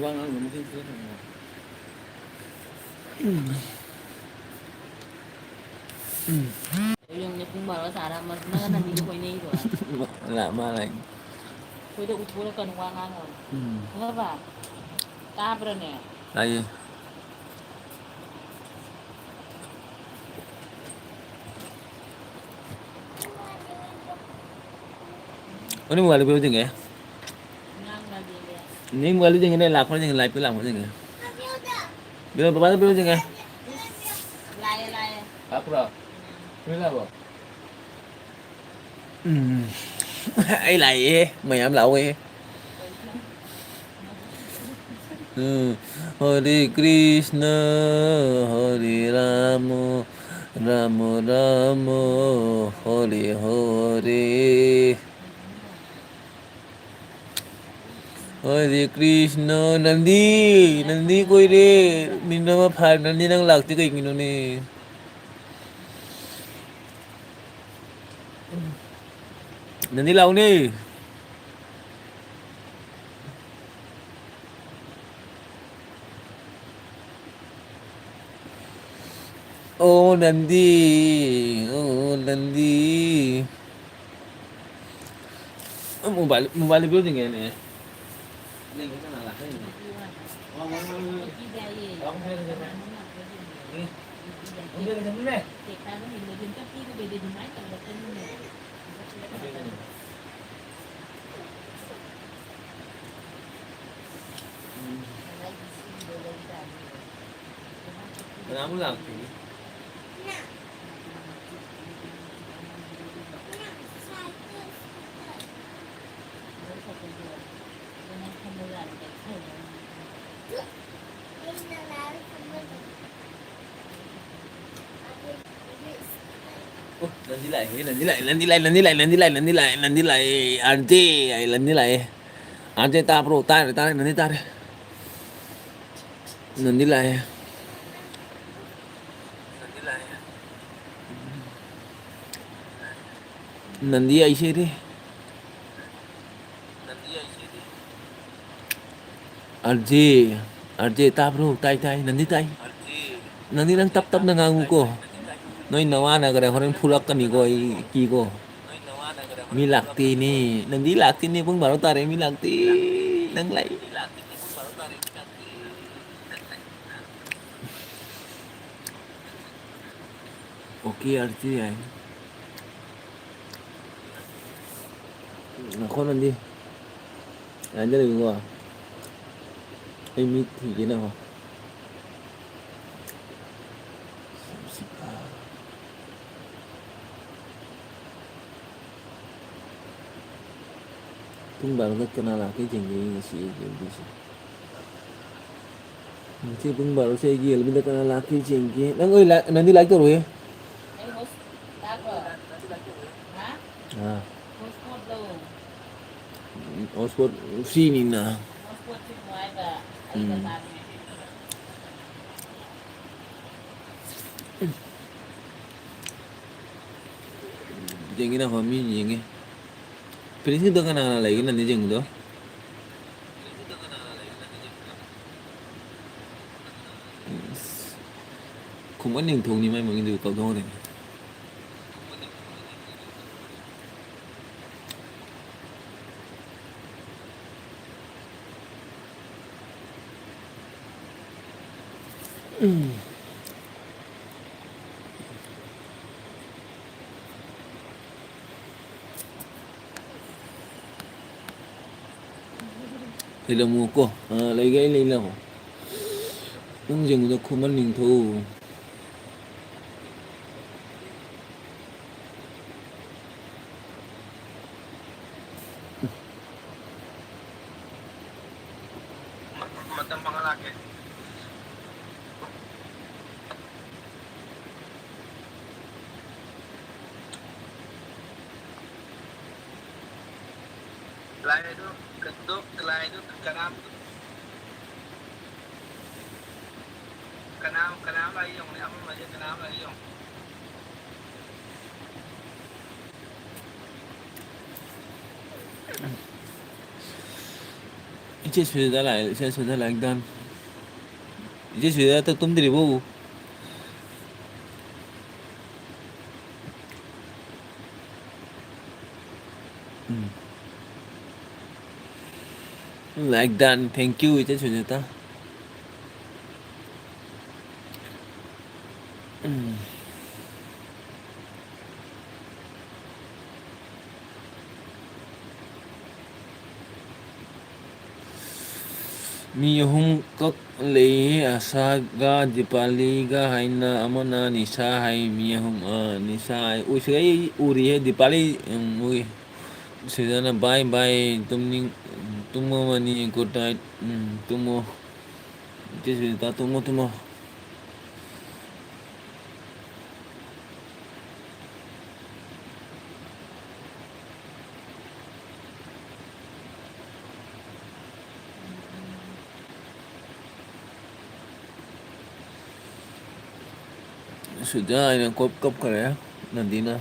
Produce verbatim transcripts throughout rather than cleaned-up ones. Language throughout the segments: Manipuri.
ꯋꯥ ꯉꯥꯡꯕ ꯃꯈꯩ ꯐꯖꯅ ꯊꯝꯃꯣ꯫ ꯎꯝ꯫ ꯎꯝ꯫ ꯌꯦꯡꯉꯨꯅꯦ, ꯄꯨꯡ ꯕꯥꯔꯣ ꯇꯥꯔ ꯑꯃ ꯅꯪꯒ ꯅꯟꯗꯤꯒ ꯀꯣꯏꯅꯩꯗꯣ꯫ ꯂꯥꯛ-, ꯃꯥ ꯂꯥꯛꯏ꯫ ꯑꯩꯈꯣꯏꯗ ꯎꯠꯊꯣꯔꯛꯀꯅꯨ ꯋꯥ ꯉꯥꯡꯉꯒ꯫ ꯎꯝ꯫ ꯈꯪꯉꯕ? ꯇꯥꯕ꯭ꯔꯅꯦ? ꯇꯥꯏꯌꯦ꯫ ꯎꯅꯤꯡꯕ ꯋꯥꯠꯂꯤ ꯄꯤꯔꯛꯑꯣ ꯌꯦꯡꯒꯦ꯫ ꯎꯅꯤꯡꯕ ꯋꯥꯠꯂꯤ ꯌꯦꯡꯒꯦꯅꯦ, ꯂꯥꯛꯄ꯭ꯔꯥ ꯌꯦꯡꯒꯦ, live ꯄꯤ ꯂꯥꯛꯄ꯭ꯔꯥ ꯌꯦꯡꯒꯦ꯫ ꯄꯤꯔꯛꯑꯣ, ꯕꯕꯥꯗ ꯄꯤꯔꯛꯑꯣ ꯌꯦꯡꯒꯦ꯫ ꯂꯥꯛꯑꯦ, ꯂꯥꯛꯑꯦ꯫ ꯂꯥꯛꯄ꯭ꯔꯣ? ꯄꯤꯔꯛꯑꯕꯣ? ꯎꯝ꯫ ꯑꯩ ꯂꯥꯛꯑꯦ, ꯃꯌꯥꯝ ꯂꯥꯛꯑꯣ꯫ ꯎꯝ꯫ ꯍꯔꯦ ꯀ꯭ꯔꯤꯁꯅ, ꯍꯔꯦ ꯔꯥꯃ, ꯔꯥꯃ ꯔꯥꯃ, ꯍꯔꯦ ꯍꯔꯦ꯫ ꯍꯔꯦ ꯀ꯭ꯔꯤꯁꯅ, ꯅꯟꯗꯤ, ꯅꯟꯗꯤ ꯀꯣꯏꯔꯦ꯫ ꯃꯤꯅꯤꯠ ꯑꯃ ꯐꯥꯔꯦ, ꯅꯟꯗꯤ ꯅꯪ ꯂꯥꯛꯇꯦ ꯀꯩꯒꯤꯅꯣꯅꯦ? ꯅꯟꯗꯤ ꯂꯥꯛꯎꯅꯦ꯫ ꯑꯣ ꯅꯟꯗꯤ, ꯑꯣ ꯅꯟꯗꯤ꯫ ꯃꯣꯕꯥꯏꯜ, ꯃꯣꯕꯥꯏꯜ ꯄꯤꯔꯛꯑꯣ ꯌꯦꯡꯒꯦꯅꯦ꯫ ꯀꯅꯥꯃꯨꯛ ꯂꯥꯛꯇꯦꯅꯦ꯫ ꯑꯣ, ꯅꯟꯗꯤ ꯂꯥꯛꯑꯦꯍꯦ, ꯅꯟꯗꯤ ꯂꯥꯛꯑꯦ, ꯅꯟꯗꯤ ꯂꯥꯛꯑꯦ, ꯅꯟꯗꯤ ꯂꯥꯛꯑꯦ, ꯅꯟꯗꯤ ꯂꯥꯛꯑꯦ, ꯅꯟꯗꯤ ꯂꯥꯛꯑꯦ, ꯅꯟꯗꯤ ꯂꯥꯛꯑꯦ, ꯅꯟꯗꯤ ꯂꯥꯛꯑꯦ, ꯅꯟꯗꯤ ꯂꯥꯛꯑꯦ, ꯅꯟꯗꯤ ꯂꯥꯛꯑꯦ, ꯅꯟꯗꯤ ꯂꯥꯛꯑꯦ, ꯑꯥꯔ ꯖꯦ ꯍꯥꯏ, ꯅꯟꯗꯤ ꯂꯥꯛꯑꯦ꯫ ꯑꯥꯔ ꯖꯦ ꯇꯥꯕ꯭ꯔꯣ? ꯇꯥꯔꯦ, ꯇꯥꯔꯦ, ꯅꯟꯗꯤ ꯇꯥꯔꯦ꯫ ꯅꯟꯗꯤ ꯂꯥꯛꯑꯦ꯫ ꯅꯟꯗꯤ ꯑꯩꯁꯦ ꯔꯦ꯫ ꯑꯔꯖꯦ, ꯑꯔꯖꯦ, ꯇꯥꯕ꯭ꯔꯣ? ꯇꯥꯏ, ꯇꯥꯏ, ꯅꯪꯗꯤ ꯇꯥꯏ? ꯅꯪꯗꯤ ꯅꯪ ꯇꯞ ꯇꯞꯅ ꯉꯥꯡꯉꯨꯀꯣ꯫ ꯅꯣꯏ ꯅꯋꯥꯅꯒꯔꯦ ꯍꯣꯔꯦꯟ ꯐꯨꯔꯛꯀꯅꯤꯀꯣ, ꯑꯩ ꯀꯤꯀꯣ꯫ ꯃꯤ ꯂꯥꯛꯇꯦꯅꯦ꯫ ꯅꯪꯗꯤ ꯂꯥꯛꯇꯦꯅꯦ, ꯄꯨꯡ ꯕꯥꯔꯣ ꯇꯥꯔꯦ, ꯃꯤ ꯂꯥꯛꯇꯦ꯫ ꯅꯪ ꯂꯥꯛꯏ꯫ ꯑꯣꯀꯦ, ꯑꯔꯖꯦ, ꯌꯥꯏ꯫ ꯅꯈꯣꯟ ꯅꯪꯗꯤ ꯂꯥꯏꯟꯗ ꯂꯩꯌꯨꯀꯣ꯫ ꯑꯩ ꯃꯤ ꯊꯤꯒꯦꯅꯀꯣ꯫ ꯄꯨꯡ ꯕꯥꯔꯣꯗ ꯀꯅꯥ ꯂꯥꯛꯀꯦ ꯌꯦꯡꯒꯦ ꯑꯩ ꯉꯁꯤ ꯑꯩꯒꯤ ꯑꯦꯜ ꯕꯤꯁꯦ꯫ ꯉꯁꯤ ꯄꯨꯡ ꯕꯥꯔꯣꯁꯦ ꯑꯩꯒꯤ ꯑꯦꯜ ꯕꯤꯗ ꯀꯅꯥ ꯂꯥꯛꯀꯦ ꯌꯦꯡꯒꯦ꯫ ꯅꯪ ꯑꯣꯏ ꯂꯥꯏ-, ꯅꯪꯗꯤ ꯂꯥꯏꯛ ꯇꯧꯔꯣꯏꯌꯦ꯫ ꯑꯥ꯫ ꯍꯣꯠꯁꯄꯣꯠ ꯐ꯭ꯔꯤꯅꯤꯅ꯫ ꯎꯝ꯫ ꯌꯦꯡꯒꯦ ꯅꯈꯣ, ꯃꯤ ꯌꯦꯡꯒꯦ꯫ ꯄ꯭ꯔꯤꯟꯁꯀꯤꯗꯣ ꯀꯅꯥ ꯀꯅꯥ ꯂꯩꯒꯦ ꯅꯪꯗꯤ ꯌꯦꯡꯕꯗꯣ? ꯑꯁ, ꯈꯨꯃꯟ ꯅꯤꯡꯊꯧꯅꯤ ꯃꯥꯏ ꯃꯃꯤꯡꯗꯨ ꯀꯥꯎꯊꯣꯛꯈ꯭ꯔꯦꯅꯦ꯫ ꯎꯝ꯫ ꯂꯩꯔꯝꯃꯨꯀꯣ꯫ ꯑ, ꯂꯩꯒꯦ, ꯑꯩ ꯂꯩ, ꯂꯥꯛꯑꯣ꯫ ꯅꯪ ꯌꯦꯡꯕꯗ ꯈꯨꯃꯟ ꯅꯤꯡꯊꯧ꯫ ꯃꯇꯝ ꯐꯪꯉ ꯂꯥꯛꯀꯦ꯫ ꯂꯥꯏ ꯑꯗꯨ, ꯀꯩꯅꯣꯗꯣ, ꯂꯥꯏ ꯑꯗꯨ ꯀꯅꯥꯝ, ꯀꯅꯥꯝ, ꯀꯅꯥꯝ ꯂꯥꯛꯏ ꯌꯦꯡꯉꯨꯅꯦ, ꯑꯃ ꯑꯃꯁꯦ ꯀꯅꯥꯝ ꯂꯥꯛꯏ ꯌꯦꯡꯉꯨ꯫ ꯏꯆꯦ ꯁꯨꯖꯥꯇꯥ ꯂꯥꯛꯑꯦ, ꯏꯆꯦ ꯁꯨꯖꯥꯇꯥ ꯂꯥꯛꯑꯦ, ꯗꯟ꯫ ꯏꯆꯦ ꯁꯨꯖꯥꯇꯥ ꯇꯨꯝꯗ꯭ꯔꯤꯕꯣ? ꯎꯝ꯫ Like done. Thank you, ꯏꯆꯦ ꯁꯨꯖꯥꯇꯥ꯫ ꯎꯝ꯫ ꯃꯤ ꯑꯍꯨꯝ ꯀꯛ ꯂꯩꯌꯦ, ꯑꯁꯥꯒ ꯗꯤꯄꯥꯂꯤꯒ ꯍꯥꯏꯅ, ꯑꯃꯅ ꯅꯤꯁꯥ ꯍꯥꯏ, ꯃꯤ ꯑꯍꯨꯝ, ꯑ, ꯅꯤꯁꯥ ꯍꯥꯏ꯫ ꯎꯁ, ꯑꯩ ꯎꯔꯤꯌꯦ, ꯗꯤꯄꯥꯂꯤ, ꯎꯝ, ꯎꯏ꯫ ꯁꯤꯗꯅ, "Bye bye, ꯇꯨꯝꯅꯤꯡ-, ꯇꯨꯝꯃꯝꯃꯅꯤ, good night, ꯎꯝ, ꯇꯨꯝꯃꯣ꯫ ꯏꯆꯦ ꯁꯨꯖꯥꯇꯥ, ꯇꯨꯝꯃꯣ, ꯇꯨꯝꯃꯣ"꯫ ꯁꯨꯖꯥ ꯍꯥꯏꯅ ꯀꯣꯞ ꯀꯞꯈ꯭ꯔꯦ, ꯅꯟꯗꯤꯅ꯫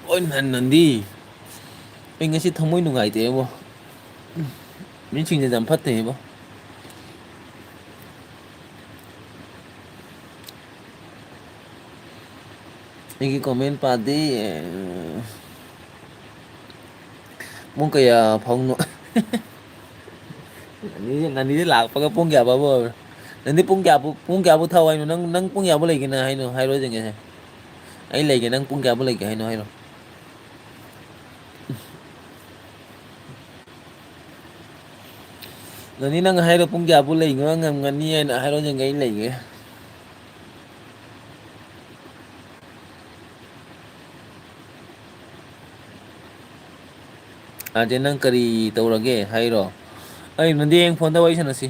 ꯑꯣꯏ, ꯅꯟ-, ꯅꯟꯗꯤ, ꯑꯩ ꯉꯁꯤ ꯊꯃꯣꯏ ꯅꯨꯡꯉꯥꯏꯇꯦꯕꯣ꯫ ꯃꯤꯁꯤꯡꯁꯦ ꯌꯥꯝ ꯐꯠꯇꯦꯕꯣ꯫ ꯑꯩꯒꯤ comment ꯄꯥꯗꯦ꯫ ꯄꯨꯡ ꯀꯌꯥ ꯐꯥꯎꯅꯣ? ꯅꯅꯤꯁꯦ, ꯅꯅꯤꯁꯦ ꯂꯥꯛꯄꯒ ꯄꯨꯡ ꯀꯌꯥ ꯐꯥꯎꯕ ꯑꯣꯏꯕ꯭ꯔꯥ? ꯅꯪꯗꯤ ꯄꯨꯡ ꯀꯌꯥꯕꯨ, ꯄꯨꯡ ꯀꯌꯥꯕꯨ ꯊꯥꯎ ꯍꯥꯏꯅꯣ? ꯅꯪ, ꯅꯪ ꯄꯨꯡ ꯀꯌꯥꯕꯨ ꯂꯩꯒꯦ ꯅꯪ ꯍꯥꯏꯅꯣ? ꯍꯥꯏꯔꯣ ꯌꯦꯡꯒꯦꯁꯦ꯫ ꯑꯩ ꯂꯩꯒꯦ, ꯅꯪ ꯄꯨꯡ ꯀꯌꯥꯕꯨ ꯂꯩꯒꯦ ꯍꯥꯏꯅꯣ, ꯍꯥꯏꯔꯣ꯫ ꯅꯅꯤ, ꯅꯪ ꯍꯥꯏꯔꯣ, ꯄꯨꯡ ꯀꯌꯥꯕꯨ ꯂꯩꯕ ꯉꯝꯒꯅꯤ ꯍꯥꯏꯅ ꯍꯥꯏꯔꯣ ꯌꯦꯡꯒꯦ, ꯑꯩ ꯂꯩꯒꯦ꯫ ꯑꯥꯔꯖꯦ, ꯅꯪ ꯀꯔꯤ ꯇꯧꯔꯒꯦ ꯍꯥꯏꯔꯣ? ꯑꯩ ꯅꯗꯤ ꯍꯌꯦꯡ ꯐꯣꯟꯗ ꯋꯥꯔꯤ ꯁꯥꯟꯅꯁꯤ꯫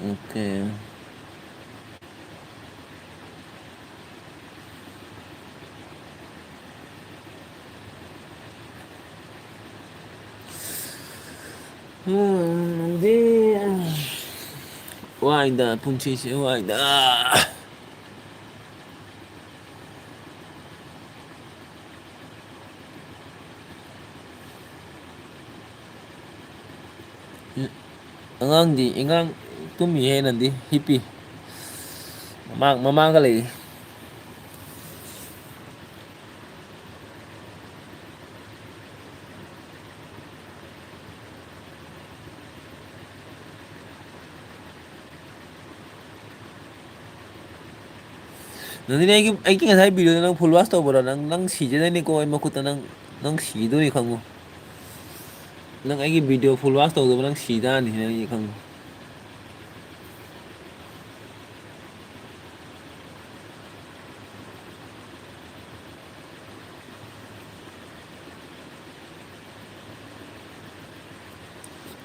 ꯑꯣꯀꯦ꯫ ꯎꯝ, ꯅꯪꯗꯤ, ꯋꯥꯏꯗ, ꯄꯨꯟꯁꯤꯁꯦ ꯋꯥꯏꯗ꯫ ꯑꯉꯥꯡꯗꯤ, ꯑꯉꯥꯡ ꯇꯨꯝꯃꯤꯍꯦ, ꯅꯟꯗꯤ ꯍꯤꯞꯄꯤ꯫ ꯃꯃꯥ-, ꯃꯃꯥꯒ ꯂꯩꯔꯤ꯫ ꯅꯟꯗꯤꯅꯤ, ꯑꯩꯒꯤ, ꯑꯩꯒꯤ ꯉꯁꯥꯏ video ꯗꯣ ꯅꯪ full watch ꯇꯧꯕ꯭ꯔꯣ? ꯅꯪ, ꯅꯪ ꯁꯤꯖꯗꯣꯏꯅꯤꯀꯣ ꯑꯩ ꯃꯈꯨꯠꯇ, ꯅꯪ, ꯅꯪ ꯁꯤꯗꯣꯏꯅꯤ ꯈꯪꯉꯨ꯫ ꯅꯪ ꯑꯩꯒꯤ video full watch ꯇꯧꯗꯕ ꯅꯪ ꯁꯤꯗꯥꯅꯤ, ꯅꯪ ꯑꯩ ꯈꯪꯉꯨ꯫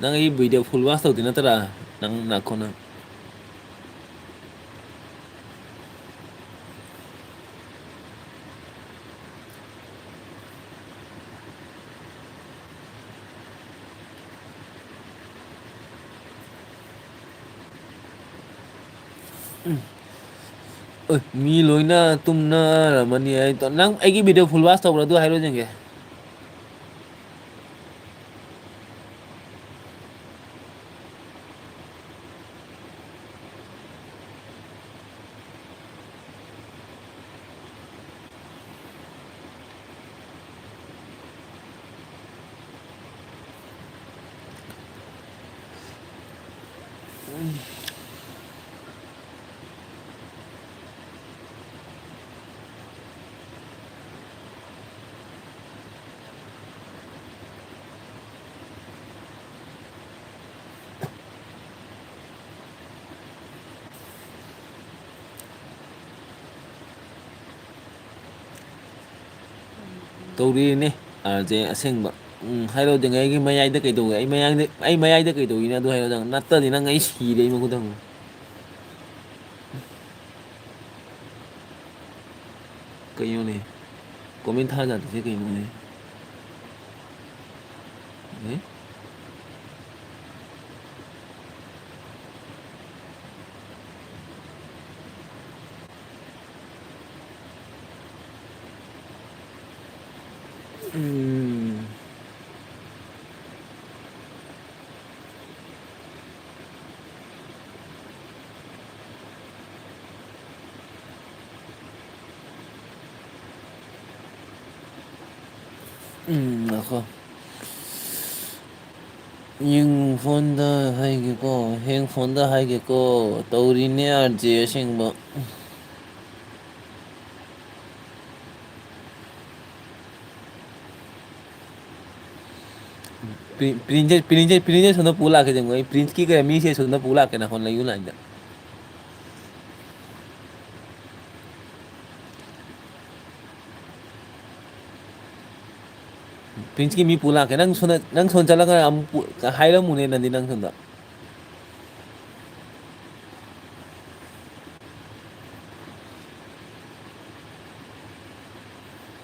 ꯅꯪ ꯑꯩ video full watch ꯇꯧꯗꯣꯏ ꯅꯠꯇ꯭ꯔꯥ? ꯅꯪ ꯅꯥꯈꯣ ꯅꯪ꯫ ꯎꯝ꯫ ꯑꯣꯏ, ꯃꯤ ꯂꯣꯏꯅ ꯇꯨꯝꯅꯔꯝꯃꯅꯤ꯫ ꯑꯩ ꯇ-, ꯅꯪ ꯑꯩꯒꯤ video full watch ꯇꯧꯕ꯭ꯔꯥ? ꯑꯗꯨ ꯍꯥꯏꯔꯣ ꯌꯦꯡꯒꯦ꯫ ꯇꯧꯔꯤꯅꯦ, ꯑꯥꯔ ꯖꯦ ꯑꯁꯦꯡꯕ꯫ ꯎꯝ, ꯍꯥꯏꯔꯣꯗꯤ ꯑꯩꯒꯤ ꯃꯌꯥꯏꯗ ꯀꯩꯗꯧꯒꯦ? ꯑꯩ ꯃꯌꯥꯏꯗ, ꯑꯩ ꯃꯌꯥꯏꯗ ꯀꯩꯗꯧꯔꯤꯅꯣ? ꯑꯗꯨ ꯍꯥꯏꯔꯣꯗ꯫ ꯅꯠꯇꯗꯤ ꯅꯪ ꯑꯩ ꯁꯤꯔꯦ, ꯑꯩ ꯃꯈꯨꯠ ꯊꯝꯃꯨ꯫ ꯀꯩꯅꯣꯅꯦ? Comment ꯊꯥꯖꯗ꯭ꯔꯤꯁꯦ ꯀꯩꯅꯣꯅꯦ? ꯑꯦ? ꯎꯝ꯫ ꯎꯝ, ꯉꯥꯏꯈꯣ꯫ ꯌꯦꯡ ꯐꯣꯟꯗ ꯍꯥꯏꯒꯦꯀꯣ, ꯍꯦꯡ ꯐꯣꯟꯗ ꯍꯥꯏꯒꯦꯀꯣ, ꯇꯧꯔꯤꯅꯦ ꯑꯥꯔ ꯖꯦ ꯑꯁꯦꯡꯕ꯫ ꯄ꯭ꯔꯤ-, ꯄ꯭ꯔꯤꯟꯁꯦ, ꯄ꯭ꯔꯤꯟꯁꯦ, ꯄ꯭ꯔꯤꯟꯁꯦ ꯁꯣꯝꯗ ꯄꯨ ꯂꯥꯛꯀꯦ ꯌꯦꯡꯉꯣ꯫ ꯑꯩ ꯄ꯭ꯔꯤꯟꯁꯀꯤ ꯀꯩ ꯃꯤꯁꯦ ꯁꯣꯝꯗ ꯄꯨ ꯂꯥꯛꯀꯦ ꯅꯥꯀꯣꯟ ꯂꯩꯌꯨ ꯂꯥꯏꯟꯗ꯫ ꯄ꯭ꯔꯤꯟꯁꯀꯤ ꯃꯤ ꯄꯨ ꯂꯥꯛꯀꯦ꯫ ꯅꯪ ꯁꯣꯝꯗ, ꯅꯪ ꯁꯣꯝꯗ ꯆꯠꯂꯒ ꯑꯃꯨꯛ ꯄꯨ-, ꯍꯥꯏꯔꯝꯃꯨꯅꯦ ꯅꯟꯗꯤ ꯅꯪ ꯁꯣꯝꯗ꯫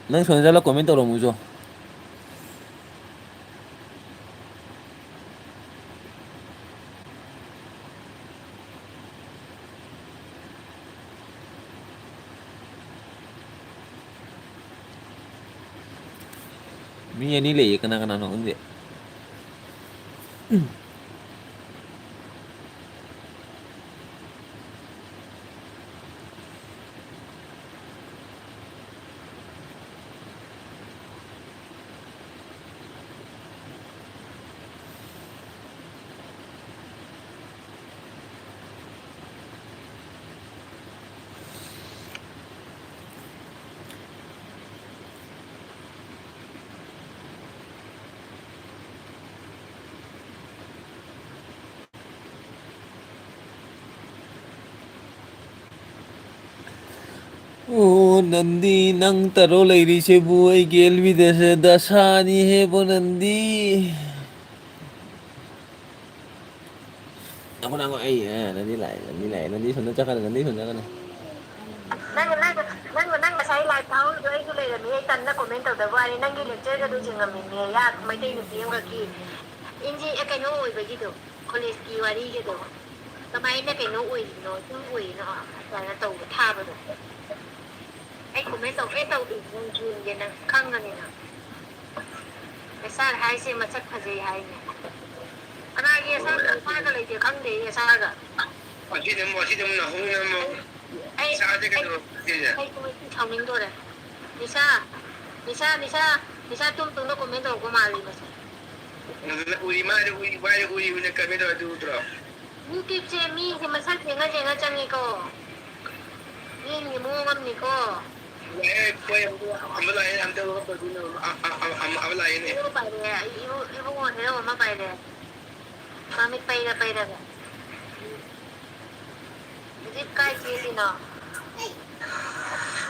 ꯅꯪ ꯁꯣꯝꯗ ꯆꯠꯂ comment ꯇꯧꯔꯝꯃꯨꯆꯣ꯫ ꯃꯤ ꯑꯅꯤ ꯂꯩꯌꯦ, ꯀꯅꯥ ꯀꯅꯥꯅꯣ ꯈꯪꯗꯦ꯫ ꯑꯣ, ꯅꯟꯗꯤ, ꯅꯪ ꯇꯔꯣ ꯂꯩꯔꯤꯁꯤꯕꯨ? ꯑꯩꯒꯤ ꯑꯦꯜ ꯕꯤꯗꯁꯦ ꯗꯁꯥꯅꯤ ꯍꯦꯕꯣ, ꯅꯟꯗꯤ꯫ ꯉꯥꯏꯈꯣ, ꯉꯥꯏꯈꯣ, ꯑꯩ, ꯑ, ꯅꯟꯗꯤ ꯂꯥꯛꯑꯦ, ꯅꯟꯗꯤ ꯂꯥꯛꯑꯦ, ꯅꯟꯗꯤ ꯁꯣꯝꯗ ꯆꯠꯀꯅꯤ, ꯅꯟꯗꯤ ꯁꯣꯝꯗ ꯆꯠꯀꯅꯤ꯫ ꯅꯪ, ꯅꯪ, ꯅꯪ, ꯅꯪ ꯉꯁꯥꯏ live ꯊꯥꯍꯧꯔꯤꯗꯣ ꯑꯩꯁꯨ ꯂꯩꯔꯝꯃꯤ, ꯑꯩ ꯇꯟꯅ comment ꯇꯧꯗꯕ ꯋꯥꯅꯤ, ꯅꯪꯒꯤ lecture ꯒꯗꯣ ꯌꯦꯡꯉꯝꯃꯤꯅꯦ, ꯌꯥ, ꯃꯩꯇꯩ ꯅꯨꯄꯤ ꯑꯃꯈꯛꯀꯤ ꯏꯟꯖꯤ-, ꯑꯦ, ꯀꯩꯅꯣ ꯑꯣꯏꯕꯒꯤꯗꯣ, college ꯀꯤ ꯋꯥꯔꯤꯒꯗꯣ, ꯀꯃꯥꯏꯅ ꯀꯩꯅꯣ ꯑꯣꯏꯔꯤꯅꯣ, ꯑꯗꯨꯝ ꯑꯣꯏꯔꯤꯅꯣ, ꯑꯗꯨꯃꯥꯏꯅ ꯇꯧꯕ ꯊꯥꯕꯗꯣ꯫ ꯑꯩ comment ꯇꯧꯒꯦ ꯇꯧꯗꯦ, ꯅꯪ ꯌꯦꯡꯒꯦ, ꯅꯪ ꯈꯪꯒꯅꯤ ꯅꯪ꯫ ꯑꯦꯁ ꯑꯥꯔ ꯍꯥꯏꯁꯦ ꯃꯁꯛ ꯐꯖꯩ ꯍꯥꯏꯅꯦ꯫ ꯀꯅꯥꯒꯤ ꯑꯦꯁ ꯑꯥꯔ, ꯑꯦꯁ ꯑꯥꯔꯒ ꯂꯩꯇꯦ, ꯈꯪꯗꯦ ꯑꯦꯁ ꯑꯥꯔꯒ꯫ ꯑꯁꯤꯗ ꯑꯃꯨꯛ, ꯑꯁꯤꯗ ꯑꯃꯨꯛ ꯅꯥꯍꯨꯝꯅ ꯑꯃꯨꯛ ꯑꯩ, ꯏꯁꯥꯁꯦ ꯑꯩ, ꯀꯩꯗꯧꯔꯕ ꯁꯤꯁꯦ? ꯑꯩ ꯁꯥꯎꯅꯤꯡꯗꯣꯔꯦ꯫ ꯅꯤꯁꯥ, ꯅꯤꯁꯥ, ꯅꯤꯁꯥ, ꯅꯤꯁꯥ ꯇꯨꯝ ꯇꯨꯝꯅ comment ꯇꯧꯔꯛꯄ ꯃꯥꯜꯂꯤ ꯃꯁꯦ꯫ ꯎꯔꯤ, ꯃꯥꯁꯦ ꯎꯔꯤ, ꯃꯥꯁꯦ ꯎꯔꯤ ꯎꯔꯤꯅ comment ꯇꯧꯔꯗꯤ ꯎꯗ꯭ꯔꯣ? YouTubeꯁꯦ ꯃꯤꯁꯦ ꯃꯁꯛ ꯌꯦꯡꯉ ꯌꯦꯡꯉ ꯆꯪꯉꯤꯀꯣ꯫ ꯃꯤꯒꯤ ꯃꯑꯣꯡ ꯑꯃꯅꯤꯀꯣ꯫ ꯌꯥꯏꯌꯦ, ꯑꯩꯈꯣꯏ ꯑꯃ, ꯑꯃ ꯂꯥꯛꯑꯦ, ꯑꯝꯇ ꯑꯃ, ꯑꯃ, ꯑꯃ, ꯑꯃ ꯂꯥꯛꯑꯦꯅꯦ꯫ Hero ꯄꯥꯏꯔꯦ, ꯏꯕꯨ-, ꯏꯕꯨꯡꯉꯣ hero ꯑꯃ ꯄꯥꯏꯔꯦ꯫ ꯃꯃꯤꯠ ꯄꯩꯔ ꯄꯩꯔꯒ꯫ ꯍꯧꯖꯤꯛ ꯀꯥꯏ ꯆꯦꯜꯂꯤꯅꯣ?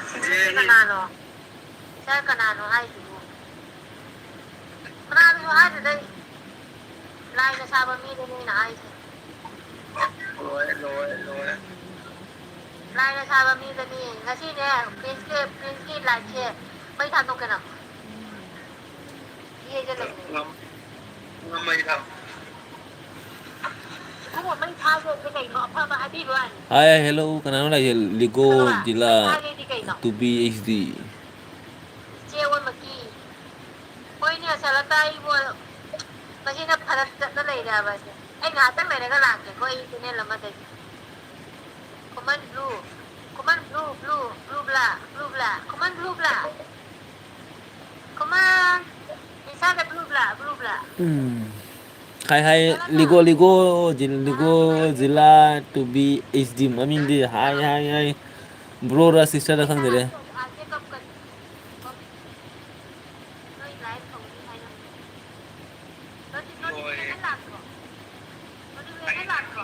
ꯁꯤ ꯀꯅꯥꯅꯣ? ꯁꯥꯔ, ꯀꯅꯥꯅꯣ ꯍꯥꯏꯁꯤꯕꯨ? ꯀꯅꯥꯅꯣ ꯍꯥꯏꯗꯨꯗ ꯑꯩ ꯂꯥꯏꯅ ꯁꯥꯕ ꯃꯤꯗꯨꯅꯦ ꯑꯩꯅ ꯍꯥꯏꯁꯦ꯫ ꯂꯣꯏꯔꯦ, ꯂꯣꯏꯔꯦ, ꯂꯣꯏꯔꯦ꯫ ꯂꯥꯏꯅ ꯁꯥꯕ ꯃꯤꯗꯅꯤ꯫ ꯉꯁꯤꯅꯦ, Princeꯀꯤ, Princeꯀꯤ liveꯁꯦ ꯃꯩ ꯊꯥꯗꯣꯛꯀꯦ ꯅꯪ꯫ ꯌꯦꯡꯒꯦ ꯅꯪ꯫ ꯉꯝ-, ꯉꯝꯃꯩ ꯊꯥ꯫ ꯏꯕꯨꯡꯉꯣ, ꯃꯩ ꯊꯥꯒꯦꯗꯤ ꯀꯩꯅꯣ? ꯑꯐꯕ ꯍꯥꯏꯕꯤꯕ ꯋꯥꯅꯤ꯫ ꯍꯥꯏ, ꯍꯥꯏ, hello, ꯀꯅꯥꯅꯣ ꯂꯥꯛꯏꯁꯦ? ꯂꯤꯒꯣ ꯈꯪꯉꯕ? ꯖꯤꯂꯥ ꯃꯩ ꯊꯥꯒꯦꯗꯤ ꯀꯩꯅꯣ? ꯇꯨ ꯕꯤ ꯑꯩꯆ ꯗꯤ꯫ ꯏꯆꯦ ꯑꯣꯟꯕꯒꯤ꯫ ꯍꯣꯏꯅꯦ, ꯁꯔꯠꯇ ꯑꯩꯕꯨ ꯃꯁꯤꯅ ꯐꯔꯛ ꯆꯠꯂ ꯂꯩꯔꯦ ꯍꯥꯏꯕ ꯑꯁꯦ꯫ ꯑꯩ ꯉꯥꯏꯍꯥꯛꯇꯪ ꯂꯩꯔꯒ ꯂꯥꯛꯀꯦꯀꯣ, ꯑꯩ channel ꯑꯃꯗꯒꯤ꯫ ꯈꯨꯃꯟ blue, ꯈꯨꯃꯟ blue, blue, blue black, blue black, ꯈꯨꯃꯟ blue black꯫ ꯈꯨꯃꯟ, ꯅꯤꯁꯥꯗ blue black, blue black꯫ ꯎꯝ꯫ ꯍꯥꯏ ꯍꯥꯏ, ꯂꯤꯒꯣ ꯂꯤꯒꯣ, ꯖꯤꯜ-, ꯂꯤꯒꯣ ꯖꯤꯂꯥ ꯇꯨ ꯕꯤ ꯑꯩꯆ ꯗꯤ ꯃꯃꯤꯡꯗꯤ ꯍꯥꯏ ꯍꯥꯏ ꯍꯥꯏ꯫ Broꯔ sisterꯔ ꯈꯪꯗꯦꯔꯦ꯫ ꯅꯣꯏ live ꯍꯧꯅꯤ ꯍꯥꯏꯔꯝꯃꯦ꯫ ꯅꯣꯏ ꯂꯣꯏꯔꯦ꯫ Notification ꯂꯥꯛꯇ꯭ꯔꯣ? Notification ꯂꯥꯛꯇ꯭ꯔꯣ?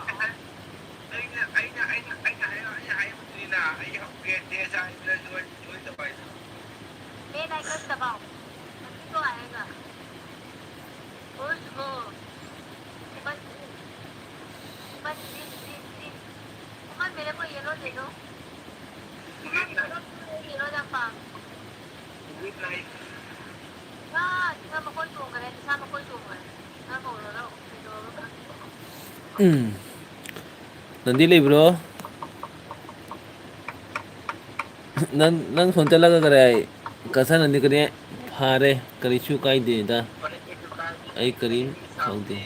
ꯑꯩꯅ, ꯑꯩꯅ, ꯑꯩꯅ, ꯑꯩꯅ ꯍꯥꯏ-, ꯑꯩꯅ ꯍꯥꯏꯕꯗꯨꯅꯤꯅ, ꯑꯩ ꯍꯧꯒꯦ, ꯗꯦ ꯁꯥꯏꯗ ꯂꯣꯏ, ꯂꯣꯏ ꯇꯧ ꯍꯥꯏꯗꯣ꯫ Bell icon दबाओ। Notification आएगा। ओए हो। बस, बस, green, green, green। अमन, मेरे को yellow दे दो। अमन, मेरे को yellow दे पाओ। ꯉꯥ, ꯉꯥ ꯃꯈꯣꯏ ꯆꯣꯡꯈ꯭ꯔꯦ, ꯉꯥ ꯃꯈꯣꯏ ꯆꯣꯡꯈ꯭ꯔꯦ꯫ ꯉꯥ ꯀꯧꯔꯣ, ꯂꯥꯛꯑꯣ꯫ ꯎꯝ꯫ ꯅꯟꯗꯤ ꯂꯩꯕ꯭ꯔꯣ? ꯅꯪ, ꯅꯪ ꯐꯣꯟ ꯆꯠꯂꯒ ꯀꯔꯤ ꯍꯥꯏ? ꯀꯁꯥ ꯅꯟꯗꯤ ꯀꯔꯤ ꯍꯥꯏ? ꯐꯔꯦ, ꯀꯔꯤꯁꯨ ꯀꯥꯏꯗꯦꯗ꯫ ꯑꯩ ꯀꯔꯤꯝ ꯁꯥꯎꯗꯦ꯫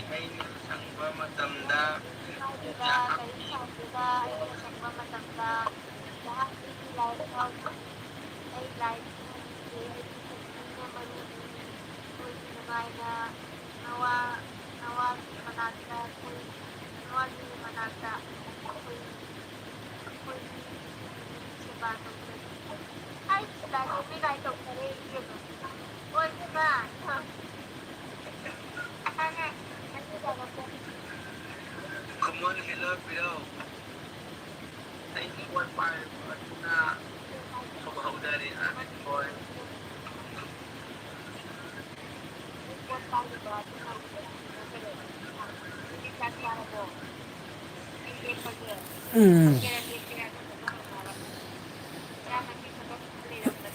ꯎꯝ꯫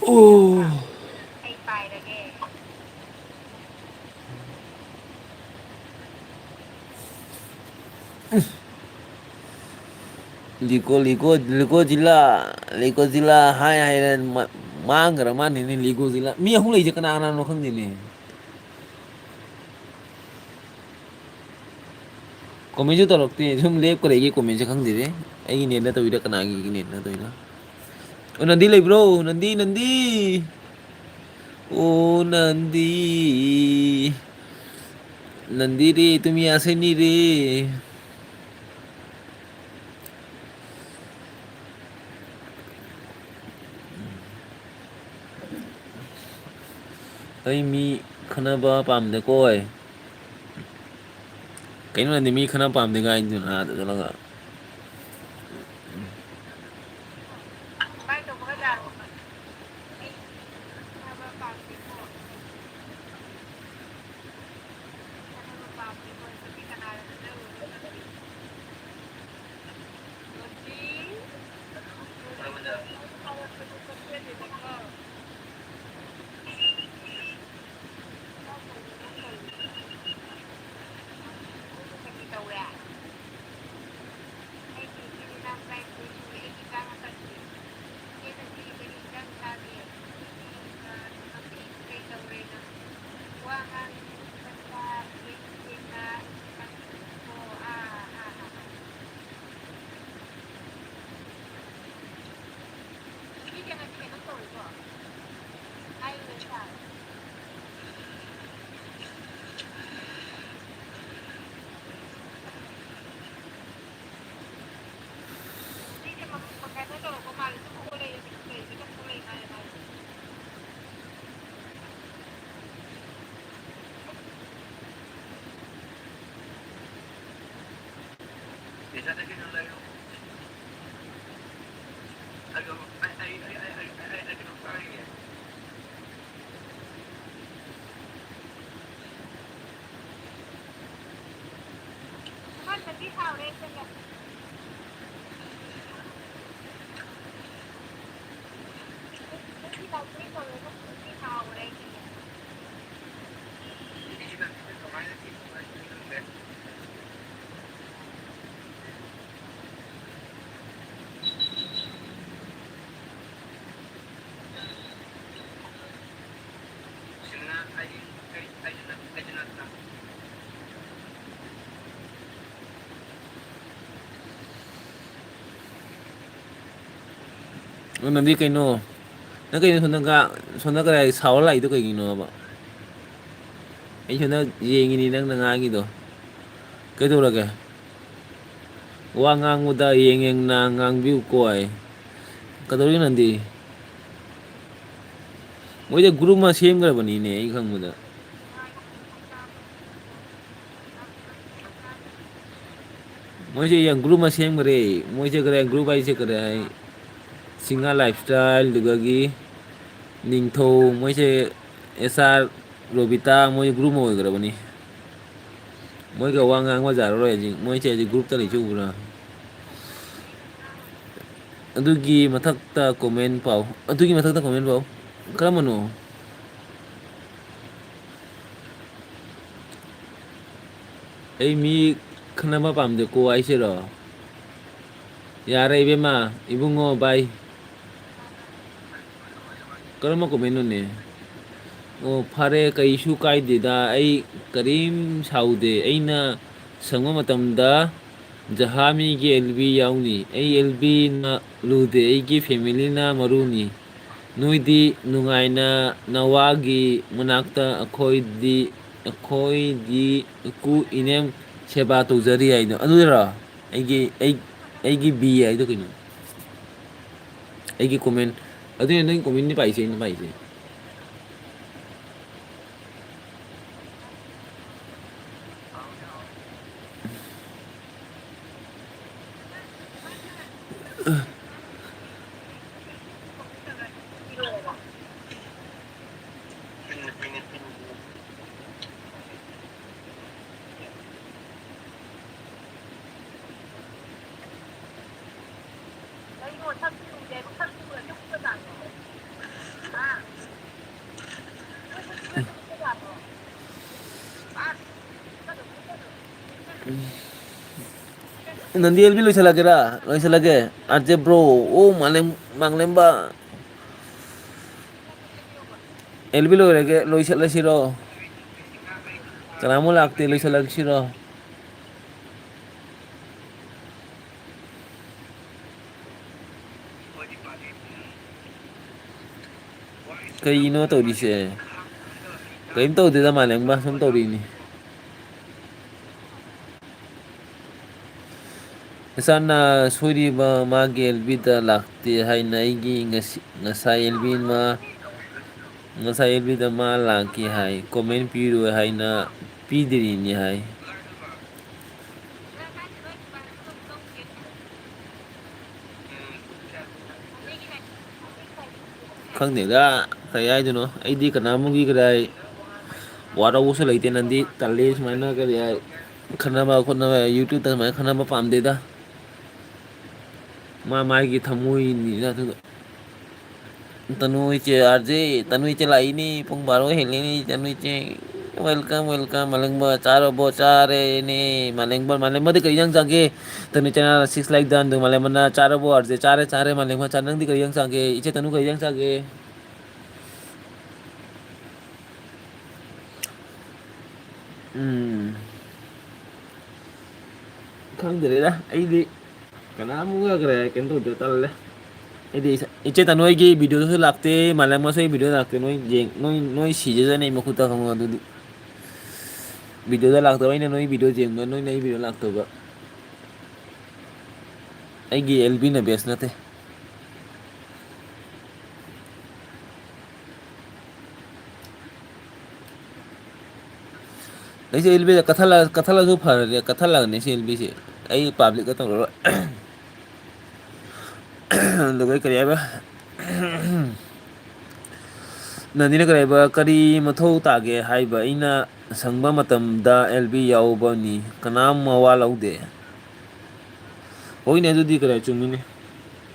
ꯑꯣ꯫ ꯂꯤꯀꯣ, ꯂꯤꯀꯣ, ꯂꯤꯀꯣ ꯖꯤꯂꯥ, ꯂꯤꯀꯣ ꯖꯤꯂꯥ ꯍꯥꯏ ꯍꯥꯏꯅ ꯃ-, ꯃꯥꯡꯈ꯭ꯔ ꯃꯥꯅꯤꯅꯦ ꯂꯤꯀꯣ ꯖꯤꯂꯥ꯫ ꯃꯤ ꯑꯍꯨꯝ ꯂꯩꯁꯦ ꯀꯅꯥ ꯀꯅꯥꯅꯣ ꯈꯪꯗꯦꯅꯦ꯫ ꯀꯣꯃꯦꯟꯁꯨ ꯇꯧꯔꯛꯇꯦ, ꯁꯨꯝ ꯂꯦꯞꯈ꯭ꯔꯦ ꯑꯩꯒꯤ ꯀꯣꯃꯦꯟꯁꯦ ꯈꯪꯗꯦꯅꯦ꯫ ꯑꯩꯒꯤ ꯅꯦꯠꯅ ꯇꯧꯔꯤꯔꯥ ꯀꯅꯥꯒꯤ ꯅꯦꯠꯅ ꯇꯧꯔꯤꯅꯣ? ꯑꯣ, ꯅꯟꯗꯤ ꯂꯩꯕ꯭ꯔꯣ? ꯅꯟꯗꯤ, ꯅꯟꯗꯤ꯫ ꯑꯣ, ꯅꯟꯗꯤ꯫ ꯅꯟꯗꯤ ꯔꯦ, ꯇꯨꯃꯤ ꯑꯁꯦꯅꯤ ꯔꯦ꯫ ꯑꯩ ꯃꯤ ꯈꯠꯅꯕ ꯄꯥꯝꯗꯦꯀꯣ ꯑꯩ꯫ ꯀꯩꯅꯣ ꯅꯪꯗꯤ ꯃꯤ ꯈꯠꯅꯕ ꯄꯥꯝꯗꯦ ꯀꯥꯏꯗꯨꯅ ꯑꯥꯗ ꯆꯠꯂꯒ? ꯋꯥ ꯉꯥꯡ-, ꯉꯥꯡꯕ, ꯌꯦꯡ-, ꯌꯦꯡꯅ-, ꯉꯥꯡ-, ꯑꯣ, ꯑꯥ, ꯑꯥ, ꯑꯥ, ꯑꯥ꯫ ꯃꯤ ꯀꯩꯅꯣꯗꯤ ꯀꯩꯅꯣ ꯇꯧꯔꯦꯀꯣ? ꯍꯥꯏꯔꯨꯔꯦ ꯁꯥꯔ꯫ ꯃꯤꯁꯦ ꯃ-, ꯃ-, ꯀꯩꯅꯣ ꯇꯧꯔꯛꯄ ꯃꯥꯜꯂꯦ, ꯇꯨꯝꯃꯒ ꯂꯩꯔꯦ, ꯂꯩꯔꯦ, ꯇꯨꯝꯃꯒ ꯂꯩ ꯃꯥꯜꯂꯦ ꯃꯥꯁꯦ꯫ ꯑꯣ, ꯅꯪꯗꯤ ꯀꯩꯅꯣ? ꯅꯪ ꯀꯩꯅꯣ ꯁꯣꯝꯗ ꯉꯥ-, ꯁꯣꯝꯗ ꯀꯗꯥꯏ ꯁꯥꯎꯔ ꯂꯥꯛꯏꯗꯣ ꯀꯩꯒꯤꯅꯣꯕ? ꯑꯩ ꯁꯣꯝꯗ ꯌꯦꯡꯉꯤꯅꯤ ꯅꯪꯅ ꯉꯥꯡꯉꯤꯗꯣ꯫ ꯀꯩꯗꯧꯔꯒꯦ? ꯋꯥ ꯉꯥꯡꯕꯗ ꯌꯦꯡ ꯌꯦꯡꯅ ꯉꯥꯡꯕꯤꯌꯨꯀꯣ꯫ ꯀꯩꯗꯧꯔꯤꯅꯣ ꯅꯪꯗꯤ? ꯃꯣꯏꯗ group ꯑꯃ ꯁꯦꯝꯈ꯭ꯔꯕꯅꯤꯅꯦ, ꯑꯩ ꯈꯪꯕꯗ꯫ ꯃꯣꯏꯁꯦ ꯌꯥꯝ group ꯑꯃ ꯁꯦꯝꯈ꯭ꯔꯦ꯫ ꯃꯣꯏꯁꯦ ꯀꯔꯤ group ꯍꯥꯏꯁꯦ ꯀꯔꯤ ꯍꯥꯏ? ꯁꯤꯡꯍꯥ ꯂꯥꯏꯐ ꯁ꯭ꯇꯥꯏꯜ, ꯑꯗꯨꯗꯒꯤ ꯅꯤꯡꯊꯧ, ꯃꯣꯏꯁꯦ ꯑꯦꯁ ꯑꯥꯔ, ꯔꯣꯕꯤꯇꯥ, ꯃꯣꯏ group ꯑꯃ ꯑꯣꯏꯈ꯭ꯔꯕꯅꯤ꯫ ꯃꯣꯏꯒ ꯋꯥ ꯉꯥꯡꯕ ꯌꯥꯔꯔꯣꯏ ꯍꯧꯖꯤꯛ꯫ ꯃꯣꯏꯁꯦ ꯍꯧꯖꯤꯛ group ꯇ ꯂꯩꯁꯦ ꯎꯕ꯭ꯔꯥ? ꯑꯗꯨꯒꯤ ꯃꯊꯛꯇ comment ꯄꯥꯎ꯫ ꯑꯗꯨꯒꯤ ꯃꯊꯛꯇ comment ꯄꯥꯎ꯫ ꯀꯔꯝꯕꯅꯣ? ꯑꯩ ꯃꯤ ꯈꯠꯅꯕ ꯄꯥꯝꯗꯦꯀꯣ ꯍꯥꯏꯁꯤꯔꯣ? ꯌꯥꯔꯦ ꯏꯕꯦꯝꯃ, ꯏꯕꯨꯡꯉꯣ, ꯚꯥꯏ꯫ ꯀꯔꯝꯕ comment ꯅꯣꯅꯦ? ꯑꯣ, ꯐꯔꯦ, ꯀꯩꯁꯨ ꯀꯥꯏꯗꯦꯗ꯫ ꯑꯩ ꯀꯔꯤꯝ ꯁꯥꯎꯗꯦ꯫ ꯑꯩꯅ ꯁꯪꯕ ꯃꯇꯝꯗ ꯖꯍꯥꯃꯤꯒꯤ ꯑꯦꯜ ꯕꯤ ꯌꯥꯎꯅꯤ꯫ ꯑꯩ ꯑꯦꯜ ꯕꯤꯅ ꯂꯨꯗꯦ, ꯑꯩꯒꯤ ꯐꯦꯃꯤꯂꯤꯅ ꯃꯔꯨꯅꯤ꯫ ꯅꯣꯏꯗꯤ ꯅꯨꯡꯉꯥꯏꯅ ꯅꯋꯥꯒꯤ ꯃꯅꯥꯛꯇ, ꯑꯩꯈꯣꯏꯗꯤ, ꯑꯩꯈꯣꯏꯗꯤ ꯏꯀꯨ ꯏꯅꯦꯝ ꯁꯦꯕꯥ ꯇꯧꯖꯔꯤ ꯍꯥꯏꯗꯣ ꯑꯗꯨꯔꯣ? ꯑꯩꯒꯤ, ꯑꯩ, ꯑꯩꯒꯤ ꯕꯤ ꯍꯥꯏꯗꯣ ꯀꯩꯅꯣ? ꯑꯩꯒꯤ ꯀꯣꯃꯦꯟ, ꯑꯗꯨꯅ ꯅꯪ ꯀꯣꯃꯦꯟꯗꯤ ꯄꯥꯏꯁꯦ, ꯑꯩꯅ ꯄꯥꯏꯁꯦ꯫ ꯅꯪꯗꯤ ꯑꯦꯜ ꯕꯤ ꯂꯣꯏꯁꯤꯜꯂꯒꯦꯔꯥ? ꯂꯣꯏꯁꯤꯜꯂꯒꯦ꯫ ꯑꯥꯔ ꯖꯦ ꯕ꯭ꯔꯣ, ꯑꯣ, ꯃꯥꯂꯦꯝ-, ꯃꯥꯡꯂꯦꯝꯕ꯫ L B ꯂꯣꯏꯔꯒꯦ, ꯂꯣꯏꯁꯤꯜꯂꯁꯤꯔꯣ? ꯀꯅꯥꯃꯨꯛ ꯂꯥꯛꯇꯦ, ꯂꯣꯏꯁꯤꯜꯂꯁꯤꯔꯣ? ꯀꯩꯅꯣ ꯇꯧꯔꯤꯁꯦ? ꯀꯔꯤꯝ ꯇꯧꯗꯦꯗ, ꯃꯥꯂꯦꯝꯕ ꯁꯨꯝ ꯇꯧꯔꯤꯅꯤ꯫ ꯏꯁꯥꯅ ꯁꯣꯏꯔꯤꯕ ꯃꯥꯒꯤ ꯑꯦꯜ ꯕꯤꯗ ꯂꯥꯛꯇꯦ ꯍꯥꯏꯅ ꯑꯩꯒꯤ ꯉꯁꯤ, ꯉꯁꯥꯏ ꯑꯦꯜ ꯕꯤ ꯃꯥ, ꯉꯁꯥꯏ ꯑꯦꯜ ꯕꯤꯗ ꯃꯥ ꯂꯥꯛꯀꯦ ꯍꯥꯏ, ꯀꯣꯃꯦꯟ ꯄꯤꯔꯣꯏ ꯍꯥꯏꯅ ꯄꯤꯗ꯭ꯔꯤꯅꯤ ꯍꯥꯏ꯫ ꯈꯪꯗꯦꯗ, ꯀꯩ ꯍꯥꯏꯗꯣꯏꯅꯣ? ꯑꯩꯗꯤ ꯀꯅꯥꯃꯨꯛꯀꯤ ꯀꯗꯥꯏ ꯋꯥꯔꯧꯕꯁꯨ ꯂꯩꯇꯦ꯫ ꯅꯪꯗꯤ ꯇꯜꯂꯤ ꯁꯨꯃꯥꯏꯅ, ꯀꯔꯤ ꯍꯥꯏ, ꯈꯠꯅꯕ ꯈꯣꯠꯅꯕ, YouTube-ꯇ ꯁꯨꯃꯥꯏꯅ ꯈꯠꯅꯕ ꯄꯥꯝꯗꯦꯗ꯫ ꯃꯥ ꯃꯥꯒꯤ ꯊꯃꯣꯏꯅꯤꯅ꯫ ꯑꯗꯨꯒ ꯇꯅꯨ ꯏꯆꯦ, ꯑꯥꯔ ꯖꯦ ꯇꯅꯨ ꯏꯆꯦ ꯂꯥꯛꯏꯅꯤ, ꯄꯨꯡ ꯕꯥꯔꯣ ꯍꯦꯜꯂꯤꯅꯤ, ꯇꯅꯨ ꯏꯆꯦ꯫ Welcome, welcome, ꯃꯥꯂꯦꯝꯕ꯫ ꯆꯥꯔꯕꯣ? ꯆꯥꯔꯦꯅꯦ꯫ ꯃꯥꯂꯦꯝꯕ, ꯃꯥꯂꯦꯝꯕꯗꯤ ꯀꯔꯤ ꯏꯟꯖꯥꯡ ꯆꯥꯒꯦ? ꯇꯅꯨ channel six like done꯫ ꯑꯗꯨ ꯃꯥꯂꯦꯝꯕꯅ ꯆꯥꯔꯕꯣ? ꯑꯥꯔ ꯖꯦ, ꯆꯥꯔꯦ, ꯆꯥꯔꯦ꯫ ꯃꯥꯂꯦꯝꯕ, ꯆꯥ-, ꯅꯪꯗꯤ ꯀꯔꯤ ꯏꯟꯖꯥꯡ ꯆꯥꯒꯦ? ꯏꯆꯦ ꯇꯅꯨ ꯀꯔꯤ ꯏꯟꯖꯥꯡ ꯆꯥꯒꯦ? ꯎꯝ꯫ ꯈꯪꯗ꯭ꯔꯦꯗ, ꯑꯩꯗꯤ ꯀꯅꯥꯃꯨꯛ ꯌꯥꯈ꯭ꯔꯦ, ꯀꯩꯅꯣ ꯇꯧꯗꯦ, ꯇꯜꯂꯦ꯫ ꯑꯩꯗꯤ ꯏꯁ-, ꯏꯆꯦ ꯇꯅꯨ ꯍꯣꯏꯒꯤ ꯚꯤꯗꯤꯑꯣꯗꯁꯨ ꯂꯥꯛꯇꯦ, ꯃꯥꯂꯦꯝꯉꯥꯟꯕꯤ ꯍꯣꯏ ꯚꯤꯗꯤꯑꯣ ꯂꯥꯛꯇꯦ, ꯅꯣꯏ ꯌꯦꯡ-, ꯅꯣꯏ, ꯅꯣꯏ ꯁꯤꯖꯖꯅꯤ ꯃꯈꯨꯠꯇ ꯈꯪꯉꯣ ꯑꯗꯨꯗꯤ꯫ ꯚꯤꯗꯤꯑꯣꯗ ꯂꯥꯛꯇꯕ ꯑꯩꯅ ꯅꯣꯏ ꯚꯤꯗꯤꯑꯣ ꯌꯦꯡꯕ, ꯅꯣꯏꯅ ꯑꯩ ꯚꯤꯗꯤꯑꯣ ꯂꯥꯛꯇꯕ꯫ ꯑꯩꯒꯤ ꯑꯦꯜ ꯕꯤꯅ ꯕꯦꯁ ꯅꯠꯇꯦ꯫ ꯑꯩꯁꯦ ꯑꯦꯜ ꯕꯤꯗ ꯀꯠꯊꯠꯂ-, ꯀꯠꯊꯠꯂꯁꯨ ꯐꯔꯅꯤ, ꯀꯠꯊꯠꯂꯒꯅꯤ ꯁꯤ ꯑꯦꯜ ꯕꯤꯁꯦ꯫ ꯑꯩ ꯄꯥꯕ꯭ꯂꯤꯛꯇ ꯇꯧꯔꯔꯣꯏ꯫ ꯑꯗꯨꯒ ꯀꯔꯤ ꯍꯥꯏꯕ? ꯅꯟꯗꯤꯅ ꯀꯔꯤ ꯍꯥꯏꯕ? "ꯀꯔꯤ ꯃꯊꯧ ꯇꯥꯒꯦ ꯍꯥꯏꯕ? ꯑꯩꯅ ꯁꯪꯕ ꯃꯇꯝꯗ ꯑꯦꯜ ꯕꯤ ꯌꯥꯎꯕꯅꯤ, ꯀꯅꯥꯝ ꯃꯋꯥ ꯂꯧꯗꯦ"꯫ ꯍꯣꯏꯅꯦ, ꯑꯗꯨꯗꯤ ꯀꯔꯤ ꯆꯨꯝꯃꯤꯅꯦ꯫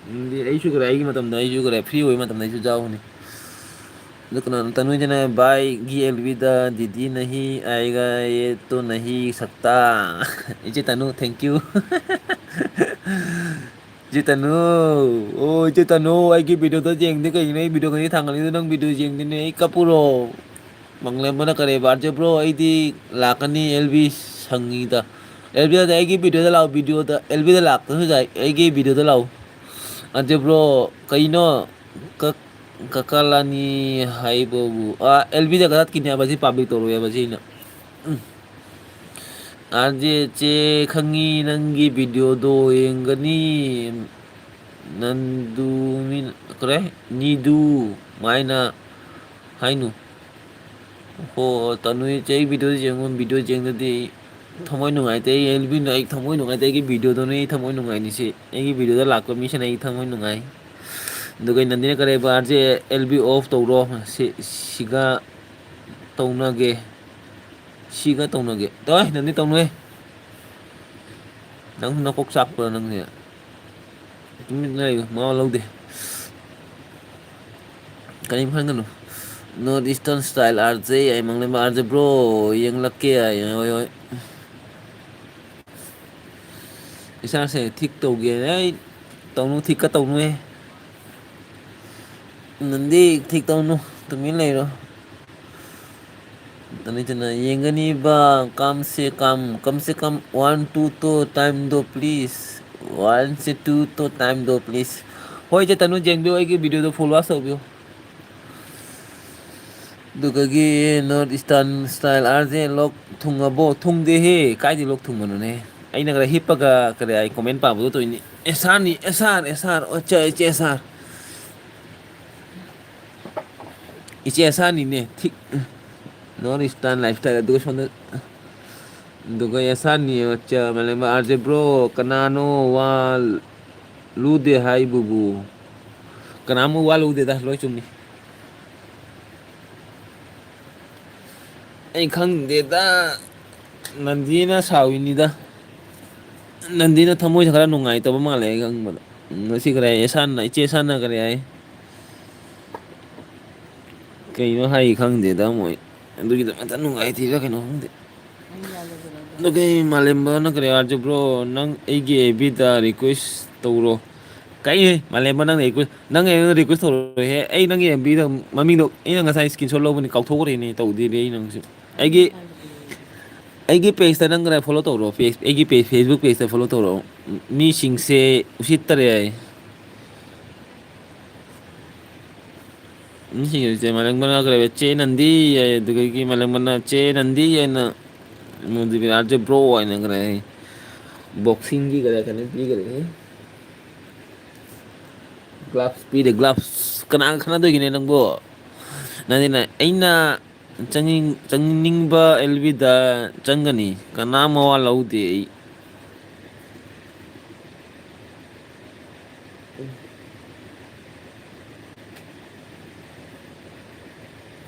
ꯎꯝ, ꯑꯩꯁꯨ ꯀꯔꯤ, ꯑꯩꯒꯤ ꯃꯇꯝꯗ ꯑꯩꯁꯨ ꯀꯔꯤ, ꯐ꯭ꯔꯤ ꯑꯣꯏꯕ ꯃꯇꯝꯗ ꯑꯩꯁꯨ ꯌꯥꯎꯕꯅꯤ꯫ ꯑꯗꯨ ꯀꯅꯥꯅꯣ? ꯇꯅꯨꯖꯅ, "ꯚꯥꯏꯒꯤ ꯑꯦꯜ ꯕꯤꯗ ꯗꯤꯗꯤ ꯅꯍꯤ ꯑꯥꯏꯒ ꯌꯦ ꯇꯣ ꯅꯍꯤ ꯁꯛꯇꯥ"꯫ ꯏꯆꯦ ꯇꯅꯨ, thank you꯫ ꯏꯆꯦ ꯇꯅꯨ, ꯑꯣ, ꯏꯆꯦ ꯇꯅꯨ, ꯑꯩꯒꯤ ꯚꯤꯗꯤꯑꯣꯗꯣ ꯌꯦꯡꯗꯦ ꯀꯩꯒꯤꯅꯣ? ꯑꯩ ꯚꯤꯗꯤꯑꯣ ꯈꯨꯗꯤꯡꯒꯤ ꯊꯥꯡꯒꯠꯂꯤꯗꯣ ꯅꯪ ꯚꯤꯗꯤꯑꯣ ꯌꯦꯡꯗꯦꯅꯦ, ꯑꯩ ꯀꯞꯄꯨꯔꯣ? ꯃꯪꯂꯦꯝꯕꯅ ꯀꯔꯦꯕ, "ꯑꯥꯔ ꯖꯦ ꯕ꯭ꯔꯣ, ꯑꯩꯗꯤ ꯂꯥꯛꯀꯅꯤ ꯑꯦꯜ ꯕꯤ ꯁꯪꯉꯤꯗ"꯫ ꯑꯦꯜ ꯕꯤꯗ ꯑꯩꯒꯤ ꯚꯤꯗꯤꯑꯣꯗ ꯂꯥꯛꯑꯣ, ꯚꯤꯗꯤꯑꯣꯗ, ꯑꯦꯜ ꯕꯤꯗ ꯂꯥꯛꯄꯁꯨ ꯌꯥꯏ, ꯑꯩꯒꯤ ꯚꯤꯗꯤꯑꯣꯗ ꯂꯥꯛꯑꯣ꯫ "ꯑꯥꯔ ꯖꯦ ꯕ꯭ꯔꯣ, ꯀꯩꯅꯣ? ꯀꯛ-, ꯀꯀꯥꯂꯥꯅꯤ ꯍꯥꯏꯕꯕꯨ"꯫ ꯑꯥ, ꯑꯦꯜ ꯕꯤꯗ ꯀꯛꯊꯠꯈꯤꯅꯦ ꯍꯥꯏꯕ ꯁꯤ ꯄꯥꯕ꯭ꯂꯤꯛ ꯇꯧꯔꯣꯏ ꯍꯥꯏꯕ ꯁꯤ ꯑꯩꯅ꯫ ꯎꯝ꯫ "ꯑꯥꯔ ꯖꯦ ꯆꯦ, ꯈꯪꯉꯤ ꯅꯪꯒꯤ ꯚꯤꯗꯤꯑꯣꯗꯣ ꯌꯦꯡꯒꯅꯤ"꯫ ꯅꯟꯗꯨ ꯃꯤ-, ꯀꯔꯤ? ꯅꯤꯗꯨ ꯃꯥꯏꯅ ꯍꯥꯏꯅꯨ꯫ ꯍꯣ, ꯇꯅꯨ ꯏꯆꯦ, ꯑꯩ ꯚꯤꯗꯤꯑꯣ ꯌꯦꯡꯉꯨ, ꯚꯤꯗꯤꯑꯣ ꯌꯦꯡꯗꯗꯤ ꯑꯩ ꯊꯃꯣꯏ ꯅꯨꯡꯉꯥꯏꯇꯦ꯫ ꯑꯩ ꯑꯦꯜ ꯕꯤꯅ ꯑꯩ ꯊꯃꯣꯏ ꯅꯨꯡꯉꯥꯏꯇꯦ꯫ ꯑꯩꯒꯤ ꯚꯤꯗꯤꯑꯣꯗꯨꯅ ꯑꯩ ꯊꯃꯣꯏ ꯅꯨꯡꯉꯥꯏꯅꯤꯁꯦ꯫ ꯑꯩꯒꯤ ꯚꯤꯗꯤꯑꯣꯗ ꯂꯥꯛꯄ ꯃꯤꯁꯤꯅ ꯑꯩ ꯊꯃꯣꯏ ꯅꯨꯡꯉꯥꯏ꯫ ꯑꯗꯨꯒ ꯅꯟꯗꯤꯅ ꯀꯔꯦꯕ, "R J, L B off ꯇꯧꯔꯣ, ꯁꯤ-, ꯁꯤꯒ ꯇꯧꯅꯒꯦ, ꯁꯤꯒ ꯇꯧꯅꯒꯦ"꯫ ꯇꯧ, ꯅꯟꯗꯤ ꯇꯧꯅꯨꯍꯦ꯫ ꯅꯪ ꯅꯀꯣꯛ ꯆꯥꯛꯄ꯭ꯔꯣ ꯅꯪꯁꯦ? ꯇꯨꯃꯤꯟ ꯂꯩꯌꯨ, ꯃꯋꯥ ꯂꯧꯗꯦ꯫ ꯀꯔꯤꯝ ꯈꯟꯒꯅꯨ꯫ North Eastern Style R J, ꯑꯩ ꯃꯪꯂꯦꯝꯕ ꯑꯥꯔ ꯖꯦ ꯕ꯭ꯔꯣ, ꯌꯦꯡꯂꯛꯀꯦ꯫ ꯍꯣꯏ, ꯍꯣꯏ꯫ ꯏꯁꯥꯁꯦ ꯊꯤꯛ ꯇꯧꯒꯦ꯫ ꯑꯩ ꯇꯧꯅꯨ, ꯊꯤꯛꯀ ꯇꯧꯅꯨꯍꯦ꯫ ꯅꯟꯗꯤ ꯊꯤꯛ ꯇꯧꯅꯨ, ꯇꯨꯃꯤꯟ ꯂꯩꯔꯣ꯫ ꯅꯨꯃꯤꯠꯇꯨꯅ ꯌꯦꯡꯒꯅꯤꯕ, ꯀꯝ ꯁꯦ ꯀꯝ, ꯀꯝ ꯁꯦ ꯀꯝ one two ꯇꯣ time ꯗꯣ please, one say two to time ꯗꯣ please꯫ ꯍꯣꯏ, ꯏꯆꯦ ꯇꯅꯨ, ꯌꯦꯡꯕꯤꯌꯨ ꯑꯩꯒꯤ video ꯗꯣ, full watch ꯇꯧꯕꯤꯌꯨ꯫ ꯑꯗꯨꯒꯒꯤ North Eastern Style, R J ꯂꯣꯛ ꯊꯨꯡꯉꯕꯣ? ꯊꯨꯡꯗꯦꯍꯦ, ꯀꯥꯏꯗꯩ ꯂꯣꯛ ꯊꯨꯡꯕꯅꯣꯅꯦ? ꯑꯩꯅ ꯈꯔ ꯍꯤꯞꯄꯒ ꯀꯔꯤ ꯍꯥꯏ, comment ꯄꯥꯕꯗꯣ ꯇꯧꯏꯅꯤ꯫ S R ꯅꯤ, S R, S R, ꯑꯣ, ꯆꯦ, ꯏꯆꯦ S R꯫ ꯏꯆꯦ ꯑꯁꯥꯅꯤꯅꯦ, ꯊꯤꯛ꯫ North Eastern Lifestyle, ꯑꯗꯨꯒ ꯁꯣꯝꯗ, ꯑꯗꯨꯒ ꯑꯁꯥꯅꯤ, ꯑꯠꯆꯥ, ꯃꯥꯂꯦꯝꯕ R J bro, ꯀꯅꯥꯅꯣ ꯋꯥ ꯂꯨꯗꯦ ꯍꯥꯏꯕꯕꯨ? ꯀꯅꯥꯃꯨꯛ ꯋꯥ ꯂꯨꯗꯦꯗ, ꯂꯣꯏ ꯆꯨꯝꯃꯤ꯫ ꯑꯩ ꯈꯪꯗꯦꯗ, ꯅꯟꯗꯤꯅ ꯁꯥꯎꯏꯅꯤꯗ꯫ ꯅꯟꯗꯤꯅ ꯊꯃꯣꯏꯁꯦ ꯈꯔ ꯅꯨꯡꯉꯥꯏꯇꯕ ꯃꯥꯜꯂꯦ ꯑꯩ ꯈꯪꯕꯗ꯫ ꯉꯁꯤ ꯈꯔ ꯏꯁꯥꯟꯅ, ꯏꯆꯦ ꯏꯁꯥꯟꯅ ꯀꯔꯤ ꯍꯥꯏ? ꯀꯩꯅꯣ ꯍꯥꯏ ꯈꯪꯗꯦꯗ ꯃꯣꯏ꯫ ꯑꯗꯨꯒꯤꯗꯃꯛꯇ ꯅꯨꯡꯉꯥꯏꯇ꯭ꯔꯤꯔꯥ ꯀꯩꯅꯣ ꯈꯪꯗꯦ꯫ ꯑꯗꯨꯒ ꯃꯥꯂꯦꯝꯕꯅ ꯀꯔꯤ ꯍꯥꯏꯔꯁꯨ, "Bro, ꯅꯪ ꯑꯩꯒꯤ F B ꯗ request ꯇꯧꯔꯣ"꯫ ꯀꯩ? ꯃꯥꯂꯦꯝꯕ, ꯅꯪꯅ request, ꯅꯪ ꯑꯩꯉꯣꯟꯗ request ꯇꯧꯔꯣꯏꯍꯦ꯫ ꯑꯩ ꯅꯪꯒꯤ F B ꯗ ꯃꯃꯤꯡꯗꯣ ꯑꯩꯅ ꯉꯁꯥꯏ screenshot ꯂꯧꯕꯅꯤ, ꯀꯥꯎꯊꯣꯛꯈ꯭ꯔꯦꯅꯦ, ꯇꯧꯗꯦꯅꯦ ꯑꯩ ꯅꯪꯁꯨ꯫ ꯑꯩꯒꯤ, ꯑꯩꯒꯤ page ꯇ ꯅꯪ ꯀꯩꯅꯣ follow ꯇꯧꯔꯣ, page, ꯑꯩꯒꯤ page, Facebook page ꯇ follow ꯇꯧꯔꯣ꯫ ꯃꯤꯁꯤꯡꯁꯦ ꯎꯁꯤꯠꯇꯔꯦ ꯍꯥꯏ꯫ ꯃꯤꯁꯤꯡꯁꯦ ꯃꯥꯂꯦꯝꯕꯅ ꯀꯔꯤ ꯍꯥꯏꯕ? "ꯆꯦ ꯅꯟꯗꯤ" ꯍꯥꯏ, ꯑꯗꯨꯗꯒꯤ ꯃꯥꯂꯦꯝꯕꯅ "ꯆꯦ ꯅꯟꯗꯤ" ꯍꯥꯏꯅ, ꯑꯗꯨꯗꯒꯤ R J bro ꯍꯥꯏꯅ ꯀꯔꯤ ꯍꯥꯏ? Boxing ꯒꯤ ꯀꯔꯤ ꯀꯩꯅꯣ ꯄꯤꯈꯔꯦ꯫ Gloves ꯄꯤꯔꯦ, gloves꯫ ꯀꯅꯥ ꯈꯠꯅꯗꯣꯏꯒꯤꯅꯦ ꯅꯪꯕꯣ? ꯅꯪꯗꯤꯅꯦ, ꯑꯩꯅ ꯆꯪꯅꯤꯡ-, ꯆꯪꯅꯤꯡꯕ L B ꯗ ꯆꯪꯒꯅꯤ꯫ ꯀꯅꯥꯝ ꯃꯋꯥ ꯂꯧꯗꯦ ꯑꯩ꯫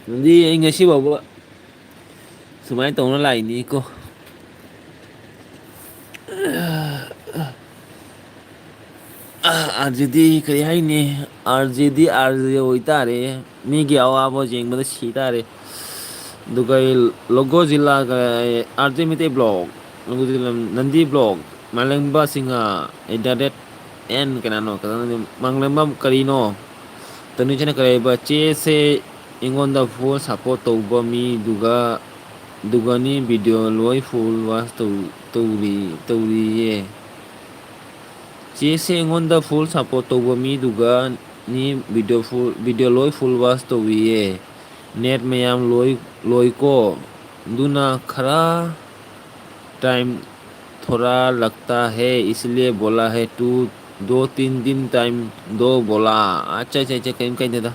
ꯅꯪꯗꯤ ꯑꯩ ꯉꯁꯤ ꯐꯥꯎꯕ ꯁꯨꯃꯥꯏꯅ ꯇꯧꯅ ꯂꯥꯛꯏꯅꯤꯀꯣ꯫ ꯑꯥ, R J ꯗꯤ ꯀꯔꯤ ꯍꯥꯏꯅꯤ? R J ꯗꯤ R J ꯑꯣꯏꯇꯥꯔꯦ꯫ ꯃꯤꯒꯤ ꯑꯋꯥꯕ ꯌꯦꯡꯕꯗ ꯁꯤ ꯇꯥꯔꯦ꯫ ꯑꯗꯨꯒ ꯑꯩ ꯂꯣꯒꯣ ꯖꯤꯜꯂꯥꯒ R J Meitei vlog, logo ꯖꯤꯜꯂꯥ ꯅꯟꯗꯤ vlog, ꯃꯥꯂꯦꯝꯕ Singh, at the rate N ꯀꯅꯥꯅꯣ? ꯀꯅꯥꯅꯣ? ꯃꯥꯂꯦꯝꯕ ꯀꯔꯤꯅꯣ? ꯇꯅꯨꯖꯅ ꯀꯔꯤ ꯍꯥꯏꯕ? ꯆꯦꯁꯦ ꯑꯩꯉꯣꯟꯗ full support ꯇꯧꯕ ꯃꯤꯗꯨꯒ ꯗꯨꯒꯅꯤ ꯚꯤꯗꯤꯑꯣ ꯂꯣꯏ ꯐꯨꯜ ꯋꯥꯆ ꯇꯧ-, ꯇꯧꯔꯤ-, ꯇꯧꯔꯤꯌꯦ꯫ ꯆꯦꯁꯦ ꯑꯩꯉꯣꯟꯗ ꯐꯨꯜ ꯁꯞꯄꯣꯔꯠ ꯇꯧꯕ ꯃꯤꯗꯨꯒꯅꯤ ꯚꯤꯗꯤꯑꯣ ꯐꯨꯜ, ꯚꯤꯗꯤꯑꯣ ꯂꯣꯏ ꯐꯨꯜ ꯋꯥꯆ ꯇꯧꯔꯤꯌꯦ꯫ ꯅꯦꯠ ꯃꯌꯥꯝ ꯂꯣꯏ, ꯂꯣꯏꯀꯣ꯫ ꯑꯗꯨꯅ ꯈꯔ ꯇꯥꯏꯝ ꯊꯣꯔꯥ ꯂꯛꯇꯥ ꯍꯦ, ꯏꯁꯂꯤꯌꯦ ꯕꯣꯂꯥ ꯍꯦ, ꯇꯨ ꯗꯣ ꯇꯤꯟ ꯇꯤꯟ ꯇꯥꯏꯝ ꯗꯣ ꯕꯣꯂꯥ꯫ ꯑꯠꯆꯥ, ꯑꯠꯆꯥ, ꯑꯠꯆꯥ, ꯀꯩꯝ ꯀꯥꯏꯗꯦꯗ꯫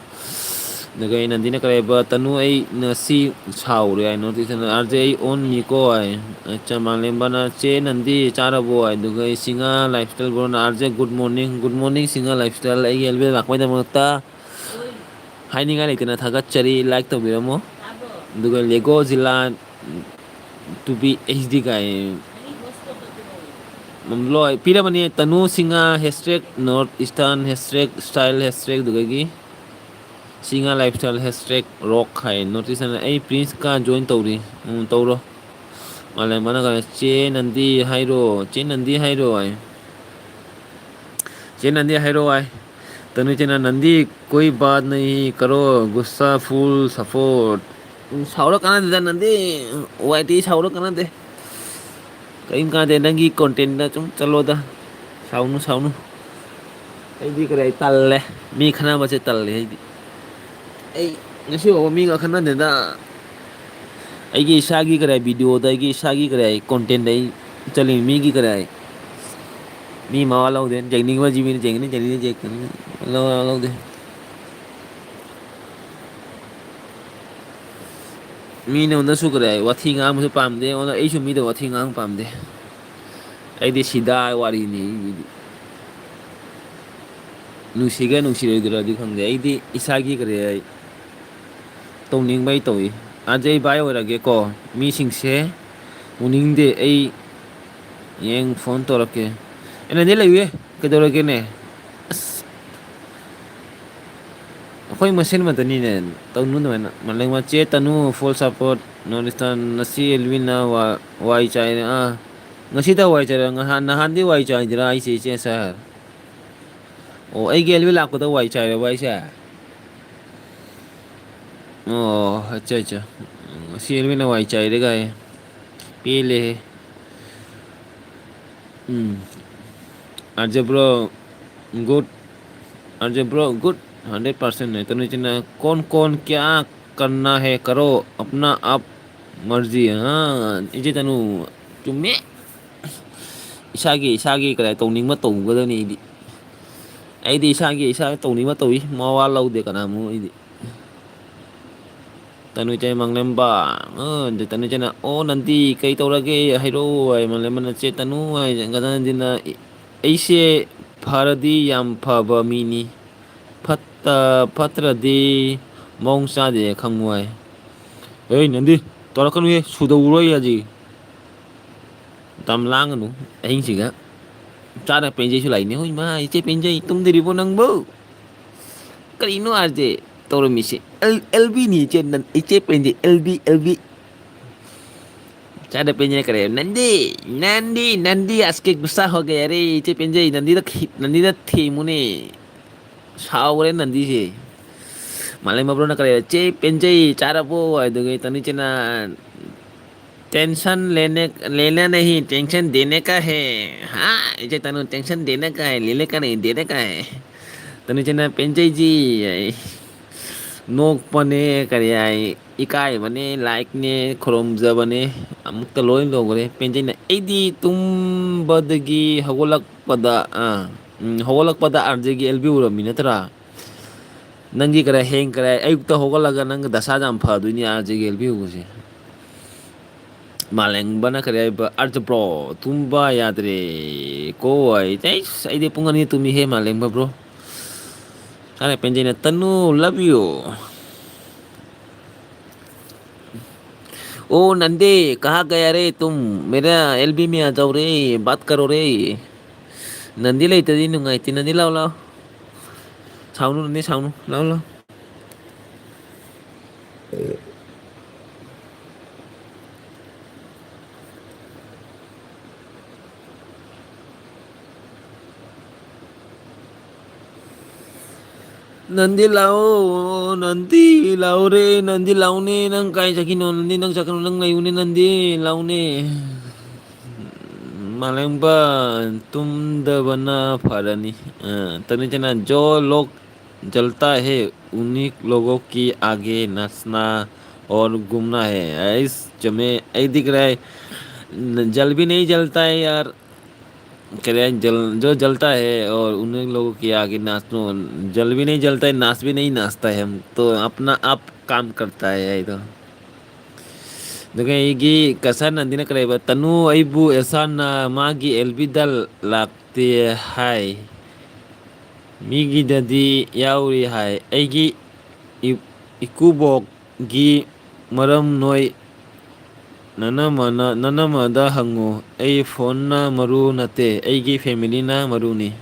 ꯑꯗꯨꯒ ꯑꯩ ꯅꯟꯗꯤꯅ ꯀꯔꯤ ꯍꯥꯏꯕ, "ꯇꯅꯨ, ꯑꯩ ꯉꯁꯤ ꯁꯥꯎꯔꯦ" ꯍꯥꯏ, ꯅꯣꯇꯤꯁ ꯑꯅ, "ꯑꯥꯔ ꯖꯦ, ꯑꯩ ꯑꯣꯟ ꯃꯤꯀꯣ" ꯍꯥꯏ꯫ ꯑꯠꯆꯥ, ꯃꯥꯂꯦꯝꯕꯅ, "ꯆꯦ ꯅꯟꯗꯤ ꯆꯥꯔꯕꯣ?" ꯍꯥꯏ꯫ ꯑꯗꯨꯒ ꯑꯩ ꯁꯤꯡꯍꯥ ꯂꯥꯏꯐꯁ꯭ꯇꯥꯏꯜ ꯕ꯭ꯔꯣꯅ, "R J, good morning, good morning Singha lifestyle, ꯑꯩꯒꯤ ꯑꯦꯜꯕꯦꯝ ꯂꯥꯛꯄꯩꯗꯃꯛꯇ ꯍꯥꯏꯅꯤꯡꯉꯥꯏ ꯂꯩꯇꯅ ꯊꯥꯒꯠꯆꯔꯤ, ꯂꯥꯏꯛ ꯇꯧꯕꯤꯔꯝꯃꯣ"꯫ ꯑꯗꯨꯒ ꯂꯦꯒꯣ ꯖꯤꯂꯥ ꯇꯨ ꯕꯤ ꯑꯩꯆ ꯗꯤ ꯀꯥꯏ꯫ ꯂꯣꯏ ꯄꯤꯔꯕꯅꯤ꯫ ꯇꯅꯨ Singha hashtag north eastern hashtag style hashtag ꯑꯗꯨꯗꯒꯤ ꯁꯤꯡꯍ ꯂꯥꯏꯐꯁ꯭ꯇꯥꯏꯜ ꯍꯦꯁꯇ꯭ꯔꯦꯛ ꯔꯣꯛ ꯍꯥꯏ꯫ ꯅꯣꯔꯠ ꯏꯁꯇꯔꯟ ꯑꯩ ꯄ꯭ꯔꯤꯟꯁꯀ ꯖꯣꯏꯟ ꯇꯧꯔꯤ꯫ ꯎꯝ, ꯇꯧꯔꯣ꯫ ꯃꯥꯂꯦꯝ ꯃꯅꯒ ꯆꯦ ꯅꯟꯗꯤ ꯍꯥꯏꯔꯣ, ꯆꯦ ꯅꯟꯗꯤ ꯍꯥꯏꯔꯣ ꯍꯥꯏ꯫ ꯆꯦ ꯅꯟꯗꯤ ꯍꯥꯏꯔꯣ ꯍꯥꯏ꯫ ꯇꯅꯨ ꯆꯦꯅ ꯅꯟꯗꯤ ꯀꯣꯏ ꯕꯥꯠ ꯅꯍꯤ ꯀꯔꯣ, ꯒꯨꯁꯥ ꯐꯨꯜ ꯁꯄꯣꯔꯠ꯫ ꯎꯝ, ꯁꯥꯎꯔ ꯀꯥꯟꯅꯗꯦꯗ ꯅꯟꯗꯤ, ꯋꯥꯏ ꯇꯤ ꯁꯥꯎꯔ ꯀꯥꯟꯅꯗꯦ꯫ ꯀꯔꯤꯝ ꯀꯥꯟꯗꯦ, ꯅꯪꯒꯤ ꯀꯣꯟꯇꯦꯟꯗ ꯁꯨꯝ ꯆꯠꯂꯣꯗ꯫ ꯁꯥꯎꯅꯨ, ꯁꯥꯎꯅꯨ꯫ ꯑꯩꯗꯤ ꯀꯔꯤ ꯍꯥꯏ, ꯇꯜꯂꯦ꯫ ꯃꯤ ꯈꯠꯅꯕꯁꯦ ꯇꯜꯂꯦ ꯑꯩꯗꯤ꯫ ꯑꯩ ꯉꯁꯤ ꯐꯥꯎꯕ ꯃꯤꯒ ꯈꯠꯅꯗꯦꯗ꯫ ꯑꯩꯒꯤ ꯏꯁꯥꯒꯤ ꯀꯔꯤ ꯍꯥꯏ, ꯚꯤꯗꯤꯑꯣꯗ ꯑꯩꯒꯤ ꯏꯁꯥꯒꯤ ꯀꯔꯤ ꯍꯥꯏ, ꯀꯣꯟꯇꯦꯟꯗ ꯑꯩ ꯆꯠꯂꯤ꯫ ꯃꯤꯒꯤ ꯀꯔꯤ ꯍꯥꯏ, ꯃꯤ ꯃꯋꯥ ꯂꯧꯗꯦ꯫ ꯌꯦꯡꯅꯤꯡꯕ ꯖꯤꯕꯤꯅ ꯌꯦꯡꯅꯤ, ꯌꯦꯡꯅꯤꯡꯕ ꯌꯦꯡꯅꯤ꯫ ꯂꯧ-, ꯂꯧꯗꯦ꯫ ꯃꯤꯅ ꯑꯩꯉꯣꯟꯗꯁꯨ ꯀꯔꯤ ꯍꯥꯏ, ꯋꯥꯊꯤ ꯉꯥꯡꯕꯁꯨ ꯄꯥꯝꯗꯦ, ꯑꯩꯉꯣꯟꯗ, ꯑꯩꯁꯨ ꯃꯤꯗ ꯋꯥꯊꯤ ꯉꯥꯡꯕ ꯄꯥꯝꯗꯦ꯫ ꯑꯩꯗꯤ ꯁꯤꯗꯥ ꯋꯥꯔꯤꯅꯤ ꯑꯩꯒꯤꯗꯤ꯫ ꯅꯨꯡꯁꯤꯒꯦꯔꯥ ꯅꯨꯡꯁꯤꯔꯣꯏꯗ꯭ꯔꯗꯤ ꯈꯪꯗꯦ, ꯑꯩꯗꯤ ꯏꯁꯥꯒꯤ ꯀꯔꯤ ꯍꯥꯏ, ꯇꯧꯅꯤꯡꯕ ꯑꯩ ꯇꯧꯏ꯫ ꯑꯗꯨꯗꯤ ꯑꯩ ꯚꯥꯏ ꯑꯣꯏꯔꯒꯦꯀꯣ꯫ ꯃꯤꯁꯤꯡꯁꯦ ꯎꯅꯤꯡꯗꯦ ꯑꯩ꯫ ꯍꯌꯦꯡ ꯐꯣꯟ ꯇꯧꯔꯛꯀꯦ꯫ ꯑꯦ, ꯅꯟꯗꯤ ꯂꯩꯌꯨꯌꯦ꯫ ꯀꯩꯗꯧꯔꯒꯦꯅꯦ? ꯑꯁ, ꯑꯩꯈꯣꯏ ꯃꯁꯦꯟ ꯃꯇꯅꯤꯅꯦ꯫ ꯇꯧꯅꯨ ꯑꯗꯨꯃꯥꯏꯅ꯫ ꯃꯥꯂꯦꯝ ꯃꯆꯦ ꯇꯅꯨ, full support꯫ ꯅꯣꯔꯠ ꯏꯁꯇꯔꯟ, ꯉꯁꯤ ꯑꯦꯜꯋꯤꯟꯅ ꯋꯥ-, ꯋꯥꯏ ꯆꯥꯏꯔꯦ꯫ ꯑꯥ, ꯉꯁꯤꯗ ꯋꯥꯏ ꯆꯥꯏꯔꯦ꯫ ꯉꯍꯥꯟ, ꯅꯍꯥꯟꯗꯤ ꯋꯥꯏ ꯆꯥꯏꯗ꯭ꯔꯥ ꯍꯥꯏꯁꯦ, ꯏꯆꯦ ꯁꯥꯔ? ꯑꯣ, ꯑꯩꯒꯤ ꯑꯦꯜꯋꯤꯟ ꯂꯥꯛꯄꯗ ꯋꯥꯏ ꯆꯥꯏꯔꯕ ꯍꯥꯏꯁꯦ? ꯑꯣ, ꯑꯠꯆꯥ, ꯑꯠꯆꯥ꯫ ꯑꯁꯤ ꯑꯦꯜꯃꯤꯅ ꯋꯥꯏ ꯆꯥꯏꯔꯦ ꯒꯥꯏ꯫ ꯄꯦꯜꯂꯦꯍꯦ꯫ ꯎꯝ꯫ R J bro, good. R J bro, good. Hundred percent ꯅꯦ꯫ ꯇꯅꯨ ꯏꯆꯦꯅ, "ꯀꯣꯟ ꯀꯣꯟ ꯀꯌꯥ ꯀꯔꯅꯥ ꯍꯦ ꯀꯔꯣ, ꯑꯞꯅꯥ ꯑꯞ ꯃꯔꯖꯤ"꯫ ꯑꯥ, ꯏꯆꯦ ꯇꯅꯨ, ꯆꯨꯝꯃꯦ꯫ ꯏꯁꯥꯒꯤ, ꯏꯁꯥꯒꯤ ꯀꯗꯥꯏ ꯇꯧꯅꯤꯡꯕ ꯇꯧꯒꯗꯕꯅꯤ ꯑꯩꯗꯤ꯫ ꯑꯩꯗꯤ ꯏꯁꯥꯒꯤ, ꯏꯁꯥꯒꯤ ꯇꯧꯅꯤꯡꯕ ꯇꯧꯏ, ꯃꯋꯥ ꯂꯧꯗꯦ ꯀꯅꯥꯃꯨꯛ ꯑꯩꯗꯤ꯫ ꯇꯅꯨ ꯏꯆꯦ ꯃꯪꯂꯦꯝꯕ, ꯑ, ꯇꯅꯨ ꯏꯆꯦꯅ, "ꯑꯣ, ꯅꯟꯗꯤ, ꯀꯩ ꯇꯧꯔꯒꯦ? ꯍꯥꯏꯔꯛꯑꯣ," ꯍꯥꯏ, ꯃꯪꯂꯦꯝꯕꯅ, "ꯆꯦ ꯇꯅꯨ," ꯍꯥꯏ, ꯒꯅꯟꯗꯤꯅ, "ꯑꯩꯁꯦ ꯐꯔꯗꯤ ꯌꯥꯝ ꯐꯕ ꯃꯤꯅꯤ, ꯐꯠꯇ-, ꯐꯠꯇ꯭ꯔꯗꯤ ꯃꯑꯣꯡ ꯆꯥꯗꯦ ꯈꯪꯉꯨ," ꯍꯥꯏ꯫ "ꯑꯦ, ꯅꯟꯗꯤ, ꯇꯧꯔꯛꯀꯅꯨꯍꯦ, ꯁꯨꯗꯧꯔꯣꯏ ꯍꯧꯖꯤꯛ꯫ ꯃꯇꯝ ꯂꯥꯡꯒꯅꯨ, ꯑꯍꯤꯡꯁꯤꯒ꯫ ꯆꯥꯅ ꯄꯦꯟꯖꯩꯁꯨ ꯂꯥꯛꯏꯅꯦ꯫ ꯍꯣꯏ ꯃꯥ, ꯏꯆꯦ ꯄꯦꯟꯖꯩ, ꯇꯨꯝꯗ꯭ꯔꯤꯕꯣ ꯅꯪꯕꯣ?" ꯀꯔꯤꯅꯣ ꯑꯥꯔꯖꯦ ꯇꯧꯔꯝꯃꯤꯁꯦ? ꯑꯦꯜ-, ꯑꯦꯜꯕꯤꯅꯤ ꯏꯆꯦ, ꯅꯟ-, ꯏꯆꯦ ꯄꯦꯟꯖꯩ, ꯑꯦꯜꯕꯤ, ꯑꯦꯜꯕꯤ꯫ ꯆꯥꯗ ꯄꯦꯟꯖꯩ ꯀꯔꯦ, "ꯅꯟꯗꯤ, ꯅꯟꯗꯤ, ꯅꯟꯗꯤ ꯑꯁ ꯀꯦ ꯒꯨꯁꯥ ꯍꯣ ꯒꯌꯥ ꯔꯦ, ꯏꯆꯦ ꯄꯦꯟꯖꯩ, ꯅꯟꯗꯤꯗ ꯈꯤ-, ꯅꯟꯗꯤꯗ ꯊꯦꯝꯃꯨꯅꯦ꯫ ꯁꯥꯎꯈ꯭ꯔꯦ ꯅꯟꯗꯤꯁꯦ꯫" ꯃꯥꯂꯦꯝ ꯃꯕ꯭ꯔꯣꯅ ꯀꯔꯦ, "ꯆꯦ ꯄꯦꯟꯖꯩ, ꯆꯥꯔꯕꯣ?" ꯍꯥꯏꯗꯨꯒꯤ ꯇꯅꯨ ꯏꯆꯦꯅ, "टेंशन लेने, लेना नहीं, टेंशन देने का है।" ꯍꯥ? ꯏꯆꯦ ꯇꯅꯨ, "टेंशन देने का है, लेने का नहीं, देने का है।" ꯇꯅꯨ ꯏꯆꯦꯅ, "ꯄꯦꯟꯖꯩꯖꯤ" ꯍꯥꯏ꯫ ꯅꯣꯛꯄꯅꯦ, ꯀꯔꯤ ꯍꯥꯏ, ꯏꯀꯥꯏꯕꯅꯦ, ꯂꯥꯏꯛꯅꯦ, ꯈꯨꯔꯨꯝꯖꯕꯅꯦ, ꯑꯃꯨꯛꯇ ꯂꯣꯏ ꯂꯧꯈ꯭ꯔꯦ꯫ ꯄꯦꯟꯖꯩꯅ, "ꯑꯩꯗꯤ ꯇꯨꯝꯕꯗꯒꯤ ꯍꯧꯒꯠꯂꯛꯄꯗ, ꯑꯥ, ꯎꯝ, ꯍꯧꯒꯠꯂꯛꯄꯗ ꯑꯥꯔꯖꯦꯒꯤ ꯑꯦꯜꯕꯤ ꯎꯔꯝꯃꯤ ꯅꯠꯇ꯭ꯔꯥ? ꯅꯪꯒꯤ ꯀꯔꯤ ꯍꯌꯦꯡ ꯀꯔꯤ ꯑꯌꯨꯛꯇ ꯍꯧꯒꯠꯂꯒ ꯅꯪꯒꯤ ꯗꯁꯥ ꯌꯥꯝ ꯐꯗꯣꯏꯅꯤ ꯑꯥꯔꯖꯦꯒꯤ ꯑꯦꯜꯕꯤ ꯎꯕꯁꯦ꯫" ꯃꯥꯂꯦꯝꯕꯅ ꯀꯔꯤ ꯍꯥꯏꯕ? "ꯑꯥꯔꯖꯦ ꯕ꯭ꯔꯣ, ꯇꯨꯝꯕ ꯌꯥꯗ꯭ꯔꯦ ꯀꯣ" ꯍꯥꯏ꯫ ꯑꯩꯁ, ꯑꯩꯗꯤ ꯄꯨꯡ ꯑꯅꯤ ꯇꯨꯝꯃꯤꯍꯦ, ꯃꯥꯂꯦꯝꯕ ꯕ꯭ꯔꯣ꯫ ꯀꯥꯟꯅ ꯄꯦꯟꯖꯩꯅ, "ꯇꯅꯨ, love you꯫ ओ नंदे, कहाँ गया रे तुम? मेरा एलबी में आ जाओ रे, बात करो रे।" ꯅꯟꯗꯤ ꯂꯩꯇꯗꯤ ꯅꯨꯡꯉꯥꯏꯇꯦ꯫ ꯅꯟꯗꯤ ꯂꯥꯎ, ꯂꯥꯎ꯫ ꯁꯥꯎꯅꯨ, ꯅꯟꯗꯤ ꯁꯥꯎꯅꯨ꯫ ꯂꯥꯎ, ꯂꯥꯎ꯫ ꯅꯟꯗꯤ ꯂꯥꯛꯑꯣ, ꯅꯟꯗꯤ ꯂꯥꯛꯑꯣꯔꯦ, ꯅꯟꯗꯤ ꯂꯥꯛꯑꯣꯅꯦ, ꯅꯪ ꯀꯥꯏ ꯆꯠꯈꯤꯅꯣ? ꯅꯟꯗꯤ ꯅꯪ ꯆꯠꯈꯤꯅꯣ, ꯅꯪ ꯂꯩꯌꯨꯅꯦ, ꯅꯟꯗꯤ ꯂꯥꯛꯑꯣꯅꯦ꯫ ꯃꯥꯂꯦꯝꯕ ꯇꯨꯝꯗꯕꯅ ꯐꯔꯅꯤ꯫ ꯑ, ꯇꯅꯤ ꯇꯅ ꯖꯣ ꯂꯣꯛ ꯖꯜꯇꯥ ꯍꯦ, ꯎꯅꯤ ꯂꯣꯒꯣ ꯀꯤ ꯑꯥꯒꯦ ꯅꯥꯆꯅꯥ ꯑꯣꯔ ꯒꯨꯝꯅꯥ ꯍꯦ꯫ ꯑꯩꯁ, ꯆꯨꯝꯃꯦ, ꯑꯩ ꯗꯤꯈ ꯔꯍꯥ ꯍꯦ꯫ ꯖꯜ ꯚꯤ ꯅꯍꯤ ꯖꯜꯇꯥ ꯍꯦ ꯌꯥꯔ꯫ ꯀꯔꯤ ꯍꯥꯏ, ꯖꯜ, ꯖꯣ ꯖꯜꯇꯥ ꯍꯦ ꯑꯣꯔ ꯎꯅꯤ ꯂꯣꯒꯣ ꯀꯤ ꯑꯥꯒꯦ ꯅꯥꯆꯅꯣ꯫ ꯖꯜ ꯚꯤ ꯅꯍꯤ ꯖꯜꯇꯥ ꯍꯦ, ꯅꯥꯆ ꯚꯤ ꯅꯍꯤ ꯅꯥꯆꯇꯥ ꯍꯦ, ꯍꯝ ꯇꯣ ꯑꯞꯅꯥ ꯑꯥꯞ ꯀꯥꯝ ꯀꯔꯇꯥ ꯍꯦ, ꯑꯩꯗꯣ꯫ ꯑꯗꯨꯒ ꯑꯩꯒꯤ ꯀꯁꯥꯔ ꯅꯟꯗꯤꯅ ꯀꯔꯤ ꯍꯥꯏꯕ? ꯇꯅꯨ ꯑꯩꯕꯨ ꯑꯦꯁꯥꯅ ꯃꯥꯒꯤ ꯑꯦꯜ ꯕꯤꯗ ꯂꯥꯛꯇꯦ ꯍꯥꯏ꯫ ꯃꯤꯒꯤꯗꯗꯤ ꯌꯥꯎꯔꯤ ꯍꯥꯏ꯫ ꯑꯩꯒꯤ ꯏ-, ꯏꯀꯨꯕꯣꯛꯀꯤ ꯃꯔꯝ ꯅꯣꯏ ꯅꯅꯝꯃꯅ-, ꯅꯅꯝꯃꯗ ꯍꯪꯉꯨ꯫ ꯑꯩ ꯐꯣꯟꯅ ꯃꯔꯨ ꯅꯠꯇꯦ, ꯑꯩꯒꯤ ꯐꯦꯃꯤꯂꯤꯅ ꯃꯔꯨꯅꯤ꯫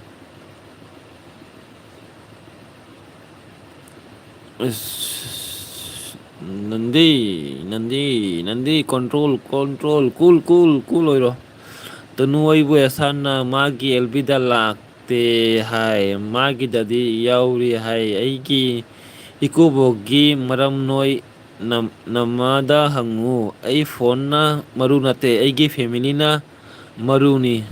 ꯑꯁ, ꯅꯟꯗꯤ, ꯅꯟꯗꯤ, ꯅꯟꯗꯤ, control, control, cool, cool, cool ꯑꯣꯏꯔꯣ꯫ ꯇꯅꯨ ꯑꯩꯕꯨ ꯑꯦꯁꯥꯟꯅ ꯃꯥꯒꯤ ꯑꯦꯜ ꯕꯤꯗ ꯂꯥꯛꯇꯦ ꯍꯥꯏ, ꯃꯥꯒꯤꯗꯗꯤ ꯌꯥꯎꯔꯤ ꯍꯥꯏ꯫ ꯑꯩꯒꯤ ꯏꯀꯨꯕꯣꯛꯀꯤ ꯃꯔꯝ ꯅꯣꯏ ꯅꯝ-, ꯅꯝꯃꯗ ꯍꯪꯉꯨ꯫ ꯑꯩ ꯐꯣꯟꯅ ꯃꯔꯨ ꯅꯠꯇꯦ, ꯑꯩꯒꯤ ꯐꯦꯃꯤꯂꯤꯅ ꯃꯔꯨꯅꯤ꯫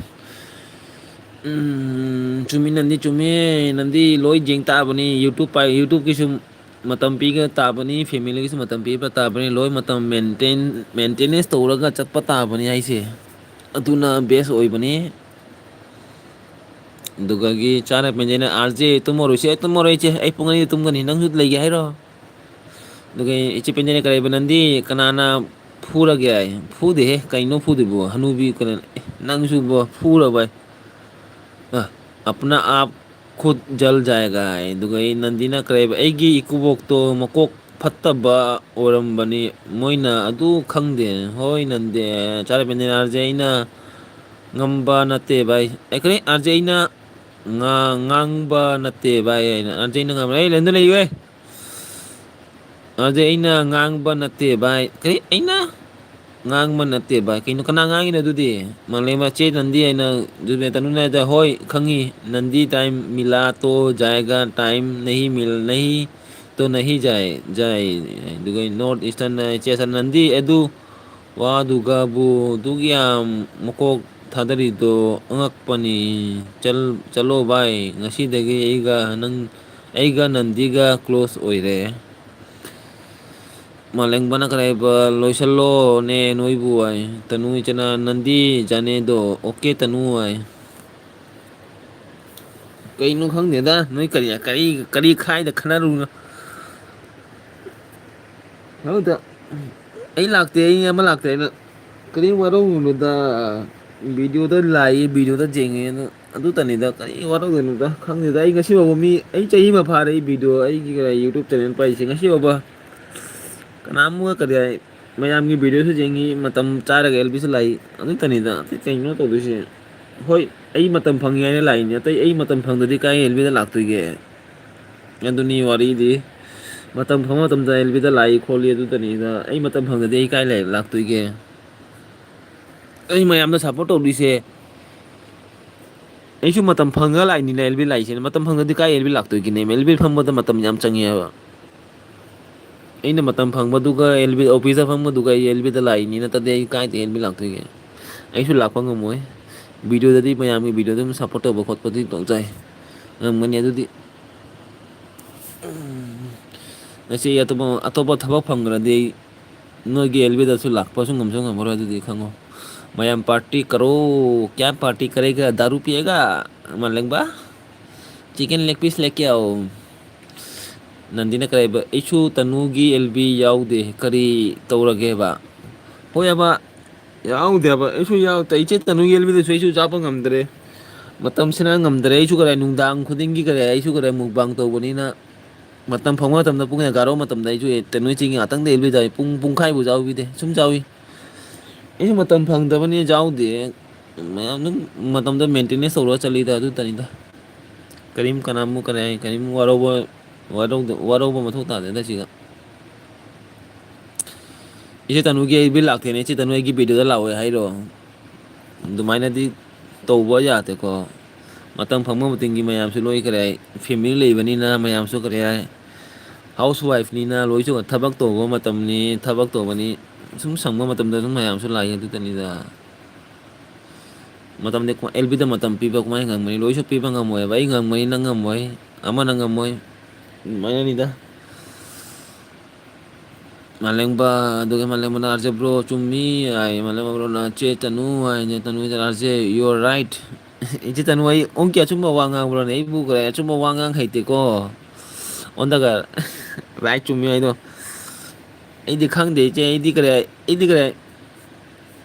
ꯎꯝ, ꯆꯨꯝꯃꯤ, ꯅꯟꯗꯤ ꯆꯨꯝꯃꯤ꯫ ꯅꯟꯗꯤ ꯂꯣꯏ ꯌꯦꯡ ꯇꯥꯕꯅꯤ꯫ YouTube ꯄꯥꯏ-, YouTubeꯀꯤꯁꯨ ꯃꯇꯝ ꯄꯤꯒ ꯇꯥꯕꯅꯤ, familyꯒꯤꯁꯨ ꯃꯇꯝ ꯄꯤꯕ ꯇꯥꯕꯅꯤ꯫ ꯂꯣꯏ ꯃꯇꯝ maintain, maintenance ꯇꯧꯔꯒ ꯆꯠꯄ ꯇꯥꯕꯅꯤ ꯍꯥꯏꯁꯦ꯫ ꯑꯗꯨꯅ best ꯑꯣꯏꯕꯅꯤ꯫ ꯑꯗꯨꯒꯒꯤ ꯆꯥꯅ ꯄꯦꯟꯖꯅ, "ꯑꯥꯔ ꯖꯦ, ꯇꯨꯝꯃꯔꯣꯏꯁꯦ, ꯑꯩ ꯇꯨꯝꯃꯔꯣꯏ ꯏꯆꯦ, ꯑꯩ ꯄꯨꯡ ꯑꯅꯤꯗ ꯇꯨꯝꯒꯅꯤ, ꯅꯪꯁꯨ ꯂꯩꯒꯦ ꯍꯥꯏꯔꯣ?" ꯑꯗꯨꯒ ꯏꯆꯦ ꯄꯦꯟꯖꯅ ꯀꯔꯤ ꯍꯥꯏꯕ, "ꯅꯟꯗꯤ ꯀꯅꯥꯅ ꯐꯨꯔꯒꯦ?" ꯍꯥꯏ꯫ "ꯐꯨꯗꯦꯍꯦ, ꯀꯩꯅꯣ ꯐꯨꯗꯣꯏꯕꯣ? ꯍꯅꯨꯕꯤ ꯀꯅꯥ-, ꯑꯦ, ꯅꯪꯁꯨ ꯕꯣ, ꯐꯨꯔꯕ?" ꯑ, "ꯑꯄꯅꯥ ꯑꯥꯞ ꯈꯨꯗ ꯖꯜ ꯖꯥꯌꯦꯒꯥ" ꯍꯥꯏ꯫ ꯑꯗꯨꯒ ꯑꯩ ꯅꯟꯗꯤꯅ ꯀꯔꯤ ꯍꯥꯏꯕ, "ꯑꯩꯒꯤ ꯏꯀꯨꯕꯣꯛꯇꯣ ꯃꯀꯣꯛ ꯐꯠꯇꯕ ꯑꯣꯏꯔꯝꯕꯅꯤ, ꯃꯣꯏꯅ ꯑꯗꯨ ꯈꯪꯗꯦ"꯫ ꯍꯣꯏ ꯅꯟꯗꯤ, ꯆꯥꯅ ꯄꯦꯟꯖꯅ, "ꯑꯥꯔ ꯖꯦ, ꯑꯩꯅ ꯉꯝꯕ ꯅꯠꯇꯦ ꯚꯥꯏ"꯫ ꯑꯩ ꯀꯔꯤ? "ꯑꯥꯔ ꯖꯦ, ꯑꯩꯅ ꯉꯥ-, ꯉꯥꯡꯕ ꯅꯠꯇꯦ ꯚꯥꯏ" ꯍꯥꯏꯅ꯫ "ꯑꯥꯔ ꯖꯦ, ꯑꯩꯅ ꯉꯝꯕ-, ꯑꯩ ꯂꯦꯟꯗ ꯂꯩꯌꯨ, ꯑꯦ꯫ ꯑꯥꯔ ꯖꯦ, ꯑꯩꯅ ꯉꯥꯡꯕ ꯅꯠꯇꯦ ꯚꯥꯏ"꯫ ꯀꯔꯤ? ꯑꯩꯅ? ꯉꯥꯡꯕ ꯅꯠꯇꯦ ꯚꯥꯏ꯫ ꯀꯩꯅꯣ, ꯀꯅꯥ ꯉꯥꯡꯉꯤꯅꯣ ꯑꯗꯨꯗꯤ? ꯃꯥꯂꯦꯝ ꯃꯆꯦ ꯅꯟꯗꯤ ꯍꯥꯏꯅ ꯖꯨꯕꯦ ꯇꯅꯨꯅ ꯍꯥꯏꯗ, "ꯍꯣꯏ, ꯈꯪꯉꯤ, ꯅꯟꯗꯤ ꯇꯥꯏꯝ ꯃꯤꯂꯥ ꯇꯣ ꯖꯥꯏꯒꯥ ꯇꯥꯏꯝ ꯅꯍꯤ ꯃꯤꯜ, ꯅꯍꯤ ꯇꯣ ꯅꯍꯤ ꯖꯥꯏ, ꯖꯥꯏ"꯫ ꯑꯗꯨꯒ ꯅꯣꯔꯠ ꯏꯁꯇꯔꯟ ꯆꯦꯁꯟ ꯅꯟꯗꯤ ꯑꯗꯨ ꯋꯥꯗꯨꯒꯕꯨ ꯑꯗꯨꯛ ꯌꯥꯝ ꯃꯀꯣꯛ ꯊꯥꯗꯔꯤꯗꯣ ꯑꯉꯛꯄꯅꯤ꯫ ꯆꯜ-, ꯆꯠꯂꯣ ꯚꯥꯏ, ꯉꯁꯤꯗꯒꯤ ꯑꯩꯒ ꯅꯪ, ꯑꯩꯒ ꯅꯟꯗꯤꯒ ꯀ꯭ꯂꯣꯁ ꯑꯣꯏꯔꯦ꯫ ꯃꯥꯂꯦꯡꯕꯅ ꯀꯔꯤ ꯍꯥꯏꯕ? "ꯂꯣꯏꯁꯜꯂꯣꯅꯦ ꯅꯣꯏꯕꯨ" ꯍꯥꯏ꯫ ꯇꯅꯨ ꯏꯆꯅ "ꯅꯟꯗꯤ ꯖꯥꯅꯦꯗꯣ, ꯑꯣꯀꯦ ꯇꯅꯨ" ꯍꯥꯏ꯫ ꯀꯩꯅꯣ ꯈꯪꯗꯦꯗ, ꯅꯣꯏ ꯀꯔꯤ, ꯀꯔꯤ, ꯀꯔꯤ ꯈꯥꯏꯗ ꯈꯟꯅꯔꯨꯅꯣ? ꯈꯪꯗꯦ꯫ ꯑꯩ ꯂꯥꯛꯇꯦ, ꯑꯩ ꯑꯃ ꯂꯥꯛꯇꯦ ꯍꯥꯏꯅ ꯀꯔꯤꯝ ꯋꯥꯔꯧꯔꯨꯅꯨꯗ꯫ ꯚꯤꯗꯤꯑꯣꯗ ꯂꯥꯛꯏ, ꯚꯤꯗꯤꯑꯣꯗ ꯌꯦꯡꯉꯦꯅ ꯑꯗꯨꯇꯅꯤꯗ, ꯀꯔꯤ ꯋꯥꯔꯧꯗꯣꯏꯅꯣꯗ? ꯈꯪꯗꯦꯗ, ꯑꯩ ꯉꯁꯤ ꯐꯥꯎꯕ ꯃꯤ, ꯑꯩ ꯆꯍꯤ ꯑꯃ ꯐꯥꯔꯦ ꯑꯩ ꯚꯤꯗꯤꯑꯣ, ꯑꯩꯒꯤ ꯀꯩꯅꯣ, YouTube ꯆꯦꯅꯦꯜ ꯄꯥꯏꯁꯦ꯫ ꯉꯁꯤ ꯐꯥꯎꯕ ꯀꯅꯥꯝꯒ ꯀꯔꯤ ꯍꯥꯏ, ꯃꯌꯥꯝꯒꯤ ꯚꯤꯗꯤꯑꯣꯁꯨ ꯌꯦꯡꯉꯤ, ꯃꯇꯝ ꯆꯥꯔꯒ ꯑꯦꯜ ꯕꯤꯁꯨ ꯂꯥꯛꯏ, ꯑꯗꯨꯇꯅꯤꯗ꯫ ꯑꯇꯩ ꯀꯩꯅꯣ ꯇꯧꯗꯣꯏꯁꯦ? ꯍꯣꯏ, ꯑꯩ ꯃꯇꯝ ꯐꯪꯉꯤ ꯍꯥꯏꯅ ꯂꯥꯛꯏꯅꯦ, ꯑꯇꯩ ꯑꯩ ꯃꯇꯝ ꯐꯪꯗ꯭ꯔꯗꯤ ꯀꯥꯏ ꯑꯦꯜ ꯕꯤꯗ ꯂꯥꯛꯇꯣꯏꯒꯦ? ꯑꯗꯨꯅꯤ ꯋꯥꯔꯤꯗꯤ꯫ ꯃꯇꯝ ꯐꯪꯕ ꯃꯇꯝꯗ ꯑꯦꯜ ꯕꯤꯗ ꯂꯥꯛꯏ ꯈꯣꯠꯂꯤ ꯑꯗꯨꯇꯅꯤꯗ꯫ ꯑꯩ ꯃꯇꯝ ꯐꯪꯗ꯭ꯔꯗꯤ ꯑꯩ ꯀꯥꯏ ꯂꯩ-, ꯂꯥꯛꯇꯣꯏꯒꯦ? ꯑꯩ ꯃꯌꯥꯝꯗ ꯁꯞꯄꯣꯔꯠ ꯇꯧꯗꯣꯏꯁꯦ꯫ ꯑꯩꯁꯨ ꯃꯇꯝ ꯐꯪꯉꯒ ꯂꯥꯛꯏꯅꯤꯅ ꯑꯦꯜ ꯕꯤ ꯂꯥꯛꯏꯁꯦ꯫ ꯃꯇꯝ ꯐꯪꯗ꯭ꯔꯗꯤ ꯀꯥꯏ ꯑꯦꯜ ꯕꯤ ꯂꯥꯛꯇꯣꯏꯒꯤꯅꯦ? ꯑꯦꯜ ꯕꯤ ꯐꯝꯕꯗ ꯃꯇꯝ ꯌꯥꯝ ꯆꯪꯉꯦ ꯍꯥꯏꯕ꯫ ꯑꯩꯅ ꯃꯇꯝ ꯐꯪꯕꯗꯨꯒ ꯑꯦꯜ ꯕꯤ, ꯑꯣꯐꯤꯁꯇ ꯐꯝꯕꯗꯨꯒ ꯑꯩ ꯑꯦꯜ ꯕꯤꯗ ꯂꯥꯛꯏꯅꯤ, ꯅꯠꯇ꯭ꯔꯗꯤ ꯑꯩ ꯀꯥꯏꯗ ꯑꯦꯜ ꯕꯤ ꯂꯥꯛꯇꯣꯏꯒꯦ? ꯑꯩꯁꯨ ꯂꯥꯛꯄ ꯉꯝꯃꯣꯏ꯫ ꯚꯤꯗꯤꯑꯣꯗꯗꯤ ꯃꯌꯥꯝꯒꯤ ꯚꯤꯗꯤꯑꯣꯗ ꯑꯗꯨꯝ ꯁꯞꯄꯣꯔꯠ ꯇꯧꯕ ꯈꯣꯠꯄꯗꯤ ꯇꯧꯖꯩ꯫ ꯉꯝꯒꯅꯤ ꯑꯗꯨꯗꯤ꯫ ꯎꯝ꯫ ꯉꯁꯤ ꯑꯇꯣꯞꯄ, ꯑꯇꯣꯞꯄ ꯊꯕꯛ ꯐꯪꯈ꯭ꯔꯗꯤ ꯑꯩ ꯅꯣꯏꯒꯤ ꯑꯦꯜ ꯕꯤꯗꯁꯨ ꯂꯥꯛꯄꯁꯨ ꯉꯝꯁꯨ ꯉꯝꯃꯔꯣꯏ, ꯑꯗꯨꯗꯤ ꯈꯪꯉꯣ꯫ ꯃꯌꯥꯝ ꯄꯥꯔꯇꯤ ꯀꯔꯣ, ꯀꯌꯥ ꯄꯥꯔꯇꯤ ꯀꯔꯦꯒ, ꯗꯥꯔꯨ ꯄꯤꯌꯦꯒ, ꯃꯥꯂꯦꯡꯕ? ꯆꯤꯀꯟ ꯂꯦꯒ ꯄꯤꯁ ꯂꯦꯒ ꯀꯌꯥ ꯑꯣ? ꯅꯟꯗꯤꯅ ꯀꯔꯤ ꯍꯥꯏꯕ? "ꯑꯩꯁꯨ ꯇꯅꯨꯒꯤ ꯑꯦꯜ ꯕꯤ ꯌꯥꯎꯗꯦ, ꯀꯔꯤ ꯇꯧꯔꯒꯦꯕ?" ꯍꯣꯏ ꯍꯥꯏꯕ, ꯌꯥꯎꯗꯦ ꯍꯥꯏꯕ, ꯑꯩꯁꯨ ꯌꯥꯎꯗꯦ꯫ ꯏꯆꯦ ꯇꯅꯨꯒꯤ ꯑꯦꯜ ꯕꯤꯗꯁꯨ ꯑꯩꯁꯨ ꯆꯥꯕ ꯉꯝꯗ꯭ꯔꯦ, ꯃꯇꯝꯁꯤꯅ ꯉꯝꯗ꯭ꯔꯦ꯫ ꯑꯩꯁꯨ ꯀꯔꯤ ꯅꯨꯡꯗꯥꯡ ꯈꯨꯗꯤꯡꯒꯤ ꯀꯔꯤ ꯑꯩꯁꯨ ꯀꯔꯤ ꯃꯨꯛꯕꯥꯡ ꯇꯧꯕꯅꯤꯅ ꯃꯇꯝ ꯐꯪꯕ ꯃꯇꯝꯗ ꯄꯨꯡ ꯑꯦꯒꯥꯔꯣ ꯃꯇꯝꯗ ꯑꯩꯁꯨ ꯇꯅꯨ ꯆꯤꯡꯒꯤ ꯉꯥꯛꯇꯪꯗꯤ ꯑꯦꯜ ꯕꯤ ꯌꯥꯎꯏ, ꯄꯨꯡ ꯄꯨꯡꯈꯥꯏꯕꯨ ꯌꯥꯎꯕꯤꯗꯦ, ꯁꯨꯝ ꯌꯥꯎꯏ꯫ ꯑꯩꯁꯨ ꯃꯇꯝ ꯐꯪꯗꯕꯅꯤ ꯌꯥꯎꯗꯦ꯫ ꯃꯌꯥꯝ ꯑꯗꯨꯝ ꯃꯇꯝꯗ ꯃꯦꯟꯇꯦꯅꯦꯟꯁ ꯇꯧꯔꯒ ꯆꯠꯂꯤꯗ ꯑꯗꯨꯇꯅꯤꯗ꯫ ꯀꯔꯤꯝ ꯀꯅꯥꯃꯨꯛ ꯀꯔꯤ ꯍꯥꯏ, ꯀꯔꯤꯝ ꯋꯥꯔꯧꯕ, ꯋꯥꯔꯧꯗ-, ꯋꯥꯔꯧꯕ ꯃꯊꯧ ꯇꯥꯗꯦꯗ ꯁꯤꯗ꯫ ꯏꯆꯦ ꯇꯅꯨꯒꯤ ꯑꯦꯜ ꯕꯤ ꯂꯥꯛꯇꯦꯅꯦ, ꯏꯆꯦ ꯇꯅꯨ ꯑꯩꯒꯤ ꯚꯤꯗꯤꯑꯣꯗ ꯂꯥꯛꯑꯣꯏ ꯍꯥꯏꯔꯣ? ꯑꯗꯨꯃꯥꯏꯅꯗꯤ ꯇꯧꯕ ꯌꯥꯗꯦꯀꯣ꯫ ꯃꯇꯝ ꯐꯪꯕ ꯃꯇꯝꯒꯤ ꯃꯌꯥꯝꯁꯨ ꯂꯣꯏꯈ꯭ꯔꯦ꯫ ꯐꯦꯃꯤꯂꯤ ꯂꯩꯕꯅꯤꯅ ꯃꯌꯥꯝꯁꯨ ꯀꯔꯤ ꯍꯥꯏ, ꯍꯥꯎꯁ ꯋꯥꯏꯐꯅꯤꯅ ꯂꯣꯏꯁꯨ ꯊꯕꯛ ꯇꯧꯕ ꯃꯇꯝꯅꯤ, ꯊꯕꯛ ꯇꯧꯕꯅꯤ꯫ ꯁꯨꯝ ꯁꯪꯕ ꯃꯇꯝꯗ ꯁꯨꯝ ꯃꯌꯥꯝꯁꯨ ꯂꯥꯛꯏ ꯑꯗꯨꯗꯅꯤꯗ꯫ ꯃꯇꯝꯗꯤ ꯀꯃꯥꯏ-, ꯑꯦꯜ ꯕꯤꯗ ꯃꯇꯝ ꯄꯤꯕ ꯀꯃꯥꯏꯅ ꯉꯝꯒꯅꯤ? ꯂꯣꯏꯁꯨ ꯄꯤꯕ ꯉꯝꯃꯣꯏꯕ꯫ ꯑꯩ ꯉꯝꯒꯅꯤ, ꯅꯪ ꯉꯝꯃꯣꯏ, ꯑꯃꯅ ꯉꯝꯃꯣꯏ꯫ ꯑꯗꯨꯃꯥꯏꯅꯅꯤꯗ꯫ ꯃꯥꯂꯦꯝꯕ, ꯑꯗꯨꯒ ꯃꯥꯂꯦꯝꯕꯅ, "ꯑꯥꯔ ꯖꯦ ꯕ꯭ꯔꯣ, ꯆꯨꯝꯃꯤ," ꯍꯥꯏ꯫ ꯃꯥꯂꯦꯝꯕ ꯕ꯭ꯔꯣꯅ, "ꯆꯦ ꯇꯅꯨ," ꯍꯥꯏꯅꯦ꯫ Tanu, "R J, you are right." ꯏꯆꯦ ꯇꯅꯨ, ꯑꯩ ꯑꯃꯨꯛꯀꯤ ꯑꯆꯨꯝꯕ ꯋꯥ ꯉꯥꯡꯕ꯭ꯔꯣꯅꯦ? ꯑꯩꯕꯨ ꯀꯔꯤ ꯑꯆꯨꯝꯕ ꯋꯥ ꯉꯥꯡ ꯍꯩꯇꯦꯀꯣ꯫ ꯑꯣꯟꯗꯒ right ꯆꯨꯝꯃꯤ ꯍꯥꯏꯗꯣ꯫ ꯑꯩꯗꯤ ꯈꯪꯗꯦ ꯏꯆꯦ, ꯑꯩꯗꯤ ꯀꯔꯤ, ꯑꯩꯗꯤ ꯀꯔꯤ,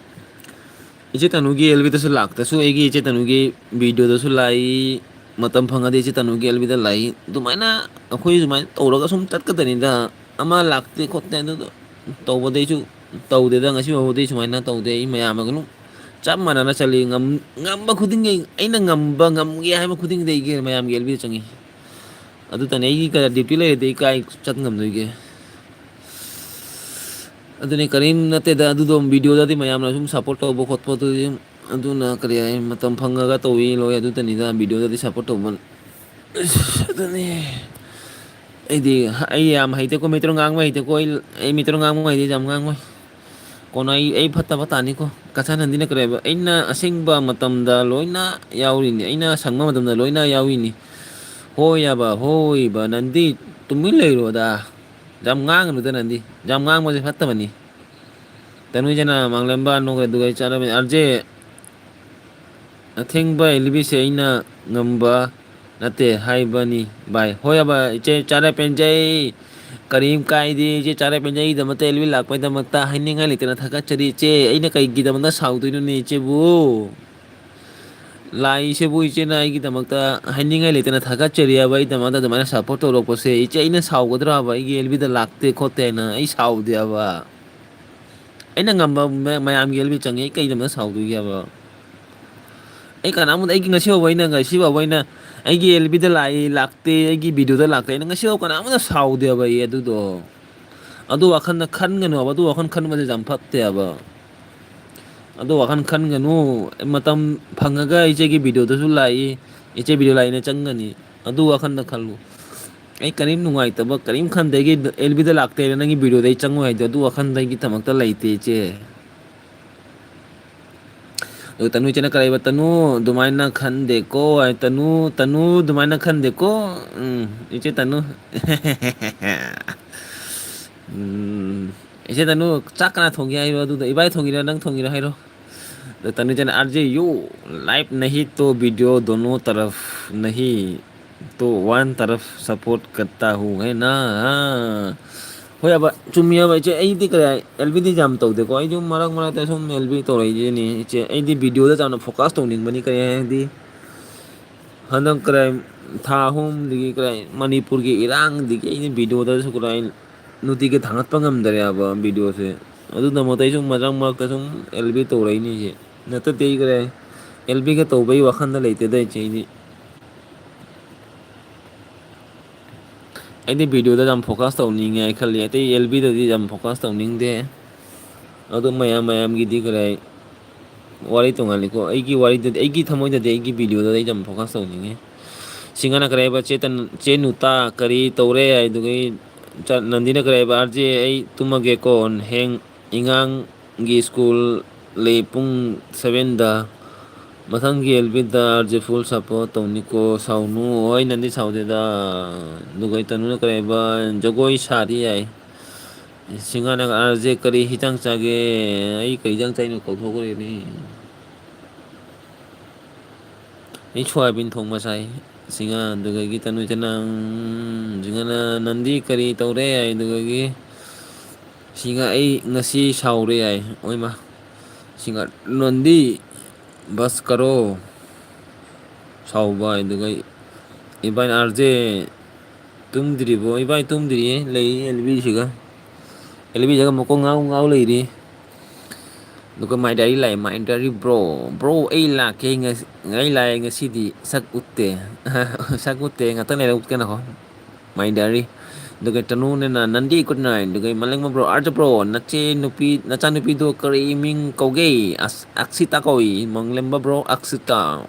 ꯏꯆꯦ ꯇꯅꯨꯒꯤ ꯑꯦꯜ ꯕꯤꯗꯁꯨ ꯂꯥꯛꯇꯁꯨ ꯑꯩꯒꯤ ꯏꯆꯦ ꯇꯅꯨꯒꯤ ꯚꯤꯗꯤꯑꯣꯗꯁꯨ ꯂꯥꯛꯏ, ꯃꯇꯝ ꯐꯪꯉꯗꯤ ꯏꯆꯦ ꯇꯅꯨꯒꯤ ꯑꯦꯜ ꯕꯤꯗ ꯂꯥꯛꯏ꯫ ꯑꯗꯨꯃꯥꯏꯅ ꯑꯩꯈꯣꯏ ꯁꯨꯃꯥꯏꯅ ꯇꯧꯔꯒ ꯁꯨꯝ ꯆꯠꯀꯗꯅꯤꯗ꯫ ꯑꯃ ꯂꯥꯛꯇꯦ ꯈꯣꯠꯇꯦ ꯑꯗꯨ ꯇꯧꯕꯗꯩꯁꯨ ꯇꯧꯗꯦꯗ꯫ ꯉꯁꯤ ꯐꯥꯎꯕꯗꯤ ꯁꯨꯃꯥꯏꯅ ꯇꯧꯗꯦ꯫ ꯑꯩ ꯃꯌꯥꯝ ꯑꯗꯨꯝ ꯆꯞ ꯃꯥꯟꯅꯅ ꯆꯠꯂꯤ꯫ ꯉꯝ-, ꯉꯝꯕ ꯈꯨꯗꯤꯡꯒꯤ, ꯑꯩꯅ ꯉꯝꯕ ꯉꯝꯒꯦ ꯍꯥꯏꯕ ꯈꯨꯗꯤꯡꯗ ꯑꯩꯒꯤ ꯃꯌꯥꯝꯒꯤ ꯑꯦꯜ ꯕꯤꯗ ꯆꯪꯉꯤ꯫ ꯑꯗꯨꯇꯅꯤ ꯑꯩꯒꯤ ꯀ-, ꯗ꯭ꯌꯨꯇꯤ ꯂꯩꯔꯗꯤ ꯑꯩ ꯀꯥꯏ ꯆꯠ ꯉꯝꯗꯣꯏꯒꯦ? ꯑꯗꯨꯅꯤ ꯀꯔꯤꯝ ꯅꯠꯇꯦꯗ, ꯑꯗꯨꯗꯣ ꯚꯤꯗꯤꯑꯣꯗꯗꯤ ꯃꯌꯥꯝꯅ ꯁꯨꯝ ꯁꯞꯄꯣꯔꯠ ꯇꯧꯕ ꯈꯣꯠꯄꯗꯨꯗꯤ, ꯑꯗꯨꯅ ꯀꯔꯤ ꯍꯥꯏ, ꯃꯇꯝ ꯐꯪꯉꯒ ꯇꯧꯏ ꯂꯣꯏ, ꯑꯗꯨꯇꯅꯤꯗ ꯚꯤꯗꯤꯑꯣꯗꯗꯤ ꯁꯞꯄꯣꯔꯠ ꯇꯧꯕ꯫ ꯑꯗꯨꯅꯤ ꯑꯩꯗꯤ, ꯑꯩ ꯌꯥꯝ ꯍꯩꯇꯦꯀꯣ, ꯃꯩꯇꯩꯂꯣꯟ ꯉꯥꯡꯕ ꯍꯩꯇꯦꯀꯣ, ꯑꯩ, ꯑꯩ ꯃꯩꯇꯩꯂꯣꯟ ꯉꯥꯡꯕ ꯍꯩꯇꯦ, ꯌꯥꯝ ꯉꯥꯡꯉꯣꯏ꯫ ꯀꯣꯟꯅ ꯑꯩ, ꯑꯩ ꯐꯠꯇꯕ ꯇꯥꯅꯤꯀꯣ꯫ ꯀꯆꯥ ꯅꯟꯗꯤꯅ ꯀꯔꯤ ꯍꯥꯏꯕ? "ꯑꯩꯅ ꯑꯁꯦꯡꯕ ꯃꯇꯝꯗ ꯂꯣꯏꯅ ꯌꯥꯎꯔꯤꯅꯤ, ꯑꯩꯅ ꯁꯪꯕ ꯃꯇꯝꯗ ꯂꯣꯏꯅ ꯌꯥꯎꯔꯤꯅꯤ꯫ ꯍꯣꯏ ꯌꯥꯕ, ꯍꯣꯏꯕ, ꯅꯟꯗꯤ ꯇꯨꯃꯤꯟ ꯂꯩꯔꯣꯗ꯫ ꯌꯥꯝ ꯉꯥꯡꯒꯅꯨꯗ ꯅꯟꯗꯤ꯫ ꯌꯥꯝ ꯉꯥꯡꯕꯁꯦ ꯐꯠꯇꯕꯅꯤ꯫" ꯇꯅꯨꯖꯅ ꯃꯥꯡꯂꯦꯝꯕ ꯅꯣꯛꯈ꯭ꯔꯦ, ꯑꯗꯨꯒ ꯑꯩ ꯆꯥꯔꯝꯃꯤ꯫ "ꯑꯥꯔ ꯖꯦ, ꯑꯊꯦꯡꯕ ꯑꯦꯜ ꯕꯤꯁꯦ ꯑꯩꯅ ꯉꯝꯕ ꯅꯠꯇꯦ ꯍꯥꯏꯕꯅꯤ ꯚꯥꯏ꯫" ꯍꯣꯏ ꯌꯥꯕ, ꯏꯆꯦ ꯆꯥꯔꯦ ꯄꯦꯟꯖꯩ꯫ ꯀꯔꯤꯝ ꯀꯥꯏꯗꯦ꯫ ꯏꯆꯦ ꯆꯥꯔꯦ ꯄꯦꯟꯖꯩꯒꯤꯗꯃꯛꯇ, ꯑꯦꯜ ꯕꯤ ꯂꯥꯛꯄꯒꯤꯗꯃꯛꯇ ꯍꯥꯏꯅꯤꯡꯉꯥꯏ ꯂꯩꯇꯅ ꯊꯥꯒꯠꯆꯔꯤ ꯏꯆꯦ꯫ ꯑꯩꯅ ꯀꯩꯒꯤꯗꯃꯛꯇ ꯁꯥꯎꯗꯣꯏꯅꯣꯅꯦ ꯏꯆꯦꯕꯨ? ꯂꯥꯛꯏꯁꯤꯕꯨ ꯏꯆꯦꯅ ꯑꯩꯒꯤꯗꯃꯛꯇ ꯍꯥꯏꯅꯤꯡꯉꯥꯏ ꯂꯩꯇꯅ ꯊꯥꯒꯠꯆꯔꯤ ꯍꯥꯏꯕ, ꯑꯩꯒꯤꯗꯃꯛꯇ ꯑꯗꯨꯃꯥꯏꯅ ꯁꯞꯄꯣꯔꯠ ꯇꯧꯔꯛꯄꯁꯦ꯫ ꯏꯆꯦ, ꯑꯩꯅ ꯁꯥꯎꯒꯗ꯭ꯔꯕ? ꯑꯩꯒꯤ ꯑꯦꯜ ꯕꯤꯗ ꯂꯥꯛꯇꯦ ꯈꯣꯠꯇꯦ ꯍꯥꯏꯅ ꯑꯩ ꯁꯥꯎꯗꯦꯕ꯫ ꯑꯩꯅ ꯉꯝꯕ ꯃ-, ꯃꯌꯥꯝꯒꯤ ꯑꯦꯜ ꯕꯤ ꯆꯪꯉꯤ, ꯑꯩ ꯀꯩꯗꯧꯅ ꯁꯥꯎꯗꯣꯏꯒꯦꯕ? ꯑꯩ ꯀꯅꯥꯃꯗ, ꯑꯩꯒꯤ ꯉꯁꯤ ꯐꯥꯎꯕ ꯑꯩꯅ, ꯉꯁꯤ ꯐꯥꯎꯕ ꯑꯩꯅ ꯑꯩꯒꯤ ꯑꯦꯜ ꯕꯤꯗ ꯂꯥꯛꯏ, ꯂꯥꯛꯇꯦ, ꯑꯩꯒꯤ ꯚꯤꯗꯤꯑꯣꯗ ꯂꯥꯛꯇꯦ, ꯑꯩꯅ ꯉꯁꯤ ꯐꯥꯎ ꯀꯅꯥꯃꯗ ꯁꯥꯎꯗꯦꯕ ꯑꯩ ꯑꯗꯨꯗꯣ꯫ ꯑꯗꯨ ꯋꯥꯈꯜꯗ ꯈꯟꯒꯅꯨ ꯍꯥꯏꯕ, ꯑꯗꯨ ꯋꯥꯈꯜ ꯈꯟꯕꯁꯦ ꯌꯥꯝ ꯐꯠꯇꯦ ꯍꯥꯏꯕ꯫ ꯑꯗꯨ ꯋꯥꯈꯜ ꯈꯟꯒꯅꯨ꯫ ꯃꯇꯝ ꯐꯪꯉꯒ ꯏꯆꯦꯒꯤ ꯚꯤꯗꯤꯑꯣꯗꯁꯨ ꯂꯥꯛꯏ, ꯏꯆꯦ ꯚꯤꯗꯤꯑꯣ ꯂꯥꯛꯏꯅ ꯆꯪꯒꯅꯤ꯫ ꯑꯗꯨ ꯋꯥꯈꯜꯗ ꯈꯜꯂꯨ꯫ ꯑꯩ ꯀꯔꯤꯝ ꯅꯨꯡꯉꯥꯏꯇꯕ ꯀꯔꯤꯝ ꯈꯟꯗꯦ꯫ ꯑꯩꯒꯤ ꯑꯦꯜ ꯕꯤꯗ ꯂꯥꯛꯇꯦꯅ ꯅꯪꯒꯤ ꯚꯤꯗꯤꯑꯣꯗ ꯑꯩ ꯆꯪꯉꯣꯏ ꯍꯥꯏꯗꯣ ꯑꯗꯨ ꯋꯥꯈꯜꯗ ꯑꯩꯒꯤꯗꯃꯛꯇ ꯂꯩꯇꯦ ꯏꯆꯦ꯫ ꯑꯗꯨ ꯇꯅꯨ ꯏꯆꯦꯅ ꯀꯔꯤ ꯍꯥꯏꯕ? "ꯇꯅꯨ ꯑꯗꯨꯃꯥꯏꯅ ꯈꯟꯗꯦꯀꯣ" ꯍꯥꯏ꯫ "ꯇꯅꯨ, ꯇꯅꯨ ꯑꯗꯨꯃꯥꯏꯅ ꯈꯟꯗꯦꯀꯣ"꯫ ꯎꯝ, ꯏꯆꯦ ꯇꯅꯨ꯫ ꯎꯝ, ꯏꯆꯦ ꯇꯅꯨ, ꯆꯥꯛ ꯀꯅꯥ ꯊꯣꯡꯒꯦ ꯍꯥꯏꯕ? ꯑꯗꯨꯗ ꯏꯕꯥꯏ ꯊꯣꯡꯒꯤꯔ ꯅꯪ ꯊꯣꯡꯒꯤꯔ ꯍꯥꯏꯔꯣ꯫ ꯑꯗ ꯇꯅꯨ ꯏꯆꯦꯅ, "आरजे यू, लाइव नहीं तो वीडियो दोनों तरफ नहीं, तो वन तरफ सपोर्ट करता हूँ, है ना?" हाँ꯫ ꯍꯣꯏ ꯍꯥꯏꯕ, ꯆꯨꯝꯃꯤ ꯍꯥꯏꯕ ꯏꯆꯦ꯫ ꯑꯩꯗꯤ ꯀꯔꯤ ꯍꯥꯏ, ꯑꯦꯜ ꯕꯤꯗꯤ ꯌꯥꯝ ꯇꯧꯗꯦꯀꯣ꯫ ꯑꯩꯁꯨ ꯃꯔꯛ ꯃꯔꯛꯇ ꯁꯨꯝ ꯑꯦꯜ ꯕꯤ ꯇꯧꯔꯛꯏꯁꯤꯅꯤ ꯏꯆꯦ꯫ ꯑꯩꯗꯤ ꯚꯤꯗꯤꯑꯣꯗ ꯌꯥꯝꯅ ꯐꯣꯀꯁ ꯇꯧꯅꯤꯡꯕꯅꯤ꯫ ꯀꯔꯤ ꯍꯥꯏꯗꯤ, ꯍꯟꯗꯛ ꯀꯔꯤ ꯊꯥ ꯑꯍꯨꯝꯗꯒꯤ ꯀꯔꯤ ꯃꯅꯤꯄꯨꯔꯒꯤ ꯏꯔꯥꯡꯗꯒꯤ ꯑꯩꯅ ꯚꯤꯗꯤꯑꯣꯗꯁꯨ ꯀꯔꯤ ꯅꯨꯡꯇꯤꯒꯤ ꯊꯥꯡꯒꯠꯄ ꯉꯝꯗꯔꯦ ꯍꯥꯏꯕ ꯚꯤꯗꯤꯑꯣꯁꯦ꯫ ꯑꯗꯨꯅ ꯃꯇꯩ ꯁꯨꯝ ꯃꯔꯛ ꯃꯔꯛꯇ ꯁꯨꯝ ꯑꯦꯜ ꯕꯤ ꯇꯧꯔꯛꯏꯅꯤꯁꯦ꯫ ꯅꯠꯇꯗꯤ ꯑꯩ ꯀꯔꯤ ꯑꯦꯜ ꯕꯤꯒ ꯇꯧꯕꯒꯤ ꯋꯥꯈꯜꯗ ꯂꯩꯇꯦꯗ ꯏꯆꯦ ꯑꯩꯗꯤ꯫ ꯑꯩꯗꯤ ꯚꯤꯗꯤꯑꯣꯗ ꯌꯥꯝ ꯐꯣꯀꯁ ꯇꯧꯅꯤꯡꯉꯦ ꯍꯥꯏ ꯈꯜꯂꯤ, ꯑꯇꯩ ꯑꯦꯜ ꯕꯤꯗꯗꯤ ꯌꯥꯝ ꯐꯣꯀꯁ ꯇꯧꯅꯤꯡꯗꯦ꯫ ꯑꯗꯨ ꯃꯌꯥꯝ ꯃꯌꯥꯝꯒꯤꯗꯤ ꯀꯔꯤ ꯋꯥꯔꯤ ꯇꯣꯡꯉꯥꯜꯂꯤꯀꯣ꯫ ꯑꯩꯒꯤ ꯋꯥꯔꯤꯗꯗꯤ, ꯑꯩꯒꯤ ꯊꯃꯣꯏꯗꯗꯤ ꯑꯩꯒꯤ ꯚꯤꯗꯤꯑꯣꯗ ꯑꯩ ꯌꯥꯝ ꯐꯣꯀꯁ ꯇꯧꯅꯤꯡꯉꯤ꯫ ꯁꯤꯡꯒꯥꯅ ꯀꯔꯤ ꯍꯥꯏꯕ? "ꯆꯦ ꯇꯟ-, ꯆꯦ ꯅꯨꯇꯥ ꯀꯔꯤ ꯇꯧꯔꯦ?" ꯍꯥꯏꯗꯨꯒꯤ ꯆ-, ꯅꯟꯗꯤꯅ ꯀꯔꯤ ꯍꯥꯏꯕ? "ꯑꯥꯔ ꯖꯦ ꯑꯩ ꯇꯨꯝꯃꯒꯦꯀꯣ, ꯍꯌꯦꯡ ꯏꯉꯥꯡꯒꯤ ꯁ꯭ꯀꯨꯜ ꯂꯩ ꯄꯨꯡ ꯁꯚꯦꯟꯗ꯫ ꯃꯊꯪꯒꯤ ꯑꯦꯜ ꯕꯤꯗ ꯑꯥꯔ ꯖꯦ ꯐꯨꯜ ꯁꯄꯣꯔꯠ ꯇꯧꯅꯤꯀꯣ, ꯁꯥꯎꯅꯨ"꯫ ꯍꯣꯏ, ꯅꯟꯗꯤ ꯁꯥꯎꯗꯦꯗ꯫ ꯑꯗꯨꯒ ꯑꯩ ꯇꯅꯨꯅ ꯀꯔꯤ ꯍꯥꯏꯕ? "ꯖꯒꯣꯏ ꯁꯥꯗꯤ ꯌꯥꯏ"꯫ ꯁꯤꯡꯒꯥꯅ, "ꯑꯥꯔ ꯖꯦ ꯀꯔꯤ ꯍꯤꯟꯖꯥꯡ ꯆꯥꯒꯦ?" ꯑꯩ ꯀꯔꯤ ꯍꯤꯟꯖꯥꯡ ꯆꯥꯏꯅꯣ ꯀꯥꯎꯊꯣꯛꯈ꯭ꯔꯦꯅꯦ꯫ ꯑꯩ ꯁꯣꯌꯥꯕꯤꯟ ꯊꯣꯡꯕ ꯆꯥꯏ꯫ ꯁꯤꯡꯒꯥ ꯑꯗꯨꯗꯒꯤ ꯇꯅꯨ ꯏꯆꯦꯅ, ꯎꯝ, ꯁꯤꯡꯒꯥꯅ, "ꯅꯟꯗꯤ ꯀꯔꯤ ꯇꯧꯔꯦ?" ꯑꯗꯨꯗꯒꯤ ꯁꯤꯡꯒꯥ, "ꯑꯩ ꯉꯁꯤ ꯁꯥꯎꯔꯦ" ꯍꯥꯏ꯫ ꯑꯣꯏꯃ꯫ ꯁꯤꯡꯒꯥ, "ꯅꯟꯗꯤ ꯕꯁ ꯀꯔꯣ?" ꯁꯥꯎꯕ꯫ ꯑꯗꯨꯒ ꯏꯕꯥꯅꯤ, "ꯑꯥꯔ ꯖꯦ ꯇꯨꯝꯗ꯭ꯔꯤꯕꯣ?" ꯏꯕꯥꯅꯤ ꯇꯨꯝꯗ꯭ꯔꯤꯌꯦ, ꯂꯩ ꯑꯦꯜ ꯕꯤꯁꯤꯒ꯫ ꯑꯦꯜ ꯕꯤꯁꯤꯒ ꯃꯀꯣꯛ ꯉꯥꯎ ꯉꯥꯎ ꯂꯩꯔꯤ꯫ ꯑꯗꯨꯒ "My diary" ꯂꯥꯛꯑꯦ, "My diary bro, bro ꯑꯩ ꯂꯥꯛꯀꯦ ꯉꯁꯤ, ꯑꯩ ꯂꯥꯛꯑꯦ ꯉꯁꯤꯗꯤ ꯁꯛ ꯎꯠꯇꯦ"꯫ ꯁꯛ ꯎꯠꯇꯦ, ꯉꯥꯛꯇꯪ ꯂꯩꯔ ꯎꯠꯀꯦ ꯅꯈꯣ꯫ "My diary, ꯑꯗꯨꯒ ꯇꯅꯨꯅꯅ ꯅꯟꯗꯤ good night꯫ ꯑꯗꯨꯒ ꯃꯂꯦꯡꯕ ꯕ꯭ꯔꯣ, ꯑꯥꯔꯖ ꯕ꯭ꯔꯣ, ꯅꯆꯦ ꯅꯨꯄꯤ, ꯅꯆꯥꯅꯨꯄꯤꯗꯣ ꯀꯔꯤ ꯃꯤꯡ ꯀꯧꯒꯦ? ꯑꯁ, ꯑꯛꯁꯤꯇꯥ ꯀꯧꯏ, ꯃꯪꯂꯦꯝꯕ ꯕ꯭ꯔꯣ, ꯑꯛꯁꯤꯇꯥ꯫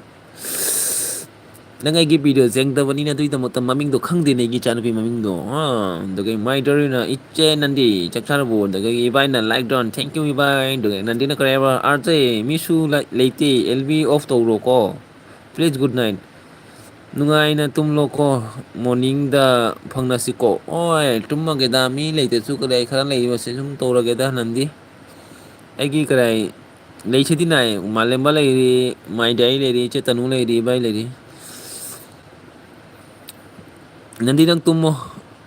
ꯅꯪ ꯑꯩꯒꯤ ꯚꯤꯗꯤꯑꯣ ꯌꯦꯡꯗꯕꯅꯤꯅ ꯑꯗꯨꯒꯤꯗꯃꯛꯇ ꯃꯃꯤꯡꯗꯣ ꯈꯪꯗꯦꯅꯦ, ꯑꯩꯒꯤ ꯏꯆꯥꯅꯨꯄꯤ ꯃꯃꯤꯡꯗꯣ꯫ ꯑꯥ, ꯑꯗꯨꯒ ꯃꯥꯏ ꯗꯥꯏꯔꯤꯅ, "ꯏꯆꯦ ꯅꯟꯗꯤ ꯆꯥꯛ ꯆꯥꯔꯕꯣ?" ꯑꯗꯨꯒ ꯏꯕꯥꯏꯅ, "Like done, thank you ꯏꯕꯥꯏ"꯫ ꯑꯗꯨꯒ ꯅꯟꯗꯤꯅ ꯀꯔꯤ ꯍꯥꯏꯕ? "ꯑꯥꯔꯖꯦ, ꯃꯤꯁꯨ ꯂꯩ-, ꯂꯩꯇꯦ, ꯑꯦꯜ ꯕꯤ ꯑꯣꯐ ꯇꯧꯔꯣꯀꯣ꯫ Please good night꯫ ꯅꯨꯡꯉꯥꯏꯅ ꯇꯨꯝꯂꯣꯀꯣ, ꯃꯣꯔꯅꯤꯡꯗ ꯐꯪꯅꯁꯤꯀꯣ"꯫ ꯍꯣꯏ, ꯇꯨꯝꯃꯒꯦꯗ, ꯃꯤ ꯂꯩꯇ꯭ꯔꯁꯨ ꯀꯗꯥꯏ ꯈꯔ ꯂꯩꯕꯁꯦ ꯁꯨꯝ ꯇꯧꯔꯒꯦꯗ ꯅꯟꯗꯤ꯫ ꯑꯩꯒꯤ ꯀꯗꯥꯏ ꯂꯩꯁꯤꯗꯤ ꯅꯥꯏ, ꯃꯥꯂꯦꯝꯕ ꯂꯩꯔꯤ, ꯃꯥꯏꯗꯥꯏ ꯂꯩꯔꯤ, ꯏꯆꯦ ꯇꯅꯨ ꯂꯩꯔꯤ, ꯏꯕꯥꯏ ꯂꯩꯔꯤ꯫ ꯅꯟꯗꯤ ꯅꯪ ꯇꯨꯝꯃꯣ,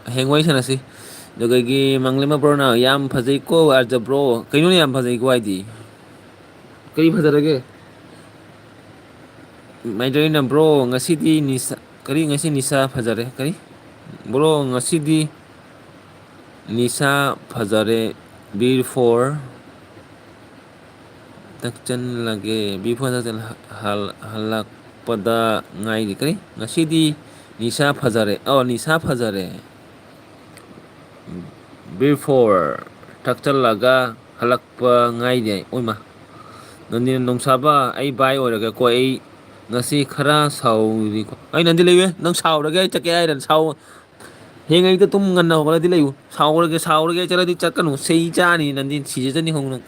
ꯍꯌꯦꯡ ꯋꯥꯔꯤ ꯁꯥꯟꯅꯁꯤ꯫ ꯑꯗꯨꯗꯒꯤ ꯃꯪꯂꯦꯝꯕ ꯕ꯭ꯔꯣꯅ, "ꯌꯥꯝ ꯐꯖꯩꯀꯣ ꯑꯥꯔꯖ ꯕ꯭ꯔꯣ"꯫ ꯀꯩꯅꯣꯅꯦ ꯌꯥꯝ ꯐꯖꯩꯀꯣ ꯍꯥꯏꯗꯤ? ꯀꯔꯤ ꯐꯖꯔꯒꯦ? ꯃꯥꯏꯗ꯭ꯔꯦꯅ, "ꯕ꯭ꯔꯣ, ꯉꯁꯤꯗꯤ ꯅꯤꯁꯥ"꯫ ꯀꯔꯤ? "ꯉꯁꯤ ꯅꯤꯁꯥ ꯐꯖꯔꯦ"? ꯀꯔꯤ? "ꯕ꯭ꯔꯣ, ꯉꯁꯤꯗꯤ ꯅꯤꯁꯥ ꯐꯖꯔꯦ, ꯕꯤꯔ ꯐꯣꯔ ꯊꯛꯆꯜꯂꯒꯦ, ꯕꯤꯔ ꯐꯣꯔ ꯊꯛꯆꯜ-, ꯍꯜ-, ꯍꯜꯂꯛꯄꯗ ꯉꯥꯏꯔꯤ"꯫ ꯀꯔꯤ? "ꯉꯁꯤꯗꯤ ꯅꯤꯁꯥ ꯐꯖꯔꯦ"? ꯑꯣ, "ꯅꯤꯁꯥ ꯐꯖꯔꯦ, ꯕꯤꯔ ꯐꯣꯔ ꯊꯛꯆꯜꯂꯒ ꯍꯜꯂꯛꯄ ꯉꯥꯏꯔꯤ"꯫ ꯑꯣꯏꯃ, ꯅꯟꯗꯤꯅ, "ꯅꯣꯡꯁꯥꯕ, ꯑꯩ ꯕꯥꯏ ꯑꯣꯏꯔꯒꯦꯀꯣ, ꯑꯩ ꯉꯁꯤ ꯈꯔ ꯁꯥꯎꯔꯤꯀꯣ"꯫ ꯑꯩ ꯅꯟꯗꯤ ꯂꯩꯌꯦ, ꯅꯪ ꯁꯥꯎꯔꯒꯦ ꯑꯩ ꯆꯠꯀꯦ ꯍꯥꯏꯔ ꯁꯥꯎ-, ꯍꯌꯦꯡ ꯑꯌꯨꯛꯇ ꯇꯨꯝ ꯉꯟꯅ ꯍꯧꯒꯠꯂꯗꯤ ꯂꯩꯌꯨ꯫ "ꯁꯥꯎꯔꯒꯦ, ꯁꯥꯎꯔꯒꯦ" ꯆꯠꯂꯗꯤ ꯆꯠꯀꯅꯨ, ꯆꯩ ꯆꯥꯅꯤ ꯅꯟꯗꯤ, ꯁꯤꯖꯖꯅꯤ ꯈꯪꯉꯨ ꯅꯪ꯫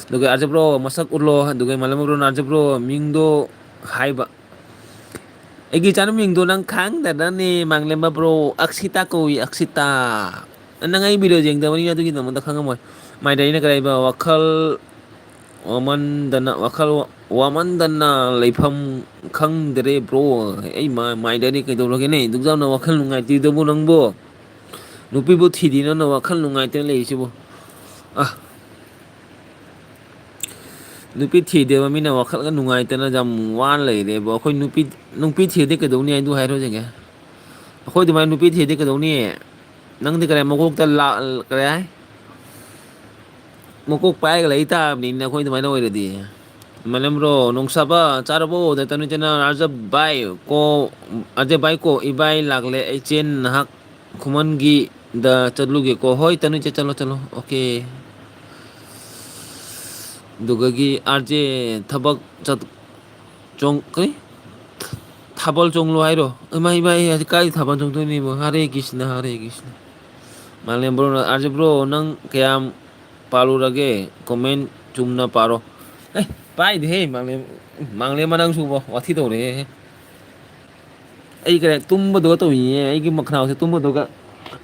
ꯑꯗꯨꯒ ꯑꯥꯔꯖ ꯕ꯭ꯔꯣ ꯃꯁꯛ ꯎꯠꯂꯣ, ꯑꯗꯨꯒ ꯃꯥꯂꯦꯝ ꯕ꯭ꯔꯣꯅ ꯑꯥꯔꯖ ꯕ꯭ꯔꯣ ꯃꯤꯡꯗꯣ ꯍꯥꯏꯕ꯫ ꯑꯩꯒꯤ ꯏꯆꯥꯅꯨꯄꯤ ꯃꯤꯡꯗꯣ ꯅꯪ ꯈꯪꯗꯗꯅꯦ, ꯃꯥꯡꯂꯦꯝꯕ ꯕ꯭ꯔꯣ, ꯑꯛꯁꯤꯇꯥ ꯀꯧꯏ, ꯑꯛꯁꯤꯇꯥ꯫ ꯅꯪ ꯑꯩ ꯚꯤꯗꯤꯑꯣ ꯌꯦꯡꯗꯕꯅꯤꯅ ꯑꯗꯨꯒꯤꯗꯃꯛꯇ ꯈꯪꯉꯝꯃꯣꯏ꯫ ꯃꯥꯏꯗ ꯑꯩꯅ ꯀꯔꯤ ꯍꯥꯏꯕ, ꯋꯥꯈꯜ ꯋꯥꯃꯟꯗꯅ, ꯋꯥꯈꯜ ꯋꯥꯃꯟꯗꯅ ꯂꯩꯐꯝ ꯈꯪꯗ꯭ꯔꯦ ꯕ꯭ꯔꯣ꯫ ꯑꯩ ꯃꯥ-, ꯃꯥꯏꯗꯅꯤ ꯀꯩꯗꯧꯔꯒꯦꯅꯦ? ꯑꯗꯨꯛ ꯌꯥꯝꯅ ꯋꯥꯈꯜ ꯅꯨꯡꯉꯥꯏꯇꯦꯗꯕꯨ ꯅꯪꯕꯣ? ꯅꯨꯄꯤꯕꯨ ꯊꯤꯗꯦ ꯅꯪꯅ ꯋꯥꯈꯜ ꯅꯨꯡꯉꯥꯏꯇꯅ ꯂꯩꯔꯤꯁꯤꯕꯨ? ꯑ, ꯅꯨꯄꯤ ꯊꯤꯗꯦꯕ ꯃꯤꯅ ꯋꯥꯈꯜꯒ ꯅꯨꯡꯉꯥꯏꯇꯅ ꯌꯥꯝ ꯋꯥꯅ ꯂꯩꯔꯦꯕ꯫ ꯑꯩꯈꯣꯏ ꯅꯨꯄꯤ, ꯅꯨꯄꯤ ꯊꯤꯔꯗꯤ ꯀꯩꯗꯧꯅꯤ ꯍꯥꯏꯗꯨ ꯍꯥꯏꯔꯣ ꯌꯦꯡꯒꯦ꯫ ꯑꯩꯈꯣꯏ ꯑꯗꯨꯃꯥꯏꯅ ꯅꯨꯄꯤ ꯊꯤꯔꯗꯤ ꯀꯩꯗꯧꯅꯤ? ꯅꯪꯗꯤ ꯀꯔꯤ ꯃꯀꯣꯛꯇ ꯂꯥ-, ꯀꯔꯤ ꯍꯥꯏ? ꯃꯀꯣꯛ ꯄꯥꯏꯔꯒ ꯂꯩ ꯇꯥꯕꯅꯤꯅꯦ ꯑꯩꯈꯣꯏ ꯑꯗꯨꯃꯥꯏꯅ ꯑꯣꯏꯔꯗꯤ꯫ ꯃꯥꯂꯦꯝ ꯕ꯭ꯔꯣ, ꯅꯣꯡꯁꯥꯕ, ꯆꯥꯔꯕꯣ? ꯗꯥ ꯇꯅꯨ ꯆꯦꯅꯦꯜ, ꯑꯥꯔꯖꯕ ꯚꯥꯏ ꯀꯣ, ꯑꯥꯔꯖꯕ ꯚꯥꯏ ꯀꯣ, ꯏꯕꯥꯏ ꯂꯥꯛꯂꯦ, ꯑꯩ ꯆꯦꯟ ꯅꯍꯥꯛ ꯈꯨꯃꯟꯒꯤꯗ ꯆꯠꯂꯨꯒꯦꯀꯣ꯫ ꯍꯣꯏ, ꯇꯅꯨ ꯏꯆꯦ, ꯆꯠꯂꯣ, ꯆꯠꯂꯣ꯫ ꯑꯣꯀꯦ꯫ ꯑꯗꯨꯒꯒꯤ ꯑꯥꯔ ꯖꯦ ꯊꯕꯛ ꯆꯠ-, ꯆꯣꯡ-, ꯀꯔꯤ? ꯊꯥꯕꯜ ꯆꯣꯡꯂꯨ ꯍꯥꯏꯔꯣ? ꯏꯃꯥ, ꯏꯃꯥ, ꯑꯩ ꯍꯧꯖꯤꯛ ꯀꯥꯏ ꯊꯥꯕꯜ ꯆꯣꯡꯗꯣꯏꯅꯣ? ꯍꯔꯦ ꯀ꯭ꯔꯤꯁꯅ, ꯍꯔꯦ ꯀ꯭ꯔꯤꯁꯅ꯫ ꯃꯥꯂꯦꯝ ꯕ꯭ꯔꯣꯅ, "ꯑꯥꯔ ꯖꯦ ꯕ꯭ꯔꯣ, ꯅꯪ ꯀꯌꯥꯝ ꯄꯥꯜꯂꯨꯔꯒꯦ? ꯀꯣꯃꯦꯟ ꯆꯨꯝꯅ ꯄꯥꯔꯣ"꯫ ꯑꯦ, ꯄꯥꯏꯗꯦꯍꯦ, ꯃꯥꯡꯂꯦꯝ, ꯃꯥꯡꯂꯦꯝ ꯃꯅꯥꯡ ꯁꯨꯕ ꯋꯥꯊꯤ ꯇꯧꯔꯦꯍꯦ꯫ ꯑꯩ ꯀꯔꯤ ꯇꯨꯝꯕꯗꯨꯒ ꯇꯧꯔꯤꯅꯦ, ꯑꯩꯒꯤ ꯃꯈꯅꯥꯎꯁꯦ ꯇꯨꯝꯕꯗꯨꯒ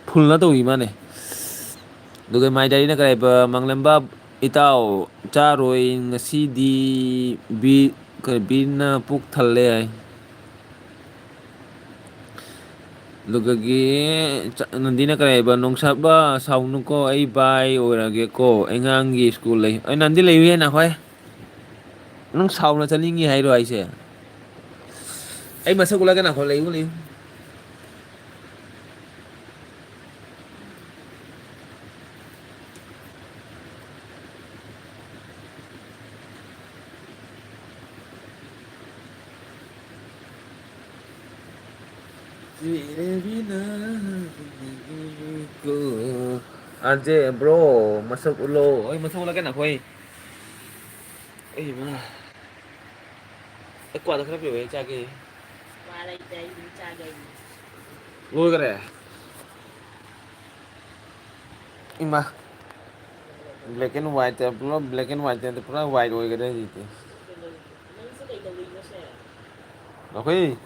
ꯐꯨꯜꯅ ꯇꯧꯔꯤ ꯃꯥꯅꯦ꯫ ꯑꯗꯨꯒ ꯃꯥꯏ ꯗꯥꯏꯔꯤꯅ ꯀꯔꯤ ꯍꯥꯏꯕ, "ꯃꯥꯡꯂꯦꯝꯕ ꯏꯇꯥꯎ, ꯆꯥꯔꯣꯏ ꯉꯁꯤꯗꯤ, ꯕꯤ-, ꯀꯔꯤ, ꯕꯤꯔꯅ ꯄꯨꯛ ꯊꯜꯂꯦ" ꯍꯥꯏ꯫ ꯑꯗꯨꯒꯒꯤ ꯆ-, ꯅꯟꯗꯤꯅ ꯀꯔꯤ ꯍꯥꯏꯕ, "ꯅꯣꯡꯁꯥꯕ ꯁꯥꯎꯅꯨꯀꯣ, ꯑꯩ ꯕꯥꯏ ꯑꯣꯏꯔꯒꯦꯀꯣ, ꯑꯉꯥꯡꯒꯤ ꯁ꯭ꯀꯨꯜ ꯂꯩ"꯫ ꯑꯩ ꯅꯟꯗꯤ ꯂꯩꯌꯨꯍꯦ ꯅꯈꯣꯏ꯫ ꯅꯪ ꯁꯥꯎꯅ ꯆꯠꯅꯤꯡꯉꯤ ꯍꯥꯏꯔꯣ ꯍꯥꯏꯁꯦ? ꯑꯩ ꯃꯁꯛ ꯎꯠꯂꯛꯀꯦ ꯅꯈꯣꯏ, ꯂꯩꯌꯨ, ꯂꯩꯌꯨ꯫ ꯑꯥꯔ ꯖꯦ ꯕ꯭ꯔꯣ, ꯃꯁꯛ ꯎꯠꯂꯣ꯫ ꯑꯩ ꯃꯁꯛ ꯎꯠꯂꯛꯀꯦ ꯅꯈꯣꯏ꯫ ꯑꯩ ꯃꯥ꯫ ꯑꯩ ꯀ꯭ꯋꯥꯗ ꯈꯔ ꯄꯤꯔꯛꯑꯣ, ꯑꯩ ꯆꯥꯒꯦ꯫ ꯀ꯭ꯋꯥ ꯂꯩꯇꯦ, ꯑꯩ ꯑꯗꯨꯝ ꯆꯥꯒꯦ ꯑꯩ꯫ ꯂꯣꯏꯈꯔꯦ? ꯏꯃꯥ꯫ Black and white, ꯄꯨꯔꯥ black and white ꯅꯠꯇꯦ, ꯄꯨꯔꯥ white ꯑꯣꯏꯈꯔꯦ ꯍꯧꯖꯤꯛꯇꯤ꯫ ꯅꯪꯁꯦ ꯀꯩꯗꯧꯔꯤꯅꯣ ꯁꯦ? ꯂꯧꯈꯩ꯫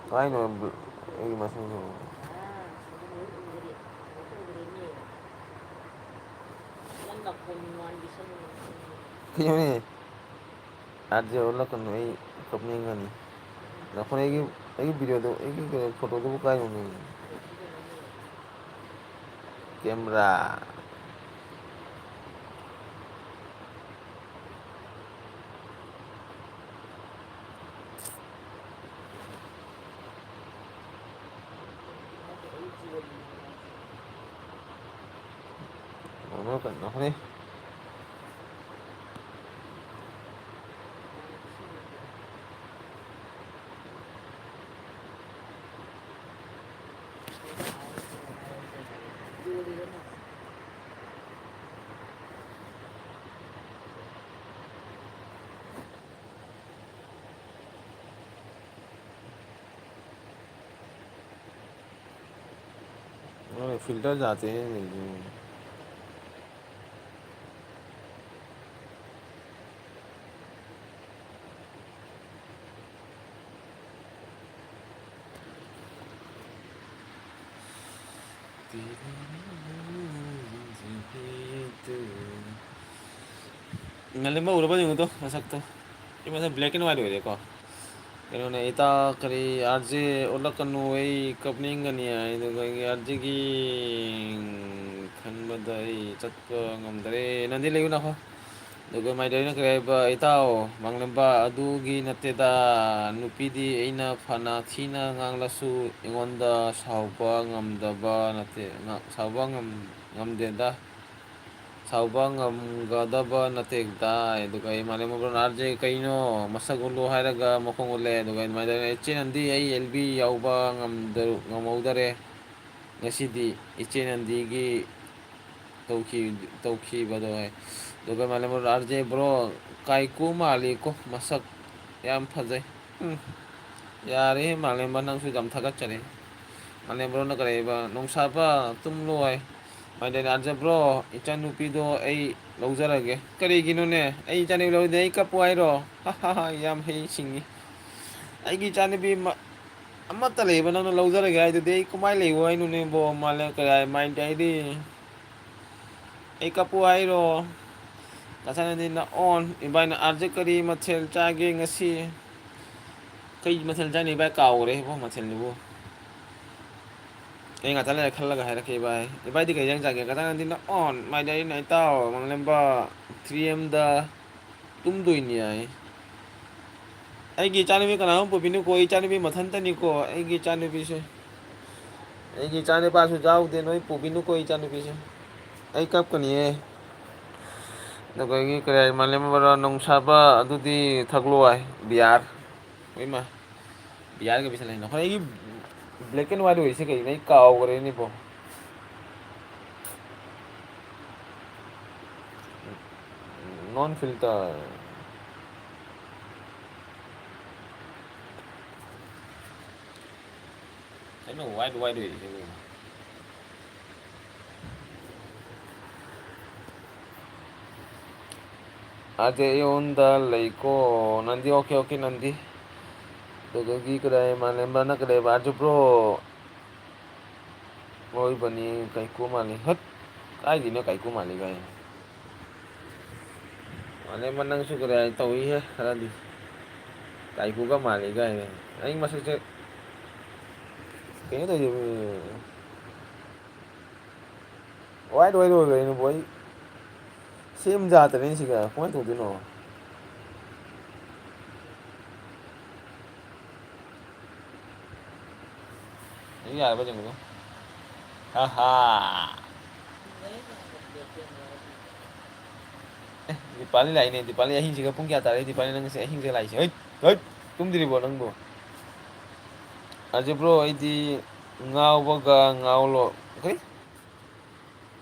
ꯀꯥꯏꯅꯣ ꯑꯩꯒꯤ ꯃꯁꯤꯡꯁꯤꯕꯣ? ꯀꯩꯅꯣꯅꯦ? ꯑꯥꯔ ꯖꯦ ꯑꯣꯜꯂꯛꯀꯅꯨ, ꯑꯩ ꯀꯞꯅꯤꯡꯒꯅꯤ꯫ ꯅꯈꯣꯏ ꯑꯩꯒꯤ, ꯑꯩꯒꯤ videoꯗꯨ, ꯑꯩꯒꯤ ꯀꯩꯅꯣ, photoꯗꯨꯕꯨ ꯀꯥꯏꯅꯣꯅꯦ? Camera꯫ ꯐꯤꯜꯇꯔ ꯖꯥꯠꯁꯦ ꯂꯩꯗꯣꯏꯅꯦ꯫ ꯉꯜꯂꯤꯃ ꯎꯔꯕ ꯌꯦꯡꯉꯨꯗꯣ ꯃꯁꯛꯇꯣ꯫ ꯁꯤ ꯃꯁꯛ black and white ꯑꯣꯏꯔꯦꯀꯣ꯫ ꯀꯩꯅꯣꯅꯦ, ꯏꯇꯥ ꯀꯔꯤ, ꯑꯥꯔ ꯖꯦ ꯑꯣꯜꯂꯛꯀꯅꯨ, ꯑꯩ ꯀꯞꯅꯤꯡꯒꯅꯤ ꯍꯥꯏ꯫ ꯑꯗꯨꯒ ꯑꯩꯒꯤ ꯑꯥꯔ ꯖꯦꯒꯤ ꯈꯟꯕꯗ ꯑꯩ ꯆꯠꯄ ꯉꯝꯗꯔꯦ꯫ ꯅꯪꯗꯤ ꯂꯩꯌꯨ ꯅꯈꯣ꯫ ꯑꯗꯨꯒ ꯃꯥꯏꯗꯩꯅ ꯀꯔꯤ ꯍꯥꯏꯕ, ꯏꯇꯥꯎ ꯃꯥꯡꯂꯦꯝꯕ, ꯑꯗꯨꯒꯤ ꯅꯠꯇꯦꯗ꯫ ꯅꯨꯄꯤꯗꯤ ꯑꯩꯅ ꯐꯅ ꯊꯤꯅ ꯉꯥꯡꯂꯁꯨ ꯑꯩꯉꯣꯟꯗ ꯁꯥꯎꯕ ꯉꯝꯗꯕ ꯅꯠꯇꯦ, ꯉ-, ꯁꯥꯎꯕ ꯉꯝ-, ꯉꯝꯗꯦꯗ꯫ ꯁꯥꯎꯕ ꯉꯝꯒꯗꯕ ꯅꯠꯇꯦ ꯇꯥꯏ꯫ ꯑꯗꯨꯒ ꯑꯩ ꯃꯥꯂꯦꯝ ꯃꯔꯣꯟ, "ꯑꯥꯔ ꯖꯦ ꯀꯩꯅꯣ? ꯃꯁꯛ ꯎꯠꯂꯨ" ꯍꯥꯏꯔꯒ ꯃꯈꯣꯡ ꯎꯠꯂꯦ꯫ ꯑꯗꯨꯒ ꯑꯗꯨꯃꯥꯏꯅ ꯇꯧꯗꯅ ꯏꯆꯦ ꯅꯟꯗꯤ ꯑꯩ ꯑꯦꯜ ꯕꯤ ꯌꯥꯎꯕ ꯉꯝꯗ-, ꯉꯝꯍꯧꯗꯔꯦ꯫ ꯉꯁꯤꯗꯤ ꯏꯆꯦ ꯅꯟꯗꯤꯒꯤ ꯇꯧꯈꯤ-, ꯇꯧꯈꯤꯕꯗꯣ ꯍꯥꯏ꯫ ꯑꯗꯨꯒ ꯃꯥꯂꯦꯝ ꯃꯔꯣꯟ, "ꯑꯥꯔ ꯖꯦ ꯕ꯭ꯔꯣ, ꯀꯥꯏꯀꯨ ꯃꯥꯜꯂꯤꯀꯣ, ꯃꯁꯛ ꯌꯥꯝ ꯐꯖꯩ"꯫ ꯎꯝ꯫ ꯌꯥꯔꯦꯍꯦ ꯃꯥꯂꯦꯝꯕ, ꯅꯪꯁꯨ ꯌꯥꯝ ꯊꯥꯒꯠꯆꯔꯦ꯫ ꯃꯥꯂꯦꯝꯕ꯭ꯔꯣꯅ ꯀꯔꯤꯕ, "ꯅꯣꯡꯁꯥꯕ, ꯇꯨꯝꯂꯣ" ꯍꯥꯏ꯫ ꯃꯥꯏꯗꯩꯅ, "ꯑꯥꯔ ꯖꯦ ꯕ꯭ꯔꯣ, ꯏꯆꯥꯅꯨꯄꯤꯗꯣ ꯑꯩ ꯂꯧꯖꯔꯒꯦ"꯫ "ꯀꯔꯤꯒꯤꯅꯣꯅꯦ? ꯑꯩ ꯏꯆꯥꯅꯨꯄꯤ ꯂꯧꯔꯗꯤ ꯑꯩ ꯀꯞꯄꯨ ꯍꯥꯏꯔꯣ? ꯍꯥ, ꯍꯥ, ꯍꯥ, ꯌꯥꯝ ꯍꯩ ꯁꯤꯡꯉꯤ꯫ ꯑꯩꯒꯤ ꯏꯆꯥꯅꯨꯄꯤ ꯑꯃ-, ꯑꯃꯠꯇ ꯂꯩꯕ ꯅꯪꯅ ꯂꯧꯖꯔꯒꯦ ꯍꯥꯏꯗꯨꯗꯤ ꯑꯩ ꯀꯃꯥꯏꯅ ꯂꯩꯌꯣ ꯍꯥꯏꯅꯣꯅꯦꯕꯣ?" ꯃꯥꯂꯦꯝ ꯀꯔꯤ ꯍꯥꯏ, ꯃꯥꯏꯗꯩꯗꯤ꯫ ꯑꯩ ꯀꯞꯄꯨ ꯍꯥꯏꯔꯣ? ꯀꯆꯥꯅꯗꯤ ꯅ ꯑꯣꯟ ꯏꯕꯥꯏꯅ, "ꯑꯥꯔ ꯖꯦ ꯀꯔꯤ ꯃꯊꯦꯜ ꯆꯥꯒꯦ ꯉꯁꯤ?" ꯀꯩ ꯃꯊꯦꯜ ꯆꯥꯅꯤ ꯏꯕꯥꯏ? ꯀꯥꯎꯈ꯭ꯔꯦ ꯏꯕꯣ ꯃꯊꯦꯜꯗꯨꯕꯨ꯫ ꯑꯩ ꯉꯥꯛꯇꯪ ꯂꯩꯔ ꯈꯜꯂꯒ ꯍꯥꯏꯔꯛꯀꯦ ꯏꯕꯥꯏ꯫ ꯏꯕꯥꯏꯗꯤ ꯀꯩ ꯏꯟꯖꯥꯡ ꯆꯥꯒꯦ? ꯀꯆꯥꯅꯗꯤ ꯅ ꯑꯣꯟ ꯃꯥꯏꯗꯩꯅ, "ꯏꯇꯥꯎ ꯃꯥꯡꯂꯦꯝꯕ, ꯊ꯭ꯔꯤ ꯑꯦꯝꯗ ꯇꯨꯝꯗꯣꯏꯅꯤ" ꯍꯥꯏ꯫ ꯑꯩꯒꯤ ꯏꯆꯥꯅꯨꯄꯤ ꯀꯅꯥꯅꯣꯝ ꯄꯨꯕꯤꯅꯨꯀꯣ, ꯑꯩ ꯏꯆꯥꯅꯨꯄꯤ ꯃꯊꯟꯇꯅꯤꯀꯣ, ꯑꯩꯒꯤ ꯏꯆꯥꯅꯨꯄꯤꯁꯦ꯫ ꯑꯩꯒꯤ ꯏꯆꯥꯅꯨꯄꯥꯁꯨ ꯌꯥꯎꯗꯦ, ꯅꯣꯏ ꯄꯨꯕꯤꯅꯨꯀꯣ ꯏꯆꯥꯅꯨꯄꯤꯁꯦ꯫ ꯑꯩ ꯀꯞꯀꯅꯤꯌꯦ꯫ ꯑꯗꯨꯒ ꯑꯩꯒꯤ ꯀꯔꯤ ꯍꯥꯏ, ꯃꯥꯂꯦꯝ ꯕꯔꯥ ꯅꯨꯡꯁꯥꯕ ꯑꯗꯨꯗꯤ ꯊꯛꯂꯣ ꯍꯥꯏ, ꯕꯤꯌꯥꯔ꯫ ꯍꯣꯏ ꯏꯃꯥ, ꯕꯤꯌꯥꯔꯒ ꯄꯤꯁꯜꯂꯛꯏ꯫ ꯅꯈꯣꯏ ꯑꯩꯒꯤ black and white ꯑꯣꯏꯔꯤꯁꯦ ꯀꯩꯒꯤꯅꯣ? ꯑꯩ ꯀꯥꯎꯈ꯭ꯔꯦꯅꯦꯕꯣ꯫ Non filter꯫ ꯀꯩꯅꯣ white white ꯑꯣꯏꯔꯤꯁꯤꯕꯨ? ꯑꯥꯔ ꯖꯦ ꯑꯩꯉꯣꯟꯗ ꯂꯩꯀꯣ꯫ ꯅꯟꯗꯤ, ꯑꯣꯀꯦ, ꯑꯣꯀꯦ, ꯅꯟꯗꯤ꯫ ꯑꯗꯨꯗꯒꯤ ꯀꯗꯥꯏ ꯃꯥꯂꯦꯝꯕꯅ ꯀꯗꯥꯏ, ꯑꯥꯔ ꯖꯦ ꯕ꯭ꯔꯣ? ꯑꯣꯏꯕꯅꯤ, ꯀꯥꯏꯀꯨ ꯃꯥꯜꯂꯤ꯫ ꯍꯠ! ꯀꯥꯏꯗꯩꯅꯣ ꯀꯥꯏꯀꯨ ꯃꯥꯜꯂꯤ ꯀꯥꯏꯅ? ꯃꯥꯂꯦꯝꯕ, ꯅꯪꯁꯨ ꯀꯗꯥꯏ ꯇꯧꯏꯍꯦ ꯈꯔꯗꯤ꯫ ꯀꯥꯏꯀꯨꯒ ꯃꯥꯜꯂꯤ ꯀꯥꯏꯅ꯫ ꯑꯩ ꯃꯁꯛꯁꯦ ꯀꯩꯅꯣ ꯇꯧꯏꯁꯤꯕꯨ? ꯋꯥꯏꯠ ꯑꯣꯏ ꯂꯣꯏꯈ꯭ꯔꯦꯅꯦ ꯕꯣꯏ꯫ ꯁꯦꯝ ꯌꯥꯗ꯭ꯔꯦꯅꯦ ꯁꯤꯒ꯫ ꯀꯃꯥꯏꯅ ꯇꯧꯗꯣꯏꯅꯣ? ꯍꯧꯖꯤꯛ ꯌꯥꯔꯕ ꯌꯦꯡꯉꯨꯗꯣ꯫ ꯍꯥ ꯍꯥ꯫ ꯑꯦ, ꯗꯤꯄꯥꯂꯤ ꯂꯥꯛꯏꯅꯦ꯫ ꯗꯤꯄꯥꯂꯤ ꯑꯍꯤꯡꯁꯤꯒ ꯄꯨꯡ ꯀꯌꯥ ꯇꯥꯔꯦ? ꯗꯤꯄꯥꯂꯤ ꯅꯪ ꯉꯁꯤ ꯑꯍꯤꯡꯁꯤꯒ ꯂꯥꯛꯏꯁꯦ? ꯍꯩꯠ! ꯍꯩꯠ! ꯇꯨꯝꯗ꯭ꯔꯤꯕꯣ ꯅꯪꯕꯨ? ꯑꯥꯔ ꯖꯦ ꯕ꯭ꯔꯣ, ꯑꯩꯗꯤ ꯉꯥꯎꯕꯒ ꯉꯥꯎꯂꯣ-, ꯀꯔꯤ?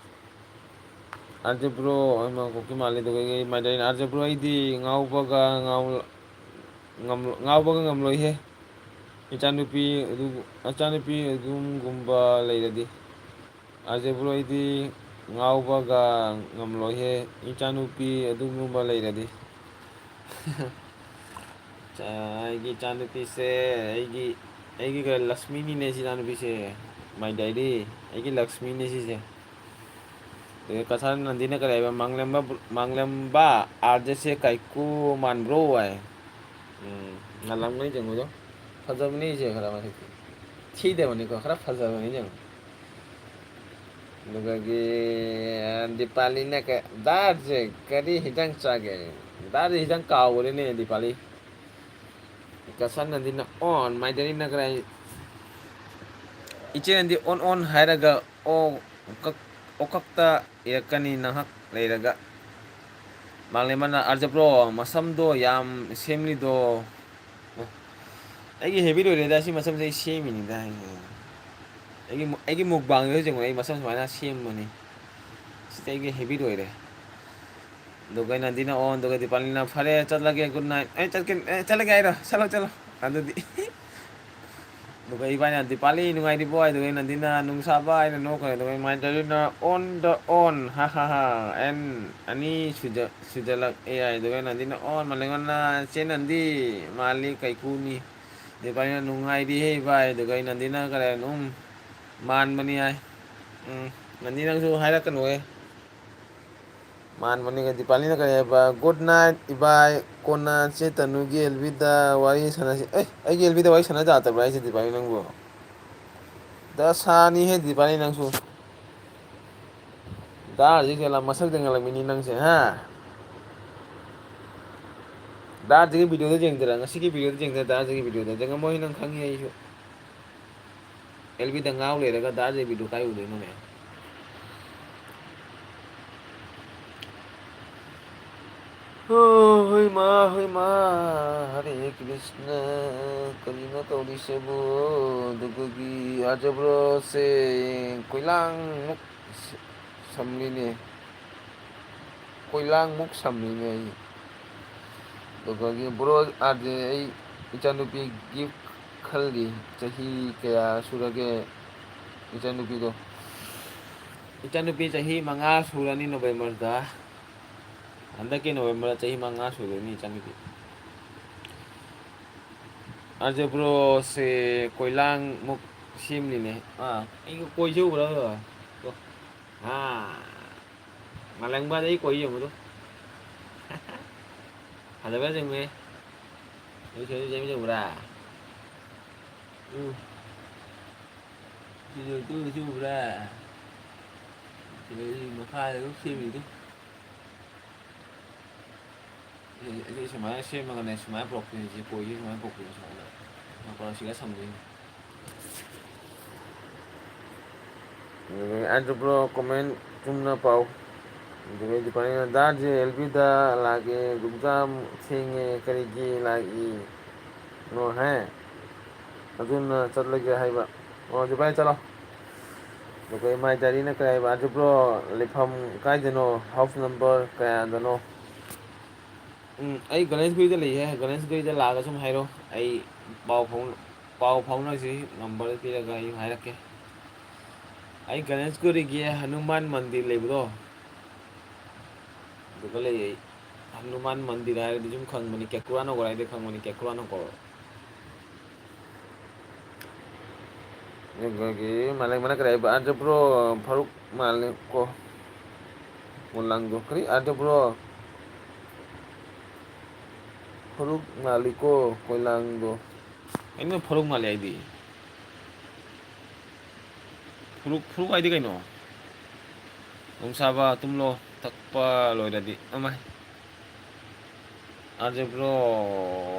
ꯑꯥꯔ ꯖꯦ ꯕ꯭ꯔꯣ, ꯍꯩꯃꯥ, ꯀꯨꯀꯤ ꯃꯥꯜꯂꯦ꯫ ꯑꯗꯨꯒ ꯑꯩ ꯃꯥꯏꯗꯩꯅ, ꯑꯥꯔ ꯖꯦ ꯕ꯭ꯔꯣ, ꯑꯩꯗꯤ ꯉꯥꯎꯕꯒ ꯉꯥꯎ-, ꯉꯝꯂꯣ-, ꯉꯥꯎꯕꯒ ꯉꯝꯂꯣꯏꯍꯦ꯫ ꯏꯆꯥꯅꯨꯄꯤ ꯑꯗꯨ-, ꯏꯆꯥꯅꯨꯄꯤ ꯑꯗꯨꯝꯒꯨꯝꯕ ꯂꯩꯔꯗꯤ꯫ ꯑꯥꯔ ꯖꯦ ꯕ꯭ꯔꯣ, ꯑꯩꯗꯤ ꯉꯥꯎꯕꯒ ꯉꯝꯂꯣꯏꯍꯦ, ꯏꯆꯥꯅꯨꯄꯤ ꯑꯗꯨꯒꯨꯝꯕ ꯂꯩꯔꯗꯤ꯫ ꯏꯆꯥ-, ꯑꯩꯒꯤ ꯏꯆꯥꯅꯨꯄꯤꯁꯦ ꯑꯩꯒꯤ, ꯑꯩꯒꯤ ꯀ-, ꯂꯛꯁꯃꯤꯅꯤꯅꯦ ꯁꯤ ꯏꯆꯥꯅꯨꯄꯤꯁꯦ꯫ My diary, ꯑꯩꯒꯤ ꯂꯛꯁꯃꯤꯅꯦ ꯁꯤꯁꯦ꯫ ꯑꯗꯩ ꯀꯁꯥꯔ ꯅꯟꯗꯤꯅ ꯀꯔꯤ ꯍꯥꯏꯕ? ꯃꯥꯡꯂꯦꯝꯕ, ꯃꯥꯡꯂꯦꯝꯕ ꯑꯥꯔ ꯖꯦꯁꯦ ꯀꯥꯏꯀꯨ ꯃꯥꯟꯕ꯭ꯔꯣ ꯍꯥꯏ꯫ ꯎꯝ, ꯉꯜꯂꯝꯒꯅꯤ ꯌꯦꯡꯉꯨꯗꯣ꯫ ꯐꯖꯕꯅꯤ ꯑꯩꯁꯦ ꯈꯔ ꯃꯁꯛꯇꯤ꯫ ꯊꯤꯗꯕꯅꯤꯀꯣ, ꯈꯔ ꯐꯖꯕꯅꯤ ꯌꯦꯡꯉꯨ꯫ ꯑꯗꯨꯒꯒꯤ, ꯑ, ꯗꯤꯄꯥꯂꯤꯅ ꯀ-, ꯗꯥꯔꯁꯦ ꯀꯔꯤ ꯍꯤꯟꯖꯥꯡ ꯆꯥꯒꯦ? ꯗꯥꯔꯁꯦ ꯍꯤꯟꯖꯥꯡ ꯀꯥꯎꯈ꯭ꯔꯦꯅꯦ ꯗꯤꯄꯥꯂꯤ꯫ ꯀꯁꯟꯅꯗꯤꯅ ꯑꯣꯟ, ꯃꯥꯏꯗꯔꯤꯅ ꯀꯔꯥꯏ? ꯏꯆꯦꯅꯗꯤ ꯑꯣꯟ ꯑꯣꯟ ꯍꯥꯏꯔꯒ ꯑꯣ ꯀꯛ-, ꯑꯣꯀꯛꯇ ꯏꯔꯛꯀꯅꯤ ꯅꯍꯥꯛ ꯂꯩꯔꯒ꯫ ꯃꯥꯂꯦꯝꯕꯅ, "ꯑꯥꯔꯖꯦ ꯕ꯭ꯔꯣ, ꯃꯁꯝꯗꯣ ꯌꯥꯝ ꯁꯦꯝꯂꯤꯗꯣ?" ꯑꯦ, ꯑꯩꯒꯤ ꯍꯦꯕꯤꯠ ꯑꯣꯏꯔꯦꯗ, ꯁꯤ ꯃꯁꯝꯁꯦ ꯑꯩ ꯁꯦꯝꯃꯤꯅꯤꯗ꯫ ꯑꯩꯒꯤ, ꯑꯩꯒꯤ ꯃꯨꯛꯕꯥꯡꯁꯦ ꯍꯧꯖꯤꯛ ꯑꯩ ꯃꯁꯝ ꯁꯨꯃꯥꯏꯅ ꯁꯦꯝꯕꯅꯤ꯫ ꯁꯤꯗꯤ ꯑꯩꯒꯤ ꯍꯦꯕꯤꯠ ꯑꯣꯏꯔꯦ꯫ ꯑꯗꯨꯒ ꯅꯟꯗꯤꯅ ꯑꯣꯟ, ꯑꯗꯨꯒ ꯗꯤꯄꯥꯂꯤꯅ, "ꯐꯔꯦ, ꯆꯠꯂꯒꯦ, good night꯫ ꯑꯦ, ꯆꯠꯀꯦ, ꯑꯦ, ꯆꯠꯂꯒꯦ ꯍꯥꯏꯔꯣ? ꯆꯠꯂꯣ, ꯆꯠꯂꯣ꯫ ꯑꯗꯨꯗꯤ ꯑꯗꯨꯒ ꯏꯕꯥꯅꯤꯅ "ꯗꯤꯄꯥꯂꯤ ꯅꯨꯡꯉꯥꯏꯔꯤꯕꯣ?" ꯍꯥꯏꯗꯨꯒ ꯅꯟꯗꯤꯅ "ꯅꯨꯡꯁꯥꯕ" ꯍꯥꯏꯅ ꯅꯣꯛꯈ꯭ꯔꯦ꯫ ꯑꯗꯨꯒ ꯏꯃꯥꯟꯅꯕꯤꯅ "On the on, ha ha ha, and ꯑꯅꯤ ꯁꯨꯖ-, ꯁꯨꯖꯜꯂꯛꯑꯦ" ꯍꯥꯏꯗꯨꯒ ꯅꯟꯗꯤꯅ "ꯑꯣꯟ ꯃꯥꯂꯦꯝꯉꯥꯟꯅ ꯆꯦ ꯅꯟꯗꯤ ꯃꯥꯜꯂꯤ ꯀꯩꯀꯨꯅꯤ"꯫ ꯗꯤꯄꯥꯂꯤꯅ "ꯅꯨꯡꯉꯥꯏꯔꯤꯍꯦ ꯏꯕꯥꯏ" ꯍꯥꯏꯗꯨꯒ ꯅꯟꯗꯤꯅ ꯀꯔꯦ ꯑꯗꯨꯝ "ꯃꯥꯟꯕꯅꯤ" ꯍꯥꯏ꯫ ꯎꯝ, ꯅꯟꯗꯤ ꯅꯪꯁꯨ ꯍꯥꯏꯔꯛꯀꯅꯨꯍꯦ꯫ ꯃꯥꯟꯕꯅꯤꯒ ꯗꯤꯄꯥꯂꯤꯅ ꯀꯔꯤ ꯍꯥꯏꯕ? "Good night ꯏꯕꯥꯏ, ꯀꯣꯟꯅ ꯆꯦ ꯇꯅꯨꯒꯤ ꯑꯦꯜꯕꯤꯗ ꯋꯥꯔꯤ ꯁꯥꯟꯅꯁꯤ"꯫ ꯑꯦ, ꯑꯩꯒꯤ ꯑꯦꯜꯕꯤꯗ ꯋꯥꯔꯤ ꯁꯥꯟꯅ ꯌꯥꯗꯕ꯭ꯔꯥ ꯍꯥꯏꯁꯦ ꯗꯤꯄꯥꯂꯤ ꯅꯪꯕꯨ? ꯗꯁꯥꯅꯤꯍꯦ ꯗꯤꯄꯥꯂꯤ ꯅꯪꯁꯨ꯫ ꯗꯥ ꯍꯧꯖꯤꯛ ꯃꯁꯛꯇ ꯉꯜꯂꯝꯃꯤꯅꯤ ꯅꯪꯁꯦ, ꯍꯥ? ꯗꯥ ꯍꯧꯖꯤꯛꯀꯤ ꯚꯤꯗꯤꯑꯣꯗ ꯌꯦꯡꯗꯔꯥ? ꯉꯁꯤꯒꯤ ꯚꯤꯗꯤꯑꯣꯗ ꯌꯦꯡꯗꯔꯥ? ꯗꯥ ꯍꯧꯖꯤꯛꯀꯤ ꯚꯤꯗꯤꯑꯣꯗ ꯌꯦꯡꯉꯝꯃꯣꯏ ꯅꯪ ꯈꯪꯉꯤ ꯑꯩꯁꯨ꯫ ꯑꯦꯜꯕꯤꯗ ꯉꯥꯎ ꯂꯩꯔꯒ ꯗꯥ ꯖꯦꯕꯤꯗꯨ ꯀꯥꯏ ꯎꯗꯣꯏꯅꯣꯅꯦ? ꯑꯣ, ꯍꯣꯏ ꯃꯥ, ꯍꯣꯏ ꯃꯥ, ꯍꯔꯦ ꯀ꯭ꯔꯤꯁꯅ, ꯀꯔꯤꯅꯣ ꯇꯧꯔꯤꯁꯤꯕꯨ? ꯑꯗꯨꯒꯤ ꯑꯥꯔꯖꯦ ꯕ꯭ꯔꯣꯁꯦ ꯀꯣꯏꯂꯥꯡꯃꯨꯛ ꯁꯝꯂꯤꯅꯦ꯫ ꯀꯣꯏꯂꯥꯡꯃꯨꯛ ꯁꯝꯃꯤꯅꯦ ꯑꯩ꯫ ꯑꯗꯨꯒꯤ ꯕ꯭ꯔꯣ ꯑꯥꯔꯖꯦ, ꯑꯩ ꯏꯆꯥꯅꯨꯄꯤ ꯒꯤꯐ ꯈꯜꯂꯤ꯫ ꯆꯍꯤ ꯀꯌꯥ ꯁꯨꯔꯒꯦ ꯏꯆꯥꯅꯨꯄꯤꯗꯣ? ꯏꯆꯥꯅꯨꯄꯤ ꯆꯍꯤ ꯃꯉꯥ ꯁꯨꯔꯅꯤ ꯅꯣꯕꯦꯝꯕꯔꯗ꯫ ꯍꯟꯗꯛꯀꯤ ꯅꯣꯕꯦꯝꯕꯔꯗ ꯆꯍꯤ ꯃꯉꯥ ꯁꯨꯗꯣꯏꯅꯤ ꯏꯆꯥꯅꯨꯄꯤ꯫ ꯑꯥꯔꯖꯦ ꯕ꯭ꯔꯣꯁꯦ ꯀꯣꯏꯂꯥꯡꯃꯨꯛ ꯁꯦꯝꯂꯤꯅꯦ꯫ ꯑꯥ, ꯑꯩꯒ ꯀꯣꯏꯖꯧꯕ꯭ꯔꯥ? ꯑꯥ꯫ ꯃꯥꯂꯪꯕꯗ ꯑꯩ ꯀꯣꯏ ꯌꯦꯡꯉꯨꯗꯣ꯫ ꯐꯖꯕ꯭ꯔꯥ ꯌꯦꯡꯉꯨꯍꯦ꯫ ꯑꯩ ꯁꯣꯏꯗꯅ ꯆꯦꯟꯕ ꯌꯦꯡꯉꯨꯔꯥ? ꯎꯝ꯫ ꯁꯤꯁꯨ ꯇꯨ ꯆꯨꯕ꯭ꯔꯥ? ꯁꯤꯗꯩ ꯃꯈꯥꯗ ꯑꯗꯨꯝ ꯁꯦꯝꯃꯤꯗꯨ꯫ ꯑꯁꯤ ꯁꯨꯃꯥꯏꯅ ꯁꯦꯝꯃꯒꯅꯦ, ꯁꯨꯃꯥꯏꯅ ꯄꯨꯔꯛꯇꯣꯏꯅꯤ, ꯁꯤ ꯀꯣꯏꯁꯤ ꯁꯨꯃꯥꯏꯅ ꯄꯨꯔꯛꯇꯣꯏꯅꯤ, ꯁꯨꯃꯥꯏꯅ꯫ ꯃꯄꯥꯟ ꯁꯤꯒ ꯁꯝꯗꯣꯏꯅꯤ꯫ ꯑꯗꯨꯗꯒꯤ ꯑꯥꯔꯖꯦ ꯕ꯭ꯔꯣ ꯀꯣꯃꯦꯟ ꯆꯨꯝꯅ ꯄꯥꯎ꯫ ꯑꯗꯨꯗꯒꯤ ꯗꯤꯄꯥꯔꯠꯃꯦꯟ ꯗꯥ ꯖꯦ ꯑꯦꯜ ꯕꯤꯗ ꯂꯥꯛꯑꯦ, ꯑꯦꯛꯖꯥꯝ ꯊꯦꯡꯉꯦ, ꯀꯔꯤꯒꯤ ꯂꯥꯛꯏꯅꯣ ꯍꯥꯏ? ꯑꯗꯨꯅ ꯆꯠꯂꯒꯦ ꯍꯥꯏꯕ꯫ ꯑꯣ, ꯑꯗꯨ ꯚꯥꯏ ꯆꯠꯂꯣ꯫ ꯑꯗꯨꯒ ꯏꯃꯥꯏ ꯗꯥꯏꯔꯤꯅ ꯀꯔꯤ ꯍꯥꯏꯕ? ꯑꯥꯔꯖꯦ ꯕ꯭ꯔꯣ, ꯂꯩꯐꯝ ꯀꯥꯏꯗꯅꯣ? ꯍꯥꯎꯁ ꯅꯝꯕꯔ ꯀꯌꯥꯗꯅꯣ? ꯎꯝ, ꯑꯩ ꯒꯅꯦꯁꯒꯨꯔꯤꯗ ꯂꯩꯌꯦ꯫ ꯒꯅꯦꯁꯒꯨꯔꯤꯗ ꯂꯥꯛꯑꯒ ꯁꯨꯝ ꯍꯥꯏꯔꯣ, ꯑꯩ ꯄꯥꯎ ꯐꯥꯎ-, ꯄꯥꯎ ꯐꯥꯎꯅꯁꯤ, ꯅꯝꯕꯔ ꯄꯤꯔꯒ ꯑꯩ ꯍꯥꯏꯔꯛꯀꯦ꯫ ꯑꯩ ꯒꯅꯦꯁꯒꯨꯔꯤꯒꯤ ꯍꯅꯨꯃꯥꯟ ꯃꯟꯗꯤꯔ ꯂꯩꯕꯗꯣ, ꯑꯗꯨꯒ ꯂꯩ ꯑꯩ꯫ ꯍꯅꯨꯃꯥꯟ ꯃꯟꯗꯤꯔ ꯍꯥꯏꯔꯗꯤ ꯁꯨꯝ ꯈꯪꯕꯅꯤ, ꯀꯦꯀꯨꯔꯥ ꯅꯒꯔ ꯍꯥꯏꯗꯤ ꯈꯪꯕꯅꯤ, ꯀꯦꯀꯨꯔꯥ ꯅꯒꯔ꯫ ꯑꯗꯨꯒꯤ ꯃꯥꯂꯦꯝ ꯃꯅꯛ ꯀꯗꯥꯏ? ꯑꯥꯔꯖꯦ ꯕ꯭ꯔꯣ, ꯐꯥꯔꯨꯛ ꯃꯥꯂꯦꯀꯣ꯫ ꯀꯣꯂꯥꯡꯗꯣ꯫ ꯀꯔꯤ? ꯑꯥꯔꯖꯦ ꯕ꯭ꯔꯣ, ꯐꯥꯔꯨꯛ ꯃꯥꯂꯤꯀꯣ, ꯀꯣꯂꯥꯡꯗꯣ꯫ ꯑꯩꯅ ꯐꯥꯔꯨꯛ ꯃꯥꯂꯦ ꯍꯥꯏꯗꯤ꯫ ꯐꯨꯔꯨꯛ, ꯐꯨꯔꯨꯛ ꯍꯥꯏꯗꯤ ꯀꯩꯅꯣ? ꯅꯣꯡꯁꯥꯕ, ꯇꯨꯝꯂꯣ, ꯊꯛꯄ ꯂꯣꯏꯔꯗꯤ꯫ ꯑꯃꯥꯏ꯫ ꯑꯥꯔꯖꯦ ꯕ꯭ꯔꯣ,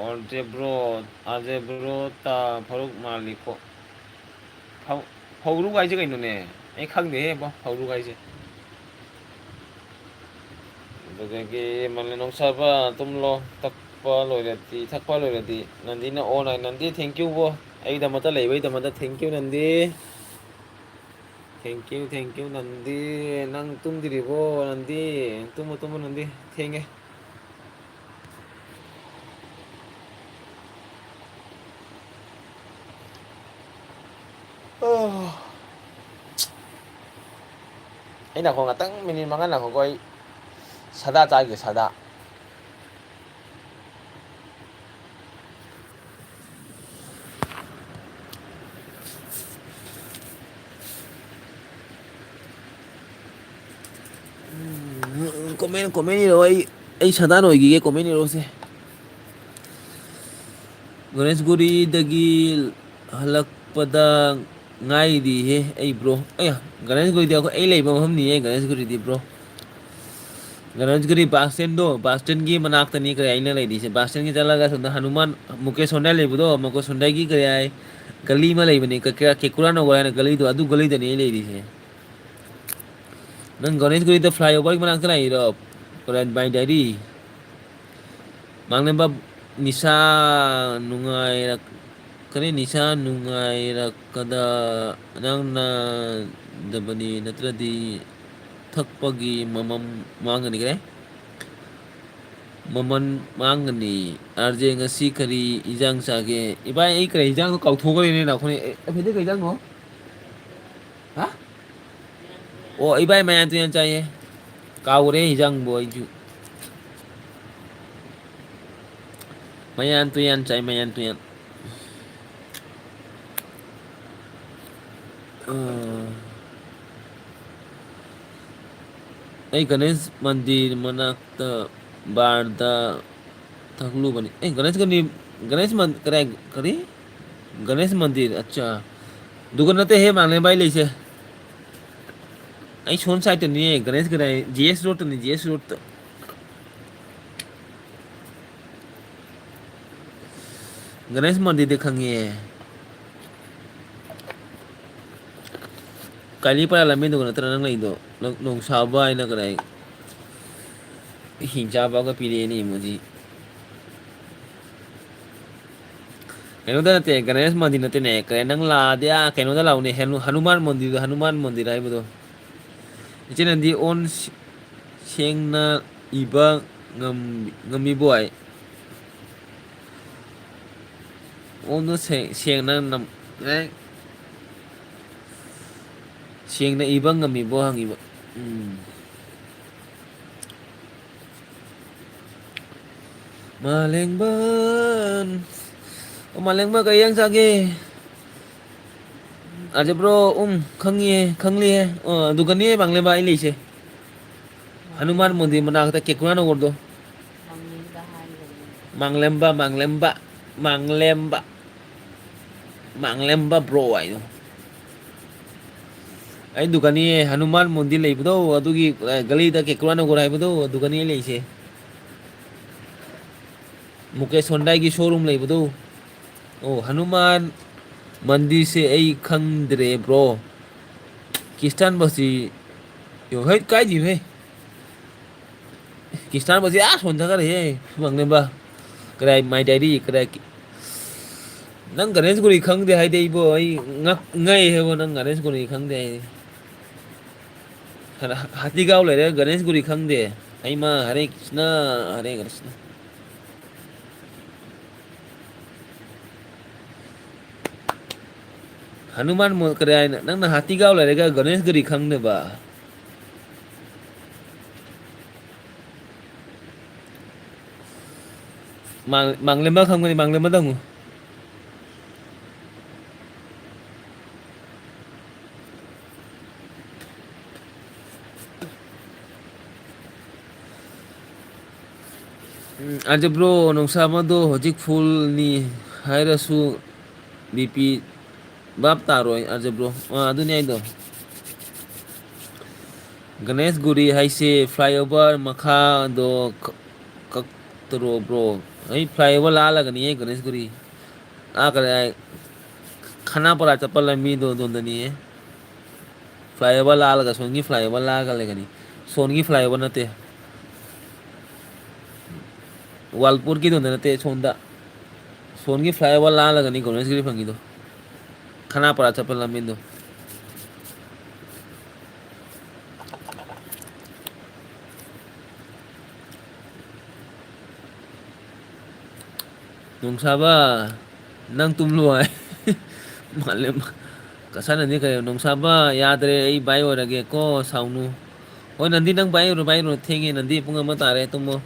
ꯑꯥꯔꯖꯦ ꯕ꯭ꯔꯣ, ꯑꯥꯔꯖꯦ ꯕ꯭ꯔꯣ ꯇ ꯐꯥꯔꯨꯛ ꯃꯥꯜꯂꯤꯀꯣ꯫ ꯐꯧ-, ꯐꯧꯔꯨꯛ ꯍꯥꯏꯁꯦ ꯀꯩꯅꯣꯅꯦ? ꯑꯩ ꯈꯪꯗꯦꯍꯦ ꯏꯕꯣ, ꯐꯧꯔꯨꯛ ꯍꯥꯏꯁꯦ꯫ ꯑꯗꯨꯗꯒꯤ ꯃꯥꯂꯦꯝ ꯅꯣꯡꯁꯥꯕ, ꯇꯨꯝꯂꯣ, ꯊꯛꯄ ꯂꯣꯏꯔꯗꯤ, ꯊꯛꯄ ꯂꯣꯏꯔꯗꯤ꯫ ꯅꯟꯗꯤꯅ ꯑꯣꯟ ꯍꯥꯏ꯫ ꯅꯟꯗꯤ, thank you ꯕꯣ꯫ ꯑꯩꯒꯤꯗꯃꯛꯇ ꯂꯩꯕꯒꯤꯗꯃꯛꯇ thank you, Nandy. Thank you, thank you, ꯅꯟꯗꯤ꯫ ꯅꯪ ꯇꯨꯝꯗ꯭ꯔꯤꯕꯣ, ꯅꯟꯗꯤ? ꯇꯨꯝꯃꯣ, ꯇꯨꯝꯃꯣ, ꯅꯟꯗꯤ꯫ ꯊꯦꯡꯉꯦ꯫ ꯑꯣ꯫ ꯑꯩ ꯉꯥꯏꯈꯣ, ꯉꯥꯛꯇꯪ ꯃꯤꯅꯤꯠ ꯃꯉꯥ ꯉꯥꯏꯈꯣꯀꯣ, ꯑꯩ ꯁꯥꯗꯥ ꯆꯥꯒꯦ, ꯁꯥꯗꯥ꯫ ꯎꯝ, comment, comment ꯏꯔꯣ, ꯑꯩ, ꯑꯩ ꯁꯥꯗꯥꯟ ꯑꯣꯏꯈꯤꯒꯦ, comment ꯏꯔꯣꯁꯦ꯫ ꯒꯅꯦꯁꯒꯨꯔꯤꯗꯒꯤ ꯍꯜꯂꯛꯄꯗ ꯉꯥꯏꯔꯤꯍꯦ ꯑꯩ, bro꯫ ꯑꯌꯥ, ꯒꯅꯦꯁꯒꯨꯔꯤꯗꯤ ꯑꯩꯈꯣꯏ, ꯑꯩ ꯂꯩꯕ ꯃꯐꯝꯅꯤꯍꯦ, ꯒꯅꯦꯁꯒꯨꯔꯤꯗꯤ, bro꯫ ꯒꯅꯦꯁꯒꯨꯔꯤ bus standꯗꯣ, bus standꯒꯤ ꯃꯅꯥꯛꯇꯅꯤ ꯀꯔꯤ ꯑꯩꯅ ꯂꯩꯔꯤꯁꯦ꯫ Bus standꯒꯤ ꯆꯠꯂꯒ ꯁꯣꯝꯗ ꯍꯅꯨꯃꯥꯟ ꯃꯨꯀꯦꯁ ꯍꯣꯟꯗꯥ ꯂꯩꯕꯗꯣ, ꯃꯨꯀꯦꯁ ꯍꯣꯟꯗꯥꯒꯤ ꯀꯔꯤ ꯍꯥꯏ, ꯒꯂꯤ ꯑꯃ ꯂꯩꯕꯅꯦ, ꯀ-, ꯀ-, ꯀꯦꯀꯨꯔꯥ ꯅꯒꯔ ꯍꯥꯏꯅ ꯒꯂꯤꯗꯣ, ꯑꯗꯨ ꯒꯂꯤꯗꯅꯦ ꯑꯩ ꯂꯩꯔꯤꯁꯦ꯫ ꯅꯪ ꯒꯅꯦꯁꯒꯨꯔꯤꯗ flyovers ꯃꯅꯥꯛꯇ ꯂꯥꯛꯏꯔꯣ? ꯀꯣꯔꯤꯌꯥꯟ ꯕꯥꯏ ꯗꯥꯏꯔꯤ꯫ ꯃꯥꯡꯂꯦꯝꯕꯝ ꯅꯤꯁꯥ ꯅꯨꯡꯉꯥꯏꯔꯛ-, ꯀꯔꯤ ꯅꯤꯁꯥ ꯅꯨꯡꯉꯥꯏꯔꯛꯀꯗ ꯅꯪꯅ ꯗꯕꯅꯤ ꯅꯠꯇ꯭ꯔꯗꯤ ꯊꯛꯄꯒꯤ ꯃꯃꯝ ꯃꯥꯡꯒꯅꯤ ꯀꯔꯦ? ꯃꯃꯜ ꯃꯥꯡꯒꯅꯤ꯫ ꯑꯥꯔ ꯖꯦ, ꯉꯁꯤ ꯀꯔꯤ ꯏꯟꯖꯥꯡ ꯆꯥꯒꯦ? ꯏꯕꯥꯏ, ꯑꯩ ꯀꯔꯤ ꯏꯟꯖꯥꯡꯅꯣ ꯀꯥꯎꯊꯣꯛꯈ꯭ꯔꯦꯅꯦ, ꯅꯈꯣꯏꯅ꯫ ꯑꯦ, ꯑꯦ, ꯐꯦꯗꯤ, ꯀꯔꯤ ꯏꯟꯖꯥꯡꯅꯣ? ꯍꯥ? ꯑꯣ, ꯏꯕꯥꯏ, ꯃꯌꯥꯟ ꯇꯨꯌꯥꯟ ꯆꯥꯏꯌꯦ꯫ ꯀꯥꯎꯔꯦ ꯏꯟꯖꯥꯡꯕꯨ ꯑꯩꯁꯨ꯫ ꯃꯌꯥꯟ ꯇꯨꯌꯥꯟ ꯆꯥꯏ, ꯃꯌꯥꯟ ꯇꯨꯌꯥꯟ꯫ ꯑꯥ꯫ ꯑꯩ ꯒꯅꯦꯁ ꯃꯟꯗꯤꯔ ꯃꯅꯥꯛꯇ ꯕꯥꯔꯗ ꯊꯛꯂꯨꯕꯅꯤ꯫ ꯑꯦ, ꯒꯅꯦꯁ ꯒꯅꯤ-, ꯒꯅꯦꯁ ꯃꯟ-, ꯀꯗꯥꯏ, ꯀꯔꯤ? ꯒꯅꯦꯁ ꯃꯟꯗꯤꯔ, ꯑꯠꯆꯥ꯫ ꯗꯨꯀꯥꯟ ꯅꯠꯇꯦꯍꯦ, ꯃꯥꯡꯂꯦꯝꯕꯥꯏ ꯂꯩꯁꯦ꯫ ꯑꯩ ꯁꯣꯟ ꯁꯥꯏꯠꯇꯅꯤꯌꯦ, ꯒꯅꯦꯁ ꯀꯗꯥꯏ, ꯖꯤ ꯑꯦꯁ ꯔꯣꯗꯇꯅꯤ, ꯖꯤ ꯑꯦꯁ ꯔꯣꯗꯇ꯫ ꯒꯅꯦꯁ ꯃꯟꯗꯤꯔꯗꯤ ꯈꯪꯉꯦ꯫ ꯀꯥꯂꯤꯄꯥꯔꯥ ꯂꯝꯕꯦꯟꯗꯨꯒ ꯅꯠꯇ꯭ꯔ ꯅꯪ ꯂꯩꯗꯣ? ꯅꯪ ꯅꯣꯡꯁꯥꯕ ꯍꯥꯏꯅ ꯀꯗꯥꯏ? ꯍꯤꯡꯆꯥꯕꯒ ꯄꯤꯔꯛꯑꯦꯅꯦ ꯃꯣꯏꯗꯤ꯫ ꯀꯩꯅꯣꯗ ꯅꯠꯇꯦ, ꯒꯅꯦꯁ ꯃꯟꯗꯤꯔ ꯅꯠꯇꯦꯅꯦ꯫ ꯀꯩ, ꯅꯪ ꯂꯥꯛꯑꯗꯤ ꯑꯥ ꯀꯩꯅꯣꯗ ꯂꯥꯛꯎꯅꯦ, ꯍꯅꯨ-, ꯍꯅꯨꯃꯥꯟ ꯃꯟꯗꯤꯔꯗꯣ, ꯍꯅꯨꯃꯥꯟ ꯃꯟꯗꯤꯔ ꯍꯥꯏꯕꯗꯣ꯫ ꯏꯆꯦ ꯅꯟꯗꯤ ꯑꯣꯟ ꯁꯦꯡꯅ ꯏꯕ ꯉꯝ-, ꯉꯝꯃꯤꯕꯣꯏ? ꯑꯣꯟꯗꯣ ꯁꯦꯡ-, ꯁꯦꯡꯅ ꯅꯝ-, ꯑꯦ? ꯁꯦꯡꯅ ꯏꯕ ꯉꯝꯃꯤꯕꯣ ꯍꯪꯉꯤꯕ꯫ ꯎꯝ꯫ ꯃꯥꯂꯦꯡꯕꯟ꯫ ꯑꯣ, ꯃꯥꯂꯦꯡꯕ ꯀꯩ ꯌꯦꯟꯁꯥꯡ ꯆꯥꯒꯦ? ꯑꯖꯕ꯭ꯔꯣ, ꯎꯝ, ꯈꯪꯉꯤꯌꯦ, ꯈꯪꯂꯤꯌꯦ꯫ ꯑꯣ, ꯑꯗꯨꯒꯅꯦ ꯃꯥꯡꯂꯦꯝꯕ ꯑꯩ ꯂꯩꯁꯦ꯫ ꯍꯅꯨꯃꯥꯟ ꯃꯟꯗꯤꯔ ꯃꯅꯥꯛꯇ ꯀꯦꯀꯨꯔꯥ ꯅꯒꯔꯗꯣ꯫ ꯃꯥꯡꯂꯦꯝꯕ, ꯃꯥꯡꯂꯦꯝꯕ, ꯃꯥꯡꯂꯦꯝꯕ꯫ ꯃꯥꯡꯂꯦꯝꯕ ꯕ꯭ꯔꯣ ꯍꯥꯏꯗꯣ꯫ ꯑꯩ ꯗꯨꯀꯥꯟꯅꯤ ꯍꯅꯨꯃꯥꯟ ꯃꯟꯗꯤꯔ ꯂꯩꯕꯗꯣ, ꯑꯗꯨꯒꯤ, ꯑ, ꯒꯂꯤꯗ ꯀꯦꯀꯨꯔꯥ ꯅꯒꯔ ꯍꯥꯏꯕꯗꯣ, ꯑꯗꯨꯒꯅꯤ ꯑꯩ ꯂꯩꯁꯦ꯫ ꯃꯨꯀꯦꯁ ꯍꯣꯟꯗꯥꯏꯒꯤ ꯁꯣꯔꯨꯝ ꯂꯩꯕꯗꯣ꯫ ꯑꯣ, ꯍꯅꯨꯃꯥꯟ ꯃꯟꯗꯤꯔꯁꯦ ꯑꯩ ꯈꯪꯗ꯭ꯔꯦ, ꯕ꯭ꯔꯣ꯫ ꯈ꯭ꯔꯤꯁꯇꯥꯟ ꯕꯁꯇꯤ, ꯌꯣ, ꯍꯩꯠ, ꯀꯥꯏꯗꯦꯍꯦ꯫ ꯈ꯭ꯔꯤꯁꯇꯥꯟ ꯕꯁꯇꯤ ꯑꯥ ꯁꯣꯟ ꯆꯠꯈꯔꯦꯍꯦ, ꯃꯪꯅꯦꯕ꯫ ꯀꯗꯥꯏ ꯃꯥꯏ ꯗꯥꯏꯔꯤ, ꯀꯗꯥꯏ ꯀꯤ-, ꯅꯪ ꯒꯅꯦꯁ ꯒꯨꯔꯤ ꯈꯪꯗꯦ ꯍꯥꯏꯗꯤ, ꯏꯕꯣ, ꯑꯩ ꯉꯛ-, ꯉꯛꯑꯦ ꯍꯥꯏꯕ, ꯅꯪ ꯒꯅꯦꯁ ꯒꯨꯔꯤ ꯈꯪꯗꯦ ꯍꯥꯏꯗꯤ꯫ ꯍꯥ-, ꯍꯥꯇꯤꯒꯥꯎ ꯂꯩꯔꯦ, ꯒꯅꯦꯁ ꯒꯨꯔꯤ ꯈꯪꯗꯦ꯫ ꯍꯩꯃ, ꯍꯔꯦ ꯀ꯭ꯔꯤꯁꯅ, ꯍꯔꯦ ꯀ꯭ꯔꯤꯁꯅ꯫ ꯍꯅꯨꯃꯥꯟ ꯃꯣ-, ꯀꯔꯤ ꯍꯥꯏꯅ? ꯅꯪꯅ ꯍꯥꯇꯤꯒꯥꯎ ꯂꯩꯔꯒ ꯒꯅꯦꯁ ꯒꯤꯔꯤ ꯈꯪꯗꯕ? ꯃꯥꯡ-, ꯃꯥꯡꯂꯦꯝꯕ ꯈꯪꯕꯅꯤ, ꯃꯥꯡꯂꯦꯝꯕꯗ ꯍꯪꯉꯨ꯫ ꯎꯝ, ꯑꯥꯔꯖꯦ ꯕ꯭ꯔꯣ, ꯅꯣꯡꯁꯥ ꯑꯃꯗꯣ ꯍꯧꯖꯤꯛ ꯐꯨꯜꯅꯤ ꯍꯥꯏꯔꯁꯨ ꯕꯤ ꯄꯤ ꯚꯥꯞ ꯇꯥꯔꯣꯏ, ꯑꯥꯔꯖꯦ ꯕ꯭ꯔꯣ꯫ ꯑꯥ, ꯑꯗꯨꯅꯤ ꯑꯩꯗꯣ꯫ ꯒꯅꯦꯁ ꯒꯨꯔꯤ ꯍꯥꯏꯁꯦ ꯐ꯭ꯂꯥꯏꯑꯣꯚꯔ ꯃꯈꯥꯗꯣ ꯀꯛ-, ꯀꯛꯇ꯭ꯔꯣ ꯕ꯭ꯔꯣ? ꯑꯩ ꯐ꯭ꯂꯥꯏꯑꯣꯚꯔ ꯂꯥꯜꯂꯒꯅꯤꯌꯦ ꯒꯅꯦꯁ ꯒꯨꯔꯤ꯫ ꯑꯥ ꯀꯔꯤ ꯍꯥꯏ, ꯈꯅꯥꯄꯔꯥ ꯆꯠꯄ ꯂꯝꯕꯤꯗꯣ ꯑꯗꯣꯝꯗꯅꯤꯌꯦ꯫ ꯐ꯭ꯂꯥꯏꯑꯣꯚꯔ ꯂꯥꯜꯂꯒ, ꯁꯣꯝꯒꯤ ꯐ꯭ꯂꯥꯏꯑꯣꯚꯔ ꯂꯥꯜꯂꯒ ꯂꯩꯒꯅꯤ꯫ ꯁꯣꯝꯒꯤ ꯐ꯭ꯂꯥꯏꯑꯣꯚꯔ ꯅꯠꯇꯦ꯫ ꯋꯥꯜꯄꯨꯔꯒꯤꯗꯣ ꯅꯠꯇꯦ, ꯁꯣꯝꯗ꯫ ꯁꯣꯝꯒꯤ ꯐ꯭ꯂꯥꯏꯑꯣꯚꯔ ꯂꯥꯜꯂꯒꯅꯤ ꯒꯣꯔꯃꯦꯟ ꯁꯦꯀ꯭ꯔꯦꯇꯔꯤ ꯐꯪꯉꯤꯗꯣ꯫ ꯈꯅꯥꯄꯔꯥ ꯆꯠꯄ ꯂꯝꯕꯤꯗꯣ꯫ ꯅꯣꯡꯁꯥꯕ, ꯅꯪ ꯇꯨꯝꯂꯣ ꯍꯥꯏ꯫ ꯃꯥꯂꯦꯝ, ꯀꯁꯥꯅꯗꯤ ꯀꯩꯅꯣ, ꯅꯣꯡꯁꯥꯕ, ꯌꯥꯗ꯭ꯔꯦ, ꯑꯩ ꯚꯥꯏ ꯑꯣꯏꯔꯒꯦꯀꯣ, ꯁꯥꯎꯅꯨ꯫ ꯍꯣꯏ, ꯅꯟꯗꯤ, ꯅꯪ ꯚꯥꯏ ꯑꯣꯏꯔꯣ, ꯚꯥꯏ ꯑꯣꯏꯔꯣ, ꯊꯦꯡꯉꯦ, ꯅꯟꯗꯤ, ꯄꯨꯡ ꯑꯃ ꯇꯥꯔꯦ, ꯇꯨꯝꯃꯣ꯫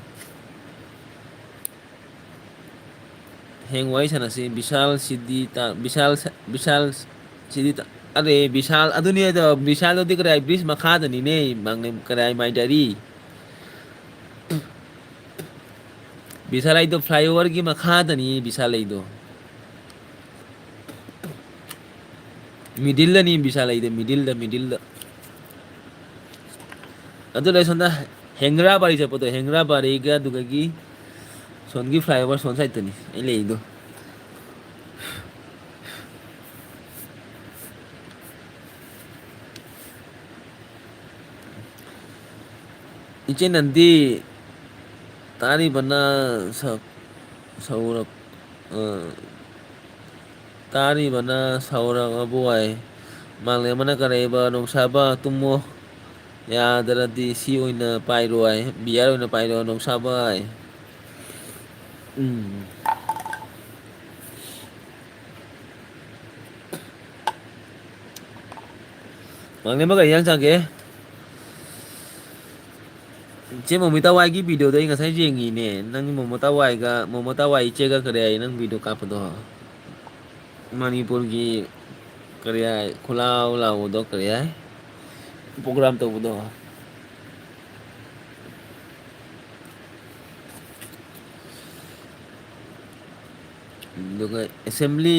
ꯍꯌꯦꯡ ꯋꯥꯔꯤ ꯁꯥꯟꯅꯁꯤ꯫ ꯕꯤꯁꯥꯜ ꯁꯤꯗꯤ ꯇ-, ꯕꯤꯁꯥꯜ ꯁ-, ꯕꯤꯁꯥꯜ ꯁꯤꯗꯤ ꯇ-, ꯑꯔꯦ, ꯕꯤꯁꯥꯜ, ꯑꯗꯨꯅꯤ ꯑꯗꯣ, ꯕꯤꯁꯥꯜꯗꯨꯗꯤ ꯀꯗꯥꯏ, ꯕ꯭ꯔꯤꯖ ꯃꯈꯥꯗꯅꯤꯅꯦ, ꯃꯥꯡꯂꯦꯝ, ꯀꯗꯥꯏ ꯃꯥꯏꯗꯔꯤ? ꯕꯤꯁꯥꯜ ꯂꯩꯗꯣ ꯐ꯭ꯂꯥꯏꯑꯣꯚꯔꯒꯤ ꯃꯈꯥꯗꯅꯤ ꯕꯤꯁꯥꯜ ꯂꯩꯗꯣ꯫ ꯃꯤꯗꯤꯜꯗꯅꯤ ꯕꯤꯁꯥꯜ ꯂꯩꯗꯣ, ꯃꯤꯗꯤꯜꯗ, ꯃꯤꯗꯤꯜꯗ꯫ ꯑꯗꯨ ꯂꯩ ꯁꯣꯝꯗ ꯍꯦꯡꯒ꯭ꯔꯥꯕꯥꯔꯤ ꯆꯠꯄꯗꯣ, ꯍꯦꯡꯒ꯭ꯔꯥꯕꯥꯔꯤꯒ ꯑꯗꯨꯗꯒꯤ ꯁꯣꯝꯒꯤ ꯐ꯭ꯂꯥꯏꯑꯣꯚꯔ ꯁꯣꯝ ꯁꯥꯏꯠꯇꯅꯤ ꯑꯩ ꯂꯩꯗꯣ꯫ ꯏꯆꯦ ꯅꯟꯗꯤ, ꯇꯥꯔꯤꯕꯅ ꯁ-, ꯁꯧꯔꯛ-, ꯑ, ꯇꯥꯔꯤꯕꯅ ꯁꯧꯔꯛꯑꯕꯣꯏ꯫ ꯃꯥꯡꯂꯦꯝꯕꯅ ꯀꯔꯛꯏꯕ, ꯅꯣꯡꯁꯥꯕ, ꯇꯨꯝꯃꯣ꯫ ꯌꯥꯗ꯭ꯔꯗꯤ ꯁꯤ ꯑꯣꯏꯅ ꯄꯥꯏꯔꯣ ꯍꯥꯏ, ꯕꯤ ꯑꯥꯔ ꯑꯣꯏꯅ ꯄꯥꯏꯔꯣ, ꯅꯣꯡꯁꯥꯕ ꯍꯥꯏ꯫ ꯎꯝ꯫ ꯃꯥꯡꯂꯦꯝꯕ ꯀꯔꯤ ꯏꯟꯖꯥꯡ ꯆꯥꯒꯦ? ꯏꯆꯦ ꯃꯣꯃꯤꯇꯥ ꯋꯥꯏꯒꯤ ꯚꯤꯗꯤꯑꯣꯗꯣ ꯑꯩ ꯉꯁꯥꯏ ꯌꯦꯡꯉꯤꯅꯦ꯫ ꯅꯪꯒꯤ ꯃꯣꯃꯣꯇꯥ ꯋꯥꯏꯒ, ꯃꯣꯃꯣꯇꯥ ꯋꯥꯏ ꯏꯆꯦꯒ ꯀꯔꯤ ꯍꯥꯏ ꯅꯪ ꯚꯤꯗꯤꯑꯣ ꯀꯥꯞꯄꯗꯣ? ꯃꯅꯤꯄꯨꯔꯒꯤ ꯀꯔꯤ ꯍꯥꯏ, ꯈꯨꯂꯥꯎ ꯂꯥꯎꯕꯗꯣ ꯀꯔꯤ ꯍꯥꯏ? ꯄ꯭ꯔꯣꯒ꯭ꯔꯥꯝ ꯇꯧꯕꯗꯣ꯫ ꯑꯗꯨꯒ ꯑꯦꯁꯦꯝꯕ꯭ꯂꯤ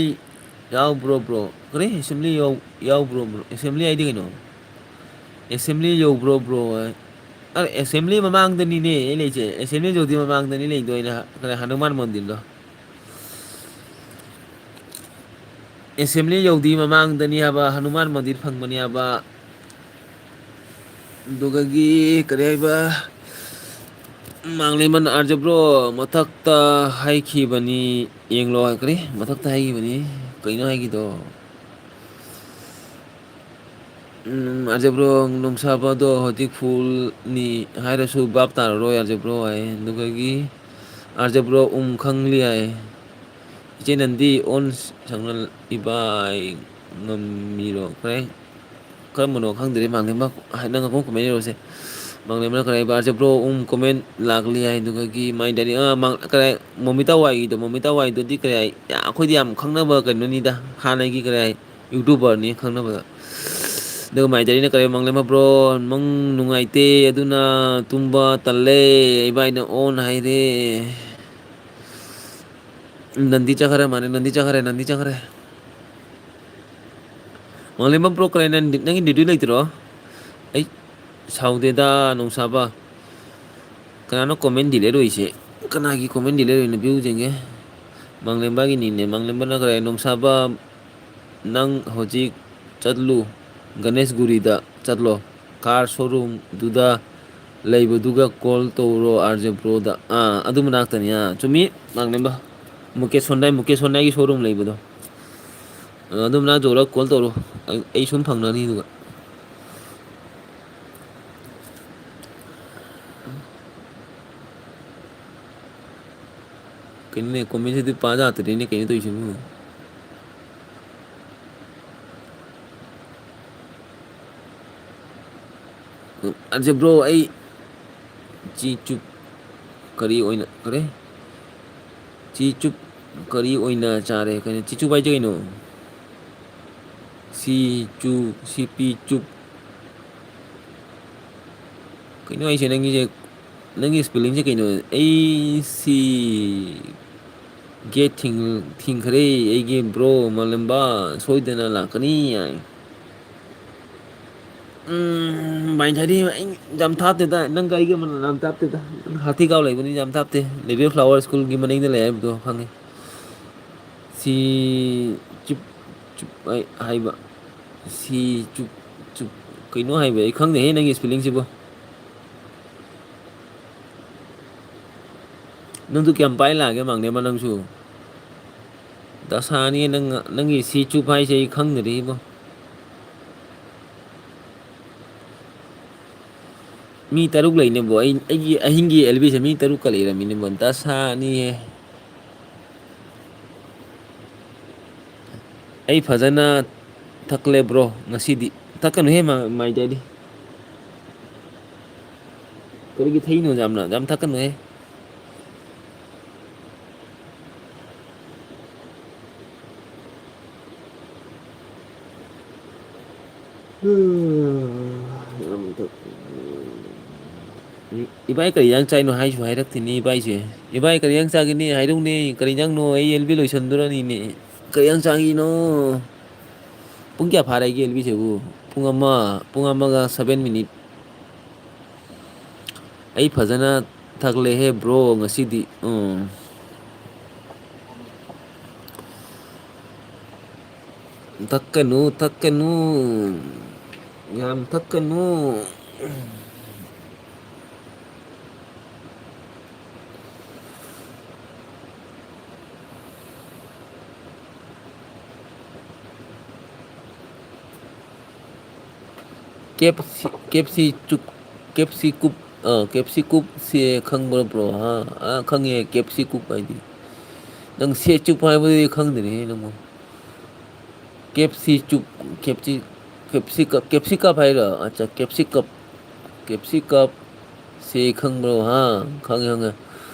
ꯌꯥꯎꯕ꯭ꯔꯣ ꯕ꯭ꯔꯣ? ꯀꯔꯤ? ꯑꯦꯁꯦꯝꯕ꯭ꯂꯤ ꯌꯥꯎ-, ꯌꯥꯎꯕ꯭ꯔꯣ ꯕ꯭ꯔꯣ? ꯑꯦꯁꯦꯝꯕ꯭ꯂꯤ ꯍꯥꯏꯗꯤ ꯀꯩꯅꯣ? ꯑꯦꯁꯦꯝꯕ꯭ꯂꯤ ꯌꯧꯕ꯭ꯔꯣ ꯕ꯭ꯔꯣ? ꯑ, ꯑꯦꯁꯦꯝꯕ꯭ꯂꯤ ꯃꯃꯥꯡꯗꯅꯤꯅꯦ ꯑꯩ ꯂꯩꯁꯦ꯫ ꯑꯦꯁꯦꯝꯕ꯭ꯂꯤ ꯌꯧꯗ꯭ꯔꯤ ꯃꯃꯥꯡꯗꯅꯤ ꯂꯩꯗꯣ ꯑꯩꯅ ꯍ-, ꯀꯩꯅꯣ, ꯍꯅꯨꯃꯥꯟ ꯃꯟꯗꯤꯔꯗꯣ꯫ ꯑꯦꯁꯦꯝꯕ꯭ꯂꯤ ꯌꯧꯗ꯭ꯔꯤ ꯃꯃꯥꯡꯗꯅꯤ ꯍꯥꯏꯕ, ꯍꯅꯨꯃꯥꯟ ꯃꯟꯗꯤꯔ ꯐꯪꯕꯅꯤ ꯍꯥꯏꯕ꯫ ꯑꯗꯨꯒꯒꯤ ꯀꯔꯤ ꯍꯥꯏꯕ? ꯃꯥꯡꯂꯦꯝꯕꯅ ꯑꯥꯔꯖꯦ ꯕ꯭ꯔꯣ ꯃꯊꯛꯇ ꯍꯥꯏꯈꯤꯕꯅꯤ, ꯌꯦꯡꯂꯣ꯫ ꯀꯔꯤ? ꯃꯊꯛꯇ ꯍꯥꯏꯈꯤꯕꯅꯤ? ꯀꯩꯅꯣ ꯍꯥꯏꯈꯤꯗꯣ? ꯎꯝ, ꯑꯥꯔꯖꯦ ꯕ꯭ꯔꯣ, ꯅꯣꯡꯁꯥꯕꯗꯣ ꯍꯧꯖꯤꯛ ꯐꯨꯜꯅꯤ ꯍꯥꯏꯔꯁꯨ ꯚꯥꯞ ꯇꯥꯔꯔꯣꯏ, ꯑꯥꯔꯖꯦ ꯕ꯭ꯔꯣ ꯍꯥꯏ꯫ ꯑꯗꯨꯒꯒꯤ ꯑꯥꯔꯖꯦ ꯕ꯭ꯔꯣ ꯎꯝ ꯈꯪꯂꯤ ꯍꯥꯏ꯫ ꯏꯆꯦ ꯅꯟꯗꯤ ꯑꯣꯟ ꯁꯪꯅ ꯏꯕꯥꯏ ꯉꯝꯃꯤꯔꯣ? ꯀꯔꯥꯏ-, ꯀꯔꯝꯕꯅꯣ ꯈꯪꯗ꯭ꯔꯦ, ꯃꯥꯡꯂꯦꯝꯕ꯫ ꯍꯥꯏ, ꯅꯪ ꯑꯃꯨꯛ ꯀꯃꯦꯟ ꯏꯔꯣꯁꯦ꯫ ꯃꯥꯡꯂꯦꯝꯕꯅ ꯀꯔꯥꯏ ꯏꯕꯥ? ꯑꯥꯔꯖꯦ ꯕ꯭ꯔꯣ ꯎꯝ ꯀꯣꯃꯦꯟ ꯂꯥꯛꯂꯤ ꯍꯥꯏ꯫ ꯑꯗꯨꯒꯒꯤ ꯃꯥꯏ ꯗꯥꯏꯔꯤ-, ꯑꯥ, ꯃꯥꯡ-, ꯀꯔꯥꯏ, ꯃꯣꯃꯤꯇꯥ ꯋꯥꯏꯒꯤꯗꯣ, ꯃꯣꯃꯤꯇꯥ ꯋꯥꯏꯗꯨꯗꯤ ꯀꯔꯤ ꯍꯥꯏ? ꯑꯩꯈꯣꯏꯗꯤ ꯌꯥꯝ ꯈꯪꯅꯕ ꯀꯩꯅꯣꯅꯤꯗ, ꯍꯥꯟꯅꯒꯤ ꯀꯔꯤ ꯍꯥꯏ? ꯌꯨꯇꯨꯕꯔꯅꯤ ꯈꯪꯅꯕꯗ꯫ ꯑꯗꯨꯒ ꯃꯥꯏ ꯗꯥꯏꯔꯤꯅ ꯀꯔꯤ, ꯃꯥꯡꯂꯦꯝꯕ ꯕ꯭ꯔꯣ, ꯃꯪ ꯅꯨꯡꯉꯥꯏꯇꯦ, ꯑꯗꯨꯅ ꯇꯨꯝꯕ ꯇꯜꯂꯦ, ꯏꯕꯥꯏꯅ ꯑꯣꯟ ꯍꯥꯏꯔꯦ꯫ ꯅꯟꯗꯤ ꯆꯠꯈ꯭ꯔꯦ ꯃꯥꯅꯦ, ꯅꯟꯗꯤ ꯆꯠꯈ꯭ꯔꯦ, ꯅꯟꯗꯤ ꯆꯠꯈ꯭ꯔꯦ꯫ ꯃꯥꯂꯦꯝꯕꯝ ꯄ꯭ꯔꯣ ꯀꯔꯦ, ꯅꯪ, ꯅꯪꯒꯤ ꯗ꯭ꯌꯨꯇꯤ ꯂꯩꯇ꯭ꯔꯣ? ꯑꯩ ꯁꯥꯎꯗꯦꯗ, ꯅꯣꯡꯁꯥꯕ꯫ ꯀꯅꯥꯅꯣ ꯀꯣꯃꯦꯟ ꯗꯤꯂꯦꯠ ꯑꯣꯏꯁꯦ? ꯀꯅꯥꯒꯤ ꯀꯣꯃꯦꯟ ꯗꯤꯂꯦꯠ ꯑꯣꯏꯅꯣ? ꯚ꯭ꯌꯨ ꯌꯦꯡꯒꯦ꯫ ꯃꯥꯡꯂꯦꯝꯕꯒꯤꯅꯤꯅꯦ, ꯃꯥꯡꯂꯦꯝꯕꯅ ꯀꯔꯦ, ꯅꯣꯡꯁꯥꯕ, ꯅꯪ ꯍꯧꯖꯤꯛ ꯆꯠꯂꯨ, ꯒꯅꯦꯁꯒꯨꯔꯤꯗ ꯆꯠꯂꯣ꯫ ꯀꯥꯔ ꯁꯣꯔꯨꯝꯗꯨꯗ ꯂꯩꯕꯗꯨꯒ ꯀꯣꯜ ꯇꯧꯔꯣ ꯑꯥꯔ ꯖꯦ ꯄ꯭ꯔꯣꯗ꯫ ꯑꯥ, ꯑꯗꯨ ꯃꯅꯥꯛꯇꯅꯤ꯫ ꯑꯥ, ꯆꯨꯝꯃꯤ, ꯃꯥꯡꯂꯦꯝꯕ꯫ ꯃꯨꯀꯦꯁ ꯍꯣꯟꯗꯥꯏ, ꯃꯨꯀꯦꯁ ꯍꯣꯟꯗꯥꯏꯒꯤ ꯁꯣꯔꯨꯝ ꯂꯩꯕꯗꯣ꯫ ꯑꯥ, ꯑꯗꯨ ꯃꯅꯥꯛ ꯌꯧꯔꯒ ꯀꯣꯜ ꯇꯧꯔꯣ꯫ ꯑꯩ, ꯑꯩ ꯁꯨꯝ ꯐꯪꯅꯅꯤ ꯑꯗꯨꯒ꯫ ꯀꯩꯅꯣꯅꯦ, comment ꯁꯤꯗꯤ ꯄꯥ ꯌꯥꯗ꯭ꯔꯦꯅꯦ, ꯀꯩꯅꯣ ꯇꯧꯔꯤꯁꯤꯕꯨ? ꯑꯁꯦ bro, ꯑꯩ ꯆꯤ ꯆꯨꯞ ꯀꯔꯤ ꯑꯣꯏꯅ, ꯀꯔꯤ? ꯆꯤ ꯆꯨꯞ ꯀꯔꯤ ꯑꯣꯏꯅ ꯆꯥꯔꯦ? ꯀꯩꯅꯣ ꯆꯤ ꯆꯨꯞ ꯍꯥꯏꯁꯦ ꯀꯩꯅꯣ? ꯁꯤ ꯆꯨ, ꯁꯤ ꯄꯤ ꯆꯨꯞ꯫ ꯀꯩꯅꯣ ꯍꯥꯏꯁꯦ ꯅꯪꯒꯤꯁꯦ? ꯅꯪꯒꯤ spellingꯁꯦ ꯀꯩꯅꯣ? ꯑꯩ ꯁꯤ gate ꯊꯤꯡ-, ꯊꯤꯡꯈ꯭ꯔꯦ ꯑꯩꯒꯤ bro ꯃꯥꯂꯦꯝꯕ, ꯁꯣꯏꯗꯅ ꯂꯥꯛꯀꯅꯤ ꯍꯥꯏ꯫ ꯎꯝ, ꯚꯥꯏ ꯉꯁꯥꯏꯗꯤ ꯑꯩ ꯌꯥꯝ ꯊꯥꯞꯇꯦꯗ, ꯅꯪꯒ ꯑꯩꯒ ꯃꯅꯥ ꯌꯥꯝ ꯊꯥꯞꯇꯦꯗ꯫ ꯍꯥꯊꯤ ꯀꯥꯎ ꯂꯩꯕꯅꯤ, ꯌꯥꯝ ꯊꯥꯞꯇꯦ꯫ Little Flower Schoolꯒꯤ ꯃꯅꯤꯡꯗ ꯂꯩ ꯍꯥꯏꯕꯗꯣ ꯈꯪꯉꯤ꯫ ꯁꯤ ꯆꯨꯞ, ꯆꯨꯞ ꯍꯥꯏ-, ꯍꯥꯏꯕ꯫ ꯁꯤ ꯆꯨꯞ, ꯆꯨꯞ, ꯀꯩꯅꯣ ꯍꯥꯏꯕ, ꯑꯩ ꯈꯪꯗꯦꯍꯦ ꯅꯪꯒꯤ spellingꯁꯤꯕꯣ꯫ ꯅꯪꯁꯨ ꯀꯌꯥꯝ ꯄꯥꯏ ꯂꯥꯛꯑꯒꯦ ꯃꯥꯡꯅꯦꯕ ꯅꯪꯁꯨ? ꯗꯁꯥꯅꯤ ꯅꯪ, ꯅꯪꯒꯤ ꯁꯤ ꯆꯨꯞ ꯍꯥꯏꯁꯦ ꯑꯩ ꯈꯪꯗ꯭ꯔꯤꯕꯣ꯫ ꯃꯤ ꯇꯔꯨꯛ ꯂꯩꯅꯦꯕꯣ꯫ ꯑꯩ, ꯑꯩꯒꯤ ꯑꯍꯤꯡꯒꯤ ꯑꯦꯜꯕꯤꯁꯦ ꯃꯤ ꯇꯔꯨꯛꯀ ꯂꯩꯔꯝꯃꯤꯅꯦꯕꯣ꯫ ꯗꯁꯥꯅꯤꯍꯦ꯫ ꯑꯩ ꯐꯖꯅ ꯊꯛꯂꯦ bro ꯉꯁꯤꯗꯤ꯫ ꯊꯛꯀꯅꯨꯍꯦ ꯃ-, ꯃꯥꯏ ꯗꯥꯏꯗꯤ꯫ ꯀꯔꯤꯒꯤ ꯊꯛꯏꯅꯣ ꯌꯥꯝꯅ? ꯌꯥꯝ ꯊꯛꯀꯅꯨꯍꯦ꯫ ꯏꯕꯥꯏ ꯀꯔꯤ ꯏꯟꯖꯥꯡ ꯆꯥꯏꯅꯣ ꯍꯥꯏꯁꯨ ꯍꯥꯏꯔꯛꯇꯦꯅꯦ ꯏꯕꯥꯏꯁꯦ꯫ ꯏꯕꯥꯏ ꯀꯔꯤ ꯏꯟꯖꯥꯡ ꯆꯥꯒꯦꯅꯦ ꯍꯥꯏꯔꯧꯅꯦ꯫ ꯀꯔꯤ ꯏꯟꯖꯥꯡꯅꯣ? ꯑꯩ ꯑꯦꯜꯕꯤ ꯂꯣꯏꯁꯟꯗꯣꯔꯅꯤꯅꯦ꯫ ꯀꯔꯤ ꯏꯟꯖꯥꯡ ꯆꯥꯒꯤꯅꯣ? ꯄꯨꯡ ꯀꯌꯥ ꯐꯥꯔꯦ ꯑꯩꯒꯤ ꯑꯦꯜꯕꯤꯁꯤꯕꯨ? ꯄꯨꯡ ꯑꯃ, ꯄꯨꯡ ꯑꯃꯒ seven minute꯫ ꯑꯩ ꯐꯖꯅ ꯊꯛꯂꯦꯍꯦ bro ꯉꯁꯤꯗꯤ꯫ ꯎꯝ꯫ ꯊꯛꯀꯅꯨ, ꯊꯛꯀꯅꯨ꯫ ꯌꯥꯝ ꯊꯛꯀꯅꯨ꯫ ꯀꯦꯞꯁꯤ, ꯀꯦꯞꯁꯤ ꯆꯨꯞ, ꯀꯦꯞꯁꯤ ꯀꯨꯞ, ꯑ, ꯀꯦꯞꯁꯤ ꯀꯨꯞꯁꯤ ꯈꯪꯕ꯭ꯔꯣ bro? ꯑ, ꯑ, ꯈꯪꯉꯦ, ꯀꯦꯞꯁꯤ ꯀꯨꯞ ꯍꯥꯏꯗꯤ꯫ ꯅꯪ ꯁꯦ ꯆꯨꯞ ꯍꯥꯏꯕꯗꯨꯗꯤ ꯈꯪꯗ꯭ꯔꯤꯍꯦ ꯅꯪꯕꯨ꯫ ꯀꯦꯞꯁꯤ ꯆꯨꯞ, ꯀꯦꯞꯁꯤ, ꯀꯦꯞꯁꯤ ꯀꯞ, ꯀꯦꯞꯁꯤ ꯀꯞ ꯍꯥꯏꯔꯣ? ꯑꯠꯆꯥ, ꯀꯦꯞꯁꯤ ꯀꯞ, ꯀꯦꯞꯁꯤ ꯀꯞ, ꯁꯦ ꯈꯪꯕ꯭ꯔꯣ? ꯍꯥ? ꯈꯪꯉꯦ, ꯈꯪꯉꯦ꯫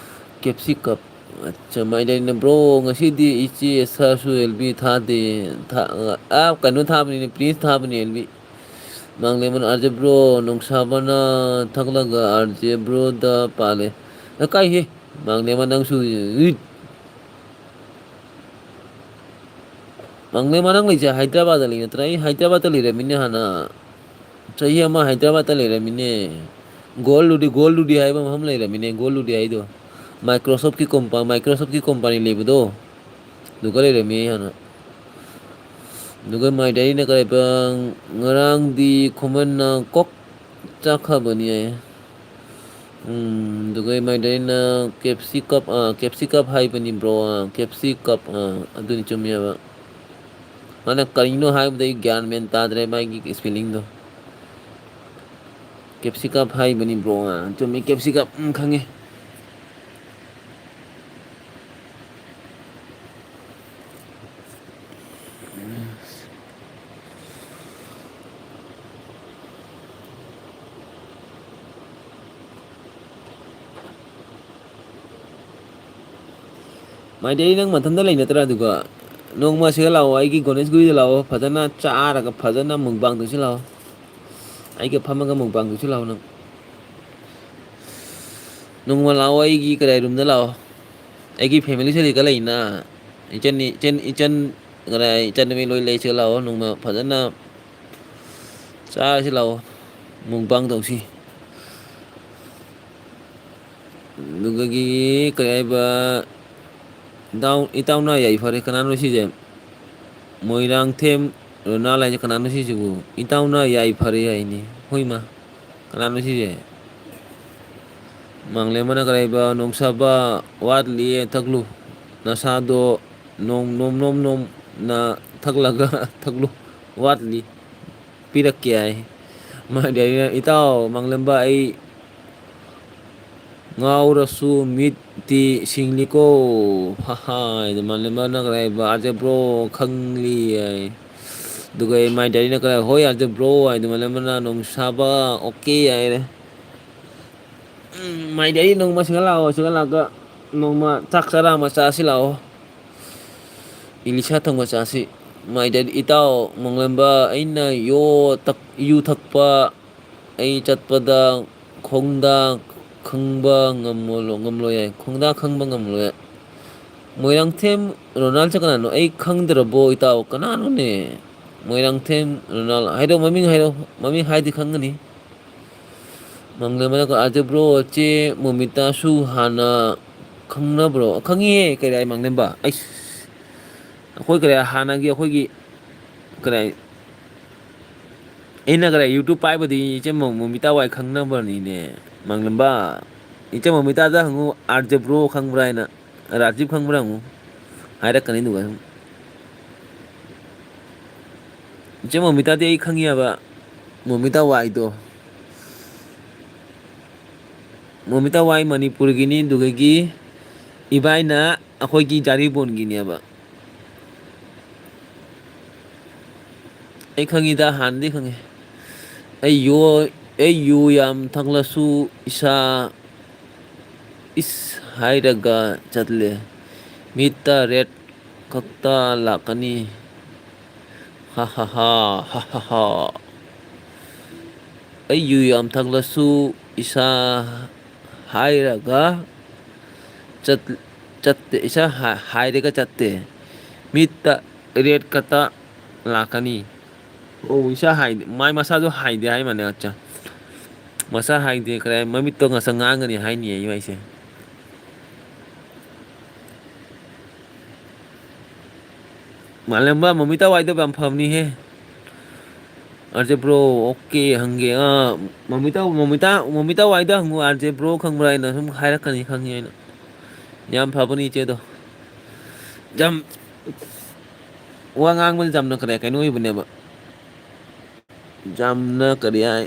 ꯀꯦꯞꯁꯤ ꯀꯞ꯫ ꯑꯠꯆꯥ, ꯃꯥꯏꯗꯩꯅ, "ꯕ꯭ꯔꯣ, ꯉꯁꯤꯗꯤ ꯏꯆꯦ ꯁꯥꯔꯁꯨ ꯑꯦꯜ ꯕꯤ ꯊꯥꯗꯦ꯫ ꯊꯥ-, ꯑꯥ, ꯀꯩꯅꯣ ꯊꯥꯕꯅꯤꯅꯦ, ꯄ꯭ꯔꯤꯟꯁ ꯊꯥꯕꯅꯦ ꯑꯦꯜ ꯕꯤ꯫" ꯃꯥꯡꯂꯦꯝꯕꯅ, "ꯑꯥꯔ ꯖꯦ ꯕ꯭ꯔꯣ, ꯅꯣꯡꯁꯥꯕꯅ ꯊꯛꯂꯒ ꯑꯥꯔ ꯖꯦ ꯕ꯭ꯔꯣꯗ ꯄꯥꯜꯂꯦ꯫" ꯑ, ꯀꯥꯏꯍꯦ? ꯃꯥꯡꯂꯦꯝꯕ ꯅꯪꯁꯨ, ꯏꯠ꯫ ꯃꯥꯡꯂꯦꯝꯕ ꯅꯪ ꯂꯩꯁꯦ ꯍꯥꯏꯗ꯭ꯔꯕꯥꯗꯇ ꯂꯩ ꯅꯠꯇ꯭ꯔꯥ? ꯑꯩ ꯍꯥꯏꯗ꯭ꯔꯕꯥꯗꯇ ꯂꯩꯔꯝꯃꯤꯅꯦ ꯍꯥꯟꯅ꯫ ꯆꯍꯤ ꯑꯃ ꯍꯥꯏꯗ꯭ꯔꯕꯥꯗꯇ ꯂꯩꯔꯝꯃꯤꯅꯦ꯫ ꯒꯣꯜꯂꯨꯗꯤ, ꯒꯣꯜꯂꯨꯗꯤ ꯍꯥꯏꯕ ꯃꯐꯝ ꯂꯩꯔꯝꯃꯤꯅꯦ, ꯒꯣꯜꯂꯨꯗꯤ ꯍꯥꯏꯗꯣ꯫ Microsoftꯀꯤ ꯀꯣꯝꯄꯥ-, Microsoftꯀꯤ ꯀꯣꯝꯄꯥꯅꯤ ꯂꯩꯕꯗꯣ, ꯑꯗꯨꯒ ꯂꯩꯔꯝꯃꯤ ꯑꯩ ꯍꯥꯟꯅ꯫ ꯑꯗꯨꯒ ꯃꯥꯏ ꯗꯥꯏꯔꯤꯅ ꯀꯔꯤꯕ, ꯉꯔꯥꯡꯗꯤ ꯈꯨꯃꯟꯅ ꯀꯣꯛ ꯆꯥꯛꯈꯕꯅꯤ ꯍꯥꯏꯌꯦ꯫ ꯎꯝ, ꯑꯗꯨꯒ ꯃꯥꯏꯗꯩꯅ ꯀꯦꯞꯁꯤ ꯀꯞ, ꯑꯥ, ꯀꯦꯞꯁꯤ ꯀꯞ ꯍꯥꯏꯕꯅꯤ ꯕ꯭ꯔꯣ, ꯑꯥ, ꯀꯦꯞꯁꯤ ꯀꯞ, ꯑꯥ, ꯑꯗꯨꯅꯤ ꯆꯨꯝꯃꯦꯕ꯫ ꯃꯥꯅ ꯀꯔꯤꯅꯣ ꯍꯥꯏꯕꯗ ꯑꯩ ꯒ꯭ꯌꯥꯟ ꯃꯦꯟ ꯇꯥꯗ꯭ꯔꯦ ꯃꯥꯒꯤ spellingꯗꯣ꯫ ꯀꯦꯞꯁꯤ ꯀꯞ ꯍꯥꯏꯕꯅꯤ ꯕ꯭ꯔꯣ, ꯑꯥ, ꯆꯨꯝꯃꯤ, ꯀꯦꯞꯁꯤ ꯀꯞ, ꯎꯝ, ꯈꯪꯉꯦ꯫ ꯃꯥꯏꯗꯤ ꯅꯪ ꯃꯊꯟꯇ ꯂꯩ ꯅꯠꯇ꯭ꯔꯥ? ꯑꯗꯨꯒ ꯅꯣꯡꯃ ꯁꯤꯗ ꯂꯥꯛꯑꯣ, ꯑꯩꯒꯤ ꯒꯣꯅꯦꯁꯒꯨꯔꯤꯗ ꯂꯥꯛꯑꯣ, ꯐꯖꯅ ꯆꯥꯔꯒ ꯐꯖꯅ mukbang ꯇꯧꯁꯤ ꯂꯥꯛꯑꯣ꯫ ꯑꯩꯒ ꯐꯝꯃꯒ mukbang ꯇꯧꯁꯤ ꯂꯥꯛꯑꯣ ꯅꯪ꯫ ꯅꯣꯡꯃ ꯂꯥꯛꯑꯣ, ꯑꯩꯒꯤ ꯀꯗꯥꯏ roomꯗ ꯂꯥꯛꯑꯣ꯫ ꯑꯩꯒꯤ family ꯁꯤꯗ ꯂꯩꯅ꯫ ꯏꯆꯟ, ꯏꯆꯟ, ꯏꯆꯟ, ꯀꯗꯥꯏ, ꯏꯆꯟ ꯅꯨꯄꯤ ꯂꯣꯏ ꯂꯩꯁꯤꯗ ꯂꯥꯛꯑꯣ꯫ ꯅꯣꯡꯃ ꯐꯖꯅ ꯆꯥꯔꯁꯤ ꯂꯥꯛꯑꯣ꯫ Mukbang ꯇꯧꯁꯤ꯫ ꯑꯗꯨꯗꯒꯤ ꯀꯔꯤ ꯍꯥꯏꯕ, ꯏꯇꯥꯎ-, ꯏꯇꯥꯎꯅ ꯌꯥꯏꯐꯔꯦ꯫ ꯀꯅꯥꯅꯣ ꯁꯤꯁꯦ? ꯃꯣꯏꯔꯥꯡꯊꯦꯝ ꯔꯣꯅꯥꯜ ꯍꯥꯏꯁꯦ ꯀꯅꯥꯅꯣ ꯁꯤꯁꯤꯕꯨ? ꯏꯇꯥꯎꯅ ꯌꯥꯏꯐꯔꯦ ꯍꯥꯏꯅꯤ꯫ ꯍꯣꯏꯃ, ꯀꯅꯥꯅꯣ ꯁꯤꯁꯦ? ꯃꯥꯡꯂꯦꯝꯕꯅ ꯀꯔꯤ ꯍꯥꯏꯕ? ꯅꯣꯡꯁꯥꯕ, ꯋꯥꯠꯂꯤꯌꯦ, ꯊꯛꯂꯨ꯫ ꯅꯁꯥꯗꯣ ꯅꯣꯝ ꯅꯣꯝ ꯅꯣꯝ ꯅꯣꯝꯅ ꯊꯛꯂꯒ ꯊꯛꯂꯨ꯫ ꯋꯥꯠꯂꯤ꯫ ꯄꯤꯔꯛꯀꯦ ꯍꯥꯏ꯫ ꯃꯥꯗꯤ ꯑꯩꯅ, "ꯏꯇꯥꯎ ꯃꯥꯡꯂꯦꯝꯕ, ꯑꯩ ꯉꯥꯎꯔꯁꯨ ꯃꯤꯠꯇꯤ ꯁꯤꯡꯂꯤꯀꯣ꯫ ꯍꯥ ꯍꯥ, ꯑꯗꯨꯃꯥꯏꯅ ꯂꯩꯃꯅ ꯀꯔꯥꯏꯕ, "ꯑꯥꯔꯖꯦ ꯕ꯭ꯔꯣ ꯈꯪꯂꯤ" ꯍꯥꯏ꯫ ꯑꯗꯨꯒ ꯃꯥꯏ ꯗꯥꯏꯔꯤꯅ ꯀꯔꯥꯏ, "ꯍꯣꯏ ꯑꯥꯔꯖꯦ ꯕ꯭ꯔꯣ" ꯍꯥꯏ꯫ ꯑꯗꯨꯃꯥꯏꯅ ꯂꯩꯃꯅ ꯅꯣꯡꯁꯥꯕ "ꯑꯣꯀꯦ" ꯍꯥꯏꯔꯦ꯫ ꯎꯝ, ꯃꯥꯏ ꯗꯥꯏꯔꯤ, ꯅꯣꯡꯃ ꯁꯤꯡꯒ ꯂꯥꯛꯑꯣ, ꯁꯤꯡꯒ ꯂꯥꯛꯑꯒ ꯅꯣꯡꯃ ꯆꯥꯛ ꯆꯔꯥ ꯑꯃ ꯆꯥꯁꯤ ꯂꯥꯛꯑꯣ꯫ ꯏꯂꯤꯁꯥ ꯊꯣꯡꯕ ꯆꯥꯁꯤ꯫ ꯃꯥꯏ ꯗꯥꯏꯔꯤ, "ꯏꯇꯥꯎ ꯃꯪꯂꯦꯝꯕ, ꯑꯩꯅ ꯌꯣ ꯊꯛ-, ꯌꯨ ꯊꯛꯄ ꯑꯩ ꯆꯠꯄꯗ ꯈꯣꯡꯗꯥ ꯈꯪꯕ ꯉꯝꯃꯣ-, ꯉꯝꯂꯣꯏ" ꯍꯥꯏ꯫ ꯈꯣꯡꯗꯥ ꯈꯪꯕ ꯉꯝꯂꯣꯏ꯫ ꯃꯣꯏꯔꯥꯡꯊꯦꯝ ꯔꯣꯅꯥꯜꯁꯦ ꯀꯅꯥꯅꯣ? ꯑꯩ ꯈꯪꯗ꯭ꯔꯕꯣ, ꯏꯇꯥꯎ? ꯀꯅꯥꯅꯣꯅꯦ? ꯃꯣꯏꯔꯥꯡꯊꯦꯝ ꯔꯣꯅꯥꯜ꯫ ꯍꯥꯏꯔꯣ, ꯃꯃꯤꯡ ꯍꯥꯏꯔꯣ꯫ ꯃꯃꯤꯡ ꯍꯥꯏꯗꯤ ꯈꯪꯒꯅꯤ꯫ ꯃꯪꯂꯦꯝꯕꯅ, "ꯑꯥꯔꯖꯦ ꯕ꯭ꯔꯣ, ꯆꯦ ꯃꯣꯃꯤꯇꯥꯁꯨ ꯍꯥꯟꯅ ꯈꯪꯅꯕ꯭ꯔꯣ?" ꯈꯪꯉꯤꯍꯦ, ꯀꯔꯤ ꯍꯥꯏ ꯃꯪꯂꯦꯝꯕ? ꯑꯩꯁ, ꯑꯩꯈꯣꯏ ꯀꯔꯤ ꯍꯥꯟꯅꯒꯤ ꯑꯩꯈꯣꯏꯒꯤ ꯀꯔꯤ ꯍꯥꯏ, ꯑꯩꯅ ꯀꯔꯤ YouTube ꯄꯥꯏꯕꯗꯤ ꯏꯆꯦ ꯃꯣ-, ꯃꯣꯃꯤꯇꯥ ꯋꯥꯏ ꯈꯪꯅꯕꯅꯤꯅꯦ, ꯃꯪꯂꯦꯝꯕ꯫ ꯏꯆꯦ ꯃꯣꯃꯤꯇꯥꯗ ꯍꯪꯉꯨ, "ꯑꯥꯔꯖꯦ ꯕ꯭ꯔꯣ ꯈꯪꯕ꯭ꯔꯥ?" ꯍꯥꯏꯅ꯫ ꯔꯥꯖꯤꯞ ꯈꯪꯕ꯭ꯔꯥ ꯍꯪꯉꯨ꯫ ꯍꯥꯏꯔꯛꯀꯅꯤ ꯑꯗꯨꯒ ꯑꯗꯨꯝ꯫ ꯏꯆꯦ ꯃꯣꯃꯤꯇꯥꯗꯤ ꯑꯩ ꯈꯪꯉꯦꯕ꯫ ꯃꯣꯃꯤꯇꯥ ꯋꯥꯏꯗꯣ꯫ ꯃꯣꯃꯤꯇꯥ ꯋꯥꯏ ꯃꯅꯤꯄꯨꯔꯒꯤꯅꯤ, ꯑꯗꯨꯗꯒꯤ ꯏꯕꯥꯏꯅ ꯑꯩꯈꯣꯏꯒꯤ ꯖꯥꯔꯤꯕꯣꯟꯒꯤꯅꯦꯕ꯫ ꯑꯩ ꯈꯪꯉꯤꯗ, ꯍꯥꯟꯅꯗꯤ ꯈꯪꯉꯤ꯫ ꯑꯩ ꯌꯣ-, ꯑꯩ ꯌꯨ ꯌꯥꯝ ꯊꯛꯂꯁꯨ ꯏꯁꯥ ꯏꯁ ꯍꯥꯏꯔꯒ ꯆꯠꯂꯦ꯫ ꯃꯤꯠꯇ ꯔꯦꯠ ꯈꯛꯇ ꯂꯥꯛꯀꯅꯤ꯫ ꯍꯥ ꯍꯥ ꯍꯥ, ꯍꯥ ꯍꯥ ꯍꯥ꯫ ꯑꯩ ꯌꯨ ꯌꯥꯝ ꯊꯛꯂꯁꯨ ꯏꯁꯥ ꯍꯥꯏꯔꯒ ꯆꯠ-, ꯆꯠꯇꯦ, ꯏꯁꯥ ꯍꯥ-, ꯍꯥꯏꯔꯒ ꯆꯠꯇꯦ꯫ ꯃꯤꯠꯇ ꯔꯦꯠ ꯈꯛꯇ ꯂꯥꯛꯀꯅꯤ꯫ ꯑꯣ, ꯏꯁꯥ ꯍꯥꯏꯗꯦ, ꯃꯥꯏ ꯃꯁꯥꯁꯨ ꯍꯥꯏꯗꯦ ꯍꯥꯏ ꯃꯥꯅꯦ, ꯑꯠꯆꯥ꯫ ꯃꯁꯥ ꯍꯥꯏꯗꯦ, ꯀꯔꯤ ꯍꯥꯏ, ꯃꯃꯤꯠꯇꯣ ꯉꯁꯪ ꯉꯥꯡꯒꯅꯤ ꯍꯥꯏꯅꯤ ꯑꯩ ꯍꯥꯏꯁꯦ꯫ ꯃꯥꯂꯦꯝꯕ, ꯃꯣꯃꯤꯇꯥ ꯋꯥꯏꯗꯣ ꯌꯥꯝ ꯐꯕꯅꯤꯍꯦ꯫ ꯑꯥꯔꯖꯦ ꯕ꯭ꯔꯣ, ꯑꯣꯀꯦ, ꯍꯪꯒꯦ꯫ ꯑꯥ, ꯃꯣꯃꯤꯇꯥ, ꯃꯣꯃꯤꯇꯥ, ꯃꯣꯃꯤꯇꯥ ꯋꯥꯏꯗ ꯍꯪꯉꯨ, "ꯑꯥꯔꯖꯦ ꯕ꯭ꯔꯣ ꯈꯪꯕ꯭ꯔꯥ?" ꯍꯥꯏꯅ ꯁꯨꯝ ꯍꯥꯏꯔꯛꯀꯅꯤ, ꯈꯪꯉꯤ ꯑꯩꯅ꯫ ꯌꯥꯝ ꯐꯕꯅꯤ ꯏꯆꯦꯗꯣ꯫ ꯌꯥꯝ ꯋꯥ ꯉꯥꯡꯕꯗ ꯌꯥꯝꯅ ꯀꯔꯤ, ꯀꯩꯅꯣ ꯑꯣꯏꯕꯅꯦꯕ꯫ ꯌꯥꯝꯅ ꯀꯔꯤ ꯍꯥꯏ,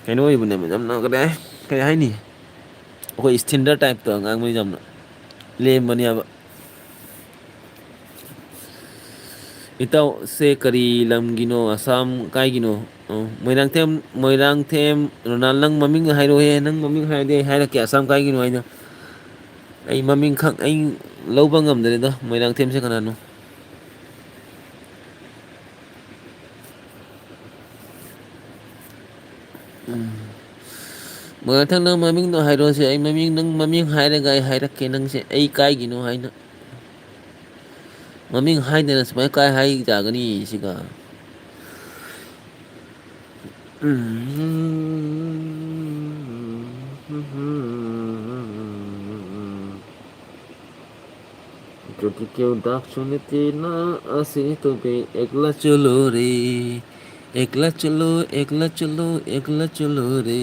ꯀꯩꯅꯣ ꯑꯣꯏꯕꯅꯦꯕ, ꯌꯥꯝꯅ ꯀꯔꯤ ꯍꯥꯏ, ꯀꯔꯤ ꯍꯥꯏꯅꯤ? ꯑꯩꯈꯣꯏ ꯁ꯭ꯇꯦꯟꯗꯔ ꯇꯥꯏꯞꯇ ꯉꯥꯡꯕꯅꯤ ꯌꯥꯝꯅ ꯂꯦꯝꯕꯅꯦꯕ꯫ ꯏꯇꯥꯎꯁꯦ ꯀꯔꯤ ꯂꯝꯒꯤꯅꯣ? ꯑꯁꯥꯝ ꯀꯥꯏꯒꯤꯅꯣ? ꯑꯣ, ꯃꯣꯏꯔꯥꯡꯊꯦꯝ, ꯃꯣꯏꯔꯥꯡꯊꯦꯝ ꯔꯣꯅꯥꯜ, ꯅꯪ ꯃꯃꯤꯡ ꯍꯥꯏꯔꯛꯑꯣꯍꯦ, ꯅꯪ ꯃꯃꯤꯡ ꯍꯥꯏꯔꯗꯤ ꯑꯩ ꯍꯥꯏꯔꯛꯀꯦ ꯑꯁꯥꯝ ꯀꯥꯏꯒꯤꯅꯣ ꯍꯥꯏꯅ꯫ ꯑꯩ ꯃꯃꯤꯡ ꯈꯪ-, ꯑꯩ ꯂꯧꯕ ꯉꯝꯗ꯭ꯔꯦꯗ, ꯃꯣꯏꯔꯥꯡꯊꯦꯝꯁꯦ ꯀꯅꯥꯅꯣ? ꯎꯝ꯫ ꯃꯣꯏꯔꯥꯡꯊꯦꯝ, ꯅꯪ ꯃꯃꯤꯡꯗꯣ ꯍꯥꯏꯔꯛꯑꯣꯁꯦ, ꯑꯩ ꯃꯃꯤꯡ, ꯅꯪ ꯃꯃꯤꯡ ꯍꯥꯏꯔꯒ ꯑꯩ ꯍꯥꯏꯔꯛꯀꯦ ꯅꯪꯁꯦ, ꯑꯩ ꯀꯥꯏꯒꯤꯅꯣ ꯍꯥꯏꯅ꯫ ꯃꯃꯤꯡ ꯍꯥꯏꯗꯅ ꯁꯨꯃꯥꯏꯅ ꯀꯥꯏ ꯍꯥꯏ ꯌꯥꯒꯅꯤ ꯁꯤꯒ? ꯎꯝ꯫ ꯖꯣꯗꯤ ꯀꯦ ꯎꯗꯥꯁ ꯁꯨꯅꯤꯇꯤꯅ ꯑꯁꯤ ꯇꯨꯕꯤ ꯑꯦꯛꯂꯥ ꯆꯣꯂꯣ ꯔꯦ, ꯑꯦꯛꯂꯥ ꯆꯣꯂꯣ, ꯑꯦꯛꯂꯥ ꯆꯣꯂꯣ, ꯑꯦꯛꯂꯥ ꯆꯣꯂꯣ ꯔꯦ꯫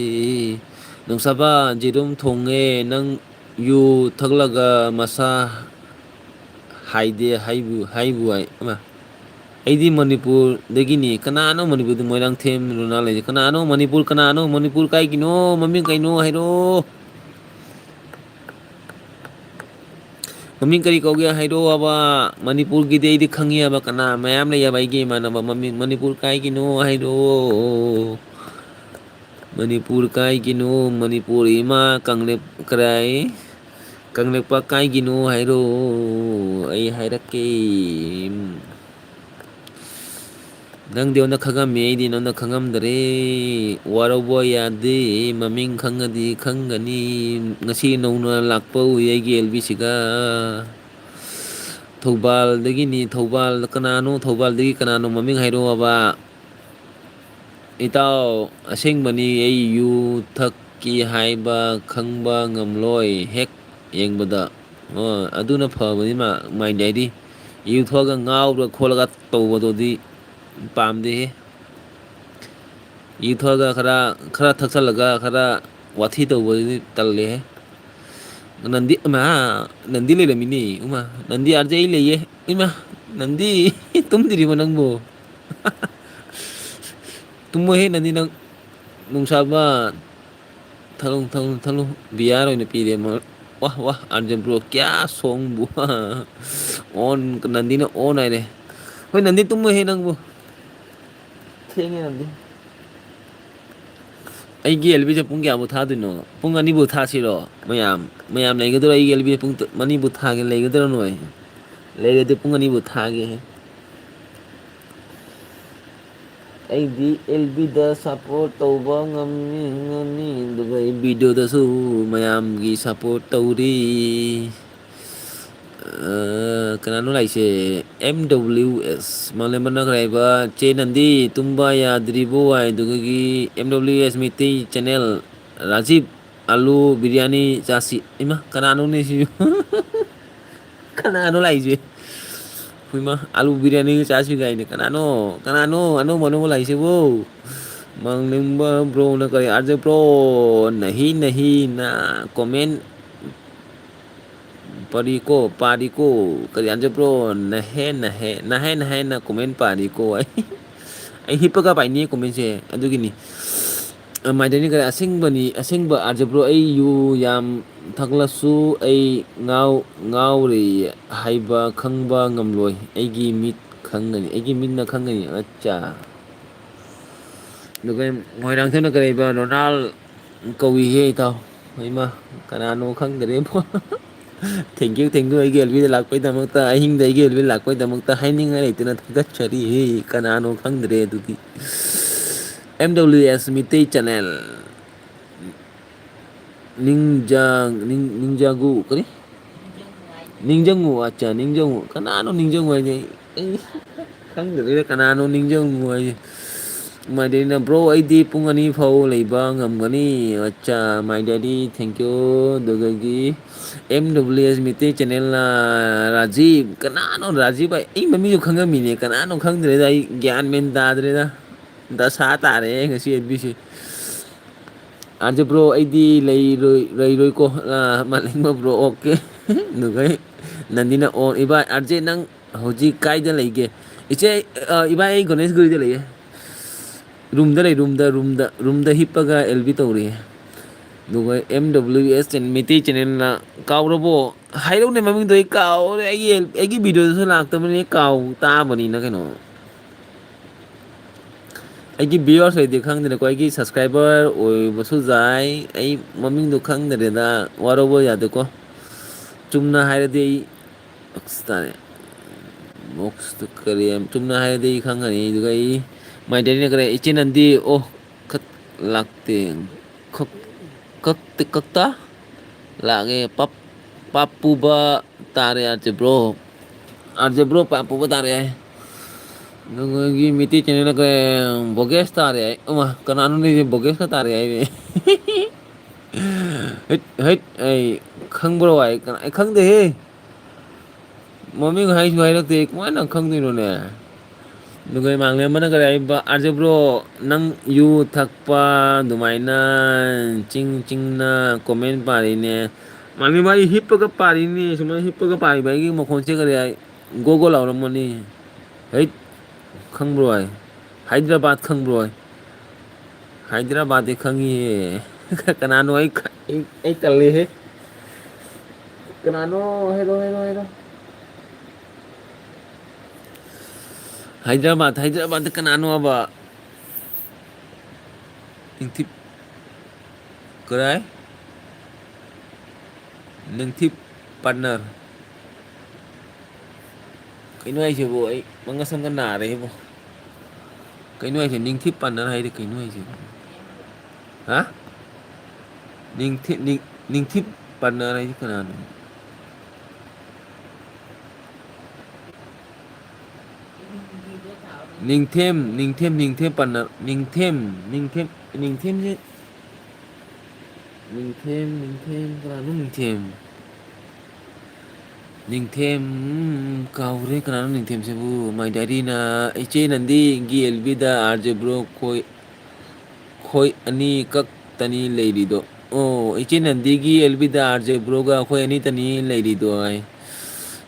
ꯅꯨꯡꯁꯥꯕ, ꯌꯦꯔꯨꯝ ꯊꯣꯡꯉꯦ, ꯅꯪ ꯌꯨ ꯊꯛꯂꯒ ꯃꯁꯥ ꯍꯥꯏꯗꯦ ꯍꯥꯏꯕꯨ, ꯍꯥꯏꯕꯨ ꯍꯥꯏ꯫ ꯑꯃ, ꯑꯩꯗꯤ ꯃꯅꯤꯄꯨꯔꯗꯒꯤꯅꯤ꯫ ꯀꯅꯥꯅꯣ ꯃꯅꯤꯄꯨꯔꯗ? ꯃꯣꯏꯔꯥꯡꯊꯦꯝ ꯔꯣꯅꯥꯜ ꯂꯩꯁꯦ꯫ ꯀꯅꯥꯅꯣ ꯃꯅꯤꯄꯨꯔ? ꯀꯅꯥꯅꯣ ꯃꯅꯤꯄꯨꯔ? ꯀꯥꯏꯒꯤꯅꯣ? ꯃꯃꯤꯡ ꯀꯩꯅꯣ ꯍꯥꯏꯔꯣ꯫ ꯃꯃꯤꯡ ꯀꯔꯤ ꯀꯧꯒꯦ ꯍꯥꯏꯔꯣꯕ? ꯃꯅꯤꯄꯨꯔꯒꯤꯗꯤ ꯑꯩꯗꯤ ꯈꯪꯉꯦꯕ, ꯀꯅꯥ ꯃꯌꯥꯝ ꯂꯩꯌꯦꯕ ꯑꯩꯒꯤ ꯏꯃꯥꯟꯅꯕ꯫ ꯃꯃꯤꯡ, ꯃꯅꯤꯄꯨꯔ ꯀꯥꯏꯒꯤꯅꯣ ꯍꯥꯏꯔꯣ꯫ ꯃꯅꯤꯄꯨꯔ ꯀꯥꯏꯒꯤꯅꯣ? ꯃꯅꯤꯄꯨꯔ ꯏꯃꯥ ꯀꯪꯂꯦꯞ ꯀꯔꯥꯏ? ꯀꯪꯂꯦꯛꯄ ꯀꯥꯏꯒꯤꯅꯣ ꯍꯥꯏꯔꯣ, ꯑꯩ ꯍꯥꯏꯔꯛꯀꯦ꯫ ꯅꯪꯗꯤ ꯑꯩꯉꯣꯟꯗ ꯈꯪꯉꯝꯃꯤ, ꯑꯩꯗꯤ ꯅꯉꯣꯟꯗ ꯈꯪꯉꯝꯗꯔꯦ꯫ ꯋꯥꯔꯧꯕ ꯌꯥꯗꯦ, ꯃꯃꯤꯡ ꯈꯪꯉꯗꯤ ꯈꯪꯒꯅꯤ꯫ ꯉꯁꯤ ꯅꯧꯅ ꯂꯥꯛꯄ ꯎꯏ ꯑꯩꯒꯤ ꯑꯦꯜ ꯕꯤꯁꯤꯒ꯫ ꯊꯧꯕꯥꯜꯗꯒꯤꯅꯤ, ꯊꯧꯕꯥꯜ꯫ ꯀꯅꯥꯅꯣ ꯊꯧꯕꯥꯜꯗꯒꯤ? ꯀꯅꯥꯅꯣ? ꯃꯃꯤꯡ ꯍꯥꯏꯔꯛꯑꯣꯕ꯫ ꯏꯇꯥꯎ, ꯑꯁꯦꯡꯕꯅꯤ, ꯑꯩ ꯌꯨ ꯊꯛꯀꯤ ꯍꯥꯏꯕ ꯈꯪꯕ ꯉꯝꯂꯣꯏ ꯍꯦꯛ ꯌꯦꯡꯕꯗ꯫ ꯑꯣ, ꯑꯗꯨꯅ ꯐꯕꯅꯤ, ꯃꯥ, ꯃꯥꯏ ꯗꯥꯏꯔꯤ꯫ ꯌꯨ ꯊꯛꯑꯒ ꯉꯥꯎꯔ ꯈꯣꯠꯂꯒ ꯇꯧꯕꯗꯨꯗꯤ ꯄꯥꯝꯗꯦꯍꯦ꯫ ꯌꯨ ꯊꯛꯑꯒ ꯈꯔ, ꯈꯔ ꯊꯛꯆꯜꯂꯒ ꯈꯔ ꯋꯥꯊꯤ ꯇꯧꯕꯗꯨꯗꯤ ꯇꯜꯂꯦꯍꯦ꯫ ꯅꯟꯗꯤ, ꯏꯃꯥ, ꯅꯟꯗꯤ ꯂꯩꯔꯝꯃꯤꯅꯦ꯫ ꯏꯃꯥ, ꯅꯟꯗꯤ ꯑꯥꯔ ꯖꯦ ꯑꯩ ꯂꯩꯌꯦ꯫ ꯏꯃꯥ, ꯅꯟꯗꯤ ꯇꯨꯝꯗ꯭ꯔꯤꯕꯣ ꯅꯪꯕꯨ? ꯇꯨꯝꯃꯣꯍꯦ ꯅꯟꯗꯤ ꯅꯪ, ꯅꯨꯡꯁꯥꯕ꯫ ꯊꯛꯂꯨ, ꯊꯛꯂꯨ, ꯊꯛꯂꯨ꯫ ꯕꯤꯌꯥꯔ ꯑꯣꯏꯅ ꯄꯤꯔꯦ꯫ ꯃ-, ꯋꯥꯍ, ꯋꯥꯍ, ꯑꯥꯔꯖꯦꯟ ꯕ꯭ꯔꯣ, ꯀꯌꯥ ꯁꯣꯡꯕꯨ꯫ ꯑꯣꯟ, ꯅꯟꯗꯤꯅ ꯑꯣꯟ ꯍꯥꯏꯔꯦ꯫ ꯍꯣꯏ, ꯅꯟꯗꯤ ꯇꯨꯝꯃꯣꯏꯍꯦ ꯅꯪꯕꯨ꯫ ꯊꯦꯡꯉꯦ ꯅꯟꯗꯤ꯫ ꯑꯩꯒꯤ ꯑꯦꯜ ꯕꯤꯁꯦ ꯄꯨꯡ ꯀꯌꯥꯕꯨ ꯊꯥꯗꯣꯏꯅꯣ? ꯄꯨꯡ ꯑꯅꯤꯕꯨ ꯊꯥꯁꯤꯔꯣ? ꯃꯌꯥꯝ, ꯃꯌꯥꯝ ꯂꯩꯒꯗ꯭ꯔꯣ? ꯑꯩꯒꯤ ꯑꯦꯜ ꯕꯤꯁꯦ ꯄꯨꯡ ꯇ-, ꯑꯅꯤꯕꯨ ꯊꯥꯒꯦ ꯂꯩꯒꯗ꯭ꯔꯣ ꯅꯣꯏ? ꯂꯩꯔꯗꯤ ꯄꯨꯡ ꯑꯅꯤꯕꯨ ꯊꯥꯒꯦꯍꯦ꯫ ꯑꯩꯗꯤ ꯑꯦꯜ ꯕꯤꯗ ꯁꯞꯄꯣꯔꯠ ꯇꯧꯕ ꯉꯝꯃꯤ, ꯉꯝꯃꯤ, ꯑꯗꯨꯒ ꯑꯩ ꯚꯤꯗꯤꯑꯣꯗꯁꯨ ꯃꯌꯥꯝꯒꯤ ꯁꯞꯄꯣꯔꯠ ꯇꯧꯔꯤ꯫ ꯑ, ꯀꯅꯥꯅꯣ ꯂꯥꯛꯏꯁꯦ? ꯑꯦꯝ ꯗꯕ꯭ꯂꯤꯎ ꯑꯦꯁ, ꯃꯥꯂꯦꯝ ꯅꯛꯅ ꯂꯩꯕ ꯆꯦ ꯅꯟꯗꯤ, ꯇꯨꯝꯕ ꯌꯥꯗ꯭ꯔꯤꯕꯣ ꯍꯥꯏ, ꯑꯗꯨꯒꯤ ꯑꯦꯝ ꯗꯕ꯭ꯂꯤꯎ ꯑꯦꯁ ꯃꯤꯇꯩ ꯆꯦꯅꯦꯜ, ꯔꯥꯖꯤꯞ, ꯑꯂꯨ ꯕꯤꯔꯌꯥꯅꯤ ꯆꯥꯁꯤ꯫ ꯏꯃꯥ, ꯀꯅꯥꯅꯣꯅꯦ ꯁꯤꯕꯨ? ꯀꯅꯥꯅꯣ ꯂꯥꯛꯏꯁꯦ? ꯍꯨꯏꯃ, ꯑꯥꯂꯨ ꯕꯤꯔꯌꯥꯅꯤꯒ ꯆꯥꯁꯤ ꯀꯥꯏꯅ꯫ ꯀꯅꯥꯅꯣ? ꯀꯅꯥꯅꯣ? ꯑꯅꯧꯕ, ꯑꯅꯧꯕ ꯂꯥꯛꯏꯁꯤꯕꯨ? ꯃꯥꯡꯅꯤꯡꯕ ꯕ꯭ꯔꯣꯅ ꯀꯔꯤ? ꯑꯥꯔꯖꯦ ꯕ꯭ꯔꯣ, ꯅꯍꯤ, ꯅꯍꯤ, ꯅ ꯀꯣꯃꯦꯟ ꯄꯥꯔꯤꯀꯣ, ꯄꯥꯔꯤꯀꯣ꯫ ꯀꯔꯤ? ꯑꯥꯔꯖꯦ ꯕ꯭ꯔꯣ, ꯅꯍꯦ, ꯅꯍꯦ, ꯅꯍꯦ, ꯅꯍꯦꯅ ꯀꯣꯃꯦꯟ ꯄꯥꯔꯤꯀꯣ꯫ ꯑꯩ, ꯑꯩ ꯍꯤꯞꯄꯒ ꯄꯥꯏꯅꯤ ꯀꯣꯃꯦꯟꯁꯦ, ꯑꯗꯨꯒꯤꯅꯤ꯫ ꯑ, ꯃꯥꯏꯗꯅꯤ ꯀꯔꯤ? ꯑꯁꯦꯡꯕꯅꯤ, ꯑꯁꯦꯡꯕ ꯑꯥꯔꯖꯦ ꯕ꯭ꯔꯣ, ꯑꯩ ꯌꯨ ꯌꯥꯝ ꯊꯛꯂꯁꯨ ꯑꯩ ꯉꯥꯎ-, ꯉꯥꯎꯔꯦ ꯍꯥꯏꯕ ꯈꯪꯕ ꯉꯝꯂꯣꯏ꯫ ꯑꯩꯒꯤ ꯃꯤꯠ ꯈꯪꯒꯅꯤ, ꯑꯩꯒꯤ ꯃꯤꯠꯅ ꯈꯪꯒꯅꯤ꯫ ꯑꯠꯆꯥ꯫ ꯑꯗꯨꯒ ꯃꯣꯏꯔꯥꯡꯊꯦꯝꯅ ꯀꯔꯤꯕ? ꯔꯣꯅꯥꯜ ꯀꯧꯏꯍꯦ ꯏꯇꯥꯎ꯫ ꯏꯃꯥ, ꯀꯅꯥꯅꯣ ꯈꯪꯗꯔꯦꯕꯣ꯫ Thank you, thank you, ꯑꯩꯒꯤ ꯑꯦꯜ ꯕꯤꯗ ꯂꯥꯛꯄꯩꯗꯃꯛꯇ, ꯑꯍꯤꯡꯗ ꯑꯩꯒꯤ ꯑꯦꯜ ꯕꯤꯗ ꯂꯥꯛꯄꯩꯗꯃꯛꯇ ꯍꯥꯏꯅꯤꯡꯉꯥꯏ ꯂꯩꯇꯅ ꯊꯥꯒꯠꯆꯔꯤ꯫ ꯀꯅꯥꯅꯣ ꯈꯪꯗ꯭ꯔꯦ ꯑꯗꯨꯗꯤ꯫ ꯑꯦꯝ ꯗꯕ꯭ꯂꯤꯎ ꯑꯦꯁ ꯃꯤꯇꯩ ꯆꯦꯅꯦꯜ꯫ ꯅꯤꯡꯖꯥꯡ-, ꯅꯤꯡ-, ꯅꯤꯡꯖꯥꯒꯨ, ꯀꯔꯤ? ꯅꯤꯡꯖꯪꯉꯨ, ꯑꯠꯆꯥ, ꯅꯤꯡꯖꯪꯉꯨ꯫ ꯀꯅꯥꯅꯣ ꯅꯤꯡꯖꯪꯉꯨ ꯍꯥꯏꯁꯦ? ꯑꯩ ꯈꯪꯗ꯭ꯔꯦꯗ, ꯀꯅꯥꯅꯣ ꯅꯤꯡꯖꯪꯉꯨ ꯍꯥꯏꯁꯦ? ꯃꯥꯏꯗꯩꯅ, "ꯕ꯭ꯔꯣ, ꯑꯩꯗꯤ ꯄꯨꯡ ꯑꯅꯤ ꯐꯥꯎ ꯂꯩꯕ ꯉꯝꯒꯅꯤ꯫" ꯑꯠꯆꯥ, ꯃꯥꯏꯗꯗꯤ, thank you꯫ ꯑꯗꯨꯗꯒꯤ ꯑꯦꯝ ꯗꯕ꯭ꯂꯤꯎ ꯑꯦꯁ ꯃꯤꯇꯩ ꯆꯦꯅꯦꯜꯅ ꯔꯥꯖꯤꯕ꯫ ꯀꯅꯥꯅꯣ ꯔꯥꯖꯤꯕ ꯍꯥꯏ? ꯑꯩ ꯃꯃꯤꯡꯁꯨ ꯈꯪꯉꯝꯃꯤꯅꯦ꯫ ꯀꯅꯥꯅꯣ ꯈꯪꯗ꯭ꯔꯦꯗ, ꯑꯩ ꯒ꯭ꯌꯥꯟ ꯃꯦꯟ ꯇꯥꯗ꯭ꯔꯦꯗ꯫ ꯗꯁꯥ ꯇꯥꯔꯦ ꯉꯁꯤ ꯑꯦꯝ ꯕꯤꯁꯦ꯫ ꯑꯥꯔꯖꯦ ꯕ꯭ꯔꯣ, ꯑꯩꯗꯤ ꯂꯩꯔꯣꯏ, ꯂꯩꯔꯣꯏꯀꯣ꯫ ꯑꯥ, ꯃꯥꯂꯦꯝꯉꯥꯟꯕ ꯕ꯭ꯔꯣ, ꯑꯣꯀꯦ꯫ ꯑꯗꯨꯒ ꯅꯟꯗꯤꯅ ꯑꯣꯟ꯫ ꯏꯕꯥꯏ, ꯑꯥꯔꯖꯦ, ꯅꯪ ꯍꯧꯖꯤꯛ ꯀꯥꯏꯗ ꯂꯩꯒꯦ? ꯏꯆꯦ, ꯑ, ꯏꯕꯥꯏ, ꯑꯩ ꯒꯅꯦꯁꯒꯨꯔꯤꯗ ꯂꯩꯌꯦ꯫ ꯔꯨꯝꯗ ꯂꯩ, ꯔꯨꯝꯗ, ꯔꯨꯝꯗ, ꯔꯨꯝꯗ ꯍꯤꯞꯄꯒ ꯑꯦꯜ ꯕꯤ ꯇꯧꯔꯤꯌꯦ꯫ ꯑꯗꯨꯒ M W S channel, Meitei channelꯅ ꯀꯥꯎꯔꯕꯣ? ꯍꯥꯏꯔꯛꯎꯅꯦ ꯃꯃꯤꯡꯗꯣ, ꯑꯩ ꯀꯥꯎꯔꯦ꯫ ꯑꯩꯒꯤ, ꯑꯩꯒꯤ videoꯗꯁꯨ ꯂꯥꯛꯇꯕꯅꯤꯅ ꯀꯥꯎ ꯇꯥꯕꯅꯤꯅ ꯀꯩꯅꯣ꯫ ꯑꯩꯒꯤ viewers ꯑꯣꯏꯗꯤ ꯈꯪꯗ꯭ꯔꯦꯀꯣ, ꯑꯩꯒꯤ subscriber ꯑꯣꯏꯕꯁꯨ ꯌꯥꯏ꯫ ꯑꯩ ꯃꯃꯤꯡꯗꯣ ꯈꯪꯗ꯭ꯔꯦꯗ, ꯋꯥꯔꯧꯕ ꯌꯥꯗꯦꯀꯣ꯫ ꯆꯨꯝꯅ ꯍꯥꯏꯔꯗꯤ ꯑꯩ ꯑꯁ ꯇꯥꯔꯦ꯫ ꯃꯣꯛꯁꯇ ꯀꯔꯤ ꯆꯨꯝꯅ ꯍꯥꯏꯔꯗꯤ ꯑꯩ ꯈꯪꯒꯅꯤ꯫ ꯑꯗꯨꯒ ꯑꯩ ꯃꯥꯏꯗꯩꯅ ꯀꯔꯤ ꯏꯆꯦ ꯅꯟꯗꯤ, ꯑꯣ, ꯈꯛ ꯂꯥꯛꯇꯦ꯫ ꯈꯛ-, ꯀꯛꯇ, ꯀꯛꯇ ꯂꯥꯛꯑꯦ꯫ ꯄꯥꯞ-, ꯄꯥꯞꯄꯨꯕ ꯇꯥꯔꯦ, R J bro. R J bro ꯄꯥꯞꯄꯨꯕ ꯇꯥꯔꯦ ꯍꯥꯏ꯫ ꯑꯗꯨꯒ ꯑꯩꯒꯤ ꯃꯩꯇꯩ channelꯅ ꯀꯔꯤ ꯕꯣꯒꯦꯁ ꯇꯥꯔꯦ ꯍꯥꯏ꯫ ꯑꯃ, ꯀꯅꯥꯅꯣꯅꯦ ꯕꯣꯒꯦꯁꯀ ꯇꯥꯔꯦ ꯍꯥꯏꯅꯦ? ꯍꯩꯠ, ꯍꯩꯠ, ꯑꯩ ꯈꯪꯕ꯭ꯔꯣ ꯍꯥꯏ? ꯀꯅꯥ-, ꯑꯩ ꯈꯪꯗꯦꯍꯦ꯫ ꯃꯃꯤꯡ ꯍꯥꯏꯁꯨ ꯍꯥꯏꯔꯛꯇꯦ, ꯀꯃꯥꯏꯅ ꯈꯪꯗꯣꯏꯅꯣꯅꯦ? ꯑꯗꯨꯒ ꯏꯃꯥꯟꯅꯕ ꯑꯃꯅ ꯀꯔꯤ ꯍꯥꯏꯕ, "ꯑꯥꯔ ꯖꯦ ꯕ꯭ꯔꯣ, ꯅꯪ ꯌꯨ ꯊꯛꯄ ꯑꯗꯨꯃꯥꯏꯅ ꯆꯤꯡ ꯆꯤꯡꯅ comment ꯄꯥꯔꯤꯅꯦ"? ꯃꯥꯟꯕꯤ ꯃꯥ ꯑꯩ ꯍꯤꯞꯄꯒ ꯄꯥꯔꯤꯅꯦ, ꯁꯨꯃꯥꯏꯅ ꯍꯤꯞꯄꯒ ꯄꯥꯔꯤꯕ ꯑꯩꯒꯤ ꯃꯈꯣꯟꯁꯦ ꯀꯔꯤ ꯍꯥꯏ? GO GO ꯂꯥꯎꯔꯝꯃꯅꯤ꯫ ꯍꯩꯠ, ꯈꯪꯕ꯭ꯔꯣ ꯍꯥꯏ? ꯍꯥꯏꯗ꯭ꯔꯕꯥꯗ ꯈꯪꯕ꯭ꯔꯣ ꯍꯥꯏ? ꯍꯥꯏꯗ꯭ꯔꯕꯥꯗꯇꯤ ꯈꯪꯉꯤꯍꯦ꯫ ꯀꯅꯥꯅꯣ ꯑꯩ ꯈ-, ꯑꯩ, ꯑꯩ ꯇꯜꯂꯦꯍꯦ꯫ ꯀꯅꯥꯅꯣ? ꯍꯥꯏꯔꯣ, ꯍꯥꯏꯔꯣ, ꯍꯥꯏꯔꯣ꯫ ꯍꯥꯏꯗ꯭ꯔꯕꯥꯗ, ꯍꯥꯏꯗ꯭ꯔꯕꯥꯗꯇ ꯀꯅꯥꯅꯣꯕ? ꯅꯤꯡꯊꯤꯞ-, ꯀꯔꯥꯏ? ꯅꯤꯡꯊꯤꯞ ꯄꯥꯔꯠꯅꯔ꯫ ꯀꯩꯅꯣ ꯍꯥꯏꯁꯤꯕꯨ? ꯑꯩ ꯃꯪꯒ ꯁꯪꯒ ꯅꯥꯔꯦꯕꯨ꯫ ꯀꯩꯅꯣ ꯍꯥꯏꯁꯦ? ꯅꯤꯡꯊꯤꯞ ꯄꯥꯔꯠꯅꯔ ꯍꯥꯏꯗꯤ ꯀꯩꯅꯣ ꯍꯥꯏꯁꯦ? ꯍꯥ? ꯅꯤꯡꯊꯤ-, ꯅꯤꯡ-, ꯅꯤꯡꯊꯤꯞ ꯄꯥꯔꯠꯅꯔ ꯍꯥꯏꯗꯤ ꯀꯅꯥꯅꯣ? ꯅꯤꯡꯊꯦꯝ, ꯅꯤꯡꯊꯦꯝ, ꯅꯤꯡꯊꯦꯝ ꯄꯥꯔꯠꯅꯔ, ꯅꯤꯡꯊꯦꯝ, ꯅꯤꯡꯊꯦꯝ, ꯅꯤꯡꯊꯦꯝꯁꯦ, ꯅꯤꯡꯊꯦꯝ, ꯅꯤꯡꯊꯦꯝ, ꯀꯅꯥꯅꯣ ꯅꯤꯡꯊꯦꯝ? ꯅꯤꯡꯊꯦꯝ, ꯎꯝ, ꯀꯥꯎꯈ꯭ꯔꯦ, ꯀꯅꯥꯅꯣ ꯅꯤꯡꯊꯦꯝꯁꯤꯕꯨ? My diaryꯅ, ꯏꯆꯦ ꯅꯟꯗꯤꯒꯤ ꯑꯦꯜ ꯕꯤꯗ ꯑꯥꯔ ꯖꯦ ꯕ꯭ꯔꯣ ꯈꯣꯏ, ꯈꯣꯏ ꯑꯅꯤ ꯀꯛꯇꯅꯤ ꯂꯩꯔꯤꯗꯣ꯫ ꯑꯣ, ꯏꯆꯦ ꯅꯟꯗꯤꯒꯤ ꯑꯦꯜ ꯕꯤꯗ ꯑꯥꯔ ꯖꯦ ꯕ꯭ꯔꯣꯒ ꯑꯩꯈꯣꯏ ꯑꯅꯤꯇꯅꯤ ꯂꯩꯔꯤꯗꯣ ꯍꯥꯏ꯫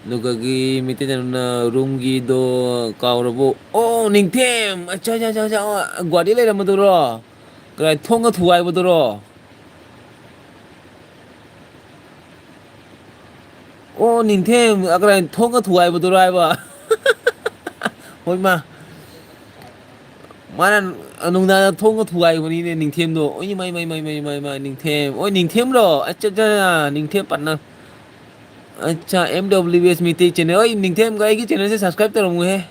ꯑꯗꯨꯒꯒꯤ ꯃꯩꯇꯩ ꯆꯅꯨꯅ ꯔꯨꯝꯒꯤꯗꯣ ꯀꯥꯎꯔꯕꯣ? ꯑꯣ, ꯅꯤꯡꯊꯦꯝ! ꯑꯠꯆꯥ, ꯑꯠꯆꯥ, ꯑꯠꯆꯥ, ꯑꯠꯆꯥ, ꯑꯣ, ꯒꯨꯍꯥꯇꯤ ꯂꯩꯔꯝꯕꯗꯨꯔꯣ? ꯀꯗꯥꯏ, ꯊꯣꯡꯒ ꯊꯨꯒꯥꯏꯕꯗꯨꯔꯣ? ꯑꯣ, ꯅꯤꯡꯊꯦꯝ, ꯑ, ꯀꯗꯥꯏ, ꯊꯣꯡꯒ ꯊꯨꯒꯥꯏꯕꯗꯨꯔꯣ ꯍꯥꯏꯕ? ꯍꯣꯏ, ꯃꯥ꯫ ꯃꯥꯅ ꯅꯨꯡꯗꯥꯡꯗ ꯊꯣꯡꯒ ꯊꯨꯒꯥꯏꯕꯅꯤꯅꯦ, ꯅꯤꯡꯊꯦꯝꯗꯣ꯫ ꯑꯣꯏ, ꯃꯥꯏ, ꯃꯥꯏ, ꯃꯥꯏ, ꯃꯥꯏ, ꯃꯥꯏ, ꯃꯥꯏ, ꯅꯤꯡꯊꯦꯝ꯫ ꯑꯣꯏ, ꯅꯤꯡꯊꯦꯝꯂꯣ? ꯑꯠꯆꯥ, ꯑꯠꯆꯥ, ꯅꯤꯡꯊꯦꯝ ꯄꯥꯠꯅ꯫ ꯑꯠꯆꯥ, M W S Meitei channel꯫ ꯑꯣꯏ, ꯅꯤꯡꯊꯦꯝꯒ ꯑꯩꯒꯤ channelꯁꯦ subscribe ꯇꯧꯔꯝꯃꯨꯍꯦ꯫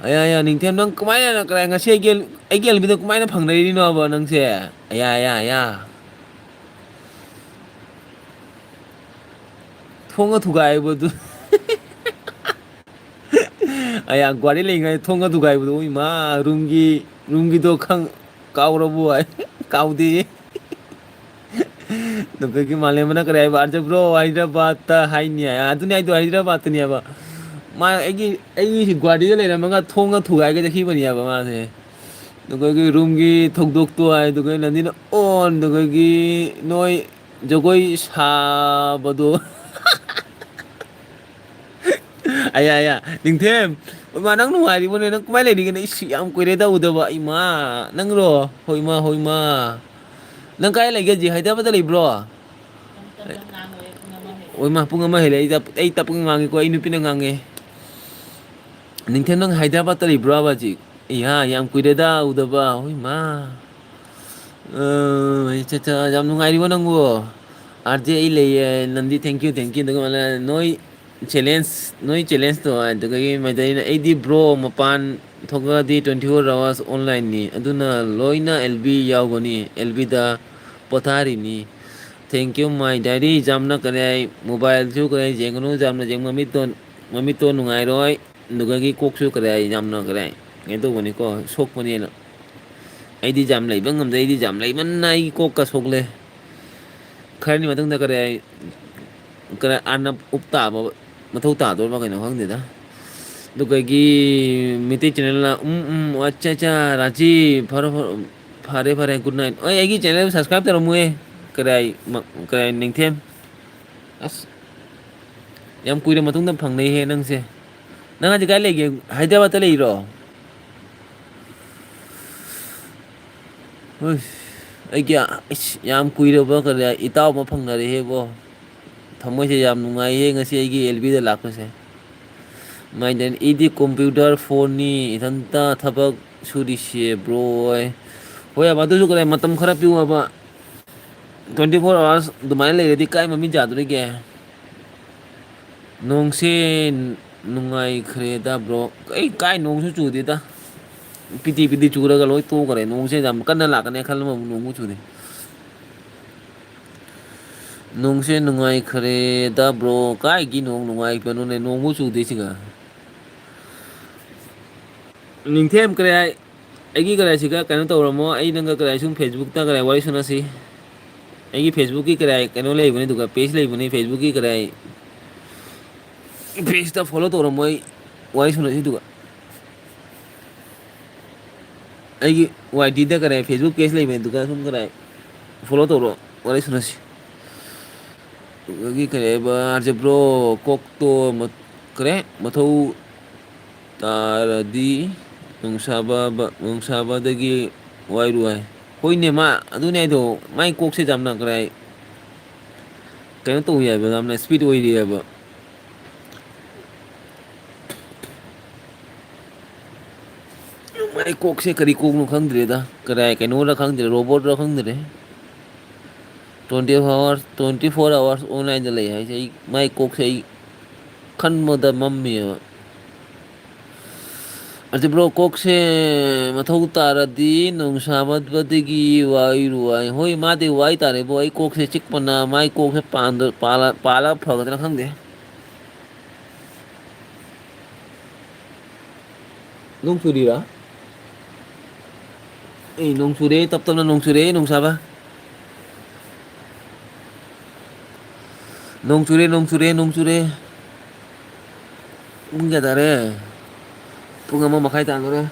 ꯑꯌꯥ, ꯑꯌꯥ, ꯅꯤꯡꯊꯦꯝ, ꯅꯪ ꯀꯃꯥꯏꯅ, ꯀꯗꯥꯏ, ꯉꯁꯤ ꯑꯩꯒꯤ, ꯑꯩꯒꯤ ꯑꯦꯜꯕꯤꯗꯣ ꯀꯃꯥꯏꯅ ꯐꯪꯅꯔꯤꯅꯣꯕ ꯅꯪꯁꯦ? ꯑꯌꯥ, ꯑꯌꯥ, ꯑꯌꯥ꯫ ꯊꯣꯡꯒ ꯊꯨꯒꯥꯏꯕꯗꯨ꯫ ꯑꯌꯥ, ꯒꯨꯍꯥꯇꯤ ꯂꯩꯉꯩ ꯊꯣꯡꯒ ꯊꯨꯒꯥꯏꯕꯗꯨ, ꯏꯃꯥ, ꯔꯨꯝꯒꯤ, ꯔꯨꯝꯒꯤꯗꯣ ꯈꯪ-, ꯀꯥꯎꯔꯕꯣ ꯍꯥꯏ? ꯀꯥꯎꯗꯦ꯫ ꯅꯈꯣꯏꯒꯤ ꯃꯥꯂꯦꯝꯕꯅ ꯀꯔꯤ ꯍꯥꯏꯕ? "ꯑꯥꯔꯖꯦ ꯕ꯭ꯔꯣ, ꯍꯥꯏꯗ꯭ꯔꯕꯥꯗꯇ ꯍꯥꯏꯅꯤ" ꯍꯥꯏ꯫ ꯑꯗꯨꯅꯤ ꯍꯥꯏꯗꯣ, ꯍꯥꯏꯗ꯭ꯔꯕꯥꯗꯇꯅꯤ ꯍꯥꯏꯕ꯫ ꯃꯥ ꯑꯩꯒꯤ, ꯑꯩꯒꯤ ꯒꯨꯍꯥꯇꯤꯗ ꯂꯩꯔꯝꯃꯒ ꯊꯣꯡꯒ ꯊꯨꯒꯥꯏꯒ ꯆꯠꯈꯤꯕꯅꯦꯕ ꯃꯥꯁꯦ꯫ ꯑꯗꯨꯒ ꯑꯩꯈꯣꯏꯒꯤ ꯔꯨꯝꯒꯤ ꯊꯧꯗꯣꯛꯇꯣ ꯍꯥꯏ, ꯑꯗꯨꯒ ꯅꯟꯗꯤꯅ ꯑꯣꯟ, ꯑꯗꯨꯒ ꯑꯩꯈꯣꯏꯒꯤ ꯅꯣꯏ ꯖꯒꯣꯏ ꯁꯥꯕꯗꯣ꯫ ꯑꯌꯥ, ꯑꯌꯥ, ꯅꯤꯡꯊꯦꯝ, ꯏꯃꯥ, ꯅꯪ ꯅꯨꯡꯉꯥꯏꯔꯤꯕꯣꯅꯦ? ꯅꯪ ꯀꯃꯥꯏ ꯂꯩꯔꯤꯒꯦꯅꯦ? ꯏꯁ, ꯌꯥꯝ ꯀꯨꯏꯔꯦꯗ ꯎꯗꯕ, ꯏꯃꯥ, ꯅꯪꯔꯣ? ꯍꯣꯏ, ꯏꯃꯥ, ꯍꯣꯏ, ꯏꯃꯥ꯫ ꯅꯪ ꯀꯥꯏ ꯂꯩꯒꯦ ꯍꯧꯖꯤꯛ? ꯍꯥꯏꯗ꯭ꯔꯕꯥꯗꯇ ꯂꯩꯕ꯭ꯔꯣ? ꯍꯣꯏ, ꯏꯃꯥ, ꯄꯨꯡ ꯑꯃ ꯍꯦꯜꯂꯦ꯫ ꯑꯩ ꯇꯞ-, ꯑꯩ ꯇꯞꯅ ꯉꯥꯡꯉꯦꯀꯣ, ꯑꯩ ꯅꯨꯄꯤꯅ ꯉꯥꯡꯉꯦ꯫ ꯅꯤꯡꯊꯦꯝ, ꯅꯪ ꯍꯥꯏꯗ꯭ꯔꯕꯥꯗꯇ ꯂꯩꯕ꯭ꯔꯣꯕ ꯍꯧꯖꯤꯛ? ꯏꯍꯥ, ꯌꯥꯝ ꯀꯨꯏꯔꯦꯗ ꯎꯗꯕ꯫ ꯍꯣꯏ, ꯏꯃꯥ꯫ ꯑ, ꯑꯠꯆꯥ, ꯑꯠꯆꯥ, ꯌꯥꯝ ꯅꯨꯡꯉꯥꯏꯔꯤꯕꯣ ꯅꯪꯕꯨ? ꯑꯥꯔ ꯖꯦ ꯑꯩ ꯂꯩꯌꯦ, ꯅꯟꯗꯤ, thank you, thank you꯫ ꯑꯗꯨꯒ ꯅꯣꯏ challenge, ꯅꯣꯏ challengeꯇꯣ, ꯑꯗꯨꯗꯒꯤ ꯃꯩꯇꯩꯅ, "ꯑꯩꯗꯤ bro ꯃꯄꯥꯟ ꯊꯣꯛꯂꯛꯑꯗꯤ twenty four hours onlineꯅꯤ, ꯑꯗꯨꯅ ꯂꯣꯏꯅ ꯑꯦꯜ ꯕꯤ ꯌꯥꯎꯒꯅꯤ, ꯑꯦꯜ ꯕꯤꯗ ꯄꯣꯊꯥꯔꯤꯅꯤ꯫ Thank you, my daddy." ꯌꯥꯝꯅ ꯀꯔꯤ ꯍꯥꯏ, mobileꯁꯨ ꯀꯔꯤ ꯍꯥꯏ, ꯌꯦꯡꯒꯅꯨ, ꯌꯥꯝꯅ ꯌꯦꯡ-, ꯃꯃꯤꯠꯇꯣ, ꯃꯃꯤꯠꯇꯣ ꯅꯨꯡꯉꯥꯏꯔꯣꯏ, ꯑꯗꯨꯗꯒꯤ ꯀꯣꯛꯁꯨ ꯀꯔꯤ ꯍꯥꯏ, ꯌꯥꯝꯅ ꯀꯔꯤ ꯍꯥꯏ, ꯀꯩꯅꯣ ꯇꯧꯕꯅꯤꯀꯣ, ꯁꯣꯛꯄꯅꯦꯅ꯫ ꯑꯩꯗꯤ ꯌꯥꯝ ꯂꯩꯕ ꯉꯝꯗꯦ, ꯑꯩꯗꯤ ꯌꯥꯝ ꯂꯩꯃꯟꯅ ꯑꯩꯒꯤ ꯀꯣꯛꯀ ꯁꯣꯛꯂꯦ꯫ ꯈꯔꯅꯤ ꯃꯇꯨꯡꯗ ꯀꯔꯤ ꯍꯥꯏ, ꯀꯔꯤ ꯑꯥꯔꯅꯕ ꯎꯞ ꯇꯥꯕ ꯃꯊꯧ ꯇꯥꯗꯣꯔꯕ ꯀꯩꯅꯣ ꯈꯪꯗꯦꯗ꯫ ꯑꯗꯨ ꯀꯩꯒꯤ ꯃꯩꯇꯩ channelꯅ, ꯎꯝ, ꯎꯝ, ꯑꯠꯆꯥ, ꯑꯠꯆꯥ, ꯔꯥꯖꯤ, ꯐꯔꯦ, ꯐꯔꯦ, ꯐꯔꯦ, ꯐꯔꯦ, good night꯫ ꯑꯩ, ꯑꯩꯒꯤ channel subscribe ꯇꯧꯔꯝꯃꯨꯍꯦ꯫ ꯀꯔꯤ ꯍꯥꯏ, ꯃ-, ꯀꯔꯤ ꯍꯥꯏ, ꯅꯤꯡꯊꯦꯝ? ꯑꯁ, ꯌꯥꯝ ꯀꯨꯏꯔ ꯃꯇꯨꯡꯗ ꯐꯪꯅꯩꯍꯦ ꯅꯪꯁꯦ꯫ ꯅꯪ ꯍꯧꯖꯤꯛ ꯀꯥꯏ ꯂꯩꯒꯦ? ꯍꯥꯏꯗ꯭ꯔꯕꯥꯗꯇ ꯂꯩꯔꯣ? ꯍꯣꯏ, ꯑꯩꯒꯤ, ꯏꯁ, ꯌꯥꯝ ꯀꯨꯏꯔꯕ ꯀꯔꯤ ꯏꯇꯥꯎ ꯑꯃ ꯐꯪꯅꯔꯦꯍꯦꯕꯣ꯫ ꯊꯃꯣꯏꯁꯦ ꯌꯥꯝ ꯅꯨꯡꯉꯥꯏꯌꯦ ꯉꯁꯤ ꯑꯩꯒꯤ ꯑꯦꯜ ꯕꯤꯗ ꯂꯥꯛꯄꯁꯦ꯫ ꯃꯥꯏꯗꯅ ꯏꯗꯤ ꯀꯝꯄ꯭ꯌꯨꯇꯔ ꯐꯣꯟꯅꯤ, ꯏꯊꯟꯇ ꯊꯕꯛ ꯁꯨꯔꯤꯁꯦ ꯕ꯭ꯔꯣ ꯍꯣꯏ꯫ ꯍꯣꯏ, ꯑꯗꯨꯁꯨ ꯀꯗꯥꯏ ꯃꯇꯝ ꯈꯔ ꯄꯤꯌꯨ ꯍꯥꯏꯕ꯫ Twenty four hours ꯑꯗꯨꯃꯥꯏꯅ ꯂꯩꯔꯗꯤ ꯀꯥꯏ ꯃꯃꯤꯡ ꯆꯥꯗꯣꯔꯤꯒꯦ? ꯅꯣꯡꯁꯦ ꯅꯨꯡꯉꯥꯏꯈ꯭ꯔꯦꯗ ꯕ꯭ꯔꯣ꯫ ꯑꯩ ꯀꯥꯏ ꯅꯣꯡꯁꯨ ꯆꯨꯗꯦꯗ꯫ ꯄꯤꯇꯤ ꯄꯤꯇꯤ ꯆꯨꯔꯒ ꯂꯣꯏ ꯇꯣꯛꯈ꯭ꯔꯦ꯫ ꯅꯣꯡꯁꯦ ꯌꯥꯝ ꯀꯟꯅ ꯂꯥꯛꯀꯅꯤ ꯈꯜꯂꯝꯃꯕ ꯅꯣꯡꯕꯨ ꯆꯨꯗꯦ꯫ ꯅꯣꯡꯁꯦ ꯅꯨꯡꯉꯥꯏꯈ꯭ꯔꯦꯗ ꯕ꯭ꯔꯣ꯫ ꯀꯥꯏꯒꯤ ꯅꯣꯡ ꯅꯨꯡꯉꯥꯏꯕꯅꯣꯅꯦ? ꯅꯣꯡꯕꯨ ꯆꯨꯗꯦ ꯁꯤꯒ꯫ ꯅꯤꯡꯊꯦꯝ ꯀꯔꯤ ꯍꯥꯏ? ꯑꯩꯒꯤ ꯀꯔꯤ ꯍꯥꯏꯁꯤꯒ ꯀꯩꯅꯣ ꯇꯧꯔꯝꯃꯣ꯫ ꯑꯩ ꯅꯪꯒ ꯀꯔꯤ ꯍꯥꯏ ꯁꯨꯝ ꯐꯦꯁꯕꯨꯛꯇ ꯀꯔꯤ ꯍꯥꯏ ꯋꯥꯔꯤ ꯁꯥꯟꯅꯁꯤ꯫ ꯑꯩꯒꯤ ꯐꯦꯁꯕꯨꯛꯀꯤ ꯀꯔꯤ ꯍꯥꯏ ꯀꯩꯅꯣ ꯂꯩꯕꯅꯤ, ꯑꯗꯨꯒ ꯄꯦꯖ ꯂꯩꯕꯅꯤ꯫ ꯐꯦꯁꯕꯨꯛꯀꯤ ꯀꯔꯤ ꯍꯥꯏ ꯄꯦꯖꯇ ꯐꯣꯂꯣ ꯇꯧꯔꯝꯃꯣ꯫ ꯑꯩ ꯋꯥꯔꯤ ꯁꯥꯟꯅꯁꯤ ꯑꯗꯨꯒ꯫ ꯑꯩꯒꯤ ꯋꯥꯏ ꯇꯤꯗ ꯀꯔꯤ ꯍꯥꯏ ꯐꯦꯁꯕꯨꯛ ꯄꯦꯖ ꯂꯩꯕꯅꯤ, ꯑꯗꯨꯒ ꯁꯨꯝ ꯀꯔꯤ ꯍꯥꯏ ꯐꯣꯂꯣ ꯇꯧꯔꯣ, ꯋꯥꯔꯤ ꯁꯥꯟꯅꯁꯤ꯫ ꯑꯗꯨꯗꯒꯤ ꯀꯔꯤ ꯍꯥꯏꯕ, ꯑꯥꯔꯖꯦ ꯕ꯭ꯔꯣ, ꯀꯣꯛꯇꯣ ꯃ-, ꯀꯔꯤ ꯃꯊꯧ ꯇꯥꯔꯗꯤ ꯅꯣꯡꯁꯥꯕ-, ꯅꯣꯡꯁꯥꯕꯗꯒꯤ ꯋꯥꯏꯔꯨ ꯍꯥꯏ꯫ ꯍꯣꯏꯅꯦ, ꯃꯥ ꯑꯗꯨꯅꯦ ꯍꯥꯏꯗꯣ, ꯃꯥꯏ ꯀꯣꯛꯁꯦ ꯌꯥꯝꯅ ꯀꯔꯤ ꯍꯥꯏ, ꯀꯩꯅꯣ ꯇꯧꯏ ꯍꯥꯏꯕ, ꯌꯥꯝꯅ ꯏꯁꯄꯤꯠ ꯑꯣꯏꯔꯤ ꯍꯥꯏꯕ꯫ ꯃꯥꯏ ꯀꯣꯛꯁꯦ ꯀꯔꯤ ꯀꯣꯛꯅꯣ ꯈꯪꯗ꯭ꯔꯦꯗ, ꯀꯗꯥꯏ ꯀꯩꯅꯣꯔ ꯈꯪꯗ꯭ꯔꯦ, ꯔꯣꯕꯣꯠꯔ ꯈꯪꯗ꯭ꯔꯦ꯫ Twenty four hours, twenty four hours online ꯗ ꯂꯩ ꯍꯥꯏꯁꯦ, ꯑꯩ ꯃꯥꯏ ꯀꯣꯛꯁꯦ ꯑꯩ ꯈꯟꯕꯗ ꯃꯝꯃꯦꯕ꯫ ꯑꯗꯨ ꯕ꯭ꯔꯣ, ꯀꯣꯛꯁꯦ ꯃꯊꯧ ꯇꯥꯔꯗꯤ ꯅꯣꯡꯁꯥꯕꯗꯒꯤ ꯋꯥꯏꯔꯨ ꯍꯥꯏ꯫ ꯍꯣꯏ, ꯃꯥꯗꯤ ꯋꯥꯏ ꯇꯥꯔꯦꯕꯣ, ꯑꯩ ꯀꯣꯛꯁꯦ ꯆꯤꯛꯄꯅ ꯃꯥꯏ ꯀꯣꯛꯁꯦ ꯄꯥꯟꯗ-, ꯄꯥꯜꯂ-, ꯄꯥꯜꯂ ꯐꯒꯗ꯭ꯔꯥ ꯈꯪꯗꯦ꯫ ꯅꯣꯡ ꯆꯨꯔꯤꯔꯥ? ꯑꯩ ꯅꯣꯡ ꯆꯨꯔꯦ, ꯇꯞ ꯇꯞꯅ ꯅꯣꯡ ꯆꯨꯔꯦ, ꯅꯣꯡꯁꯥꯕ꯫ ꯅꯣꯡ ꯆꯨꯔꯦ, ꯅꯣꯡ ꯆꯨꯔꯦ, ꯅꯣꯡ ꯆꯨꯔꯦ꯫ ꯄꯨꯡ ꯀꯌꯥ ꯇꯥꯔꯦ? ꯄꯨꯡ ꯑꯃ ꯃꯈꯥꯏ ꯇꯥꯗꯣꯔꯦ꯫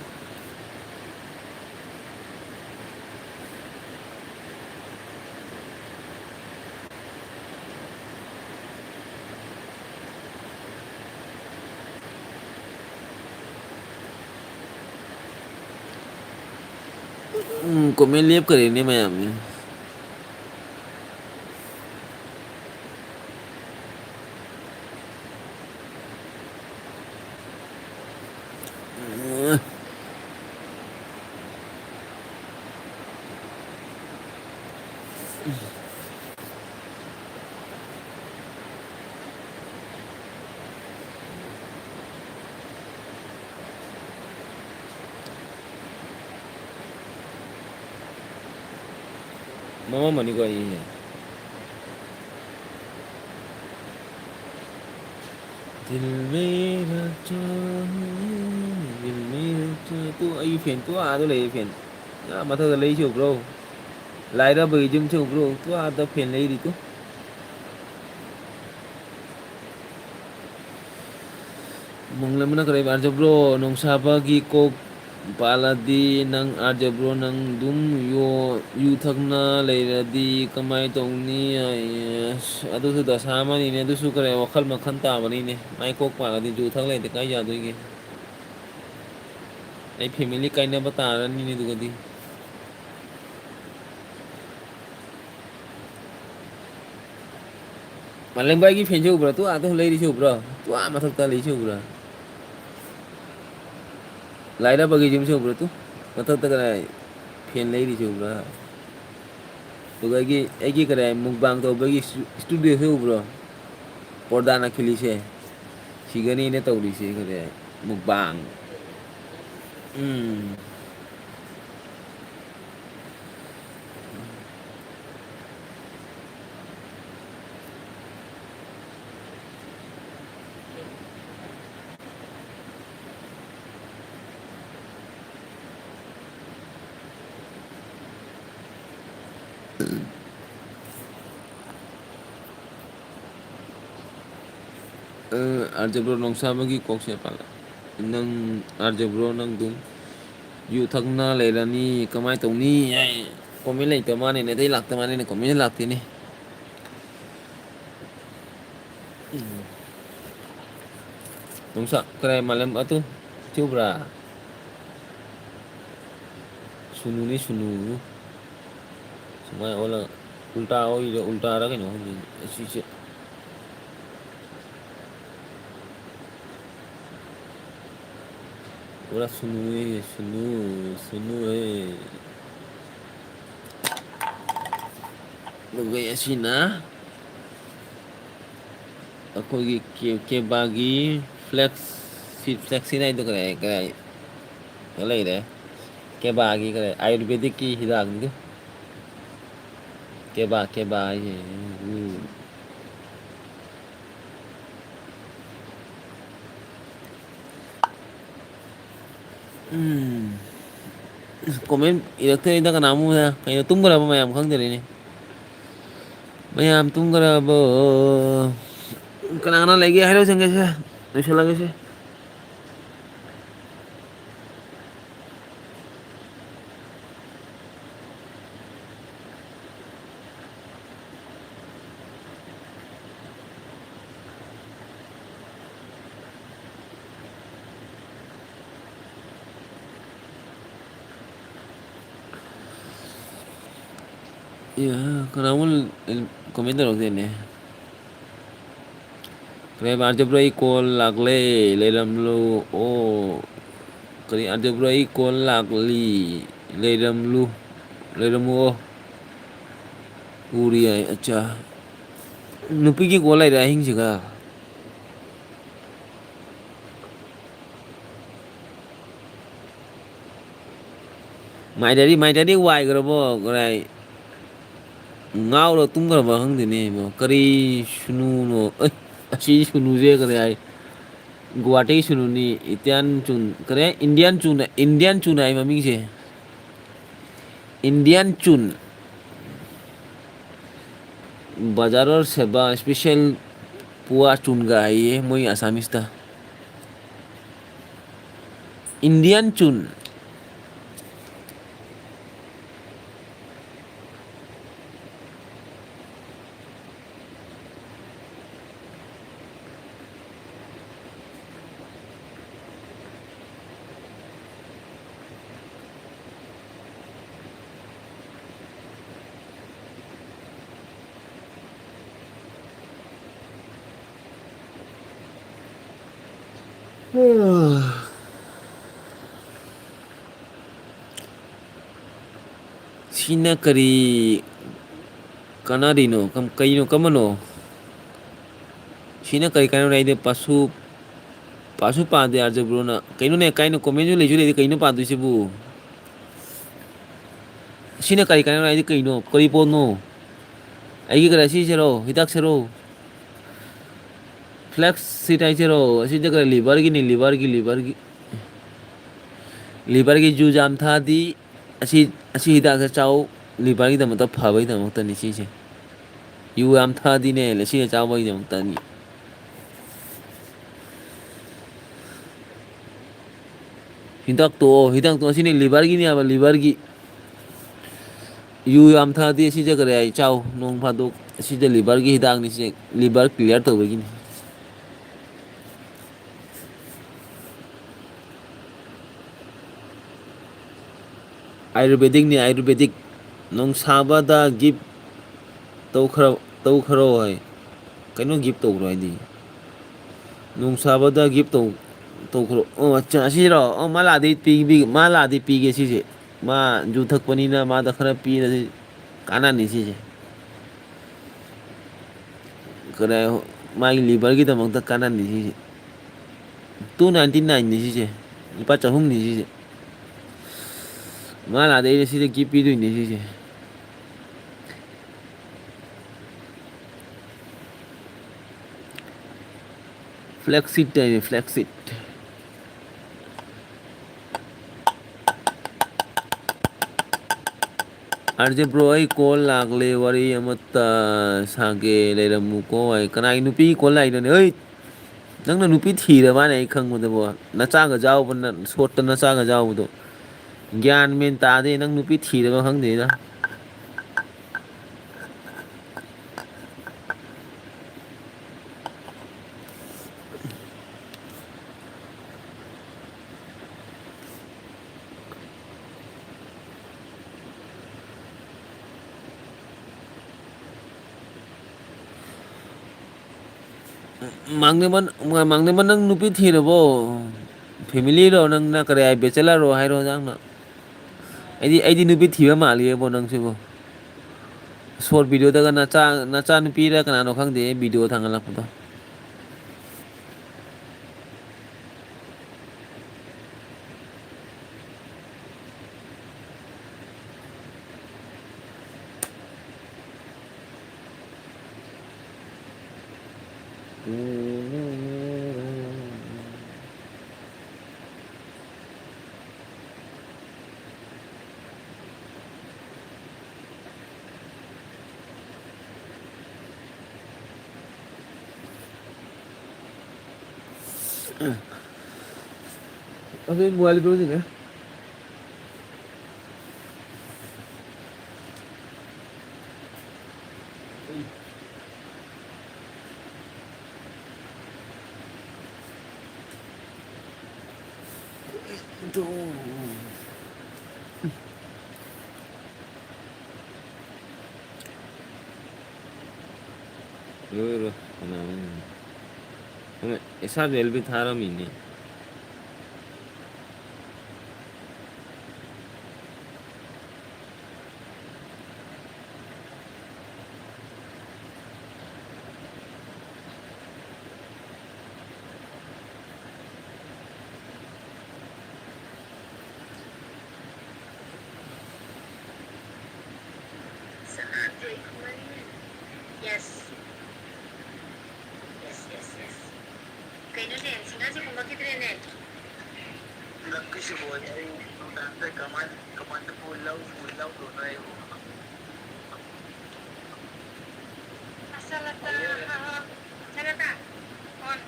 ꯎꯝ, comment ꯂꯦꯞꯈꯔꯦꯅꯦ ꯃꯌꯥꯝꯁꯦ꯫ ꯃꯃꯝꯃꯅꯤꯀꯣ ꯑꯩꯁꯦ꯫ ꯗꯤꯜ ꯃꯦꯔꯥ ꯆꯥꯍꯦ, ꯗꯤꯜ ꯃꯦꯔꯥ ꯆꯥ-, ꯇꯨ ꯑꯩꯒꯤ ꯐꯦꯟ ꯇꯨ ꯑꯥꯗ ꯂꯩꯌꯦ ꯐꯦꯟ꯫ ꯑꯥ ꯃꯊꯛꯇ ꯂꯩꯁꯦ ꯎꯕ꯭ꯔꯣ? ꯂꯥꯏꯔꯕꯒꯤ ꯌꯨꯝꯁꯦ ꯎꯕ꯭ꯔꯣ? ꯇꯨ ꯑꯥꯗ ꯐꯦꯟ ꯂꯩꯔꯤ ꯇꯨ꯫ ꯃꯪꯂꯝꯅ ꯀꯔꯤ ꯑꯥꯔꯖ ꯕ꯭ꯔꯣ, ꯅꯣꯡꯁꯥꯕꯒꯤ ꯀꯣꯛ ꯄꯥꯜꯂꯗꯤ ꯅꯪ ꯑꯥꯔꯖ ꯕ꯭ꯔꯣ ꯅꯪ ꯑꯗꯨꯝ ꯌꯣ-, ꯌꯨ ꯊꯛꯅ ꯂꯩꯔꯗꯤ ꯀꯃꯥꯏ ꯇꯧꯅꯤ? ꯑꯁ, ꯑꯗꯨꯁꯨ ꯗꯁꯥ ꯑꯃꯅꯤꯅꯦ, ꯑꯗꯨꯁꯨ ꯀꯔꯤ ꯋꯥꯈꯜ ꯃꯈꯜ ꯇꯥꯕꯅꯤꯅꯦ꯫ ꯃꯥꯏ ꯀꯣꯛ ꯄꯥꯜꯂꯗꯤ ꯌꯨ ꯊꯛ ꯂꯩꯔꯗꯤ ꯀꯥꯏ ꯌꯥꯗꯣꯏꯒꯦ? ꯑꯩ ꯐꯦꯃꯤꯂꯤ ꯀꯥꯏꯅꯕ ꯇꯥꯔꯅꯤꯅꯦ ꯑꯗꯨꯒꯗꯤ꯫ ꯃꯥꯂꯦꯝꯒꯥꯏꯒꯤ ꯐꯦꯟꯁꯦ ꯎꯕ꯭ꯔꯥ? ꯇꯨ ꯑꯥꯗ ꯂꯩꯔꯤꯁꯦ ꯎꯕ꯭ꯔꯥ? ꯇꯨ ꯑꯥ ꯃꯊꯛꯇ ꯂꯩꯔꯤꯁꯦ ꯎꯕ꯭ꯔꯥ? ꯂꯥꯏꯔꯕꯒꯤ ꯌꯨꯝꯁꯦ ꯎꯕ꯭ꯔꯥ? ꯇꯨ ꯃꯊꯛꯇ ꯀꯗꯥꯏ ꯐꯦꯟ ꯂꯩꯔꯤꯁꯦ ꯎꯕ꯭ꯔꯥ? ꯑꯗꯨꯒ ꯑꯩꯒꯤ, ꯑꯩꯒꯤ ꯀꯗꯥꯏ ꯃꯨꯛꯕꯥꯡ ꯇꯧꯕꯒꯤ ꯏꯁꯇꯨ-, ꯏꯁꯇꯨꯗꯤꯑꯣꯁꯦ ꯎꯕ꯭ꯔꯣ? ꯄꯣꯔꯗꯥꯅ ꯈꯤꯜꯂꯤꯁꯦ꯫ ꯁꯤꯒꯅꯤꯅ ꯇꯧꯔꯤꯁꯦ ꯀꯗꯥꯏ ꯃꯨꯛꯕꯥꯡ꯫ ꯎꯝ꯫ ꯑ, ꯑꯥꯔꯖꯦ ꯕ꯭ꯔꯣ, ꯅꯣꯡꯁꯥꯕꯒꯤ ꯀꯣꯛꯁꯦ ꯄꯥꯜꯂꯦ꯫ ꯅꯪ, ꯑꯥꯔꯖꯦ ꯕ꯭ꯔꯣ, ꯅꯪ ꯑꯗꯨꯝ ꯌꯨ ꯊꯛꯅ ꯂꯩꯔꯅꯤ, ꯀꯃꯥꯏ ꯇꯧꯅꯤ? ꯍꯥꯏ, ꯀꯣꯃꯦꯟ ꯂꯩꯇ ꯃꯥꯅꯤꯅꯦ, ꯑꯇꯩ ꯂꯥꯛꯇ ꯃꯥꯅꯤꯅꯦ, ꯀꯣꯃꯦꯟ ꯂꯥꯛꯇꯦꯅꯦ꯫ ꯎꯝ꯫ ꯅꯣꯡꯁꯥ, ꯀꯗꯥꯏ ꯃꯥꯂꯦꯝ ꯑꯗꯨ ꯊꯤꯎꯕ꯭ꯔꯥ? ꯁꯨꯅꯨꯅꯤ, ꯁꯨꯅꯨ꯫ ꯁꯨꯃꯥꯏꯅ ꯑꯣꯜꯂꯒ ꯎꯜꯇꯥ ꯑꯣꯏꯔꯤꯔ, ꯎꯜꯇꯥꯔ ꯀꯩꯅꯣ ꯈꯪꯗꯦ ꯑꯁꯤꯁꯦ꯫ ꯄꯨꯔꯥ ꯁꯨꯅꯨ ꯑꯣꯏꯌꯦ, ꯁꯨꯅꯨ, ꯁꯨꯅꯨ ꯑꯣꯏꯌꯦ꯫ ꯑꯗꯨꯒ ꯑꯁꯤꯅ ꯑꯩꯈꯣꯏꯒꯤ ꯀꯦ-, ꯀꯦꯕꯥꯒꯤ ꯐ꯭ꯂꯦꯛꯁꯤ-, ꯐ꯭ꯂꯦꯛꯁꯤꯟ ꯍꯥꯏꯗꯣ ꯀꯔꯤ, ꯀꯔꯤ ꯂꯩꯔꯦ? ꯀꯦꯕꯥꯒꯤ ꯀꯔꯤ, ꯑꯥꯌꯨꯔꯕꯦꯗꯤꯛꯀꯤ ꯍꯤꯗꯥꯛꯅꯤꯗꯣ꯫ ꯀꯦꯕꯥ, ꯀꯦꯕꯥ ꯍꯥꯏꯁꯦ꯫ ꯎꯝ꯫ ꯎꯝ꯫ ꯀꯣꯃꯦꯟ ꯏꯔꯛꯇ꯭ꯔꯦꯗ ꯀꯅꯥꯃꯨꯛ꯫ ꯀꯩꯅꯣ, ꯇꯨꯝꯈ꯭ꯔꯕ ꯃꯌꯥꯝ? ꯈꯪꯗ꯭ꯔꯦꯅꯦ꯫ ꯃꯌꯥꯝ ꯇꯨꯝꯈ꯭ꯔꯕꯣ? ꯀꯅꯥ ꯀꯅꯥ ꯂꯩꯒꯦ ꯍꯥꯏꯔꯣ, ꯆꯪꯒꯦꯁꯦ, ꯂꯣꯏꯁꯤꯜꯂꯒꯦꯁꯦ꯫ ꯌꯥ, ꯀꯅꯥꯃꯨꯛ ꯀꯣꯃꯦꯟ ꯇꯧꯔꯛꯇꯦꯅꯦ? ꯀꯔꯤ ꯍꯥꯏꯕ? ꯑꯥꯔꯖꯕ꯭ꯔꯣ, ꯑꯩ ꯀꯣꯜ ꯂꯥꯛꯂꯦ, ꯂꯩꯔꯝꯂꯣ꯫ ꯑꯣ, ꯀꯔꯤ? ꯑꯥꯔꯖꯕ꯭ꯔꯣ, ꯑꯩ ꯀꯣꯜ ꯂꯥꯛꯂꯤ, ꯂꯩꯔꯝꯂꯨ, ꯂꯩꯔꯝꯃꯨ꯫ ꯑꯣ, ꯎꯔꯤ ꯌꯥꯏ꯫ ꯑꯠꯆꯥ, ꯅꯨꯄꯤꯒꯤ ꯀꯣꯜ ꯂꯩꯔꯦ ꯑꯍꯤꯡꯁꯤꯒ꯫ ꯃꯥꯏꯗꯗꯤ, ꯃꯥꯏꯗꯗꯤ ꯋꯥꯏꯈ꯭ꯔꯕꯣ, ꯀꯔꯥꯏ? ꯉꯥꯎꯔ ꯇꯨꯝꯈ꯭ꯔꯕ ꯈꯪꯗꯦꯅꯦ ꯏꯕꯣ꯫ ꯀꯔꯤ ꯁꯨꯅꯨꯅꯣ? ꯑꯦ, ꯑꯁꯤ ꯁꯨꯅꯨꯁꯦ ꯀꯔꯤ ꯍꯥꯏ? ꯒꯨꯋꯥꯍꯥꯇꯤ ꯁꯨꯅꯨꯅꯤ, ꯏꯇꯤꯌꯥꯟ ꯆꯨꯟ, ꯀꯔꯤ ꯍꯥꯏ? ꯏꯟꯗꯤꯌꯥꯟ ꯆꯨꯟ, ꯏꯟꯗꯤꯌꯥꯟ ꯆꯨꯟ ꯍꯥꯏ ꯃꯃꯤꯡꯁꯦ꯫ ꯏꯟꯗꯤꯌꯥꯟ ꯆꯨꯟ꯫ ꯕꯖꯥꯔ ꯑꯣꯔ ꯁꯦꯕꯥ ꯁ꯭ꯄꯦꯁꯦꯜ ꯄꯨꯋꯥ ꯆꯨꯟꯒ ꯍꯥꯏꯌꯦ ꯃꯣꯏ ꯑꯁꯥꯃꯤꯁꯇ꯫ ꯏꯟꯗꯤꯌꯥꯟ ꯆꯨꯟ꯫ ꯁꯤꯅ ꯀꯔꯤ, ꯀꯥꯟꯅꯔꯤꯅꯣ? ꯀꯝ-, ꯀꯩꯅꯣ, ꯀꯝꯕꯅꯣ? ꯁꯤꯅ ꯀꯔꯤ ꯀꯥꯟꯅꯔꯤꯅꯣ? ꯑꯩꯗꯤ ꯄꯥꯁꯨ, ꯄꯥꯁꯨ ꯄꯥꯗꯦ ꯑꯥꯔꯖꯦ ꯕ꯭ꯔꯣꯅ꯫ ꯀꯩꯅꯣꯅꯦ, ꯀꯥꯏꯅ comment ꯁꯨ ꯂꯩꯁꯨ ꯂꯩꯇꯦ, ꯀꯩꯅꯣ ꯄꯥꯗꯣꯏꯁꯤꯕꯨ? ꯁꯤꯅ ꯀꯔꯤ ꯀꯥꯟꯅꯔꯤꯅꯣ? ꯑꯩꯗꯤ ꯀꯩꯅꯣ? ꯀꯔꯤ ꯄꯣꯠꯅꯣ? ꯑꯩꯒꯤ ꯀꯔꯤ ꯑꯁꯤꯁꯤꯔꯣ? ꯍꯤꯗꯥꯛꯁꯤꯔꯣ? Flax seed ꯍꯥꯏꯁꯤꯔꯣ? ꯑꯁꯤꯗ ꯀꯔꯤ liver ꯒꯤꯅꯤ, liver ꯒꯤ, liver ꯒꯤ꯫ Liver ꯒꯤ ꯖꯨ ꯌꯥꯝ ꯊꯛꯑꯗꯤ ꯑꯁꯤ, ꯑꯁꯤ ꯍꯤꯗꯥꯛꯁꯦ ꯆꯥꯎ, liver ꯒꯤꯗꯃꯛꯇ ꯐꯕꯒꯤꯗꯃꯛꯇꯅꯤ ꯁꯤꯁꯦ꯫ ꯌꯨ ꯌꯥꯝ ꯊꯛꯑꯗꯤꯅꯦ, ꯂꯁꯤꯅ ꯆꯥꯕꯒꯤꯗꯃꯛꯇꯅꯤ꯫ ꯍꯤꯗꯥꯛꯇꯣ, ꯍꯤꯗꯥꯛꯇꯣ ꯑꯁꯤꯅꯤ liver ꯒꯤꯅꯦ ꯍꯥꯏꯕ, liver ꯒꯤ꯫ ꯌꯨ ꯌꯥꯝ ꯊꯛꯑꯗꯤ ꯑꯁꯤꯁꯦ ꯀꯔꯤ ꯍꯥꯏ? ꯆꯥꯎ, ꯅꯣꯡ ꯐꯥꯗꯣꯛ꯫ ꯑꯁꯤꯁꯦ liver ꯒꯤ ꯍꯤꯗꯥꯛꯅꯤ, ꯁꯤꯁꯦ liver clear ꯇꯧꯕꯒꯤꯅꯤ꯫ Ayurvedic ꯅꯤ, Ayurvedic꯫ ꯅꯣꯡꯁꯥꯕꯗ gift ꯇꯧꯈ꯭ꯔ-, ꯇꯧꯈ꯭ꯔꯣ ꯍꯥꯏ꯫ ꯀꯩꯅꯣ gift ꯇꯧꯈ꯭ꯔꯣ ꯍꯥꯏꯗꯤ? ꯅꯣꯡꯁꯥꯕꯗ gift ꯇꯧ-, ꯇꯧꯈ꯭ꯔꯣ꯫ ꯑꯣ, ꯑꯠꯆꯥ, ꯑꯁꯤꯔꯣ? ꯑꯣ, ꯃꯥ ꯂꯥꯛꯑꯗꯤ ꯄꯤꯕꯤ-, ꯃꯥ ꯂꯥꯛꯑꯗꯤ ꯄꯤꯒꯦ ꯁꯤꯁꯦ꯫ ꯃꯥ ꯌꯨ ꯊꯛꯄꯅꯤꯅ ꯃꯥꯗ ꯈꯔ ꯄꯤꯔꯗꯤ ꯀꯥꯟꯅꯅꯤ ꯁꯤꯁꯦ꯫ ꯀꯗꯥꯏ, ꯃꯥꯒꯤ liver ꯒꯤꯗꯃꯛꯇ ꯀꯥꯟꯅꯅꯤ ꯁꯤꯁꯦ꯫ Two ninety nine ꯅꯤ ꯁꯤꯁꯦ꯫ ꯂꯨꯄꯥ ꯆꯍꯨꯝꯅꯤ ꯁꯤꯁꯦ꯫ ꯃꯥ ꯂꯥꯛꯑꯗꯤ ꯑꯩꯅ ꯁꯤꯗ gift ꯄꯤꯗꯣꯏꯅꯦ ꯁꯤꯁꯦ꯫ Flax seed ꯍꯥꯏꯅꯦ, flax seed꯫ ꯑꯥꯔꯖꯦ ꯕ꯭ꯔꯣ, ꯑꯩ call ꯂꯥꯛꯂꯦ, ꯋꯥꯔꯤ ꯑꯃꯠꯇ ꯁꯥꯒꯦ, ꯂꯩꯔꯝꯃꯨꯀꯣ꯫ ꯑꯩ ꯀꯅꯥꯒꯤ ꯅꯨꯄꯤ call ꯂꯥꯛꯏꯅꯣꯅꯦ? ꯍꯩ! ꯅꯪꯅ ꯅꯨꯄꯤ ꯊꯤꯔꯕꯅꯦ ꯑꯩ ꯈꯪꯕꯗꯕꯣ꯫ ꯅꯆꯥꯒ ꯌꯥꯎꯕ, ꯅ-, short ꯇ ꯅꯆꯥꯒ ꯌꯥꯎꯕꯗꯣ꯫ ꯒ꯭ꯌꯥꯟ ꯃꯦꯟ ꯇꯥꯗꯦ, ꯅꯪ ꯅꯨꯄꯤ ꯊꯤꯔꯕ ꯈꯪꯗꯦꯗ꯫ ꯃꯥꯡꯅꯦꯝꯕ, ꯃꯥꯡꯅꯦꯝꯕ, ꯅꯪ ꯅꯨꯄꯤ ꯊꯤꯔꯕꯣ? Family ꯔꯣ ꯅꯪꯅ, ꯀꯔꯤ ꯍꯥꯏ, bachelor ꯔꯣ ꯍꯥꯏꯔꯣ ꯅꯪꯅ? ꯑꯩꯗꯤ, ꯑꯩꯗꯤ ꯅꯨꯄꯤ ꯊꯤꯕ ꯃꯥꯜꯂꯤꯌꯦꯕꯣ ꯅꯪꯁꯤꯕꯣ꯫ ꯁꯣꯔꯠ ꯚꯤꯗꯤꯑꯣꯗꯒ ꯅꯆꯥ, ꯅꯆꯥꯅꯨꯄꯤꯔ ꯀꯅꯥꯅꯣ ꯈꯪꯗꯦ, ꯚꯤꯗꯤꯑꯣ ꯊꯥꯡꯒꯠꯂꯛꯄꯗꯣ꯫ ꯑꯗꯨ ꯃꯣꯕꯥꯏꯜ ꯂꯩꯕ꯭ꯔꯣ ꯍꯧꯖꯤꯛꯅꯦ? ꯂꯣꯏꯔꯣꯏ, ꯀꯅꯥꯅꯣ? ꯑꯗꯨꯅ ꯑꯦꯁ ꯑꯥꯔ ꯑꯦꯜ ꯕꯤ ꯊꯥꯔꯝꯃꯤꯅꯦ꯫ Yes. Yes, yes, yes. ꯀꯩꯅꯣꯅꯦ, ꯁꯤꯡꯍꯥꯔꯁꯦ ꯀꯨꯝꯃꯛꯈꯤꯗ꯭ꯔꯦꯅꯦ? ꯍꯟꯗꯛꯀꯤꯁꯤꯕꯨ ꯑꯩ ꯅꯨꯡꯗꯥꯡꯗ ꯀꯃꯥꯏ-, ꯀꯃꯥꯏꯅꯕꯨ ꯂꯧꯕꯨ ꯂꯧꯗꯣꯏꯅꯣ ꯑꯩꯕꯨ? ꯑꯁ, ꯆꯠꯂꯗ, ꯍꯣꯏ꯫ ꯑ, ꯑ, ꯆꯠꯂꯗ꯫ ꯐꯣꯟ꯫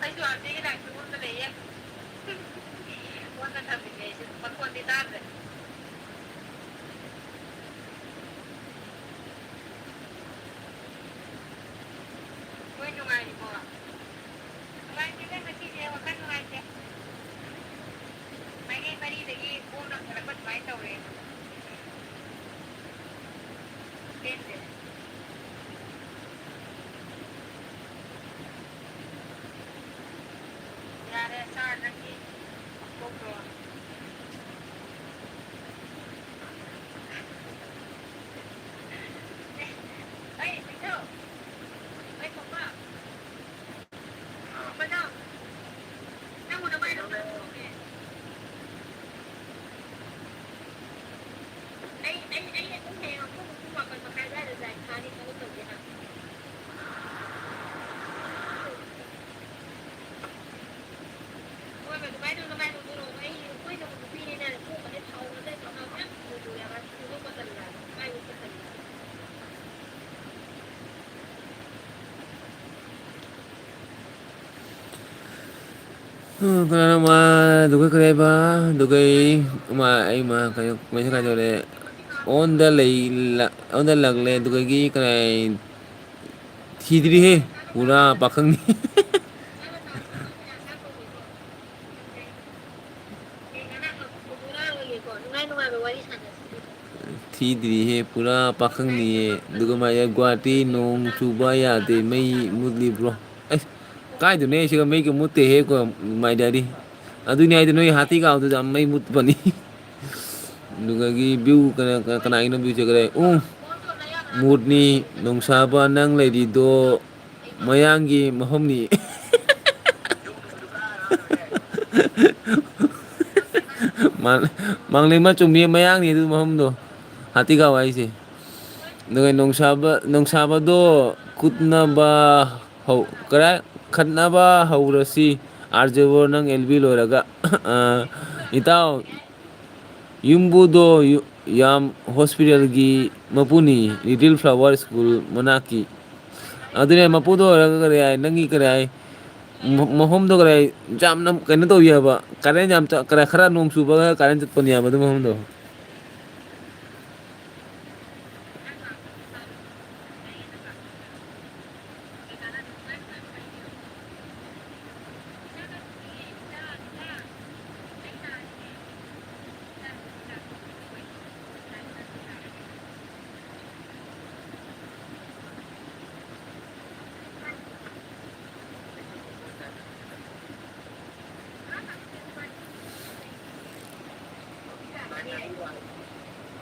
ꯑꯩꯁꯨ ꯑꯥꯔꯖꯦꯒꯤ ꯂꯥꯏꯔꯤꯛꯇꯨ ꯑꯣꯟꯕ ꯂꯩꯌꯦ꯫ ꯑꯣꯟꯅ ꯊꯝꯃꯤꯅꯦ ꯑꯩꯁꯨ꯫ ꯃꯈꯣꯟꯗꯤ ꯇꯥꯗ꯭ꯔꯦ꯫ ꯃꯣꯏ ꯅꯨꯡꯉꯥꯏꯔꯤꯕꯣ? ꯅꯨꯡꯉꯥꯏꯇꯦꯗ, ꯉꯁꯤꯁꯦ ꯋꯥꯈꯜ ꯅꯨꯡꯉꯥꯏꯇꯦ꯫ ꯃꯥꯏꯀꯩ ꯃꯔꯤꯗꯒꯤ ꯕꯣꯝ ꯂꯪꯊꯔꯛꯄ ꯑꯗꯨꯃꯥꯏꯅ ꯇꯧꯔꯦ꯫ ꯄꯦꯟꯗꯦ꯫ ꯌꯥꯔꯦ, ꯁꯥꯔ, ꯅꯪꯒꯤ ꯀꯣꯛꯇꯣ꯫ ꯀꯅꯥꯅꯣ ꯃꯥ ꯗꯨꯒꯩ ꯀꯔꯤ ꯍꯥꯏꯕ? ꯗꯨꯒꯩ ꯃꯥ ꯑꯩ ꯃꯥ ꯀꯩꯅꯣ ꯃꯦꯁꯦꯖ ꯀꯥꯏꯗꯧꯔꯦ? ꯑꯣꯟꯗ ꯂꯩ ꯑꯣꯟꯗ ꯂꯥꯛꯂꯦ ꯗꯨꯒꯩꯒꯤ ꯀꯅꯥꯏ ꯊꯤꯗ꯭ꯔꯤꯍꯦ꯫ ꯄꯨꯔꯥ ꯄꯥꯈꯪꯅꯤ꯫ ꯊꯤꯗ꯭ꯔꯤꯍꯦ, ꯄꯨꯔꯥ ꯄꯥꯈꯪꯅꯤꯌꯦ꯫ ꯑꯗꯨꯒ ꯃꯥꯏ ꯒꯨꯍꯥꯇꯤ ꯅꯣꯡ ꯆꯨꯕ ꯌꯥꯗꯦ, ꯃꯩ ꯃꯨꯠꯂꯤꯕ꯭ꯔꯣ? ꯑꯩꯁ, ꯀꯥꯏꯗꯅꯣ ꯑꯩꯁꯤꯒ ꯃꯩꯒ ꯃꯨꯠꯇꯦꯍꯦ ꯀꯣ, ꯃꯥꯏ ꯗꯥꯏꯔꯤ꯫ ꯑꯗꯨꯅꯤ ꯍꯥꯏꯗꯤ ꯅꯣꯏ ꯍꯥꯇꯤ ꯀꯥꯎꯗꯨꯗ ꯃꯩ ꯃꯨꯠꯄꯅꯤ꯫ ꯑꯗꯨꯗꯒꯤ ꯚ꯭ꯌꯨ ꯀꯅꯥ-, ꯀꯅꯥꯒꯤꯅꯣ ꯚ꯭ꯌꯨ ꯆꯠꯈ꯭ꯔꯦ? ꯎ, ꯃꯨꯠꯅꯤ, ꯅꯣꯡꯁꯥꯕ ꯅꯪ ꯂꯩꯔꯤꯗꯣ ꯃꯌꯥꯡꯒꯤ ꯃꯐꯝꯅꯤ꯫ ꯃꯥ-, ꯃꯥꯡꯂꯦꯝꯕ ꯆꯨꯝꯃꯤ ꯃꯌꯥꯡꯅꯤ ꯑꯗꯨ ꯃꯐꯝꯗꯣ꯫ ꯍꯥꯇꯤꯒꯥꯎ ꯍꯥꯏꯁꯦ꯫ ꯑꯗꯨꯒ ꯅꯣꯡꯁꯥꯕ-, ꯅꯣꯡꯁꯥꯕꯗꯣ ꯈꯨꯠꯅꯕ ꯍꯧ-, ꯀꯔꯥꯏ? ꯈꯠꯅꯕ ꯍꯧꯔꯁꯤ꯫ ꯑꯥꯔꯖꯦꯕꯣ ꯅꯪ ꯑꯦꯜ ꯕꯤ ꯂꯣꯏꯔꯒ꯫ ꯑ, ꯏꯇꯥꯎ, ꯌꯨꯝꯕꯨꯗꯣ ꯌꯨ-, ꯌꯥꯝ ꯍꯣꯁꯄꯤꯇꯥꯜꯒꯤ ꯃꯄꯨꯅꯤ, ꯂꯤꯇꯜ ꯐ꯭ꯂꯥꯋꯔ ꯁ꯭ꯀꯨꯜ ꯃꯅꯥꯛꯀꯤ꯫ ꯑꯗꯨꯅꯦ, ꯃꯄꯨꯗꯣ ꯑꯣꯏꯔꯒ ꯀꯔꯤ ꯍꯥꯏ, ꯅꯪꯒꯤ ꯀꯔꯤ ꯍꯥꯏ, ꯃ-, ꯃꯐꯝꯗꯣ ꯀꯔꯤ ꯍꯥꯏ, ꯌꯥꯝꯅ ꯀꯩꯅꯣ ꯇꯧꯏ ꯍꯥꯏꯕ, ꯀꯔꯦꯟ ꯌꯥꯝ ꯆ-, ꯀꯔ-, ꯈꯔ ꯅꯣꯡ ꯆꯨꯕꯒ ꯀꯔꯦꯟ ꯆꯠꯄꯅꯤ ꯍꯥꯏꯕ ꯑꯗꯨ ꯃꯐꯝꯗꯣ꯫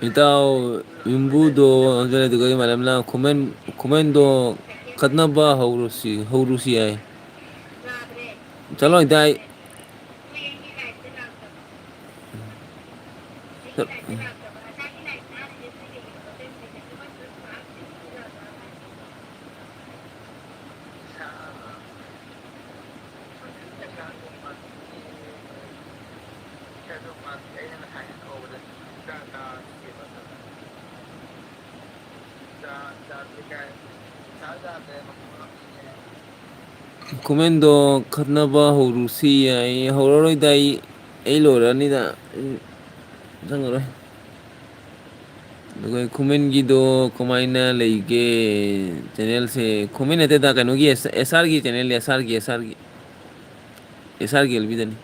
ꯏꯇꯥꯎ ꯌꯨꯝꯕꯨꯗꯣ ꯑꯗꯨꯅ ꯑꯗꯨꯒ ꯏꯃꯥꯟꯅꯕꯅ ꯈꯨꯃꯟ-, ꯈꯨꯃꯟꯗꯣ ꯈꯠꯅꯕ ꯍꯧꯔꯨꯁꯤ, ꯍꯧꯔꯨꯁꯤ ꯍꯥꯏ꯫ ꯆꯠꯂꯣ ꯏꯇꯥ ꯑꯩ꯫ ꯈꯨꯃꯦꯟꯗꯣ ꯈꯠꯅꯕ ꯍꯧꯔꯨꯁꯤ ꯌꯥꯏ꯫ ꯍꯧꯔꯔꯣꯏꯗ, ꯑꯩ, ꯑꯩ ꯂꯣꯏꯔꯅꯤꯗ꯫ ꯑꯩ ꯆꯪꯉꯔꯣꯏ꯫ ꯑꯗꯨꯒ ꯈꯨꯃꯦꯟꯒꯤꯗꯣ ꯀꯃꯥꯏꯅ ꯂꯩꯒꯦ? ꯆꯦꯅꯦꯜꯁꯦ ꯈꯨꯃꯦꯟ ꯅꯠꯇꯦꯗ, ꯀꯩꯅꯣꯒꯤ, ꯑꯦꯁ-, ꯑꯦꯁ ꯑꯥꯔꯒꯤ ꯆꯦꯅꯦꯜ, ꯑꯦꯁ ꯑꯥꯔꯒꯤ, ꯑꯦꯁ ꯑꯥꯔꯒꯤ, ꯑꯦꯁ ꯑꯥꯔꯒꯤ ꯑꯦꯜ ꯕꯤꯗꯅꯤ꯫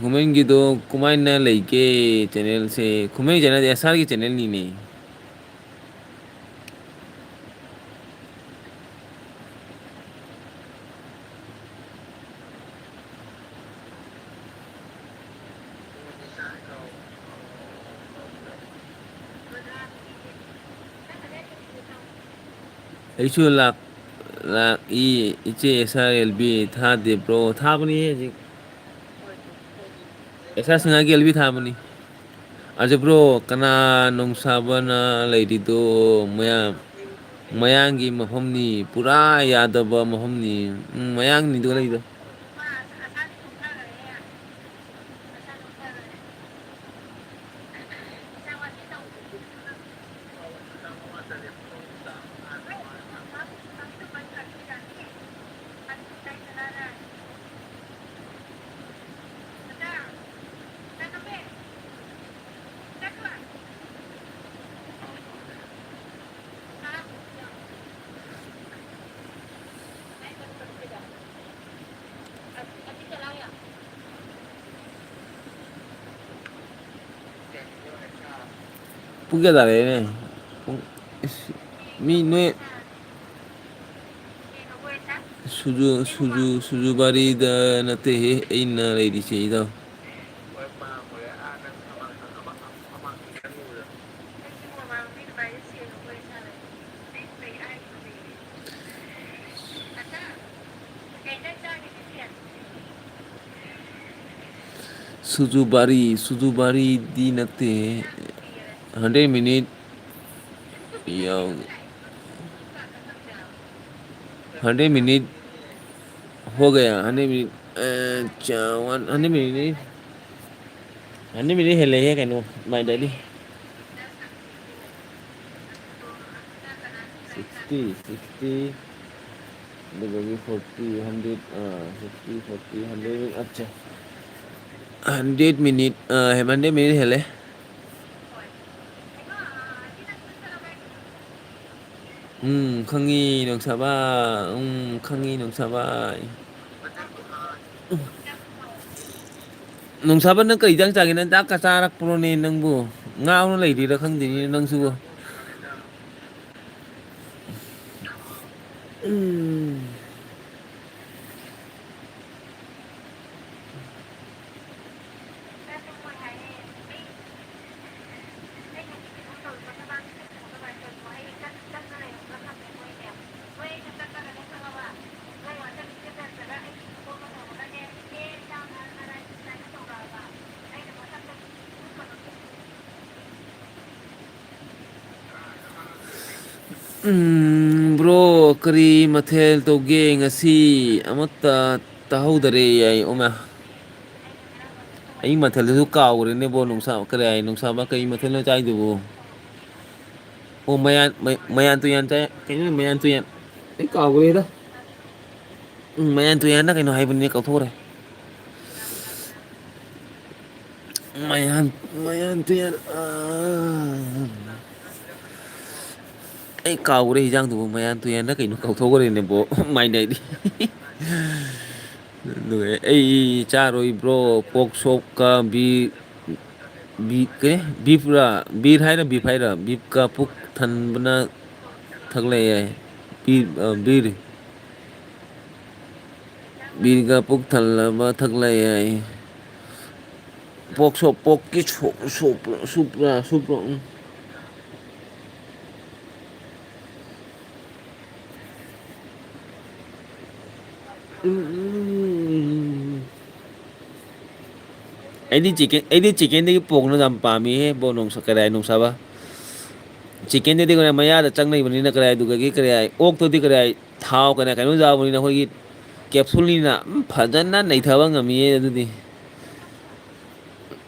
ꯈꯨꯃꯦꯟꯒꯤꯗꯣ ꯀꯃꯥꯏꯅ ꯂꯩꯒꯦ? ꯆꯦꯅꯦꯜꯁꯦ, ꯈꯨꯃꯦꯟ ꯆꯦꯅꯦꯜ, ꯑꯦꯁ ꯑꯥꯔꯒꯤ ꯆꯦꯅꯦꯜꯅꯤꯅꯦ꯫ ꯑꯩꯁꯨ ꯂꯥꯛ-, ꯂꯥꯛꯏ꯫ ꯏꯆꯦ, ꯑꯦꯁ ꯑꯥꯔ ꯑꯦꯜ ꯕꯤ ꯊꯥꯗꯦ, ꯕ꯭ꯔꯣ꯫ ꯊꯥꯕꯅꯤ ꯍꯧꯖꯤꯛ꯫ ꯑꯦꯁ ꯑꯥꯔ ꯁꯤꯡꯍꯒꯤ ꯑꯦꯜ ꯕꯤ ꯊꯥꯕꯅꯤ꯫ ꯑꯗꯨ, ꯕ꯭ꯔꯣ, ꯀꯅꯥ ꯅꯣꯡꯁꯥꯕꯅ ꯂꯩꯔꯤꯗꯣ? ꯃꯌꯥꯝ, ꯃꯌꯥꯡꯒꯤ ꯃꯐꯝꯅꯤ, ꯄꯨꯔꯥ ꯌꯥꯗꯕ ꯃꯐꯝꯅꯤ꯫ ꯎꯝ, ꯃꯌꯥꯡꯅꯤꯗꯣ ꯂꯩꯗꯣ꯫ ꯄꯨꯡ ꯀꯌꯥ ꯇꯥꯔꯦꯅꯦ? ꯄꯨꯡ, ꯏꯁ, ꯃꯤ ꯅꯣꯏ ꯁꯨꯖꯨ, ꯁꯨꯖꯨ, ꯁꯨꯖꯨ ꯕꯥꯔꯤꯗ ꯅꯠꯇꯦꯍꯦ ꯑꯩꯅ ꯂꯩꯔꯤꯁꯦ, ꯏꯇꯥꯎ꯫ ꯁꯨꯖꯨꯕꯥꯔꯤ, ꯁꯨꯖꯨꯕꯥꯔꯤꯗꯤ ꯅꯠꯇꯦ꯫ Hundred minute ꯌꯥꯎ-, hundred minute हो गया, hundred minute, ꯑ, ꯆꯥ-, one hundred minute, hundred minute ꯍꯦꯜꯂꯦꯍꯦ ꯀꯩꯅꯣ, my daddy꯫ ꯁꯤꯛꯁꯇꯤ, ꯁꯤꯛꯁꯇꯤ, ꯑꯗꯨꯗꯒꯤ ꯐꯣꯔꯇꯤ, ꯍꯟꯗ꯭ꯔꯦꯠ, ꯑꯥ, ꯁꯤꯛꯁꯇꯤ, ꯐꯣꯔꯇꯤ, ꯍꯟꯗ꯭ꯔꯦꯠ, ꯑꯠꯆꯥ꯫ ꯍꯟꯗ꯭ꯔꯦꯠ ꯃꯤꯅꯤꯠ, ꯑꯥ, ꯍꯟꯗ꯭ꯔꯦꯠ ꯃꯤꯅꯤꯠ ꯍꯦꯜꯂꯦ꯫ ꯎꯝ, ꯈꯪꯉꯤ, ꯅꯣꯡꯁꯥꯕ꯫ ꯎꯝ, ꯈꯪꯉꯤ, ꯅꯣꯡꯁꯥꯕ꯫ ꯅꯣꯡꯁꯥꯕ, ꯅꯪ ꯀꯩ ꯏꯟꯖꯥꯡ ꯆꯥꯒꯦ? ꯅꯪ ꯆꯥꯛꯀ ꯆꯥꯔꯛꯄ꯭ꯔꯣꯅꯦ ꯅꯪꯕꯨ? ꯉꯥꯎꯅ ꯂꯩꯔꯤꯔꯥ ꯈꯪꯗꯦꯅꯦ ꯅꯪꯁꯤꯕꯨ꯫ ꯎꯝ꯫ ꯎꯝ, bro, ꯀꯔꯤ ꯃꯊꯦꯜ ꯇꯧꯒꯦ ꯉꯁꯤ? ꯑꯃꯠꯇ ꯇꯥꯍꯧꯗꯔꯦ ꯑꯩ꯫ ꯑꯣꯃꯥ꯫ ꯑꯩ ꯃꯊꯦꯜꯗꯨꯁꯨ ꯀꯥꯎꯈ꯭ꯔꯦꯅꯦ, bro꯫ ꯅꯨꯡꯁꯥ-, ꯀꯔꯤ ꯍꯥꯏ, ꯅꯨꯡꯁꯥꯕ ꯀꯔꯤ ꯃꯊꯦꯜꯅꯣ ꯆꯥꯏꯗꯨꯕꯨ? ꯑꯣ, ꯃꯌꯥꯟ, ꯃ-, ꯃꯌꯥꯟ ꯇꯨꯌꯥꯟ ꯆꯥꯏ꯫ ꯀꯩꯅꯣ ꯃꯌꯥꯟ ꯇꯨꯌꯥꯟ? ꯑꯩ ꯀꯥꯎꯈ꯭ꯔꯦꯗ꯫ ꯎꯝ, ꯃꯌꯥꯟ ꯇꯨꯌꯥꯟꯅ ꯀꯩꯅꯣ ꯍꯥꯏꯕꯅꯤꯅꯦ, ꯀꯥꯎꯊꯣꯛꯈ꯭ꯔꯦ꯫ ꯃꯌꯥꯟ, ꯃꯌꯥꯟ ꯇꯨꯌꯥꯟ, ꯑꯥ꯫ ꯑꯩ ꯀꯥꯎꯈ꯭ꯔꯦ ꯍꯤꯟꯖꯥꯡꯗꯨꯕꯨ, ꯃꯌꯥꯟ ꯇꯨꯌꯥꯟꯅ ꯀꯩꯅꯣ ꯀꯥꯎꯊꯣꯛꯈ꯭ꯔꯦꯅꯦ, bro꯫ ꯃꯥꯏꯅ ꯑꯩꯗꯤ꯫ ꯑꯗꯨꯒ ꯑꯩ ꯆꯥꯔꯣꯏ, bro, pork chopꯀ ꯕꯤ-, ꯕꯤ-, ꯀꯩ? Beefꯔ? Beer ꯍꯥꯏꯔ beef ꯍꯥꯏꯔ? Beefꯀ ꯄꯨꯛ ꯊꯟꯕꯅ ꯊꯛꯂꯦ ꯌꯥꯏ꯫ Beer, ꯑ, beer꯫ Beerꯒ ꯄꯨꯛ ꯊꯜꯂꯕ ꯊꯛꯂꯦ ꯌꯥꯏ꯫ Pork chop, porkꯀꯤ chop, chopꯔ, soupꯔ, soupꯔ, ꯎꯝ꯫ ꯎꯝ, ꯎꯝ, ꯎꯝ, ꯎꯝ, ꯎꯝ꯫ ꯑꯩꯗꯤ chicken, ꯑꯩꯗꯤ chickenꯗꯒꯤ porkꯅ ꯌꯥꯝ ꯄꯥꯝꯃꯤꯍꯦ, bro, ꯅꯣꯡꯁ-, ꯀꯔꯤ ꯍꯥꯏ, ꯅꯣꯡꯁꯥꯕ? Chickenꯗꯗꯤ ꯀꯔꯤ ꯃꯌꯥꯗ ꯆꯪ ꯂꯩꯕꯅꯤꯅ ꯀꯔꯤ, ꯑꯗꯨꯗꯒꯤ ꯀꯔꯤ ꯍꯥꯏ, ꯑꯣꯛꯇꯗꯤ ꯀꯔꯤ ꯍꯥꯏ, ꯊꯥꯎ ꯀꯔꯤ ꯀꯩꯅꯣ ꯌꯥꯎꯕꯅꯤꯅ ꯑꯩꯈꯣꯏꯒꯤ capsuleꯅꯤꯅ, ꯎꯝ, ꯐꯖꯅ ꯅꯩꯊꯕ ꯉꯝꯃꯤꯌꯦ ꯑꯗꯨꯗꯤ꯫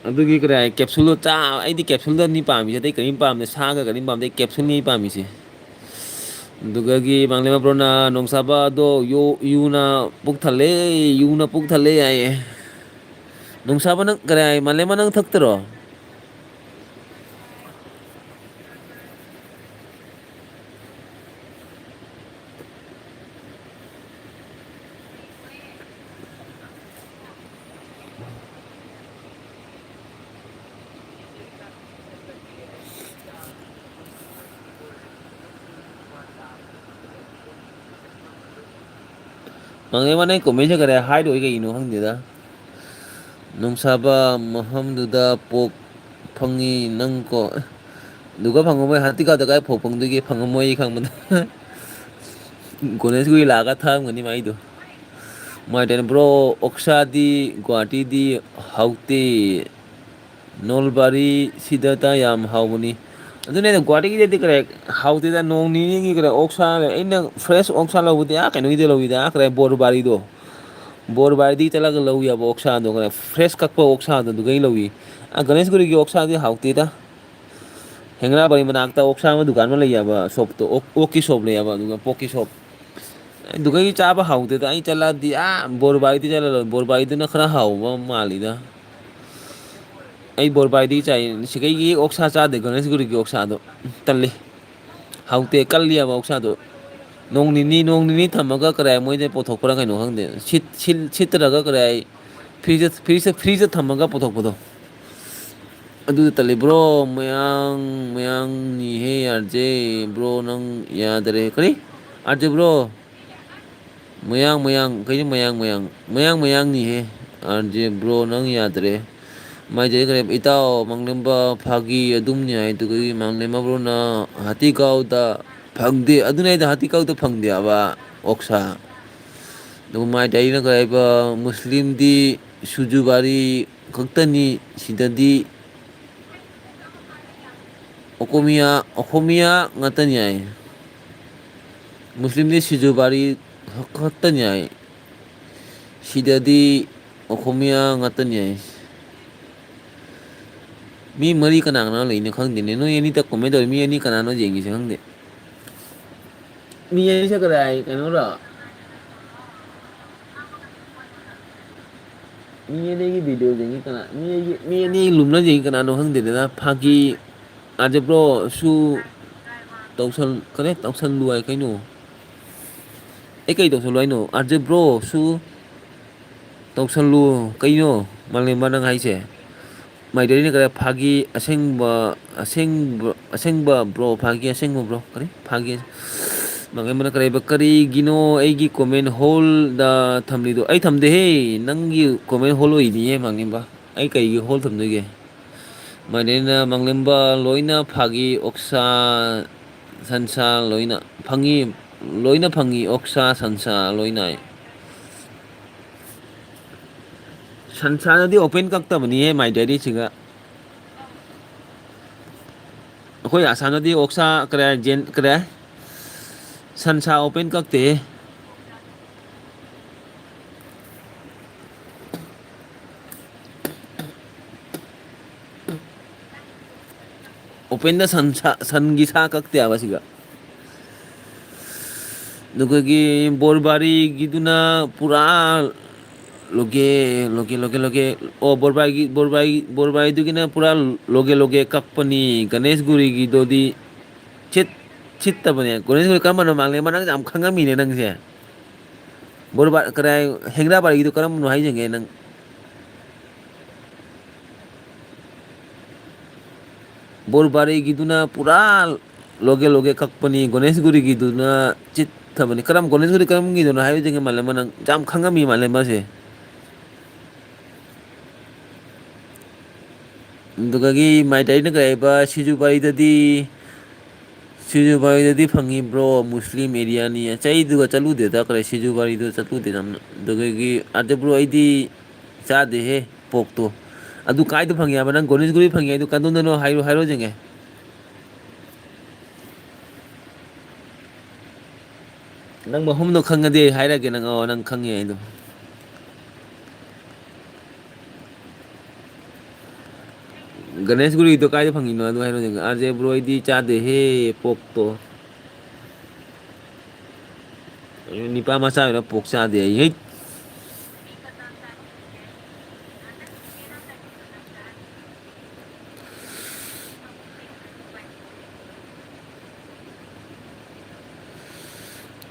ꯑꯗꯨꯒꯤ ꯀꯔꯤ ꯍꯥꯏ, capsuleꯗꯣ ꯆꯥ-, ꯑꯩꯗꯤ capsuleꯗꯅꯤ ꯄꯥꯝꯃꯤꯁꯦ, ꯑꯇꯩ ꯀꯔꯤꯝ ꯄꯥꯝꯗꯦ, ꯁꯥꯒ ꯀꯔꯤꯝ ꯄꯥꯝꯗꯦ, capsuleꯅꯤ ꯑꯩ ꯄꯥꯝꯃꯤꯁꯦ꯫ ꯑꯗꯨꯒꯒꯤ ꯃꯥꯡꯂꯦꯝꯕꯝ ꯕ꯭ꯔꯣꯅ ꯅꯣꯡꯁꯥꯕ ꯑꯗꯣ ꯌꯨ-, ꯌꯨꯅ ꯄꯨꯛ ꯊꯜꯂꯦ, ꯌꯨꯅ ꯄꯨꯛ ꯊꯜꯂꯦ ꯍꯥꯏꯌꯦ꯫ ꯅꯣꯡꯁꯥꯕ ꯅꯪ ꯀꯔꯤ ꯍꯥꯏ? ꯃꯥꯂꯦꯝꯕ ꯅꯪ ꯊꯛꯇꯔꯣ? ꯃꯥꯂꯦꯝꯕ ꯅꯪ comment ꯁꯦ ꯀꯔꯤ ꯍꯥꯏꯗꯣꯏ ꯀꯩꯒꯤꯅꯣ ꯈꯪꯗꯦꯗ꯫ ꯅꯣꯡꯁꯥꯕ ꯃꯐꯝꯗꯨꯗ ꯄꯣꯛ ꯐꯪꯉꯤ ꯅꯪ ꯀꯣ꯫ ꯑꯗꯨꯒ ꯐꯪꯉꯝꯃꯣꯏ, ꯍꯥꯟꯇꯤꯀꯥꯗ ꯀꯥꯏ ꯐꯧ ꯐꯪꯗꯣꯏꯒꯦ? ꯐꯪꯉꯝꯃꯣꯏ ꯑꯩ ꯈꯪꯕꯗ꯫ ꯒꯣꯅꯦꯁꯒꯨꯔꯤ ꯂꯥꯛꯑꯒ ꯊꯥꯔꯝꯒꯅꯤ ꯃꯥꯏꯗꯣ꯫ ꯃꯥꯏ ꯇꯧꯅ, "ꯕ꯭ꯔꯣ, ꯑꯣꯛꯁꯥꯗꯤ ꯒꯨꯍꯥꯇꯤꯗꯤ ꯍꯥꯎꯇꯦ꯫ ꯅꯣꯜꯕꯥꯔꯤ ꯁꯤꯗꯇ ꯌꯥꯝ ꯍꯥꯎꯕꯅꯤ꯫" ꯑꯗꯨꯅꯦ ꯑꯩꯅ ꯒꯨꯍꯥꯇꯤꯒꯤꯗꯗꯤ ꯀꯔꯦ ꯍꯥꯎꯇꯦꯗ, ꯅꯣꯡ ꯅꯤꯅꯤꯒꯤ ꯀꯔꯦ ꯑꯣꯛꯁꯥ ꯂꯩ꯫ ꯑꯩꯅ fresh ꯑꯣꯛꯁꯥ ꯂꯧꯕꯗꯤ ꯑꯥ ꯀꯩꯅꯣꯒꯤꯗ ꯂꯧꯋꯤꯗ, ꯑꯥ ꯀꯔꯦ ꯕꯣꯔꯕꯥꯔꯤꯗꯣ꯫ ꯕꯣꯔꯕꯥꯔꯤꯗꯒꯤ ꯆꯠꯂꯒ ꯂꯧꯋꯤ ꯍꯥꯏꯕ ꯑꯣꯛꯁꯥꯗꯣ, ꯀꯔꯦ fresh ꯀꯛꯄ ꯑꯣꯛꯁꯥꯗꯣ ꯑꯗꯨꯗꯒꯤ ꯂꯧꯋꯤ꯫ ꯑꯥ ꯒꯅꯦꯁꯒꯨꯔꯤꯒꯤ ꯑꯣꯛꯁꯥꯗꯤ ꯍꯥꯎꯇꯦꯗ꯫ ꯍꯦꯡꯅꯕꯥꯔꯤ ꯃꯅꯥꯛꯇ ꯑꯣꯛꯁꯥ ꯑꯃ ꯗꯨꯀꯥꯟ ꯑꯃ ꯂꯩꯌꯦꯕ, shop ꯇꯣ, ꯑꯣꯛ, ꯑꯣꯛꯀꯤ shop ꯂꯩꯌꯦꯕ, ꯑꯗꯨꯒ pork ꯀꯤ shop꯫ ꯑꯗꯨꯒꯩ ꯆꯥꯕ ꯍꯥꯎꯇꯦꯗ꯫ ꯑꯩ ꯆꯠꯂꯗꯤ ꯑꯥ ꯕꯣꯔꯕꯥꯔꯤꯗꯤ ꯆꯠꯂ ꯂꯣꯏꯔꯦ, ꯕꯣꯔꯕꯥꯔꯤꯗꯨꯅ ꯈꯔ ꯍꯥꯎꯕ ꯃꯥꯜꯂꯤꯗ꯫ ꯑꯩ ꯕꯣꯔꯕꯥꯔꯤꯗꯤ ꯆꯥꯏ, ꯁꯤꯀꯩꯒꯤ ꯑꯣꯛꯁꯥ ꯆꯥꯗꯦ, ꯒꯅꯦꯁꯒꯨꯔꯤꯒꯤ ꯑꯣꯛꯁꯥꯗꯣ ꯇꯜꯂꯤ꯫ ꯍꯥꯎꯇꯦ, ꯀꯜꯂꯤꯑꯕ ꯑꯣꯛꯁꯥꯗꯣ꯫ ꯅꯣꯡ ꯅꯤꯅꯤ, ꯅꯣꯡ ꯅꯤꯅꯤ ꯊꯝꯃꯒ ꯀꯔꯥꯏ ꯃꯣꯏꯗ ꯄꯨꯊꯣꯛꯄ꯭ꯔꯥ ꯀꯩꯅꯣ ꯈꯪꯗꯦ꯫ ꯁꯤꯠ-, ꯁꯤꯜ-, ꯁꯤꯠꯇ꯭ꯔꯒ ꯀꯔꯥꯏ ꯐ꯭ꯔꯤꯖ, ꯐ꯭ꯔꯤꯖ, ꯐ꯭ꯔꯤꯖꯇ ꯊꯝꯃꯒ ꯄꯨꯊꯣꯛꯄꯗꯣ꯫ ꯑꯗꯨꯗ ꯇꯜꯂꯤ꯫ "ꯕ꯭ꯔꯣ, ꯃꯌꯥꯡ, ꯃꯌꯥꯡꯅꯤꯍꯦ ꯑꯥꯔ ꯖꯦ꯫ ꯕ꯭ꯔꯣ, ꯅꯪ ꯌꯥꯗꯔꯦ꯫" ꯀꯔꯤ? "R J bro?" "ꯃꯌꯥꯡ, ꯃꯌꯥꯡ, ꯀꯩꯅꯣ ꯃꯌꯥꯡ, ꯃꯌꯥꯡ? ꯃꯌꯥꯡ, ꯃꯌꯥꯡꯅꯤꯍꯦ ꯑꯥꯔ ꯖꯦ꯫ ꯕ꯭ꯔꯣ, ꯅꯪ ꯌꯥꯗꯔꯦ꯫" ꯃꯥꯏꯖꯦ ꯀꯔꯤ, "ꯏꯇꯥꯎ, ꯃꯥꯡꯂꯦꯝꯕ ꯐꯥꯒꯤ ꯑꯗꯨꯝꯅꯤ ꯍꯥꯏ, ꯑꯗꯨꯒꯤ ꯃꯥꯡꯂꯦꯝꯕ ꯕ꯭ꯔꯣꯅ ꯍꯥꯇꯤꯒꯥꯎꯗ ꯐꯪꯗꯦ꯫" ꯑꯗꯨꯅꯦ ꯑꯩꯅ ꯍꯥꯇꯤꯒꯥꯎꯗ ꯐꯪꯗꯦ ꯍꯥꯏꯕ ꯑꯣꯛꯁꯥ꯫ ꯑꯗꯨꯒ ꯃꯥꯏꯗꯤ ꯑꯩꯅ ꯀꯔꯤ ꯍꯥꯏꯕ, ꯃꯨꯁꯂꯤꯝꯗꯤ ꯁꯨꯖꯨꯕꯥꯔꯤ ꯈꯛꯇꯅꯤ ꯁꯤꯗꯗꯤ꯫ ꯑꯣꯀꯣꯃꯤꯌꯥ, ꯑꯣꯀꯣꯃꯤꯌꯥ ꯉꯥꯛꯇꯅꯤ ꯍꯥꯏ꯫ ꯃꯨꯁꯂꯤꯝꯗꯤ ꯁꯤꯖꯨꯕꯥꯔꯤ ꯈꯛꯇꯅꯤ ꯍꯥꯏ꯫ ꯁꯤꯗꯗꯤ ꯑꯣꯀꯣꯃꯤꯌꯥ ꯉꯥꯛꯇꯅꯤ ꯍꯥꯏ꯫ ꯃꯤ ꯃꯔꯤ ꯀꯅꯥ ꯀꯅꯥ ꯂꯩꯅꯣ ꯈꯪꯗꯦꯅꯦ꯫ ꯅꯣꯏ ꯑꯅꯤꯇ comment ꯇꯧꯔꯤ, ꯃꯤ ꯑꯅꯤ ꯀꯅꯥꯅꯣ ꯌꯦꯡꯉꯤꯁꯦ ꯈꯪꯗꯦ꯫ ꯃꯤ ꯑꯅꯤꯁꯦ ꯀꯗꯥꯏ ꯀꯩꯅꯣꯔꯣ? ꯃꯤ ꯑꯅꯤꯒꯤ video ꯌꯦꯡꯉꯤ ꯀꯅꯥ? ꯃꯤ ꯑꯅꯤ, ꯃꯤ ꯑꯅꯤ ꯂꯨꯝꯅ ꯌꯦꯡꯉꯤ ꯀꯅꯥꯅꯣ ꯈꯪꯗꯦꯗꯅ꯫ ꯐꯥꯒꯤ ꯑꯥꯔ ꯖꯦ ꯕ꯭ꯔꯣꯁꯨ ꯇꯧꯁꯜ-, ꯀꯔꯤ ꯇꯧꯁꯜꯂꯨ ꯍꯥꯏ ꯀꯩꯅꯣ? ꯑꯩ ꯀꯩ ꯇꯧꯁꯜꯂꯨ ꯍꯥꯏꯅꯣ? ꯑꯥꯔ ꯖꯦ ꯕ꯭ꯔꯣꯁꯨ ꯇꯧꯁꯜꯂꯨ ꯀꯩꯅꯣ? ꯃꯥꯂꯦꯝꯕ ꯅꯪ ꯍꯥꯏꯁꯦ? ꯃꯥꯏꯗꯩꯅ ꯀꯔꯤ ꯐꯥꯒꯤ ꯑꯁꯦꯡꯕ, ꯑꯁꯦꯡꯕ, ꯑꯁꯦꯡꯕ ꯕ꯭ꯔꯣ, ꯐꯥꯒꯤ ꯑꯁꯦꯡꯕ ꯕ꯭ꯔꯣ, ꯀꯔꯤ? ꯐꯥꯒꯤ ꯃꯥꯡꯂꯦꯝꯕꯅ ꯀꯔꯤ ꯍꯥꯏꯕ? "ꯀꯔꯤꯒꯤꯅꯣ ꯑꯩꯒꯤ comment ꯍꯣꯜꯗ ꯊꯝꯂꯤꯗꯣ?" ꯑꯩ ꯊꯝꯗꯦꯍꯦ, ꯅꯪꯒꯤ comment ꯍꯣꯜ ꯑꯣꯏꯅꯤꯌꯦ ꯃꯥꯡꯂꯦꯝꯕ꯫ ꯑꯩ ꯀꯩꯒꯤ ꯍꯣꯜ ꯊꯝꯗꯣꯏꯒꯦ? ꯃꯥꯏꯗꯩꯅ ꯃꯥꯡꯂꯦꯝꯕ ꯂꯣꯏꯅ ꯐꯥꯒꯤ, ꯑꯣꯛꯁꯥ, ꯁꯟꯁꯥ ꯂꯣꯏꯅ ꯐꯪꯉꯤ, ꯂꯣꯏꯅ ꯐꯪꯉꯤ, ꯑꯣꯛꯁꯥ, ꯁꯟꯁꯥ ꯂꯣꯏꯅ꯫ ꯁꯟꯁꯥꯗꯗꯤ open ꯀꯛꯇꯕꯅꯤꯍꯦ, ꯃꯥꯏ ꯗꯥꯏꯔꯤꯁꯤꯒ꯫ ꯑꯩꯈꯣꯏ ꯑꯁꯥꯝꯗꯗꯤ ꯑꯣꯛꯁꯥ ꯀꯔꯦ, ꯌꯦꯟ ꯀꯔꯦ, ꯁꯟꯁꯥ open ꯀꯛꯇꯦꯍꯦ꯫ Openꯗ ꯁꯟ ꯁꯥ, ꯁꯟꯒꯤ ꯁꯥ ꯀꯛꯇꯦ ꯍꯥꯏꯕ ꯁꯤꯒ꯫ ꯑꯗꯨꯒꯒꯤ ꯕꯣꯔꯕꯥꯔꯤꯒꯤꯗꯨꯅ ꯄꯨꯔꯥ ꯂꯣꯒꯦ, ꯂꯣꯒꯦ, ꯂꯣꯒꯦ, ꯂꯣꯒꯦ꯫ ꯑꯣ, ꯕꯣꯔꯕꯥꯔꯤꯒꯤ, ꯕꯣꯔꯕꯥꯔꯤꯒꯤ, ꯕꯣꯔꯕꯥꯔꯤꯗꯨꯒꯤꯅ ꯄꯨꯔꯥ ꯂꯣꯒꯦ, ꯂꯣꯒꯦ ꯀꯛꯄꯅꯤ꯫ ꯒꯅꯦꯁꯒꯨꯔꯤꯒꯤꯗꯨꯗꯤ ꯁꯤꯠ-, ꯁꯤꯠꯇꯕꯅꯦ꯫ ꯒꯅꯦꯁꯒꯨꯔꯤ ꯀꯔꯝꯕꯅꯣ ꯃꯥꯡꯂꯦꯝꯕ? ꯅꯪ ꯌꯥꯝ ꯈꯪꯉꯝꯃꯤꯅꯦ ꯅꯪꯁꯦ꯫ ꯕꯣꯔꯕꯥ-, ꯀꯗꯥꯏ, ꯍꯦꯡꯗꯥꯕꯥꯔꯤꯒꯤꯗꯨ ꯀꯔꯝꯕꯅꯣ ꯍꯥꯏꯖꯒꯦ ꯅꯪ? ꯕꯣꯔꯕꯥꯔꯤꯒꯤꯗꯨꯅ ꯄꯨꯔꯥ ꯂꯣꯒꯦ ꯂꯣꯒꯦ ꯀꯛꯄꯅꯤ, ꯒꯣꯅꯦꯁꯒꯨꯔꯤꯒꯤꯗꯨꯅ ꯆꯤꯠꯊꯕꯅꯤ꯫ ꯀꯔꯝ, ꯒꯣꯅꯦꯁꯒꯨꯔꯤ ꯀꯔꯝꯒꯤꯗꯨꯅꯣ ꯍꯥꯏꯕꯁꯤꯡꯒꯤ ꯃꯥꯂꯦꯝꯕ ꯅꯪ ꯌꯥꯝ ꯈꯪꯉꯝꯃꯤ ꯃꯥꯂꯦꯝꯕꯁꯦ꯫ ꯑꯗꯨꯗꯒꯤ ꯃꯥꯏꯇꯩꯅ ꯀꯩ ꯍꯥꯏꯕ, ꯁꯤꯖꯨꯕꯥꯔꯤꯗꯗꯤ, ꯁꯤꯖꯨꯕꯥꯔꯤꯗꯗꯤ ꯐꯪꯉꯤꯕ꯭ꯔꯣ? ꯃꯨꯁꯂꯤꯝ ꯑꯦꯔꯤꯌꯥꯅꯤ꯫ ꯑꯁ, ꯑꯩꯗꯨꯒ ꯆꯠꯂꯨꯗꯦꯗ, ꯀꯔꯤ ꯁꯤꯖꯨꯕꯥꯔꯤꯗꯨ ꯆꯠꯂꯨꯗꯦꯗ ꯑꯝꯅ꯫ ꯑꯗꯨꯗꯒꯤ, ꯑꯗꯨ ꯕ꯭ꯔꯣ, ꯑꯩꯗꯤ ꯆꯥꯗꯦꯍꯦ ꯄꯣꯛꯇꯣ꯫ ꯑꯗꯨ ꯀꯥꯏꯗ ꯐꯪꯉꯦ ꯍꯥꯏꯕ? ꯅꯪ ꯒꯣꯅꯦꯁꯒꯨꯔꯤ ꯐꯪꯉꯦ ꯍꯥꯏꯗꯣ ꯀꯗꯣꯝꯗꯅꯣ ꯍꯥꯏꯔꯣ, ꯍꯥꯏꯔꯣ ꯌꯦꯡꯒꯦ꯫ ꯅꯪ ꯃꯐꯝꯗꯣ ꯈꯪꯉꯗꯤ ꯑꯩ ꯍꯥꯏꯔꯛꯀꯦ, ꯅꯪ, ꯑꯣ, ꯅꯪ ꯈꯪꯉꯦ ꯍꯥꯏꯗꯣ꯫ ꯒꯅꯦꯁꯒꯨꯔꯤꯗꯣ ꯀꯥꯏꯗ ꯐꯪꯉꯤꯅꯣ ꯑꯗꯨ ꯍꯥꯏꯔꯣ ꯌꯦꯡꯒꯦ꯫ ꯑꯥꯔ ꯖꯦ ꯕ꯭ꯔꯣ, ꯑꯩꯗꯤ ꯆꯥꯗꯦꯍꯦ ꯄꯣꯛꯇꯣ꯫ ꯅꯤꯄꯥ ꯃꯆꯥ ꯑꯣꯏꯔ ꯄꯣꯛ ꯆꯥꯗꯦ ꯑꯩ, ꯍꯩꯠ꯫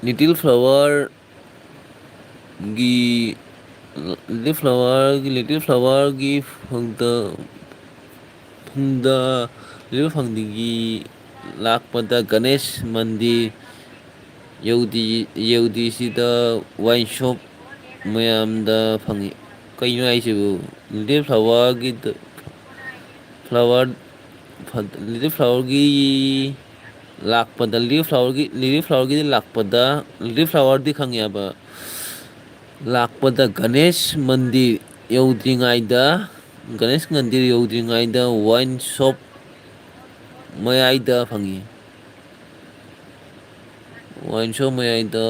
Little Flower ꯒꯤ, Little Flower ꯒꯤ, Little Flower ꯒꯤ ꯐꯪꯗ-, ꯐꯪꯗ-, Little ꯐꯪꯗꯤꯒꯤ ꯂꯥꯛꯄꯗ ꯒꯅꯦꯁ ꯃꯟꯗꯤꯔ ꯌꯧꯗꯤ, ꯌꯧꯗꯤꯁꯤꯗ ꯋꯥꯏꯟ ꯁꯣꯞ ꯃꯌꯥꯝꯗ ꯐꯪꯉꯤ꯫ ꯀꯩꯅꯣ ꯍꯥꯏꯁꯤꯕꯨ? Little Flower ꯒꯤꯗ, Flower, ꯐ-, Little Flower ꯒꯤ ꯂꯥꯛꯄꯗ, Little Flower ꯒꯤ, Little Flower ꯒꯤꯗꯤ ꯂꯥꯛꯄꯗ, Little Flower ꯗꯤ ꯈꯪꯉꯦꯕ꯫ ꯂꯥꯛꯄꯗ ꯒꯅꯦꯁ ꯃꯟꯗꯤꯔ ꯌꯧꯗ꯭ꯔꯤꯉꯩꯗ, ꯒꯅꯦꯁ ꯃꯟꯗꯤꯔ ꯌꯧꯗ꯭ꯔꯤꯉꯩꯗ ꯋꯥꯏꯟ ꯁꯣꯞ ꯃꯌꯥꯏꯗ ꯐꯪꯉꯤ꯫ ꯋꯥꯏꯟ ꯁꯣꯞ ꯃꯌꯥꯏꯗ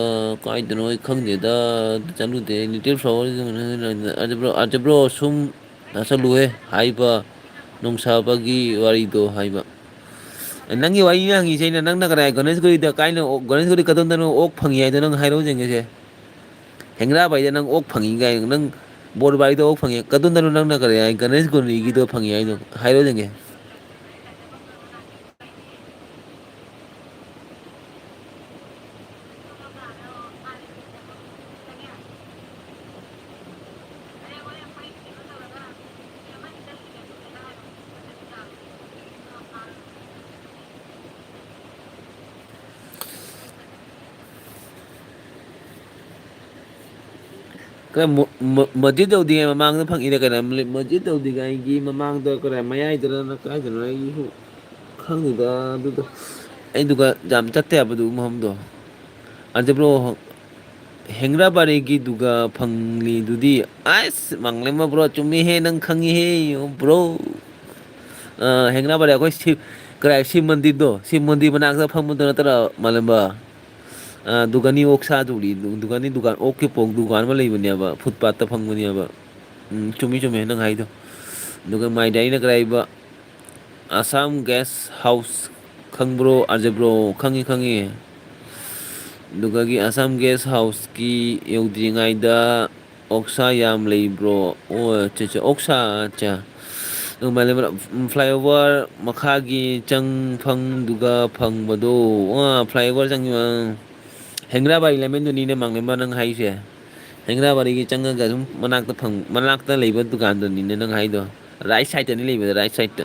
ꯀꯥꯏꯗꯅꯣ ꯑꯩ ꯈꯪꯗꯦꯗ, ꯆꯠꯂꯨꯗꯦ꯫ Little Flower ꯑꯗꯨ bro, ꯑꯗꯨ bro ꯁꯨꯝ ꯇꯥꯁꯜꯂꯨꯍꯦ ꯍꯥꯏꯕ ꯅꯨꯡꯁꯥꯕꯒꯤ ꯋꯥꯔꯤꯗꯣ ꯍꯥꯏꯕ꯫ ꯅꯪꯒꯤ ꯋꯥꯔꯤꯅꯦ ꯍꯪꯉꯤꯁꯦ ꯑꯩꯅ, ꯅꯪꯅ ꯀꯗꯥꯏ ꯒꯅꯦꯁꯒꯨꯔꯤꯗ ꯀꯥꯏꯅ ꯑꯣꯛ-, ꯒꯅꯦꯁꯒꯨꯔꯤ ꯀꯗꯣꯝꯗꯅꯣ ꯑꯣꯛ ꯐꯪꯉꯤ ꯍꯥꯏꯗꯣ ꯅꯪ ꯍꯥꯏꯔꯛꯑꯣ ꯌꯦꯡꯒꯦꯁꯦ꯫ ꯍꯦꯡꯔꯥꯕꯥꯏꯗ ꯅꯪ ꯑꯣꯛ ꯐꯪꯉꯤ ꯀꯥꯏꯅ, ꯅꯪ ꯕꯣꯔꯕꯥꯔꯤꯗ ꯑꯣꯛ ꯐꯪꯉꯤ, ꯀꯗꯣꯝꯗꯅꯣ ꯅꯪꯅ ꯀꯔꯤ ꯍꯥꯏ, ꯒꯅꯦꯁꯒꯨꯔꯤꯒꯤꯗꯣ ꯐꯪꯉꯤ ꯍꯥꯏꯗꯣ ꯍꯥꯏꯔꯛꯑꯣ ꯌꯦꯡꯒꯦ꯫ ꯀ-, ꯃ-, ꯃ-, ꯃꯁꯖꯤꯗ ꯌꯧꯗ꯭ꯔꯤꯉꯩ ꯃꯃꯥꯡꯗ ꯐꯪꯉꯤꯗ ꯀꯩꯅꯣ, ꯃꯁꯖꯤꯗ ꯌꯧꯗ꯭ꯔꯤꯉꯩꯒꯤ ꯃꯃꯥꯡꯗ ꯀꯗꯥꯏ ꯃꯌꯥꯏꯗꯔ ꯀꯥꯏꯗꯅꯣ ꯑꯩꯁꯨ ꯈꯪꯗꯦꯗ ꯑꯗꯨꯗꯣ꯫ ꯑꯩ ꯗꯨꯀꯥꯟ ꯌꯥꯝ ꯆꯠꯇꯦ ꯍꯥꯏꯕ ꯑꯗꯨ ꯃꯐꯝꯗꯣ꯫ ꯑꯗꯨ bro, ꯍꯦꯡꯔꯥꯕꯥꯔꯤꯒꯤꯗꯨꯒ ꯐꯪꯂꯤꯗꯨꯗꯤ꯫ ꯑꯁ, ꯃꯥꯡꯂꯦꯝꯕ bro, ꯆꯨꯝꯃꯤꯍꯦ, ꯅꯪ ꯈꯪꯉꯤꯍꯦ bro꯫ ꯑ, ꯍꯦꯡꯔꯥꯕꯥꯔꯤ ꯑꯩꯈꯣꯏ ꯁꯤ-, ꯀꯗꯥꯏ ꯁꯤꯕ ꯃꯟꯗꯤꯔꯗꯣ, ꯁꯤꯕ ꯃꯟꯗꯤꯔ ꯃꯅꯥꯛꯇ ꯐꯝꯕꯗꯣ ꯅꯠꯇ꯭ꯔꯣ, ꯃꯥꯂꯦꯝꯕ? ꯑ, ꯗꯨꯒꯥꯅꯤ ꯑꯣꯛ ꯁꯥ ꯇꯧꯔꯤ, ꯗꯨ-, ꯗꯨꯒꯥꯅꯤ ꯗꯨꯀꯥꯟ, ꯑꯣꯛꯀꯤ ꯄꯣꯛ ꯗꯨꯀꯥꯟ ꯑꯃ ꯂꯩꯕꯅꯦꯕ, ꯐꯨꯠꯄꯥꯠꯇ ꯐꯪꯕꯅꯦꯕ꯫ ꯎꯝ, ꯆꯨꯝꯃꯤ, ꯆꯨꯝꯃꯤ ꯅꯪ ꯍꯥꯏꯗꯣ꯫ ꯑꯗꯨꯒ ꯃꯥꯏꯗꯤ ꯑꯩꯅ ꯀꯗꯥꯏꯕ, ꯑꯁꯥꯝ ꯒꯦꯁ ꯍꯥꯎꯁ ꯈꯪꯕ꯭ꯔꯣ, ꯑꯖꯕ꯭ꯔꯣ? ꯈꯪꯉꯤ, ꯈꯪꯉꯤ꯫ ꯑꯗꯨꯒꯒꯤ ꯑꯁꯥꯝ ꯒꯦꯁ ꯍꯥꯎꯁꯀꯤ ꯌꯧꯗ꯭ꯔꯤꯉꯩꯗ ꯑꯣꯛꯁꯥ ꯌꯥꯝ ꯂꯩꯕ꯭ꯔꯣ? ꯑꯣ, ꯑꯠꯆꯥ, ꯑꯠꯆꯥ, ꯑꯣꯛꯁꯥ, ꯑꯠꯆꯥ꯫ ꯑꯗꯨꯃꯥꯏꯅ ꯂꯩꯕ꯭ꯔꯥ? ꯎꯝ, flyover ꯃꯈꯥꯒꯤ ꯆꯪꯐꯝꯗꯨꯒ ꯐꯪꯕꯗꯣ꯫ ꯑꯥ, flyover ꯆꯪ-, ꯑꯥ, ꯍꯦꯡꯒ꯭ꯔꯥꯕꯥꯔꯤ ꯂꯦꯃꯦꯟꯗꯨꯅꯤꯅꯦ, ꯃꯥꯡꯂꯦꯝꯕ, ꯅꯪ ꯍꯥꯏꯁꯦ꯫ ꯍꯦꯡꯒ꯭ꯔꯥꯕꯥꯔꯤꯒꯤ ꯆꯪꯉꯒ ꯑꯗꯨꯝ ꯃꯅꯥꯛꯇ ꯐꯪ-, ꯃꯅꯥꯛꯇ ꯂꯩꯕ ꯗꯨꯀꯥꯟꯗꯨꯅꯤꯅꯦ ꯅꯪ ꯍꯥꯏꯗꯣ꯫ Right sideꯇꯅꯤ ꯂꯩꯕꯗꯣ, right sideꯇ꯫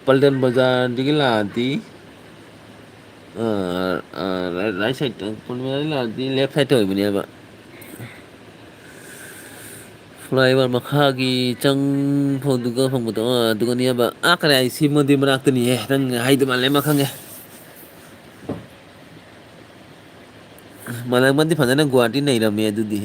ꯄꯜꯇꯟ ꯕꯖꯥꯔꯗꯒꯤ ꯂꯥꯛꯑꯗꯤ, ꯑ, ꯑ, right, right sideꯇ, ꯄꯜꯇꯟ ꯕꯖꯥꯔꯗꯒꯤ ꯂꯥꯛꯑꯗꯤ left sideꯇ ꯑꯣꯏꯕꯅꯦꯕ꯫ Flyover ꯃꯈꯥꯒꯤ ꯆꯪ ꯐꯥꯎꯗꯨꯒ ꯐꯪꯕꯗꯣ, ꯑ, ꯑꯗꯨꯒꯅꯦꯕ꯫ ꯑꯥ, ꯀꯔꯤ ꯍꯥꯏ, ꯁꯤ ꯃꯣꯟꯗꯤꯔ ꯃꯅꯥꯛꯇꯅꯤꯍꯦ꯫ ꯅꯪ ꯍꯥꯏꯗꯣ ꯃꯥꯜꯂꯦ ꯑꯃ ꯈꯪꯉꯦ꯫ ꯃꯥꯂꯦꯝꯉꯥꯟꯗꯤ ꯐꯖꯅ ꯒꯨꯍꯥꯇꯤ ꯅꯩꯔꯝꯃꯦ ꯑꯗꯨꯗꯤ꯫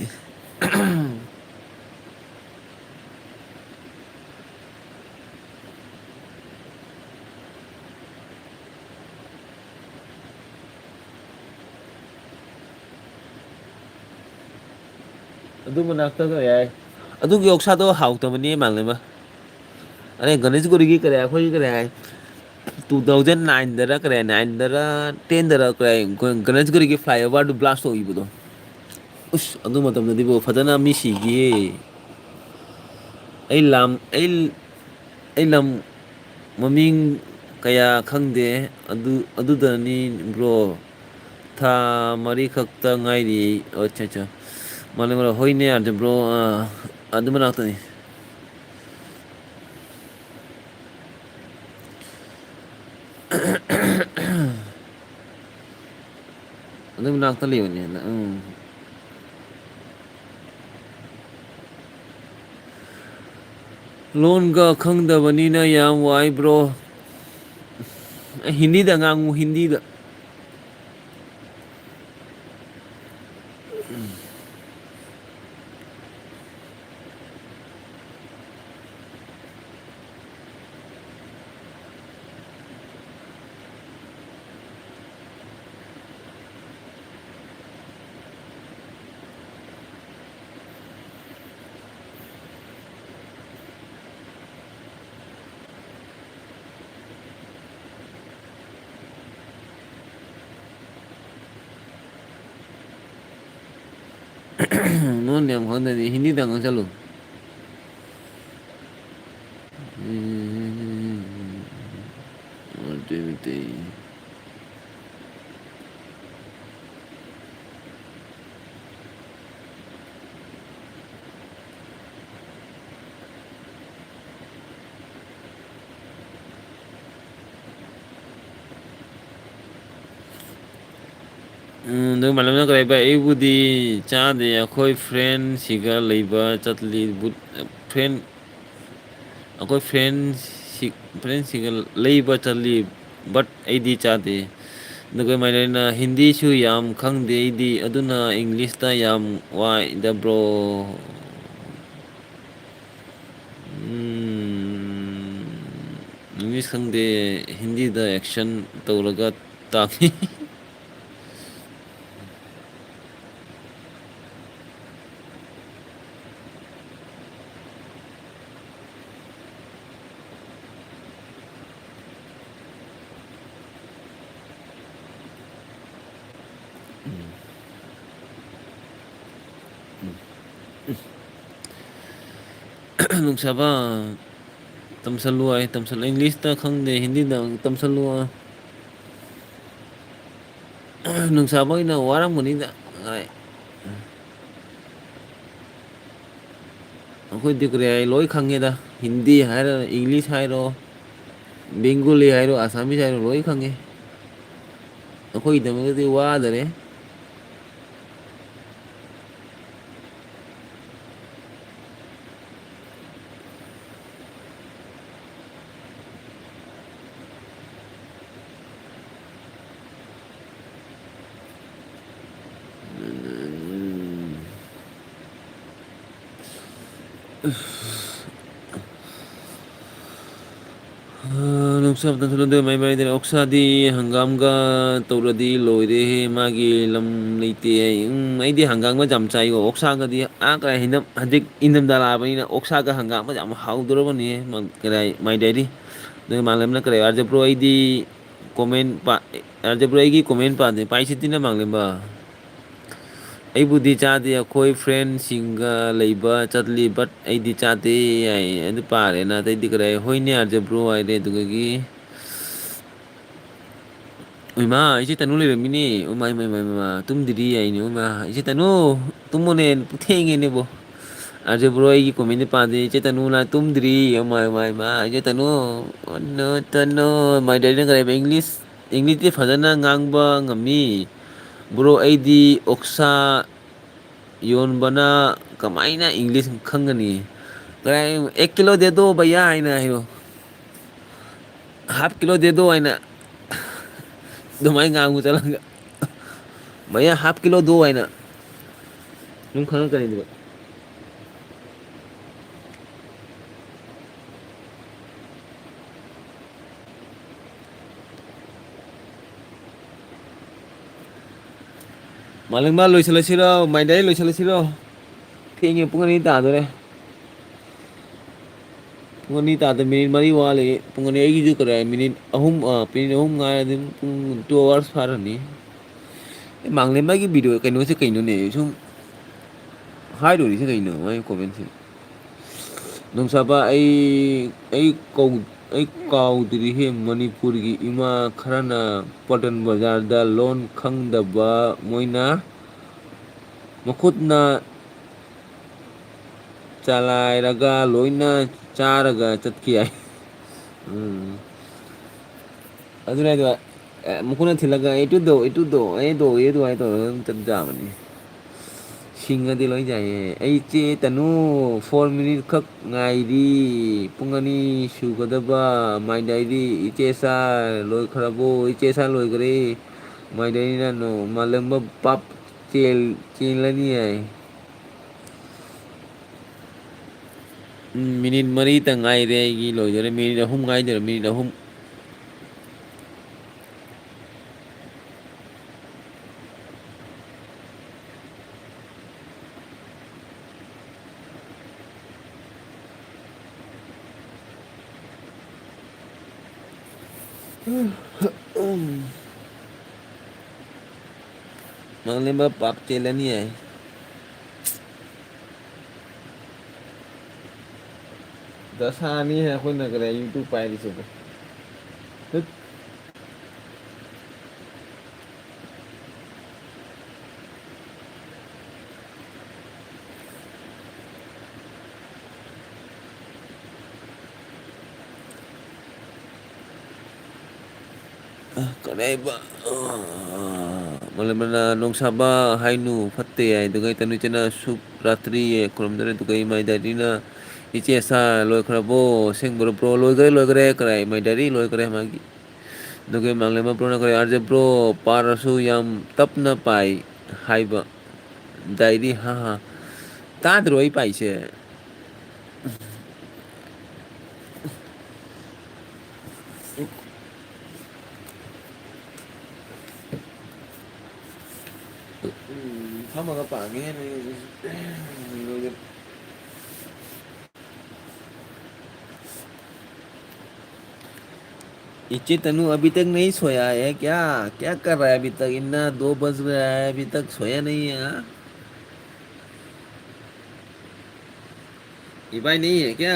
ꯑꯗꯨ ꯃꯅꯥꯛꯇ ꯀꯔꯤ ꯍꯥꯏ? ꯑꯗꯨꯒꯤ ꯑꯣꯛꯁꯥꯗꯣ ꯍꯥꯎꯇꯕꯅꯦ, ꯃꯥꯜꯂꯦꯕ꯫ ꯑꯔꯦ, ꯒꯅꯦꯁꯒꯨꯔꯤꯒꯤ ꯀꯔꯤ, ꯑꯩꯈꯣꯏꯒꯤ ꯀꯔꯤ ꯍꯥꯏ? Two thousand nineꯗꯔ ꯀꯔꯤ, nineꯗꯔ tenꯗꯔ ꯀꯔꯤ, ꯒ-, ꯒꯅꯦꯁꯒꯨꯔꯤꯒꯤ flyoverꯗꯨ blast ꯇꯧꯈꯤꯕꯗꯣ꯫ ꯎꯁ, ꯑꯗꯨ ꯃꯇꯝꯗꯗꯤꯕꯣ, ꯐꯖꯅ ꯃꯤ ꯁꯤꯈꯤꯌꯦ꯫ ꯑꯩ ꯂꯝ, ꯑꯩ, ꯑꯩ ꯂꯝ ꯃꯃꯤꯡ ꯀꯌꯥ ꯈꯪꯗꯦ꯫ ꯑꯗꯨ, ꯑꯗꯨꯗꯅꯤ, bro꯫ ꯊꯥ ꯃꯔꯤ ꯈꯛꯇ ꯉꯥꯏꯔꯤ꯫ ꯑꯣ, ꯑꯠꯆꯥ, ꯑꯠꯆꯥ꯫ ꯃꯥꯅꯦ, ꯃꯥꯅꯦ꯫ ꯍꯣꯏꯅꯦ, ꯌꯥꯗ꯭ꯔꯦ, bro꯫ ꯑꯥ, ꯑꯗꯨ ꯃꯅꯥꯛꯇꯅꯤ꯫ ꯑꯗꯨ ꯃꯅꯥꯛꯇ ꯂꯩꯕꯅꯦ꯫ ꯎꯝ꯫ ꯂꯣꯟꯒ ꯈꯪꯗꯕꯅꯤꯅ ꯌꯥꯝ ꯋꯥꯏ, bro꯫ ꯍꯤꯟꯗꯤꯗ ꯉꯥꯡꯉꯨ, ꯍꯤꯟꯗꯤꯗ꯫ ꯂꯣꯟ ꯌꯥꯝ ꯈꯪꯗ꯭ꯔꯗꯤ ꯍꯤꯟꯗꯤꯗ ꯉꯥꯡꯁꯜꯂꯨ꯫ ꯎꯝ, ꯃꯩꯇꯩ, ꯃꯩꯇꯩ꯫ ꯎꯝ, ꯑꯗꯨ ꯃꯥꯂꯦꯝꯅ ꯀꯔꯤ ꯍꯥꯏꯕ? ꯑꯩꯕꯨꯗꯤ ꯆꯥꯗꯦ꯫ ꯑꯩꯈꯣꯏ ꯐ꯭ꯔꯦꯟꯁꯤꯒ ꯂꯩꯕ ꯆꯠꯂꯤ꯫ ꯕꯨꯠ-, ꯐ꯭ꯔꯦꯟ, ꯑꯩꯈꯣꯏ ꯐ꯭ꯔꯦꯟꯁꯤ-, ꯐ꯭ꯔꯦꯟꯁꯤꯒ ꯂꯩꯕ ꯆꯠꯂꯤ, but ꯑꯩꯗꯤ ꯆꯥꯗꯦ꯫ ꯑꯗꯨꯒ ꯃꯥꯂꯦꯝꯅ ꯍꯤꯟꯗꯤꯁꯨ ꯌꯥꯝ ꯈꯪꯗꯦ ꯑꯩꯗꯤ, ꯑꯗꯨꯅ ꯏꯪꯂꯤꯁꯇ ꯌꯥꯝ ꯋꯥꯏꯗ, bro꯫ ꯎꯝ, ꯏꯪꯂꯤꯁ ꯈꯪꯗꯦ, ꯍꯤꯟꯗꯤꯗ action ꯇꯧꯔꯒ ꯇꯥꯛꯏ꯫ ꯎꯝ꯫ ꯎꯝ꯫ ꯅꯨꯡꯁꯥꯕ, ꯇꯝꯁꯜꯂꯨ ꯍꯥꯏ, ꯇꯝꯁꯜꯂꯨ꯫ ꯏꯪꯂꯤꯁꯇ ꯈꯪꯗꯦ, ꯍꯤꯟꯗꯤꯗ ꯇꯝꯁꯜꯂꯨ ꯍꯥꯏ꯫ ꯅꯨꯡꯁꯥꯕ ꯍꯣꯏꯅ ꯋꯥꯔꯝꯒꯅꯤꯗ꯫ ꯉꯥꯏ꯫ ꯑꯩꯈꯣꯏꯗꯤ ꯀꯔꯤ ꯍꯥꯏ, ꯂꯣꯏ ꯈꯪꯉꯦꯗ꯫ ꯍꯤꯟꯗꯤ ꯍꯥꯏꯔꯣ, ꯏꯪꯂꯤꯁ ꯍꯥꯏꯔꯣ, ꯕꯦꯡꯒꯣꯂꯤ ꯍꯥꯏꯔꯣ, ꯑꯁꯥꯃꯤꯁ ꯍꯥꯏꯔꯣ, ꯂꯣꯏ ꯈꯪꯉꯦ꯫ ꯑꯩꯈꯣꯏꯒꯤꯗꯃꯛꯇꯗꯤ ꯋꯥꯗꯔꯦ꯫ ꯅꯨꯡꯁꯥ ꯃꯇꯝꯁꯨ ꯅꯠꯇꯦ, ꯃꯩ ꯃꯩꯗꯅ ꯑꯣꯛꯁꯥꯗꯤ ꯍꯪꯒꯥꯝꯒ ꯇꯧꯔꯗꯤ ꯂꯣꯏꯔꯦꯍꯦ, ꯃꯥꯒꯤ ꯂꯝ ꯂꯩꯇꯦ ꯍꯥꯏ꯫ ꯎꯝ, ꯑꯩꯗꯤ ꯍꯪꯒꯥꯝꯒ ꯌꯥꯝ ꯆꯥꯏꯀꯣ, ꯑꯣꯛꯁꯥꯒꯗꯤ꯫ ꯑꯥ, ꯀꯩ ꯍꯟꯗꯛ, ꯍꯧꯖꯤꯛ ꯏꯪꯊꯝꯊꯥ ꯂꯥꯛꯑꯕꯅꯤꯅ ꯑꯣꯛꯁꯥꯒ ꯍꯪꯒꯥꯝꯒ ꯌꯥꯝ ꯍꯥꯎꯗꯣꯔꯕꯅꯤ꯫ ꯃ-, ꯀꯗꯥꯏ, My Diary꯫ ꯑꯗꯨ ꯃꯥꯂꯦꯝꯅ ꯀꯔꯤ, ꯑꯥꯔꯖꯦ ꯕ꯭ꯔꯣ, ꯑꯩꯗꯤ comment ꯄꯥ-, ꯑꯥꯔꯖꯦ ꯕ꯭ꯔꯣ, ꯑꯩꯒꯤ comment ꯄꯥꯗꯦ, ꯄꯥꯏꯁꯤꯇꯤꯅ ꯃꯥꯂꯦꯝꯕ꯫ ꯑꯩꯕꯨꯗꯤ ꯆꯥꯗꯦ, ꯑꯩꯈꯣꯏ friendꯁꯤꯡꯒ ꯂꯩꯕ ꯆꯠꯂꯤ, but ꯑꯩꯗꯤ ꯆꯥꯗꯦ ꯍꯥꯏ꯫ ꯑꯗꯨ ꯄꯥꯔꯦꯅ ꯑꯇꯩꯗꯤ ꯀꯔꯤ ꯍꯥꯏ? ꯍꯣꯏꯅꯦ, ꯑꯥꯔꯖꯦ ꯕ꯭ꯔꯣ ꯍꯥꯏꯔꯦ꯫ ꯑꯗꯨꯗꯒꯤ, ꯏꯃꯥ, ꯏꯆꯦ ꯇꯅꯨ ꯂꯩꯔꯝꯃꯤꯅꯦ꯫ ꯏꯃꯥ, ꯏꯃꯥ, ꯏꯃꯥ, ꯏꯃꯥ, ꯇꯨꯝꯗ꯭ꯔꯤ ꯍꯥꯏꯅꯦ꯫ ꯏꯃꯥ, ꯏꯆꯦ ꯇꯅꯨ, ꯇꯨꯝꯃꯣꯅꯦ, ꯊꯦꯡꯉꯦꯅꯦꯕꯣ꯫ ꯑꯥꯔꯖꯦ ꯕ꯭ꯔꯣ ꯑꯩꯒꯤ commentꯗꯤ ꯄꯥꯗꯦ꯫ ꯏꯆꯦ ꯇꯅꯨꯅ ꯇꯨꯝꯗ꯭ꯔꯤ꯫ ꯏꯃꯥ, ꯏꯃꯥ, ꯏꯃꯥ, ꯏꯆꯦ ꯇꯅꯨ, ꯇꯅꯨ, ꯇꯅꯨ꯫ ꯃꯥꯏ ꯗꯥꯏꯔꯤꯅ ꯀꯔꯤ ꯍꯥꯏꯕ? English, Englishꯇꯤ ꯐꯖꯅ ꯉꯥꯡꯕ ꯉꯝꯃꯤ꯫ ꯕ꯭ꯔꯣ, ꯑꯩꯗꯤ ꯑꯣꯛꯁꯥ ꯌꯣꯟꯕꯅ ꯀꯃꯥꯏꯅ English ꯈꯪꯒꯅꯤ? ꯀꯗꯥꯏ, "ꯑꯦꯛ ꯀꯤꯂꯣ ꯗꯦ ꯗꯣ ꯚꯩꯌꯥ" ꯍꯥꯏꯅ ꯍꯥꯏꯌꯣ꯫ "ꯍꯥꯐ ꯀꯤꯂꯣ ꯗꯦ ꯗꯣ" ꯍꯥꯏꯅ꯫ ꯑꯗꯨꯃꯥꯏꯅ ꯉꯥꯡꯕ ꯆꯠꯂꯒ, "ꯚꯩꯌꯥ, ꯍꯥꯐ ꯀꯤꯂꯣ ꯗꯣ" ꯍꯥꯏꯅ꯫ ꯑꯗꯨꯝ ꯈꯪꯉꯛꯀꯅꯤ ꯑꯗꯨꯒ꯫ ꯃꯥꯂꯦꯝꯕ, ꯂꯣꯏꯁꯤꯜꯂꯁꯤꯔꯣ? ꯃꯥꯏꯗꯥꯏ ꯂꯣꯏꯁꯤꯜꯂꯁꯤꯔꯣ? ꯊꯦꯡꯉꯦ, ꯄꯨꯡ ꯑꯅꯤ ꯇꯥꯗꯣꯔꯦ꯫ ꯄꯨꯡ ꯑꯅꯤ ꯇꯥꯗ ꯃꯤꯅꯤꯠ ꯃꯔꯤ ꯋꯥꯠꯂꯤ꯫ ꯄꯨꯡ ꯑꯅꯤ, ꯑꯩꯒꯤꯁꯨ ꯀꯔꯤ ꯍꯥꯏ, ꯃꯤꯅꯤꯠ ꯑꯍꯨꯝ, ꯑ, ꯃꯤꯅꯤꯠ ꯑꯍꯨꯝ ꯉꯥꯏꯔꯗꯤ ꯑꯗꯨꯝ ꯄꯨꯡ two hours ꯐꯥꯔꯅꯤ꯫ ꯑꯦ, ꯃꯥꯡꯂꯦꯝꯕꯒꯤ video ꯀꯩꯅꯣꯁꯦ ꯀꯩꯅꯣꯅꯦ? ꯁꯨꯝ ꯍꯥꯏꯗꯣꯔꯤꯁꯦ ꯀꯩꯅꯣ? ꯃꯥꯒꯤ commentꯁꯦ꯫ ꯅꯣꯡꯁꯥꯕ, ꯑꯩ, ꯑꯩ ꯀꯧ-, ꯑꯩ ꯀꯥꯎꯗ꯭ꯔꯤꯍꯦ꯫ ꯃꯅꯤꯄꯨꯔꯒꯤ ꯏꯃꯥ ꯈꯔꯅ ꯄꯇꯟ ꯕꯖꯥꯔꯗ ꯂꯣꯟ ꯈꯪꯗꯕ ꯃꯣꯏꯅ ꯃꯈꯨꯠꯅ ꯆꯂꯥꯏꯔꯒ ꯂꯣꯏꯅ ꯆꯥꯔꯒ ꯆꯠꯈꯤ ꯍꯥꯏ꯫ ꯎꯝ꯫ ꯑꯗꯨꯅ ꯑꯩꯗꯣ, ꯑꯦ, ꯃꯈꯨꯠꯅ ꯊꯤꯜꯂꯒ, "ꯑꯦ, ꯇꯨꯗꯣ, ꯑꯦ, ꯇꯨꯗꯣ, ꯑꯦ, ꯗꯣ, ꯑꯦ, ꯗꯣ" ꯍꯥꯏ ꯇꯧꯔꯒ ꯑꯗꯨꯝ ꯆꯠ ꯌꯥꯕꯅꯤ꯫ ꯁꯤꯡꯉꯗꯤ ꯂꯣꯏ ꯌꯥꯏꯌꯦ꯫ ꯑꯩ ꯆꯦ ꯇꯅꯨ, four minute ꯈꯛ ꯉꯥꯏꯔꯤ꯫ ꯄꯨꯡ ꯑꯅꯤ ꯁꯨꯒꯗꯕ꯫ ꯃꯥꯏꯗꯥꯏꯗꯤ ꯏꯆꯦ ꯁꯥꯔ ꯂꯣꯏꯈ꯭ꯔꯕꯣ? ꯏꯆꯦ ꯁꯥꯔ ꯂꯣꯏꯈ꯭ꯔꯦ꯫ ꯃꯥꯏꯗꯥꯏꯅ ꯅꯣ-, ꯃꯥꯂꯦꯝꯕ ꯄꯥꯞ ꯆꯦꯜ-, ꯆꯦꯜꯂꯅꯤ ꯍꯥꯏ꯫ ꯎꯝ, ꯃꯤꯅꯤꯠ ꯃꯔꯤꯇ ꯉꯥꯏꯔꯦ ꯑꯩꯒꯤ ꯂꯣꯏꯗꯣꯔꯦ꯫ ꯃꯤꯅꯤꯠ ꯑꯍꯨꯝ ꯉꯥꯏꯗꯣꯔꯦ, ꯃꯤꯅꯤꯠ ꯑꯍꯨꯝ꯫ ꯃꯥꯡꯂꯦꯝꯕ ꯄꯥꯞ ꯆꯦꯜꯂꯅꯤ ꯍꯥꯏ꯫ ꯗꯁꯥꯅꯤ ꯍꯦ ꯑꯩꯈꯣꯏꯅ ꯀꯗꯥꯏ YouTube ꯄꯥꯏꯔꯤꯁꯤꯕꯣ꯫ ꯇꯨꯠ꯫ ꯑ, ꯀꯔꯤ ꯍꯥꯏꯕ? ꯑ, ꯃꯂꯦꯃꯅ ꯅꯣꯡꯁꯥꯕ ꯍꯥꯏꯅꯨ ꯐꯠꯇꯦ ꯍꯥꯏ, ꯑꯗꯨꯒ ꯇꯅꯨꯆꯅ ꯁꯨꯛ ꯔꯥꯇ꯭ꯔꯤ ꯈꯨꯔꯨꯝꯗꯔꯦ, ꯑꯗꯨꯒ ꯏꯃꯥꯏ ꯗꯥꯏꯔꯤꯅ ꯏꯆꯦ ꯑꯁꯥ ꯂꯣꯏꯈ꯭ꯔꯕꯣ? ꯑꯁꯦꯡꯕꯔꯣ ꯕ꯭ꯔꯣ? ꯂꯣꯏꯈ꯭ꯔꯦ, ꯂꯣꯏꯈ꯭ꯔꯦ꯫ ꯀꯔꯥꯏ ꯏꯃꯥꯏ ꯗꯥꯏꯔꯤ ꯂꯣꯏꯈ꯭ꯔꯦ ꯃꯥꯒꯤ꯫ ꯑꯗꯨꯒ ꯃꯥꯡꯂꯦꯝꯕ ꯕ꯭ꯔꯣꯅ ꯀꯔꯤ, "ꯑꯥꯔ ꯖꯦ ꯕ꯭ꯔꯣ, ꯄꯥꯔꯁꯨ ꯌꯥꯝ ꯇꯞꯅ ꯄꯥꯏ ꯍꯥꯏꯕ ꯗꯥꯏꯔꯤ, ꯍꯥ ꯍꯥ꯫ ꯇꯥꯗ꯭ꯔꯣ ꯑꯩ ꯄꯥꯏꯁꯦ?" ꯎꯝ, ꯐꯝꯃꯒ ꯄꯥꯒꯦ ꯍꯥꯏꯅ ꯑꯩ ꯍꯧꯖꯤꯛ ꯂꯣꯏꯔꯦ꯫ इच्चे तनु अभी तक नहीं सोया है क्या? क्या कर रहा है अभी तक? इतना दो बज रहा है, अभी तक सोया नहीं है, हाँ? ये भाई नहीं है क्या?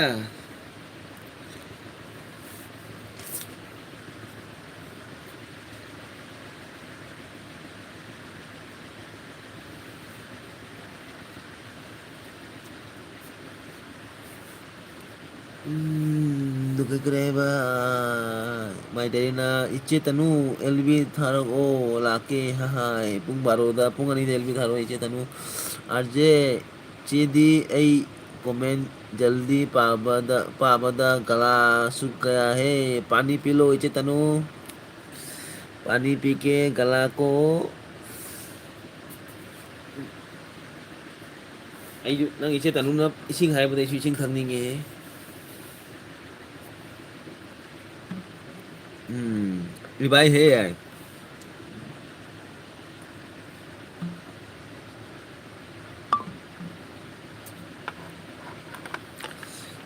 ꯎꯝ, ꯑꯗꯨ ꯀꯩ ꯀꯔꯤ ꯍꯥꯏꯕ? ꯃꯥꯏꯇꯩꯅ, "ꯏꯆꯦ ꯇꯅꯨ, ꯑꯦꯜ ꯕꯤ ꯊꯥꯔꯛꯑꯣ, ꯂꯥꯛꯀꯦ, ꯍꯥ ꯍꯥꯏ꯫ ꯄꯨꯡ ꯕꯥꯔꯣꯗ, ꯄꯨꯡ ꯑꯅꯤꯗ ꯑꯦꯜ ꯕꯤ ꯊꯥꯔꯛꯑꯣ, ꯏꯆꯦ ꯇꯅꯨ꯫ ꯑꯥꯔ ꯖꯦ, ꯆꯦꯗꯤ ꯑꯩ ꯀꯣꯃꯦꯟ ꯖꯜꯗꯤ ꯄꯥꯕꯗ, ꯄꯥꯕꯗ ꯒꯂꯥ ꯁꯨꯛ ꯒꯌꯥ ꯍꯦ꯫ ꯄꯥꯅꯤ ꯄꯤꯂꯣ, ꯏꯆꯦ ꯇꯅꯨ꯫ ꯄꯥꯅꯤ ꯄꯤꯀꯦ, ꯒꯂꯥ ꯀꯣ"꯫ ꯑꯩꯁꯨ ꯅꯪ ꯏꯆꯦ ꯇꯅꯨꯅ ꯏꯁꯤꯡ ꯍꯥꯏꯕꯗ ꯑꯩꯁꯨ ꯏꯁꯤꯡ ꯊꯛꯅꯤꯡꯉꯦ꯫ ꯎꯝ, ꯏꯕꯥꯏ ꯍꯦ ꯌꯥꯏ꯫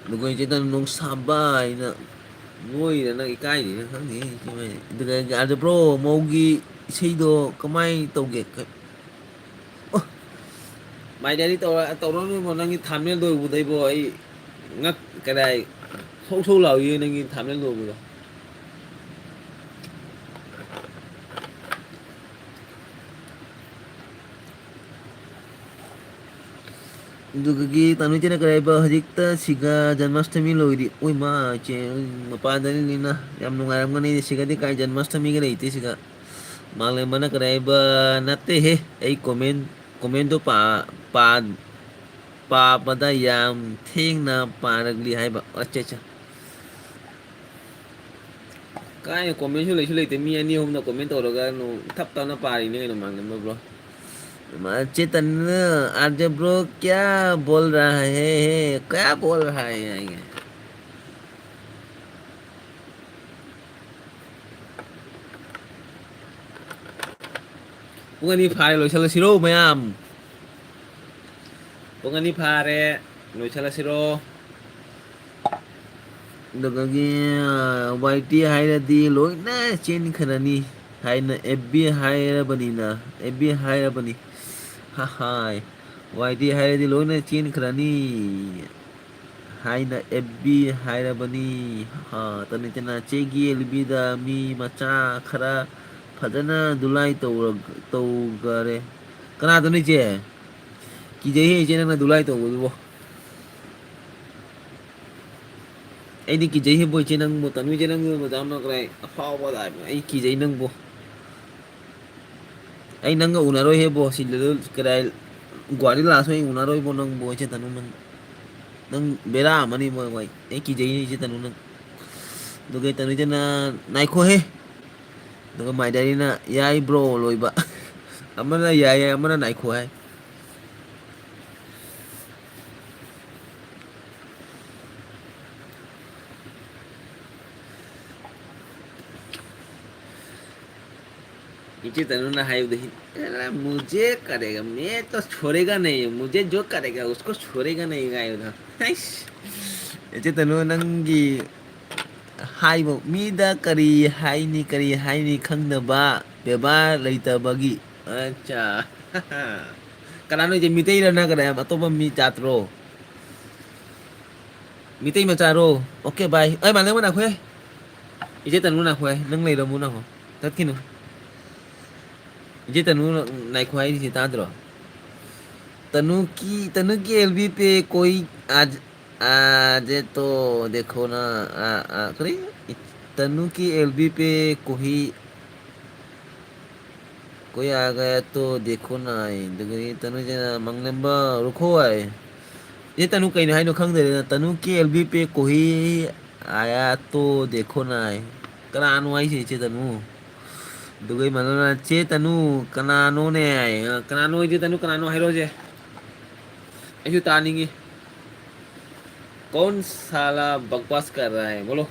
ꯑꯗꯨꯒ ꯏꯆꯦ ꯇꯅꯨ ꯅꯨꯡꯁꯥꯕ ꯍꯥꯏꯅ ꯅꯣꯏꯔ ꯅꯪ ꯏꯀꯥꯏꯔꯤꯔ ꯈꯪꯗꯦ꯫ ꯑꯗꯨꯒ ꯑꯥꯔ ꯖꯦ ꯕ꯭ꯔꯣ, ꯃꯧꯒꯤ ꯏꯁꯩꯗꯣ ꯀꯃꯥꯏꯅ ꯇꯧꯒꯦ? My Diary ꯇꯧꯔ-, ꯇꯧꯔꯅꯨ ꯏꯕꯣ, ꯅꯪꯒꯤ thumbnail ꯗꯣ ꯎꯕꯗ ꯏꯕꯣ, ꯑꯩ ꯉꯛ-, ꯀꯗꯥꯏ ꯁꯧ ꯁꯧ ꯂꯥꯎꯏ ꯅꯪꯒꯤ thumbnail ꯗꯣ ꯎꯕꯗ꯫ ꯑꯗꯨꯗꯒꯤ ꯇꯥꯅꯨ ꯏꯆꯦꯅ ꯀꯔꯤ ꯍꯥꯏꯕ? ꯍꯧꯖꯤꯛꯇ ꯁꯤꯒ ꯖꯟꯃꯥꯁꯇꯃꯤ ꯂꯣꯏꯔꯤ꯫ ꯎꯏ ꯃꯥ, ꯏꯆꯦ, ꯃꯄꯥꯟꯗꯅꯤꯅ ꯌꯥꯝ ꯅꯨꯡꯉꯥꯏꯔꯝꯒꯅꯤ꯫ ꯁꯤꯒꯗꯤ ꯀꯥꯏ ꯖꯟꯃꯥꯁꯇꯃꯤꯒ ꯂꯩꯇꯦ ꯁꯤꯒ꯫ ꯃꯥꯂꯦꯝꯕꯅ ꯀꯔꯤ ꯍꯥꯏꯕ? ꯅꯠꯇꯦꯍꯦ, ꯑꯩ comment, comment ꯗꯣ ꯄꯥ-, ꯄꯥ-, ꯄꯥꯕꯗ ꯌꯥꯝ ꯊꯦꯡꯅ ꯄꯥꯔꯛꯂꯤ ꯍꯥꯏꯕ꯫ ꯑꯠꯆꯥ, ꯑꯠꯆꯥ꯫ ꯀꯥꯏ comment ꯁꯨ ꯂꯩꯁꯨ ꯂꯩꯇꯦ, ꯃꯤ ꯑꯅꯤ ꯑꯍꯨꯝꯅ comment ꯇꯧꯔꯒ ꯅꯣ-, ꯊꯞ ꯇꯞꯅ ꯄꯥꯔꯤꯅꯦ ꯀꯩꯅꯣ, ꯃꯥꯡꯂꯦꯝꯕ bro꯫ ꯆꯦꯇꯟ, "आरजे bro क्या बोल रहा है, है? क्या बोल रहा है?" ꯍꯥꯏꯒꯦ꯫ ꯄꯨꯡ ꯑꯅꯤ ꯐꯥꯔꯦ, ꯂꯣꯏꯁꯤꯜꯂꯁꯤꯔꯣ ꯃꯌꯥꯝ? ꯄꯨꯡ ꯑꯅꯤ ꯐꯥꯔꯦ, ꯂꯣꯏꯁꯤꯜꯂꯁꯤꯔꯣ? ꯑꯗꯨꯗꯒꯤ, ꯑ, ꯋꯥꯏ ꯇꯤ ꯍꯥꯏꯔꯗꯤ ꯂꯣꯏꯅ ꯆꯦꯟꯈ꯭ꯔꯅꯤ ꯍꯥꯏꯅ ꯑꯦꯐ ꯕꯤ ꯍꯥꯏꯔꯕꯅꯤꯅ, ꯑꯦꯐ ꯕꯤ ꯍꯥꯏꯔꯕꯅꯤ꯫ ꯍꯥ ꯍꯥꯏ꯫ ꯋꯥꯏ ꯇꯤ ꯍꯥꯏꯔꯗꯤ ꯂꯣꯏꯅ ꯆꯦꯟꯈ꯭ꯔꯅꯤ ꯍꯥꯏꯅ ꯑꯦꯐ ꯕꯤ ꯍꯥꯏꯔꯕꯅꯤ꯫ ꯍꯥ, ꯇꯅꯤꯇꯅ ꯆꯦꯒꯤ ꯑꯦꯜ ꯕꯤꯗ ꯃꯤ ꯃꯆꯥ ꯈꯔ ꯐꯖꯅ ꯗꯨꯂꯥꯏ ꯇꯧꯔ-, ꯇꯧꯈꯔꯦ꯫ ꯀꯅꯥꯗꯅꯣ ꯏꯆꯦ? ꯀꯤꯖꯩꯍꯦ ꯏꯆꯦ, ꯅꯪꯅ ꯗꯨꯂꯥꯏ ꯇꯧꯕꯗꯨꯕꯣ꯫ ꯑꯩꯗꯤ ꯀꯤꯖꯩꯍꯦ ꯕꯣ ꯏꯆꯦ ꯅꯪꯕꯨ, ꯇꯅꯨ ꯏꯆꯦ ꯅꯪꯕꯨ ꯃꯗꯥꯝꯅ ꯀꯗꯥꯏ ꯑꯐꯥꯎꯕ ꯇꯥꯏꯞꯅ, ꯑꯩ ꯀꯤꯖꯩ ꯅꯪꯕꯨ꯫ ꯑꯩ ꯅꯪꯒ ꯎꯅꯔꯣꯏꯍꯦ ꯕꯣ, ꯁꯤꯗ ꯀꯗꯥꯏ ꯒꯨꯍꯥꯇꯤ ꯂꯥꯛꯑꯁꯨ ꯑꯩ ꯎꯅꯔꯣꯏꯕꯣ ꯅꯪꯕꯨ, ꯏꯆꯦ ꯇꯅꯨ ꯅꯪ꯫ ꯅꯪ ꯕꯦꯔꯥ ꯑꯃꯅꯤ ꯃꯣꯏ, ꯃꯣꯏ꯫ ꯑꯩ ꯀꯤꯖꯩꯅꯦ ꯏꯆꯦ ꯇꯅꯨ ꯅꯪ꯫ ꯑꯗꯨꯒ ꯇꯅꯨ ꯏꯆꯦꯅ ꯅꯥꯏꯈꯣꯍꯦ꯫ ꯑꯗꯨꯒ My Diary ꯅ "ꯌꯥꯏ bro" ꯂꯣꯏꯕ꯫ ꯑꯃꯅ "ꯌꯥꯏ" ꯌꯥꯏ, ꯑꯃꯅ "ꯅꯥꯏꯈꯣ" ꯍꯥꯏ꯫ ꯏꯆꯦ ꯇꯅꯨꯅ ꯍꯥꯏꯕꯗ ꯍꯤ-, "ꯑꯦꯔꯥ, मुझे करेगा, मैं तो छोड़ेगा नहीं, मुझे जो करेगा, उसको छोड़ेगा नहीं" ꯍꯥꯏꯕꯗꯣ꯫ ꯍꯩꯁ! ꯏꯆꯦ ꯇꯅꯨ, ꯅꯪꯒꯤ ꯍꯥꯏꯕ ꯃꯤꯗ ꯀꯔꯤ ꯍꯥꯏꯅꯤ, ꯀꯔꯤ ꯍꯥꯏꯅꯤ ꯈꯪꯗꯕ, ꯕꯦꯕꯥꯔ ꯂꯩꯇꯕꯒꯤ꯫ ꯑꯠꯆꯥ꯫ ꯀꯅꯥꯅꯣ ꯏꯆꯦ? ꯃꯤꯇꯩꯔ ꯅꯠꯇ꯭ꯔꯒ ꯑꯇꯣꯞꯄ ꯃꯤ ꯖꯥꯠꯔꯣ? ꯃꯤꯇꯩ ꯃꯆꯥꯔꯣ? ꯑꯣꯀꯦ, ꯕꯥꯏ꯫ ꯑꯩ ꯃꯥꯟꯅꯕ ꯅꯥꯈꯣꯏ꯫ ꯏꯆꯦ ꯇꯅꯨ ꯅꯥꯈꯣꯏ꯫ ꯅꯪ ꯂꯩꯔꯝꯃꯨ ꯅꯥꯈꯣ꯫ ꯇꯠꯈꯤꯅꯨ꯫ ꯏꯆꯦ ꯇꯅꯨ ꯅꯥꯏꯈꯣ ꯍꯥꯏꯔꯤꯁꯦ ꯇꯥꯗ꯭ꯔꯣ? तनु की, तनु की एलबी पे कोई आज, आज तो देखो ना, आ, आ, करे? तनु की एलबी पे कोई कोई आ गया तो देखो ना, ꯑꯗꯨꯒꯤ ꯇꯅꯨꯁꯤꯅ ꯃꯪꯂꯦꯝꯕ ꯔꯨꯈꯣ ꯍꯥꯏ꯫ ꯏꯆꯦ ꯇꯅꯨ ꯀꯩꯅꯣ ꯍꯥꯏꯅꯣ ꯈꯪꯗꯔꯦ꯫ तनु की एलबी पे कोई आया तो देखो ना ꯍꯥꯏ꯫ ꯀꯅꯥꯅꯣ ꯍꯥꯏꯁꯦ ꯏꯆꯦ ꯇꯅꯨ? ꯑꯗꯨꯒ ꯏꯃꯥꯟꯅꯕꯅ, "ꯆꯦ ꯇꯅꯨ, ꯀꯅꯥꯅꯣꯅꯦ?" ꯍꯥꯏ꯫ "ꯑ, ꯀꯅꯥꯅꯣ ꯏꯆꯦ ꯇꯅꯨ, ꯀꯅꯥꯅꯣ ꯍꯥꯏꯔꯣꯁꯦ꯫ ꯑꯩꯁꯨ ꯇꯥꯅꯤꯡꯉꯤ꯫ कौन साला बकवास कर रहा है, बोलो?"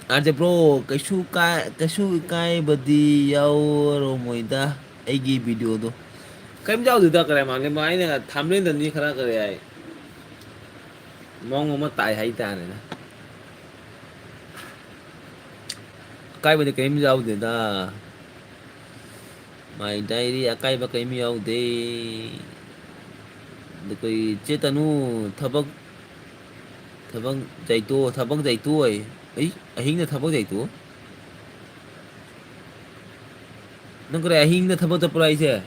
ꯑꯥꯔ ꯖꯦ ꯕ꯭ꯔꯣ, ꯀꯩꯁꯨ ꯀꯥꯏ-, ꯀꯩꯁꯨ ꯏꯀꯥꯏꯕꯗꯤ ꯌꯥꯎꯔꯝꯃꯣꯏꯗ ꯑꯩꯒꯤ ꯚꯤꯗꯤꯑꯣꯗꯣ꯫ ꯀꯔꯤꯝ ꯌꯥꯎꯗꯦꯗ, ꯀꯔꯤ ꯃꯥꯜꯂꯦ? ꯃꯥ ꯑꯩꯅ ꯊꯥꯝꯅꯦꯜꯗꯅꯤ ꯈꯔ ꯀꯔꯤ ꯍꯥꯏ, ꯃꯑꯣꯡ ꯑꯃ ꯇꯥꯏ ꯍꯥꯏꯇꯥꯔꯦꯅꯦ꯫ ꯑꯀꯥꯏꯕꯗꯤ ꯀꯔꯤꯝ ꯌꯥꯎꯗꯦꯗ꯫ My diary ꯑꯀꯥꯏꯕ ꯀꯔꯤꯝ ꯌꯥꯎꯗꯦ꯫ ꯑꯗꯨ ꯀꯩ ꯆꯦ ꯇꯅꯨ ꯊꯕꯛ, ꯊꯕꯛ ꯆꯩꯇꯣ-, ꯊꯕꯛ ꯆꯩꯇꯣꯛꯑꯣꯏ꯫ ꯑꯩ ꯑꯍꯤꯡꯗ ꯊꯕꯛ ꯆꯩꯇꯣꯛꯑꯣ? ꯅꯪ ꯀꯔꯤ ꯑꯍꯤꯡꯗ ꯊꯕꯛ ꯆꯠꯄ꯭ꯔꯣ ꯍꯥꯏꯁꯦ?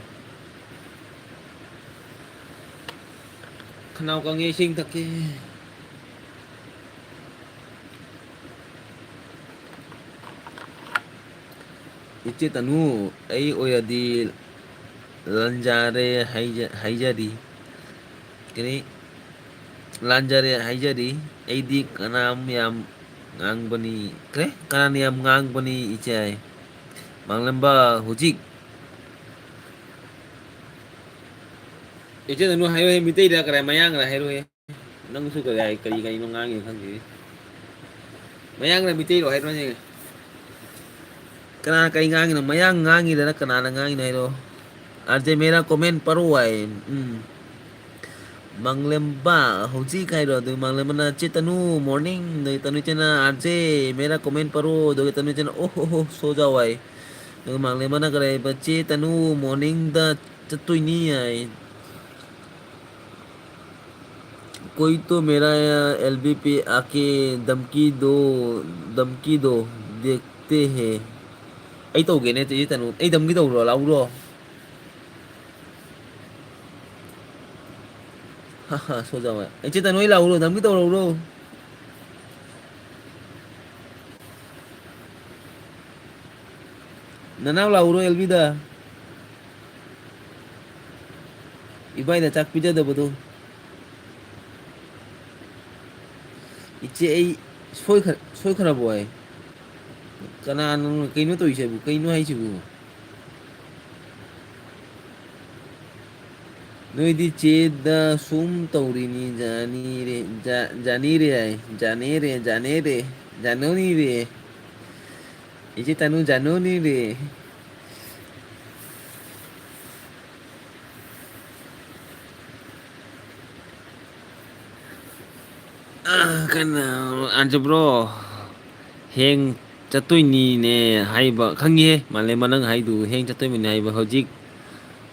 ꯈꯅꯥꯎ ꯀꯪꯉꯦ, ꯏꯁꯤꯡ ꯊꯛꯀꯦ꯫ ꯏꯆꯦ ꯇꯅꯨ, ꯑꯩ ꯑꯣꯏꯔꯗꯤ ꯂꯟꯖꯥꯔꯦ ꯍꯥꯏꯖ-, ꯍꯥꯏꯖꯔꯤ꯫ ꯀꯔꯤ? ꯂꯥꯟꯖꯔꯦ ꯍꯥꯏꯖꯔꯤ꯫ ꯑꯩꯗꯤ ꯀꯅꯥꯝ ꯌꯥꯝ ꯉꯥꯡꯕꯅꯤ꯫ ꯀꯔꯤ? ꯀꯅꯥꯅ ꯌꯥꯝ ꯉꯥꯡꯕꯅꯤ, ꯏꯆꯦ? ꯃꯥꯡꯂꯝꯕ ꯍꯧꯖꯤꯛ꯫ ꯏꯆꯦ ꯇꯅꯨ ꯍꯥꯏꯌꯨꯍꯦ, ꯃꯤꯇꯩꯔ ꯀꯔꯤ ꯃꯌꯥꯡꯔ ꯍꯥꯏꯔꯣꯍꯦ꯫ ꯅꯪꯁꯨ ꯀꯔꯤ ꯍꯥꯏ-, ꯀꯔꯤ ꯀꯔꯤꯅꯣ ꯉꯥꯡꯉꯤꯅꯣ ꯈꯪꯗꯦ꯫ ꯃꯌꯥꯡꯅ ꯃꯤꯇꯩꯔꯣ ꯍꯥꯏꯔꯣꯅꯦ꯫ ꯀꯅꯥ ꯀꯔꯤ ꯉꯥꯡꯉꯤꯅꯣ? ꯃꯌꯥꯡ ꯉꯥꯡꯉꯤꯔ ꯀꯅꯥꯅ ꯉꯥꯡꯉꯤꯅꯣ ꯍꯥꯏꯔꯣ꯫ ꯑꯥꯔ ꯖꯦ ꯃꯦꯔꯥ ꯀꯣꯃꯦꯟ ꯄꯔꯣ ꯍꯥꯏ꯫ ꯎꯝ꯫ ꯃꯥꯡꯂꯦꯝꯕ ꯍꯧꯖꯤꯛ ꯍꯥꯏꯔꯣ꯫ ꯑꯗꯨ ꯃꯥꯡꯂꯦꯝꯕꯅ "ꯆꯦ ꯇꯅꯨ ꯃꯣꯔꯅꯤꯡ", ꯑꯗꯨꯒ ꯇꯅꯨ ꯏꯆꯦꯅ "ꯑꯥꯔ ꯖꯦ ꯃꯦꯔꯥ ꯀꯣꯃꯦꯟ ꯄꯔꯣ", ꯑꯗꯨꯒ ꯇꯅꯨ ꯏꯆꯦꯅ "ꯑꯣ ꯍꯣ ꯍꯣ ꯁꯣ ꯖꯥꯎ" ꯍꯥꯏ꯫ ꯑꯗꯨꯒ ꯃꯥꯡꯂꯦꯝꯕꯅ ꯀꯔꯤ ꯍꯥꯏꯕ? "ꯆꯦ ꯇꯅꯨ ꯃꯣꯔꯅꯤꯡꯗ ꯆꯠꯇꯣꯏꯅꯤ ꯍꯥꯏ꯫ कोई तो मेरा एलबी पे आके धमकी दो, धमकी दो, देखते हैं. ꯑꯩ ꯇꯧꯒꯦꯅꯦ, ꯆꯦ ꯇꯅꯨ. ꯑꯩ ꯙꯃꯀꯤ ꯇꯧꯔꯣ, ꯂꯥꯎꯔꯣ? ꯍꯥ, ꯍꯥ, ꯁꯣꯖꯥꯋꯥꯏ. ꯑꯩ ꯆꯦ ꯇꯅꯨ, ꯑꯩ ꯂꯥꯎꯔꯣ, ꯙꯃꯀꯤ ꯇꯧꯔꯛꯎꯔꯣ? ꯅꯅꯥꯎ ꯂꯥꯎꯔꯣ ꯑꯦꯜꯕꯤꯗ. ꯏꯕꯥꯏꯅ ꯆꯥꯛ ꯄꯤꯖꯗꯕꯗꯣ. ꯏꯆꯦ, ꯑꯩ ꯁꯣꯏꯈ-, ꯁꯣꯏꯈ꯭ꯔꯕꯣ ꯑꯩ? ꯀꯅꯥꯅꯣ, ꯀꯩꯅꯣ ꯇꯧꯔꯤꯁꯤꯕꯨ? ꯀꯩꯅꯣ ꯍꯥꯏꯁꯤꯕꯨ? ꯅꯣꯏꯗꯤ ꯆꯦꯗ ꯁꯨꯝ ꯇꯧꯔꯤꯅꯤ, ꯖꯥꯅꯤꯔꯦ, ꯖꯥ-, ꯖꯥꯅꯤꯔꯦ ꯍꯥꯏ. ꯖꯥꯅꯦꯔꯦ, ꯖꯥꯅꯦꯔꯦ, ꯖꯥꯅꯣꯅꯤꯔꯦ. ꯏꯆꯦ ꯇꯅꯨ ꯖꯥꯅꯣꯅꯤꯔꯦ. ꯑ, ꯀꯩꯅꯣ, ꯑꯟꯖꯨ ꯕ꯭ꯔꯣ, ꯍꯌꯦꯡ ꯆꯠꯇꯣꯏꯅꯤꯅꯦ ꯍꯥꯏꯕ ꯈꯪꯉꯤꯍꯦ, ꯃꯥꯂꯦꯝ, ꯅꯪ ꯍꯥꯏꯗꯨ ꯍꯌꯦꯡ ꯆꯠꯇꯣꯏꯅꯤꯅꯦ ꯍꯥꯏꯕ. ꯍꯧꯖꯤꯛ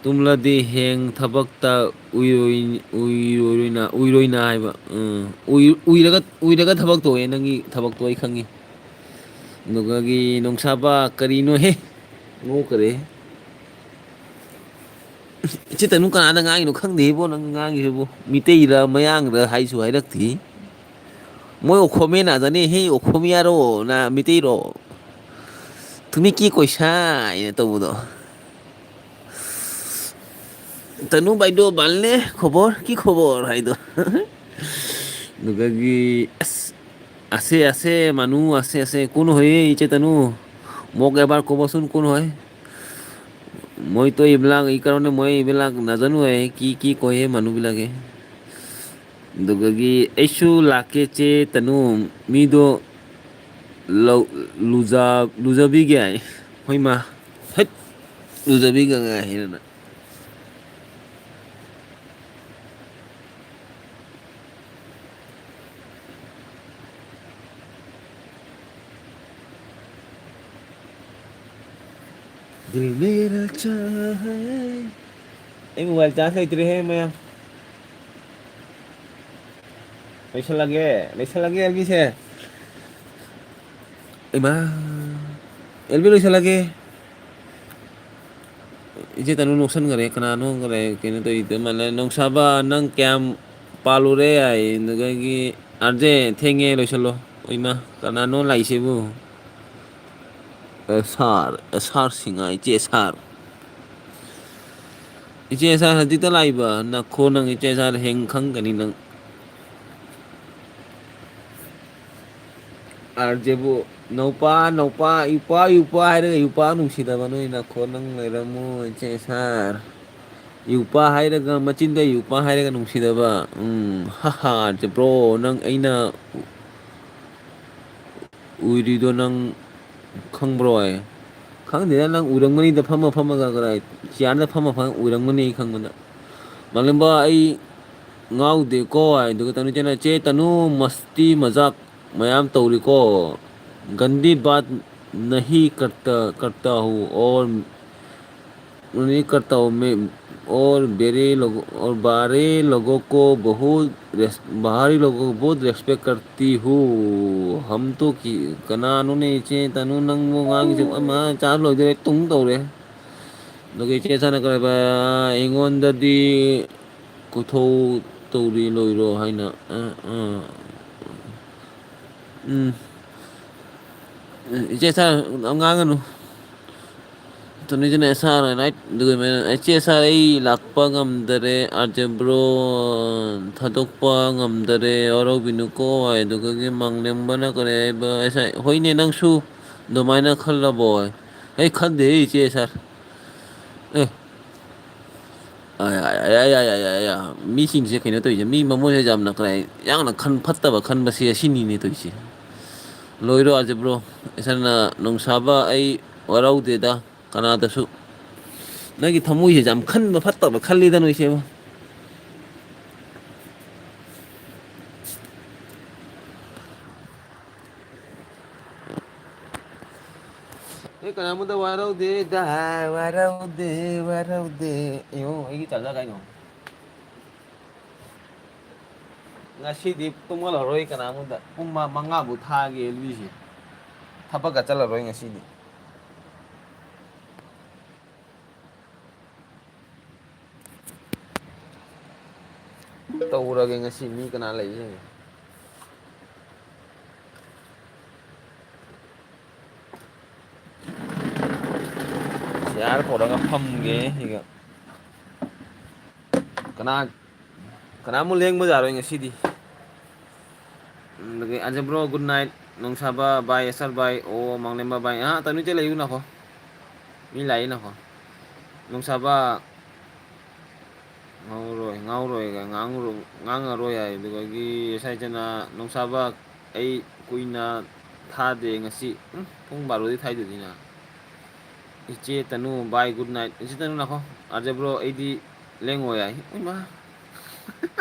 ꯇꯨꯝꯂꯗꯤ ꯍꯌꯦꯡ ꯊꯕꯛꯇ ꯎꯏꯔꯣꯏ-, ꯎꯏꯔꯣꯏꯅ, ꯎꯏꯔꯣꯏꯅ ꯍꯥꯏꯕ. ꯎꯝ, ꯎꯏ-, ꯎꯏꯔꯒ, ꯎꯏꯔꯒ ꯊꯕꯛ ꯇꯧꯋꯦ, ꯅꯪꯒꯤ ꯊꯕꯛꯇꯣ ꯑꯩ ꯈꯪꯉꯤ. ꯑꯗꯨꯒꯒꯤ ꯅꯣꯡꯁꯥꯕ ꯀꯔꯤꯅꯣꯍꯦ? ꯅꯣꯛꯀꯔꯦ. ꯏꯆꯦ ꯇꯅꯨ ꯀꯅꯥꯗ ꯉꯥꯡꯉꯤꯅꯣ ꯈꯪꯗꯦ ꯏꯕꯣ, ꯅꯪ ꯉꯥꯡꯉꯤꯁꯤꯕꯣ. ꯃꯤꯇꯩꯔ ꯃꯌꯥꯡꯔ ꯍꯥꯏꯁꯨ ꯍꯥꯏꯔꯛꯇꯦ. ꯃꯣꯏ ꯑꯣꯈꯣꯃꯦ ꯅꯥꯖꯅꯦ ꯍꯦ, ꯑꯣꯈꯣꯃꯤꯌꯥꯔꯣ ꯅ ꯃꯤꯇꯩꯔꯣ? ꯊꯨꯃꯤ ꯀꯤ ꯀꯣꯏꯁꯥ ꯍꯥꯏꯅ ꯇꯧꯕꯗꯣ. ꯇꯅꯨ ꯕꯥꯏꯗꯣ ꯕꯥꯜꯅꯦ ꯈꯣꯕꯣꯔ ꯀꯤ ꯈꯣꯕꯣꯔ ꯍꯥꯏꯗꯣ. ꯑꯗꯨꯗꯒꯤ ꯑꯁ, আছে, আছে, মানুহ আছে, আছে. কোন হয় এই ইচে তানু? মোক এবাৰ ক'বচোন, কোন হয়? মইতো এইবিলাক, এই কাৰণে মই এইবিলাক নাজানো এই, কি কি কয় এই মানুহবিলাকে. ꯑꯗꯨꯒꯒꯤ ꯑꯩꯁꯨ ꯂꯥꯛꯀꯦ, ꯆꯦ ꯇꯅꯨ, ꯃꯤꯗꯣ ꯂꯧ-, ꯂꯨꯖ-, ꯂꯨꯖꯕꯤꯒꯦ ꯍꯥꯏ. ꯍꯣꯏ, ꯃꯥ. ꯍꯠ! ꯂꯨꯖꯕꯤꯒꯦ ꯍꯥꯏꯔꯅ. दिल मेरा चाहे. ꯑꯩ ꯃꯣꯕꯥꯏꯜ ꯆꯥꯔꯖ ꯂꯩꯇ꯭ꯔꯦꯍꯦ ꯃꯌꯥꯝ꯫ ꯂꯩꯁꯜꯂꯒꯦ, ꯂꯩꯁꯜꯂꯒꯦ ꯑꯦꯜꯕꯤꯁꯦ꯫ ꯏꯃꯥ, ꯑꯦꯜꯕꯤ ꯂꯣꯏꯁꯜꯂꯒꯦ꯫ ꯏꯆꯦ ꯇꯅꯨ ꯅꯣꯛꯁꯟꯈꯔꯦ꯫ ꯀꯅꯥꯅꯣ ꯈꯔꯦ ꯀꯩꯅꯣ ꯇꯧꯔꯤꯗꯣ? ꯃꯥꯅ, "ꯅꯣꯡꯁꯥꯕ, ꯅꯪ ꯀꯌꯥꯝ ꯄꯥꯜꯂꯨꯔꯦ?" ꯍꯥꯏ꯫ ꯑꯗꯨꯗꯒꯤ, "ꯑꯥꯔꯖꯦ, ꯊꯦꯡꯉꯦ, ꯂꯣꯏꯁꯜꯂꯣ꯫" ꯏꯃꯥ, ꯀꯅꯥꯅꯣ ꯂꯥꯛꯏꯁꯤꯕꯨ? ꯑꯦꯁ ꯑꯥꯔ, ꯑꯦꯁ ꯑꯥꯔ ꯁꯤꯡ ꯍꯥꯏ, ꯏꯆꯦ ꯑꯦꯁ ꯑꯥꯔ꯫ ꯏꯆꯦ ꯑꯦꯁ ꯑꯥꯔ ꯍꯧꯖꯤꯛꯇ ꯂꯥꯛꯏꯕ? ꯅꯈꯣ ꯅꯪ ꯏꯆꯦ ꯑꯦꯁ ꯑꯥꯔ ꯍꯦꯡ ꯈꯪꯒꯅꯤ ꯅꯪ꯫ ꯑꯥꯔꯖꯦꯕꯨ ꯅꯧꯄꯥ, ꯅꯧꯄꯥ, ꯏꯄꯥ, ꯏꯄꯥ ꯍꯥꯏꯔꯒ ꯏꯄꯥ ꯅꯨꯡꯁꯤꯗꯕ ꯅꯣꯏ ꯅꯈꯣ ꯅꯪ ꯂꯩꯔꯝꯃꯣ, ꯏꯆꯦ ꯑꯦꯁ ꯑꯥꯔ꯫ ꯌꯨꯄꯥ ꯍꯥꯏꯔꯒ, ꯃꯆꯤꯟꯗ ꯌꯨꯄꯥ ꯍꯥꯏꯔꯒ ꯅꯨꯡꯁꯤꯗꯕ꯫ ꯎꯝ, ꯍꯥ ꯍꯥ, ꯑꯥꯔꯖꯦ ꯕ꯭ꯔꯣ, ꯅꯪ ꯑꯩꯅ ꯎꯏꯔꯤꯗꯣ ꯅꯪ ꯈꯪꯕ꯭ꯔꯣ? ꯑꯦ, ꯈꯪꯗꯦꯗ, ꯅꯪ ꯎꯔꯝꯒꯅꯤꯗ, ꯐꯝꯃ ꯐꯝꯃꯒ ꯀꯗꯥꯏ, ꯆꯤꯌꯥꯔꯗ ꯐꯝꯃ ꯐꯝꯃ ꯎꯔꯝꯒꯅꯤ ꯑꯩ ꯈꯪꯕꯗ꯫ ꯃꯥꯂꯦꯝꯕ, ꯑꯩ ꯉꯥꯎꯗꯦꯀꯣ ꯍꯥꯏꯗꯨꯒ ꯇꯅꯨ ꯆꯦꯅ, "ꯆꯦ ꯇꯅꯨ, ꯃꯁꯇꯤ ꯃꯖꯥꯛ ꯃꯌꯥꯝ ꯇꯧꯔꯤꯀꯣ꯫ ꯒꯟꯗꯤ ꯕꯥꯠ ꯅꯍꯤ ꯀꯔꯇ, ꯀꯔꯇ ꯍꯨ, ꯑꯣꯔ ꯎꯟꯍꯤ ꯀꯔꯇ ꯍꯨ ꯃꯦ, ꯑꯣꯔ ꯕꯦꯔꯦ ꯂꯣꯒꯣ, ꯑꯣꯔ ꯕꯥꯔꯦ ꯂꯣꯒꯣ ꯀꯣ ꯕꯍꯨꯠ ꯔꯦꯁ-, ꯕꯥꯍꯔꯤ ꯂꯣꯒꯣ ꯀꯣ ꯕꯍꯨꯠ ꯔꯦꯁꯄꯦꯛ ꯀꯔꯇꯤ ꯍꯨ꯫ ꯍꯝ ꯇꯣ ꯀꯤ-," ꯀꯅꯥꯅꯣꯅꯦ ꯏꯆꯦ ꯇꯅꯨ, ꯅꯪꯕꯨ ꯉꯥꯡꯉꯤꯁꯦ? ꯑꯃ ꯆꯥ ꯂꯣꯏꯗꯣꯔꯦ, ꯇꯨꯡ ꯇꯧꯔꯦ꯫ ꯑꯗꯨꯒ ꯏꯆꯦ ꯁꯥꯅ ꯀꯔꯤ ꯍꯥꯏꯕ? ꯑꯩꯉꯣꯟꯗꯗꯤ ꯈꯨꯊꯧ ꯇꯧꯔꯤ ꯂꯣꯏꯔꯣ ꯍꯥꯏꯅ꯫ ꯑ, ꯑ, ꯎꯝ꯫ ꯏꯆꯦ ꯁꯥꯔ, ꯌꯥꯝ ꯉꯥꯡꯒꯅꯨ꯫ ꯇꯨꯅꯤꯖꯅ ꯑꯦꯁ ꯑꯥꯔ ꯔꯥꯏꯠ, ꯑꯗꯨꯒ ꯏꯆꯦ ꯁꯥꯔ, ꯑꯩ ꯂꯥꯛꯄ ꯉꯝꯗꯔꯦ, ꯑꯥꯔꯖꯦ ꯕ꯭ꯔꯣ ꯊꯥꯗꯣꯛꯄ ꯉꯝꯗꯔꯦ, ꯋꯥꯔꯧꯕꯤꯅꯨꯀꯣ ꯍꯥꯏ꯫ ꯑꯗꯨꯒ ꯃꯥꯡꯂꯦꯝꯕꯅ ꯀꯔꯤ ꯍꯥꯏꯕ? ꯑꯦꯁ ꯑꯥꯏ, ꯍꯣꯏꯅꯦ, ꯅꯪꯁꯨ ꯑꯗꯨꯃꯥꯏꯅ ꯈꯜꯂꯕꯣ? ꯑꯩ ꯈꯟꯗꯦ, ꯏꯆꯦ ꯁꯥꯔ꯫ ꯑꯦ꯫ ꯑ, ꯑ, ꯑ, ꯑ, ꯑ, ꯑ, ꯑ, ꯃꯤꯁꯤꯡꯁꯦ ꯀꯩꯅꯣ ꯇꯧꯔꯤꯁꯦ, ꯃꯤ ꯃꯃꯣꯏꯁꯦ ꯌꯥꯝꯅ ꯀꯔꯥꯏ-, ꯌꯥꯝꯅ ꯈꯟ-, ꯐꯠꯇꯕ ꯈꯟꯕꯁꯦ ꯑꯁꯤꯅꯤꯅꯦ ꯇꯧꯔꯤꯁꯦ꯫ ꯂꯣꯏꯔꯣ, ꯑꯥꯔꯖꯦ ꯕ꯭ꯔꯣ꯫ ꯏꯁꯥꯅ ꯅꯨꯡꯁꯥꯕ ꯑꯩ ꯋꯥꯔꯧꯗꯦꯗ ꯀꯅꯥꯗꯁꯨ꯫ ꯅꯪꯒꯤ ꯊꯃꯣꯏꯁꯦ ꯌꯥꯝ ꯈꯟꯕ ꯐꯠꯇꯕ ꯈꯜꯂꯤꯗ ꯅꯣꯏꯁꯦ꯫ ꯅꯣꯏ ꯀꯅꯥꯃꯨꯗ ꯋꯥꯔꯧꯗꯦꯗ, ꯋꯥꯔꯧꯗꯦ, ꯋꯥꯔꯧꯗꯦ꯫ ꯑꯌꯣ, ꯑꯩꯒꯤ ꯆꯥꯔꯖꯔ ꯀꯥꯏꯅꯣ? ꯉꯁꯤꯗꯤ ꯇꯨꯝꯍꯜꯂꯔꯣꯏ ꯀꯅꯥꯃꯨꯗ꯫ ꯄꯨꯡ ꯃ-, ꯃꯉꯥꯕꯨ ꯊꯥꯒꯦ ꯑꯦꯜꯕꯤꯁꯦ꯫ ꯊꯕꯛꯀ ꯆꯠꯂꯔꯣꯏ ꯉꯁꯤꯗꯤ꯫ ꯇꯧꯔꯒꯦ ꯉꯁꯤ ꯃꯤ ꯀꯅꯥ ꯂꯩ ꯌꯦꯡꯒꯦ꯫ ꯆꯤꯌꯥꯔ ꯄꯨꯔꯒ ꯐꯝꯒꯦ ꯁꯤꯒ꯫ ꯀꯅꯥ, ꯀꯅꯥꯃꯨꯛ ꯂꯦꯡꯕ ꯌꯥꯔꯣꯏ ꯉꯁꯤꯗꯤ꯫ ꯑꯗꯒꯤ ꯑꯖꯕ꯭ꯔꯣ, good night꯫ ꯅꯣꯡꯁꯥꯕ ꯕꯥꯏ, ꯑꯦꯁꯔ ꯕꯥꯏ, ꯑꯣ, ꯃꯥꯡꯂꯦꯝꯕ ꯕꯥꯏ꯫ ꯑꯥ, ꯇꯅꯨ ꯆꯦ ꯂꯩꯌꯨ ꯅꯈꯣ꯫ ꯃꯤ ꯂꯥꯛꯏ ꯅꯈꯣ꯫ ꯅꯣꯡꯁꯥꯕ, ꯉꯥꯎꯔꯣꯏ, ꯉꯥꯎꯔꯣꯏꯒ ꯉꯥꯡꯉꯔꯣꯏ ꯍꯥꯏ꯫ ꯑꯗꯨꯗꯒꯤ ꯉꯁꯥꯏ ꯆꯅ ꯅꯣꯡꯁꯥꯕ, ꯑꯩ ꯀꯨꯏꯅ ꯊꯥꯗꯦ ꯉꯁꯤ꯫ ꯎꯝ, ꯄꯨꯡ ꯕꯥꯔꯣꯗꯤ ꯊꯥꯏꯗꯨꯗꯤꯅ꯫ ꯏꯆꯦ ꯇꯅꯨ, bye, good night꯫ ꯏꯆꯦ ꯇꯅꯨ, ꯅꯈꯣ꯫ ꯑꯥꯔꯖꯦ ꯕ꯭ꯔꯣ, ꯑꯩꯗꯤ ꯂꯦꯡꯉꯣꯏ ꯍꯥꯏ꯫ ꯏꯃꯥ!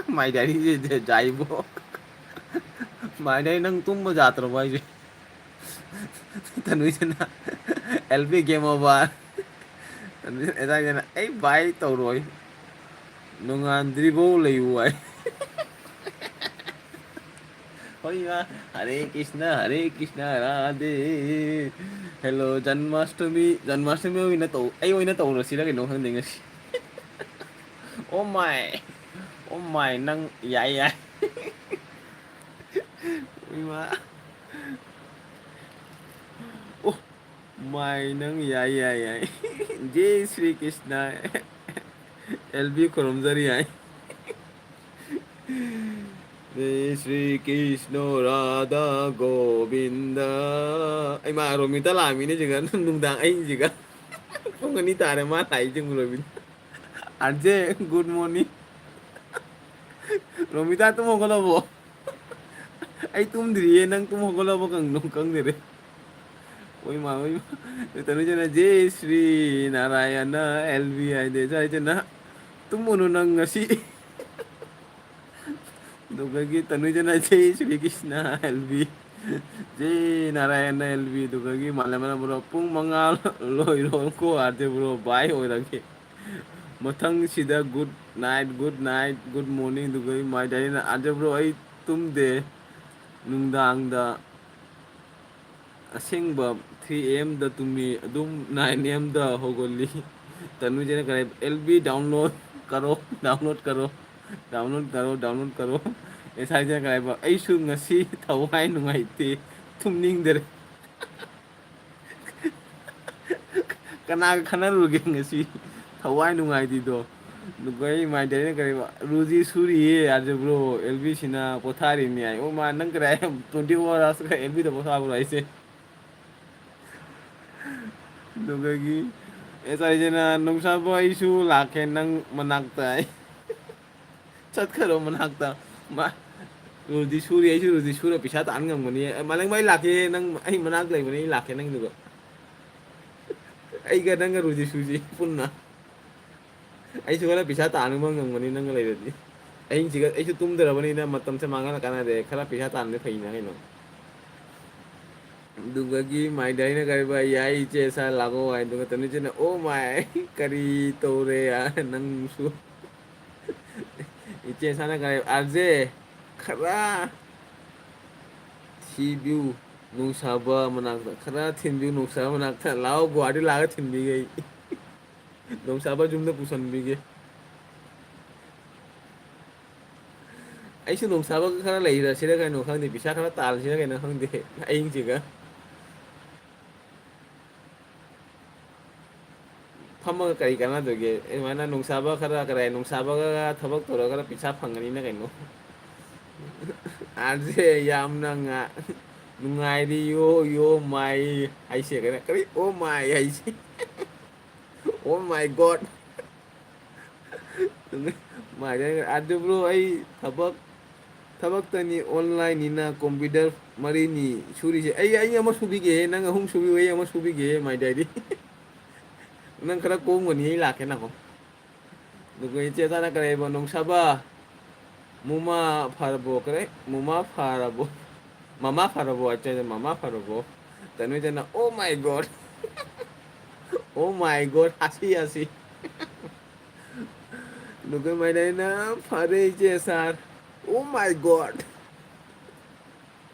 My diary say ꯖꯥꯏꯕꯣ꯫ My diary, ꯅꯪ ꯇꯨꯝꯕ ꯌꯥꯗ꯭ꯔꯕꯣ ꯍꯥꯏꯁꯦ? ꯇꯅꯨꯁꯤꯅ, "ꯑꯦꯜ ꯄꯤ game over"꯫ ꯇꯅꯨꯁꯤꯅ, ꯑꯦꯗꯥꯏꯗꯅ, "ꯑꯩ bye ꯇꯧꯔꯣꯏ꯫ ꯅꯣꯡꯉꯥꯟꯗ꯭ꯔꯤꯕꯧ ꯂꯩꯌꯨ" ꯍꯥꯏ꯫ ꯍꯣꯏ, ꯏꯃꯥ꯫ ꯍꯔꯦ ꯀ꯭ꯔꯤꯁꯅ, ꯍꯔꯦ ꯀ꯭ꯔꯤꯁꯅ, ꯔꯥꯙꯦ꯫ Hello, ꯖꯟꯃꯥꯁꯇꯃꯤ꯫ ꯖꯟꯃꯥꯁꯇꯃꯤ ꯑꯣꯏꯅ ꯇꯧ-, ꯑꯩ ꯑꯣꯏꯅ ꯇꯧꯔꯁꯤꯔ ꯀꯩꯅꯣ ꯈꯪꯗꯦ ꯉꯁꯤ꯫ Oh my, oh my, ꯅꯪ ꯌꯥꯏ, ꯌꯥꯏ꯫ ꯏꯃꯥ꯫ Oh my, ꯅꯪ ꯌꯥꯏ, ꯌꯥꯏ, ꯌꯥꯏ꯫ ꯖꯦ ꯁ꯭ꯔꯤ ꯀ꯭ꯔꯤꯁꯅ꯫ ꯑꯦꯜ ꯕꯤ ꯈꯨꯔꯨꯝꯖꯔꯤ ꯍꯥꯏ꯫ ꯖꯦ ꯁ꯭ꯔꯤ ꯀ꯭ꯔꯤꯁꯅ ꯔꯥꯙꯥ ꯒꯣꯕꯤꯟꯗ꯫ ꯏꯃꯥ, ꯔꯣꯃꯤꯇꯥ ꯂꯥꯛꯑꯃꯤꯅꯦ ꯁꯤꯒ ꯅꯨꯡꯗꯥꯡ ꯑꯍꯤꯡꯁꯤꯒ꯫ ꯄꯨꯡ ꯑꯅꯤ ꯇꯥꯔꯦ ꯃꯥ ꯂꯥꯛꯏꯁꯦ, ꯔꯣꯃꯤꯇꯥ꯫ ꯑꯥꯔꯖꯦ, good morning꯫ ꯔꯣꯃꯤꯇꯥ, ꯇꯨꯝ ꯍꯧꯒꯠꯂꯕꯣ? ꯑꯩ ꯇꯨꯝꯗ꯭ꯔꯤꯌꯦ, ꯅꯪ ꯇꯨꯝ ꯍꯧꯒꯠꯂꯕꯣ ꯀꯪ-, ꯈꯪꯗꯦꯅꯦ꯫ ꯑꯣꯏꯃꯥ, ꯑꯣꯏꯃꯥ꯫ ꯇꯅꯨꯖꯅ, "ꯖꯦ ꯁ꯭ꯔꯤ ꯅꯥꯔꯥꯌꯅ ꯑꯦꯜ ꯕꯤ" ꯍꯥꯏꯗꯦ꯫ ꯁ꯭ꯋꯥꯏꯗꯅ, "ꯇꯨꯝꯃꯨꯅꯨ ꯅꯪ ꯉꯁꯤ"꯫ ꯑꯗꯨꯗꯒꯤ ꯇꯅꯨꯖꯅ, "ꯖꯦ ꯁ꯭ꯔꯤ ꯀ꯭ꯔꯤꯁꯅ ꯑꯦꯜ ꯕꯤ"꯫ ꯖꯤ ꯅꯥꯔꯥꯌꯟꯅ ꯑꯦꯜ ꯕꯤ, ꯑꯗꯨꯒꯒꯤ ꯃꯥꯂꯦꯝꯕꯅ ꯕ꯭ꯔꯣ, "ꯄꯨꯡ ꯃꯉꯥ ꯂꯣꯏꯔꯣꯀꯣ ꯑꯥꯔ ꯖꯦ ꯕ꯭ꯔꯣ, ꯕꯥꯏ ꯑꯣꯏꯔꯒꯦ꯫ ꯃꯊꯪꯁꯤꯗ good night, good night, good morning", ꯑꯗꯨꯒꯒꯤ ꯃꯥꯏ ꯗꯥꯏꯔꯤꯅ, "ꯑꯥꯔ ꯖꯦ ꯕ꯭ꯔꯣ, ꯑꯩ ꯇꯨꯝꯗꯦ, ꯅꯨꯡꯗꯥꯡꯗ ꯑꯁꯦꯡꯕ ꯊ꯭ꯔꯤ ꯑꯦ ꯑꯦꯝꯗ ꯇꯨꯝꯃꯤ, ꯑꯗꯨꯝ ꯅꯥꯏꯟ ꯑꯦ ꯑꯦꯝꯗ ꯍꯧꯒꯠꯂꯤ"꯫ ꯇꯅꯨꯖꯅ ꯀꯔꯤ, "ꯑꯦꯜ ꯕꯤ ꯗꯥꯎꯟꯂꯣꯗ ꯀꯔꯣ, ꯗꯥꯎꯟꯂꯣꯗ ꯀꯔꯣ, ꯗꯥꯎꯟꯂꯣꯗ ꯀꯔꯣ, ꯗꯥꯎꯟꯂꯣꯗ ꯀꯔꯣ"꯫ ꯑꯦꯁ ꯑꯥꯏꯁꯤꯅ ꯀꯔꯤ ꯍꯥꯏꯕ, "ꯑꯩꯁꯨ ꯉꯁꯤ ꯊꯋꯥꯏ ꯅꯨꯡꯉꯥꯏꯇꯦ, ꯇꯨꯝꯅꯤꯡꯗꯔꯦ"꯫ ꯀꯅꯥꯒ ꯈꯟꯅꯔꯨꯔꯒꯦ ꯉꯁꯤ? ꯊꯋꯥꯏ ꯅꯨꯡꯉꯥꯏꯇꯤꯗꯣ꯫ ꯑꯗꯨꯒ ꯑꯩ ꯃꯥꯏ ꯗꯥꯏꯔꯤꯅ ꯀꯔꯤꯕ, "ꯔꯨꯖꯤ ꯁꯨꯔꯤꯌꯦ R J bro, L B ꯁꯤꯅ ꯄꯣꯊꯥꯔꯤꯅꯦ" ꯍꯥꯏ꯫ ꯑꯣ ꯃꯥ, ꯅꯪ ꯀꯗꯥꯏ ꯇ꯭ꯋꯦꯟꯇꯤ ꯐꯣꯔ ꯑꯥꯋꯥꯔꯁ ꯑꯦꯜ ꯕꯤꯗ ꯄꯣꯊꯥꯕ꯭ꯔꯣ ꯍꯥꯏꯁꯦ? ꯑꯗꯨꯗꯒꯤ ꯑꯦꯁ ꯑꯥꯏꯁꯤꯅ, "ꯅꯣꯡꯁꯥꯕ, ꯑꯩꯁꯨ ꯂꯥꯛꯀꯦ ꯅꯪ ꯃꯅꯥꯛꯇ" ꯍꯥꯏ꯫ ꯆꯠꯈ꯭ꯔꯣ ꯃꯅꯥꯛꯇ꯫ ꯃꯥ, ꯔꯨꯜꯗꯤ ꯁꯨꯔꯤ, ꯑꯩꯁꯨ ꯔꯨꯜꯗꯤ ꯁꯨꯔ ꯄꯩꯁꯥ ꯇꯥꯟ ꯉꯝꯒꯅꯤ꯫ ꯑꯦ, ꯃꯥꯂꯦꯝ, ꯑꯩ ꯂꯥꯛꯀꯦ, ꯅꯪ, ꯑꯩ ꯃꯅꯥꯛ ꯂꯩꯕꯅꯦ, ꯑꯩ ꯂꯥꯛꯀꯦ ꯅꯪꯗꯨꯒ꯫ ꯑꯩꯒ ꯅꯪꯒ ꯔꯨꯜꯗꯤ ꯁꯨꯁꯤ ꯄꯨꯟꯅ꯫ ꯑꯩꯁꯨ ꯈꯔ ꯄꯩꯁꯥ ꯇꯥꯟꯕ ꯉꯝꯒꯅꯤ ꯅꯪꯒ ꯂꯩꯔꯗꯤ꯫ ꯑꯍꯤꯡꯁꯤꯒ ꯑꯩꯁꯨ ꯇꯨꯝꯗ꯭ꯔꯕꯅꯤꯅ ꯃꯇꯝꯁꯦ ꯃꯥꯡꯍꯜꯂ ꯀꯥꯟꯅꯗꯦ, ꯈꯔ ꯄꯩꯁꯥ ꯇꯥꯟꯕ ꯐꯩꯅ ꯀꯩꯅꯣ꯫ ꯑꯗꯨꯒꯒꯤ ꯃꯥꯏꯗꯥꯏꯅ ꯀꯔꯤꯕ, "ꯌꯥꯏ ꯏꯆꯦ, ꯁꯥꯔ ꯂꯥꯛꯑꯣ" ꯍꯥꯏ꯫ ꯑꯗꯨꯒ ꯇꯅꯨꯖꯅ, "ꯑꯣ ꯃꯥꯏ, ꯀꯔꯤ ꯇꯧꯔꯦ ꯅꯪꯁꯨ?" ꯏꯆꯦ ꯁꯥꯅ ꯀꯔꯤ, "ꯑꯥꯔ ꯖꯦ, ꯈꯔ ꯊꯤꯕꯤꯌꯨ ꯅꯣꯡꯁꯥꯕ ꯃꯅꯥꯛꯇ, ꯈꯔ ꯊꯤꯟꯕꯤꯌꯨ ꯅꯣꯡꯁꯥꯕ ꯃꯅꯥꯛꯇ, ꯂꯥꯛꯑꯣ ꯒꯨꯍꯥꯇꯤ ꯂꯥꯛꯑꯒ ꯊꯤꯟꯕꯤꯒꯦ ꯑꯩ꯫ ꯅꯣꯡꯁꯥꯕ ꯌꯨꯝꯗ ꯄꯨꯁꯟꯕꯤꯒꯦ"꯫ ꯑꯩꯁꯨ ꯅꯣꯡꯁꯥꯕꯒ ꯈꯔ ꯂꯩꯔꯁꯤꯔ ꯀꯩꯅꯣ ꯈꯪꯗꯦ, ꯄꯩꯁꯥ ꯈꯔ ꯇꯥꯜꯂꯁꯤꯔ ꯀꯩꯅꯣ ꯈꯪꯗꯦ ꯑꯍꯤꯡꯁꯤꯒ꯫ ꯐꯝꯃꯒ ꯀꯔꯤ ꯀꯥꯟꯅꯗꯣꯏꯒꯦ? ꯑꯗꯨꯃꯥꯏꯅ ꯅꯨꯡꯁꯥꯕ ꯈꯔ, ꯀꯔꯤ, ꯅꯨꯡꯁꯥꯕꯒ ꯊꯕꯛ ꯇꯧꯔꯒ ꯈꯔ ꯄꯩꯁꯥ ꯐꯪꯒꯅꯤꯅ ꯀꯩꯅꯣ꯫ ꯑꯥꯔ ꯖꯦ ꯌꯥꯝꯅ ꯉꯥ-, ꯅꯨꯡꯉꯥꯏꯔꯤ, ꯌꯣ, ꯌꯣ, ꯃꯥꯏ ꯍꯥꯏꯁꯦ ꯀꯩꯅꯣ? ꯀꯔꯤ? ꯑꯣ ꯃꯥꯏ ꯍꯥꯏꯁꯦ꯫ ꯑꯣ ꯃꯥꯏ ꯒꯣꯗ꯫ ꯃꯥꯏꯗ ꯑꯗꯨ ꯕ꯭ꯔꯣ, ꯑꯩ ꯊꯕꯛ, ꯊꯕꯛꯇꯅꯤ, ꯑꯣꯟꯂꯥꯏꯟꯅꯤꯅ ꯀꯝꯄ꯭ꯌꯨꯇꯔ ꯃꯔꯤꯅꯤ ꯁꯨꯔꯤꯁꯦ꯫ ꯑꯩ, ꯑꯩ ꯑꯃ ꯁꯨꯕꯤꯒꯦ, ꯅꯪ ꯑꯍꯨꯝ ꯁꯨꯕꯤꯌꯨ, ꯑꯩ ꯑꯃ ꯁꯨꯕꯤꯒꯦ, ꯃꯥꯏꯗꯥꯏꯗꯤ꯫ ꯅꯪ ꯈꯔ ꯀꯣꯝꯒꯅꯤ, ꯑꯩ ꯂꯥꯛꯀꯦ ꯅꯪꯉꯣ꯫ ꯑꯗꯨꯒ ꯏꯆꯦ ꯇꯥꯅ ꯀꯔꯤ ꯍꯥꯏꯕ? ꯅꯣꯡꯁꯥꯕ, ꯃꯨꯃꯥ ꯐꯔꯕꯣ? ꯀꯔꯤ? ꯃꯨꯃꯥ ꯐꯔꯕꯣ? "ꯃꯃꯥ ꯐꯔꯕꯣ?" ꯑꯆꯦꯅ, "ꯃꯃꯥ ꯐꯔꯕꯣ?" ꯇꯅꯨꯖꯅ, "Oh my God!" "Oh my God!" ꯍꯥꯁꯤ ꯍꯥꯁꯤ꯫ ꯑꯗꯨꯒ ꯃꯥꯏꯅ ꯑꯩꯅ, "ꯐꯔꯦ ꯏꯆꯦ ꯁꯥꯔ"꯫ "Oh my God!"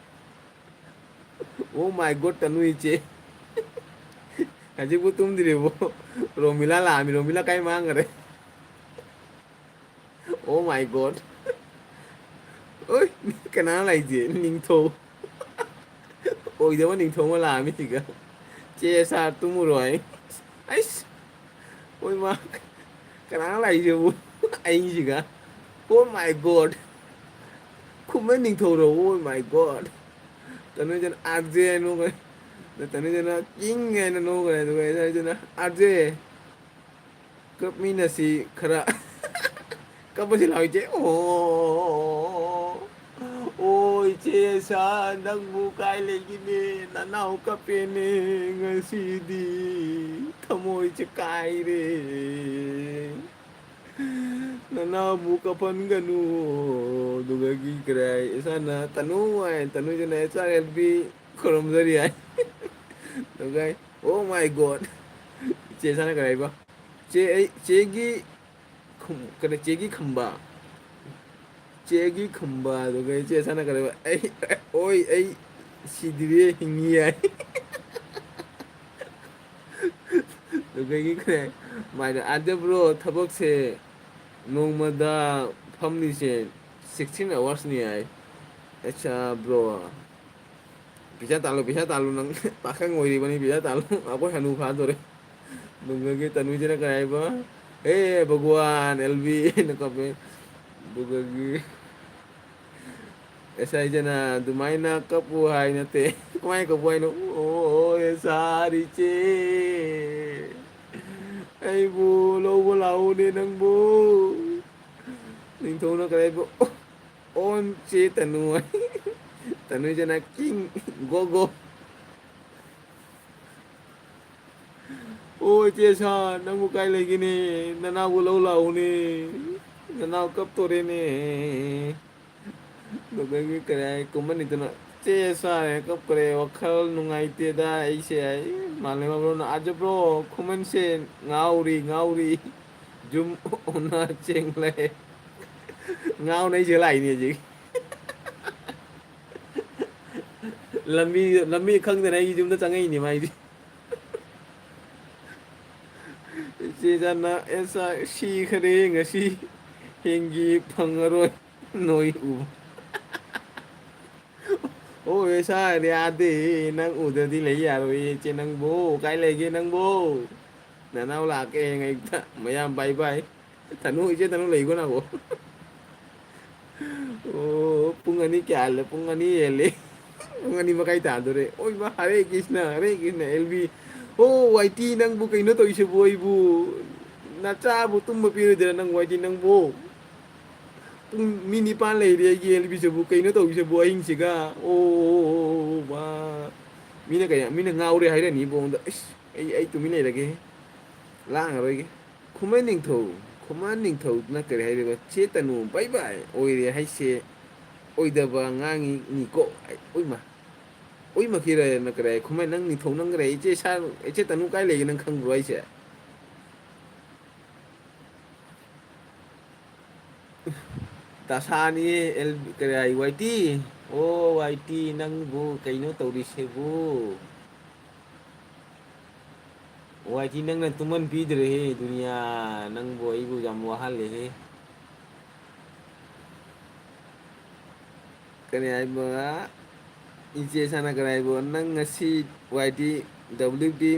"Oh my God, ꯇꯅꯨ ꯏꯆꯦ!" ꯍꯧꯖꯤꯛꯄꯨ ꯇꯨꯝꯗ꯭ꯔꯤꯕꯣ? ꯔꯣꯃꯤꯂꯥ ꯂꯥꯛꯑꯝꯃꯤ꯫ ꯔꯣꯃꯤꯂꯥ ꯀꯥꯏ ꯃꯥꯡꯈ꯭ꯔꯦ? "Oh my God!" ꯑꯣꯏ, ꯀꯅꯥ ꯂꯥꯛꯏꯁꯦ? ꯅꯤꯡꯊꯧ꯫ ꯑꯣꯏꯗꯕ ꯅꯤꯡꯊꯧ ꯑꯃ ꯂꯥꯛꯑꯝꯃꯤ ꯁꯤꯒ꯫ "ꯆꯦ ꯁꯥꯔ ꯇꯨꯝꯃꯨꯔꯣ" ꯍꯥꯏ꯫ ꯑꯩꯁ! ꯑꯣꯏ ꯃꯥ, ꯀꯅꯥ ꯂꯥꯛꯏꯁꯤꯕꯨ? ꯑꯩꯁꯤꯒ꯫ "Oh my God!" ꯈꯨꯝꯕ ꯅꯤꯡꯊꯧꯔꯣ? "Oh my God!" ꯇꯅꯨꯖꯅ "ꯑꯥꯔ ꯖꯦ" ꯍꯥꯏꯅ ꯅꯣꯛꯈ꯭ꯔꯦ꯫ ꯇꯅꯨꯖꯅ "ꯀꯤꯡ" ꯍꯥꯏꯅ ꯅꯣꯛꯈ꯭ꯔꯦ꯫ ꯑꯗꯨꯒ ꯑꯩꯅ, ꯑꯩꯁꯤꯅ, "ꯑꯥꯔ ꯖꯦ, ꯀꯞꯃꯤꯟꯅꯁꯤ ꯈꯔ"꯫ ꯀꯞꯄꯁꯤ ꯂꯥꯛꯑꯣ ꯏꯆꯦ꯫ "ꯑꯣ, ꯑꯣ, ꯏꯆꯦ ꯁꯥ, ꯅꯪꯕꯨ ꯀꯥꯏ ꯂꯩꯒꯦꯅꯦ? ꯅꯅꯥꯎ ꯀꯞꯄꯦꯅꯦ ꯉꯁꯤꯗꯤ꯫ ꯊꯃꯣꯏꯁꯦ ꯀꯥꯏꯔꯦ꯫ ꯅꯅꯥꯎꯕꯨ ꯀꯞꯍꯟꯒꯅꯨ"꯫ ꯑꯗꯨꯗꯒꯤ ꯀꯔꯤ ꯍꯥꯏ, ꯏꯁꯥꯅ "ꯇꯅꯨ" ꯍꯥꯏ, ꯇꯅꯨꯁꯤꯅ "ꯑꯦꯆ ꯑꯥꯔ ꯑꯦꯜ ꯕꯤ ꯈꯨꯔꯨꯝꯖꯔꯤ" ꯍꯥꯏ꯫ ꯑꯗꯨꯒ "Oh my God!" ꯏꯆꯦ ꯁꯥꯅ ꯀꯔꯤ ꯍꯥꯏꯕ? "ꯆꯦ, ꯑꯩ, ꯆꯦꯒꯤ ꯈꯨꯝ-, ꯀꯩꯅꯣ, ꯆꯦꯒꯤ ꯈꯝꯕ, ꯆꯦꯒꯤ ꯈꯝꯕ"꯫ ꯑꯗꯨꯒ ꯏꯆꯦ ꯁꯥꯅ ꯀꯔꯤ ꯍꯥꯏꯕ? "ꯑꯩ, ꯑꯣꯏ, ꯑꯩ ꯁꯤꯗ꯭ꯔꯤꯌꯦ, ꯍꯤꯡꯉꯤ" ꯍꯥꯏ꯫ ꯑꯗꯨꯗꯒꯤ ꯀꯔꯤ ꯍꯥꯏ? ꯃꯥꯏꯅ, "ꯑꯥꯗ ꯕ꯭ꯔꯣ, ꯊꯕꯛꯁꯦ ꯅꯣꯡꯃꯗ ꯐꯝꯂꯤꯁꯦ sixteen hours ꯅꯤ" ꯍꯥꯏ꯫ "ꯑꯠꯆꯥ ꯕ꯭ꯔꯣ, ꯄꯩꯁꯥ ꯇꯥꯜꯂꯨ, ꯄꯩꯁꯥ ꯇꯥꯜꯂꯨ, ꯅꯪ ꯄꯥꯈꯪ ꯑꯣꯏꯔꯤꯕꯅꯤ, ꯄꯩꯁꯥ ꯇꯥꯜꯂꯨ, ꯑꯩꯈꯣꯏ ꯍꯅꯨ ꯐꯥꯗꯣꯔꯦ"꯫ ꯑꯗꯨꯒꯤ ꯇꯅꯨꯖꯅ ꯀꯔꯤ ꯍꯥꯏꯕ? "ꯍꯦ ꯚꯒꯋꯥꯟ, ꯑꯦꯜ ꯕꯤ" ꯍꯥꯏꯅ ꯀꯞꯄꯦ꯫ ꯑꯗꯨꯗꯒꯤ ꯑꯦꯁ ꯑꯥꯏꯖꯅ "ꯑꯗꯨꯃꯥꯏꯅ ꯀꯞꯄꯨ ꯍꯥꯏ ꯅꯠꯇꯦ"꯫ "ꯀꯃꯥꯏꯅ ꯀꯞꯄꯨ ꯍꯥꯏꯅꯣ?" "ꯑꯣ, ꯑꯦꯁ ꯑꯥꯔ ꯏꯆꯦ, ꯑꯩꯕꯨ ꯂꯧꯕ ꯂꯥꯛꯎꯅꯦ ꯅꯪꯕꯨ꯫ ꯅꯤꯡꯊꯧꯅ ꯀꯔꯤ ꯍꯥꯏꯕ? ꯑꯣꯟ ꯆꯦ ꯇꯅꯨ" ꯍꯥꯏ꯫ ꯇꯅꯨꯖꯅ "ꯀꯤꯡ, go, go!" "ꯑꯣ ꯏꯆꯦ ꯁꯥ, ꯅꯪꯕꯨ ꯀꯥꯏ ꯂꯩꯒꯦꯅꯦ? ꯅꯅꯥꯎꯕꯨ ꯂꯧ ꯂꯥꯛꯎꯅꯦ꯫ ꯅꯅꯥꯎ ꯀꯞꯇꯣꯔꯦꯅꯦ"꯫ ꯑꯗꯨꯗꯒꯤ ꯀꯔꯤ ꯍꯥꯏ, ꯀꯨꯝꯃꯅꯤꯗꯅ, ꯆꯦ ꯁꯥꯔꯦ, ꯀꯞꯈ꯭ꯔꯦ, ꯋꯥꯈꯜ ꯅꯨꯡꯉꯥꯏꯇꯦꯗ ꯑꯩꯁꯦ꯫ ꯑꯩ ꯃꯥꯂꯦꯝꯉꯥꯟꯕ ꯕ꯭ꯔꯣꯅ, "ꯑꯥꯖ ꯕ꯭ꯔꯣ, ꯈꯨꯃꯟꯁꯦ ꯉꯥꯎꯔꯤ, ꯉꯥꯎꯔꯤ, ꯌꯨꯝ ꯑꯣꯟꯅ ꯆꯦꯡꯂꯦ꯫" ꯉꯥꯎꯅ ꯑꯩꯁꯦ ꯂꯥꯛꯏꯅꯦ ꯍꯧꯖꯤꯛ꯫ ꯂꯝꯕꯤ, ꯂꯝꯕꯤ ꯈꯪꯗꯅ ꯑꯩꯒꯤ ꯌꯨꯝꯗ ꯆꯪꯉꯛꯏꯅꯦ ꯃꯥꯏꯗꯤ꯫ ꯏꯆꯦ ꯆꯟꯅ, "ꯑꯦꯁ ꯑꯥꯏ ꯁꯤꯈꯔꯦ ꯉꯁꯤ, ꯍꯦꯡꯒꯤ ꯐꯪꯉꯔꯣꯏ ꯅꯣꯏ ꯎꯕ꯫" ꯑꯣ, ꯑꯦꯁ ꯑꯥꯏ ꯌꯥꯗꯦ, ꯅꯪ ꯎꯗ꯭ꯔꯗꯤ ꯂꯩ ꯌꯥꯔꯣꯏꯌꯦ ꯏꯆꯦ ꯅꯪꯕꯨ꯫ ꯀꯥꯏ ꯂꯩꯒꯦ ꯅꯪꯕꯨ? ꯅꯅꯥꯎ ꯂꯥꯛꯀꯦ ꯍꯌꯦꯡ ꯑꯌꯨꯛꯇ꯫ ꯃꯌꯥꯝ ꯕꯥꯏ ꯕꯥꯏ꯫ ꯇꯅꯨ, ꯏꯆꯦ ꯇꯅꯨ ꯂꯩꯀꯣ ꯅꯪꯕꯨ? ꯑꯣ, ꯄꯨꯡ ꯑꯅꯤ ꯀꯌꯥ ꯍꯦꯜꯂꯦ? ꯄꯨꯡ ꯑꯅꯤ ꯍꯦꯜꯂꯦ꯫ ꯄꯨꯡ ꯑꯅꯤ ꯃꯈꯥꯏ ꯇꯥꯗꯣꯔꯦ꯫ ꯑꯣꯏꯃꯥ, ꯍꯔꯦ ꯀ꯭ꯔꯤꯁꯅ, ꯍꯔꯦ ꯀ꯭ꯔꯤꯁꯅ, ꯑꯦꯜ ꯕꯤ꯫ ꯑꯣ, ꯋꯥꯏ ꯇꯤ, ꯅꯪꯕꯨ ꯀꯩꯅꯣ ꯇꯧꯔꯤꯁꯤꯕꯨ ꯑꯩꯕꯨ? ꯅꯆꯥꯕꯨ ꯇꯨꯝꯕ ꯄꯤꯔꯣꯏꯗ꯭ꯔꯥ ꯅꯪ, ꯋꯥꯏ ꯇꯤ, ꯅꯪꯕꯨ? ꯄꯨꯡ ꯃꯤ ꯅꯤꯄꯥꯟ ꯂꯩꯔꯦ ꯑꯩꯒꯤ ꯑꯦꯜ ꯕꯤꯁꯤꯕꯨ꯫ ꯀꯩꯅꯣ ꯇꯧꯔꯤꯁꯤꯕꯨ ꯑꯍꯤꯡꯁꯤꯒ? ꯑꯣ, ꯑꯣ, ꯑꯣ, ꯑꯣ, ꯑꯣ, ꯋꯥ꯫ ꯃꯤꯅ ꯀꯩ, ꯃꯤꯅ ꯉꯥꯎꯔꯦ ꯍꯥꯏꯔꯅꯤꯕꯨ ꯑꯩꯉꯣꯟꯗ꯫ ꯑꯩꯁ, ꯑꯩ, ꯑꯩ ꯇꯨꯃꯤꯟ ꯂꯩꯔꯒꯦ꯫ ꯂꯥꯡꯉꯔꯣꯏꯒꯦ꯫ ꯈꯨꯃꯟ ꯅꯤꯡꯊꯧ, ꯈꯨꯃꯟ ꯅꯤꯡꯊꯧꯗꯨꯅ ꯀꯔꯤ ꯍꯥꯏꯔꯤꯕ? "ꯆꯦ ꯇꯅꯨ, ꯕꯥꯏ ꯕꯥꯏ ꯑꯣꯏꯔꯦ ꯍꯥꯏꯁꯦ ꯑꯣꯏꯗꯕ ꯉꯥꯡꯉꯤꯅꯤꯀꯣ?" ꯑꯩ, ꯑꯣꯏꯃ, ꯑꯣꯏꯃꯛꯀꯤꯔꯅ ꯀꯔꯤ ꯍꯥꯏ? ꯈꯨꯃꯟ, ꯅꯪ ꯅꯤꯡꯊꯧ ꯅꯪ ꯀꯔꯤ ꯍꯥꯏ? ꯏꯆꯦ ꯁꯥ-, ꯏꯆꯦ ꯇꯅꯨ ꯀꯥꯏ ꯂꯩꯒꯦ ꯅꯪ ꯈꯪꯕ꯭ꯔꯣ ꯍꯥꯏꯁꯦ? ꯗꯁꯥꯅꯤꯌꯦ ꯑꯦꯜ-, ꯀꯔꯤ ꯍꯥꯏ, ꯋꯥꯏ ꯇꯤ? ꯑꯣ, ꯋꯥꯏ ꯇꯤ, ꯅꯪꯕꯨ ꯀꯩꯅꯣ ꯇꯧꯔꯤꯁꯤꯕꯨ? ꯋꯥꯏ ꯇꯤ, ꯅꯪꯅ ꯇꯨꯝꯍꯟ ꯄꯤꯗ꯭ꯔꯦꯍꯦ ꯗꯨꯅꯤꯌꯥ, ꯅꯪꯕꯨ ꯑꯩꯕꯨ ꯌꯥꯝ ꯋꯥꯍꯜꯂꯦꯍꯦ꯫ ꯀꯔꯤ ꯍꯥꯏꯕ? ꯏꯆꯦ ꯁꯥꯅ ꯀꯔꯤ ꯍꯥꯏꯕ? ꯅꯪ ꯉꯁꯤ ꯋꯥꯏ ꯇꯤ ꯗꯕ꯭ꯂꯤꯎ ꯇꯤ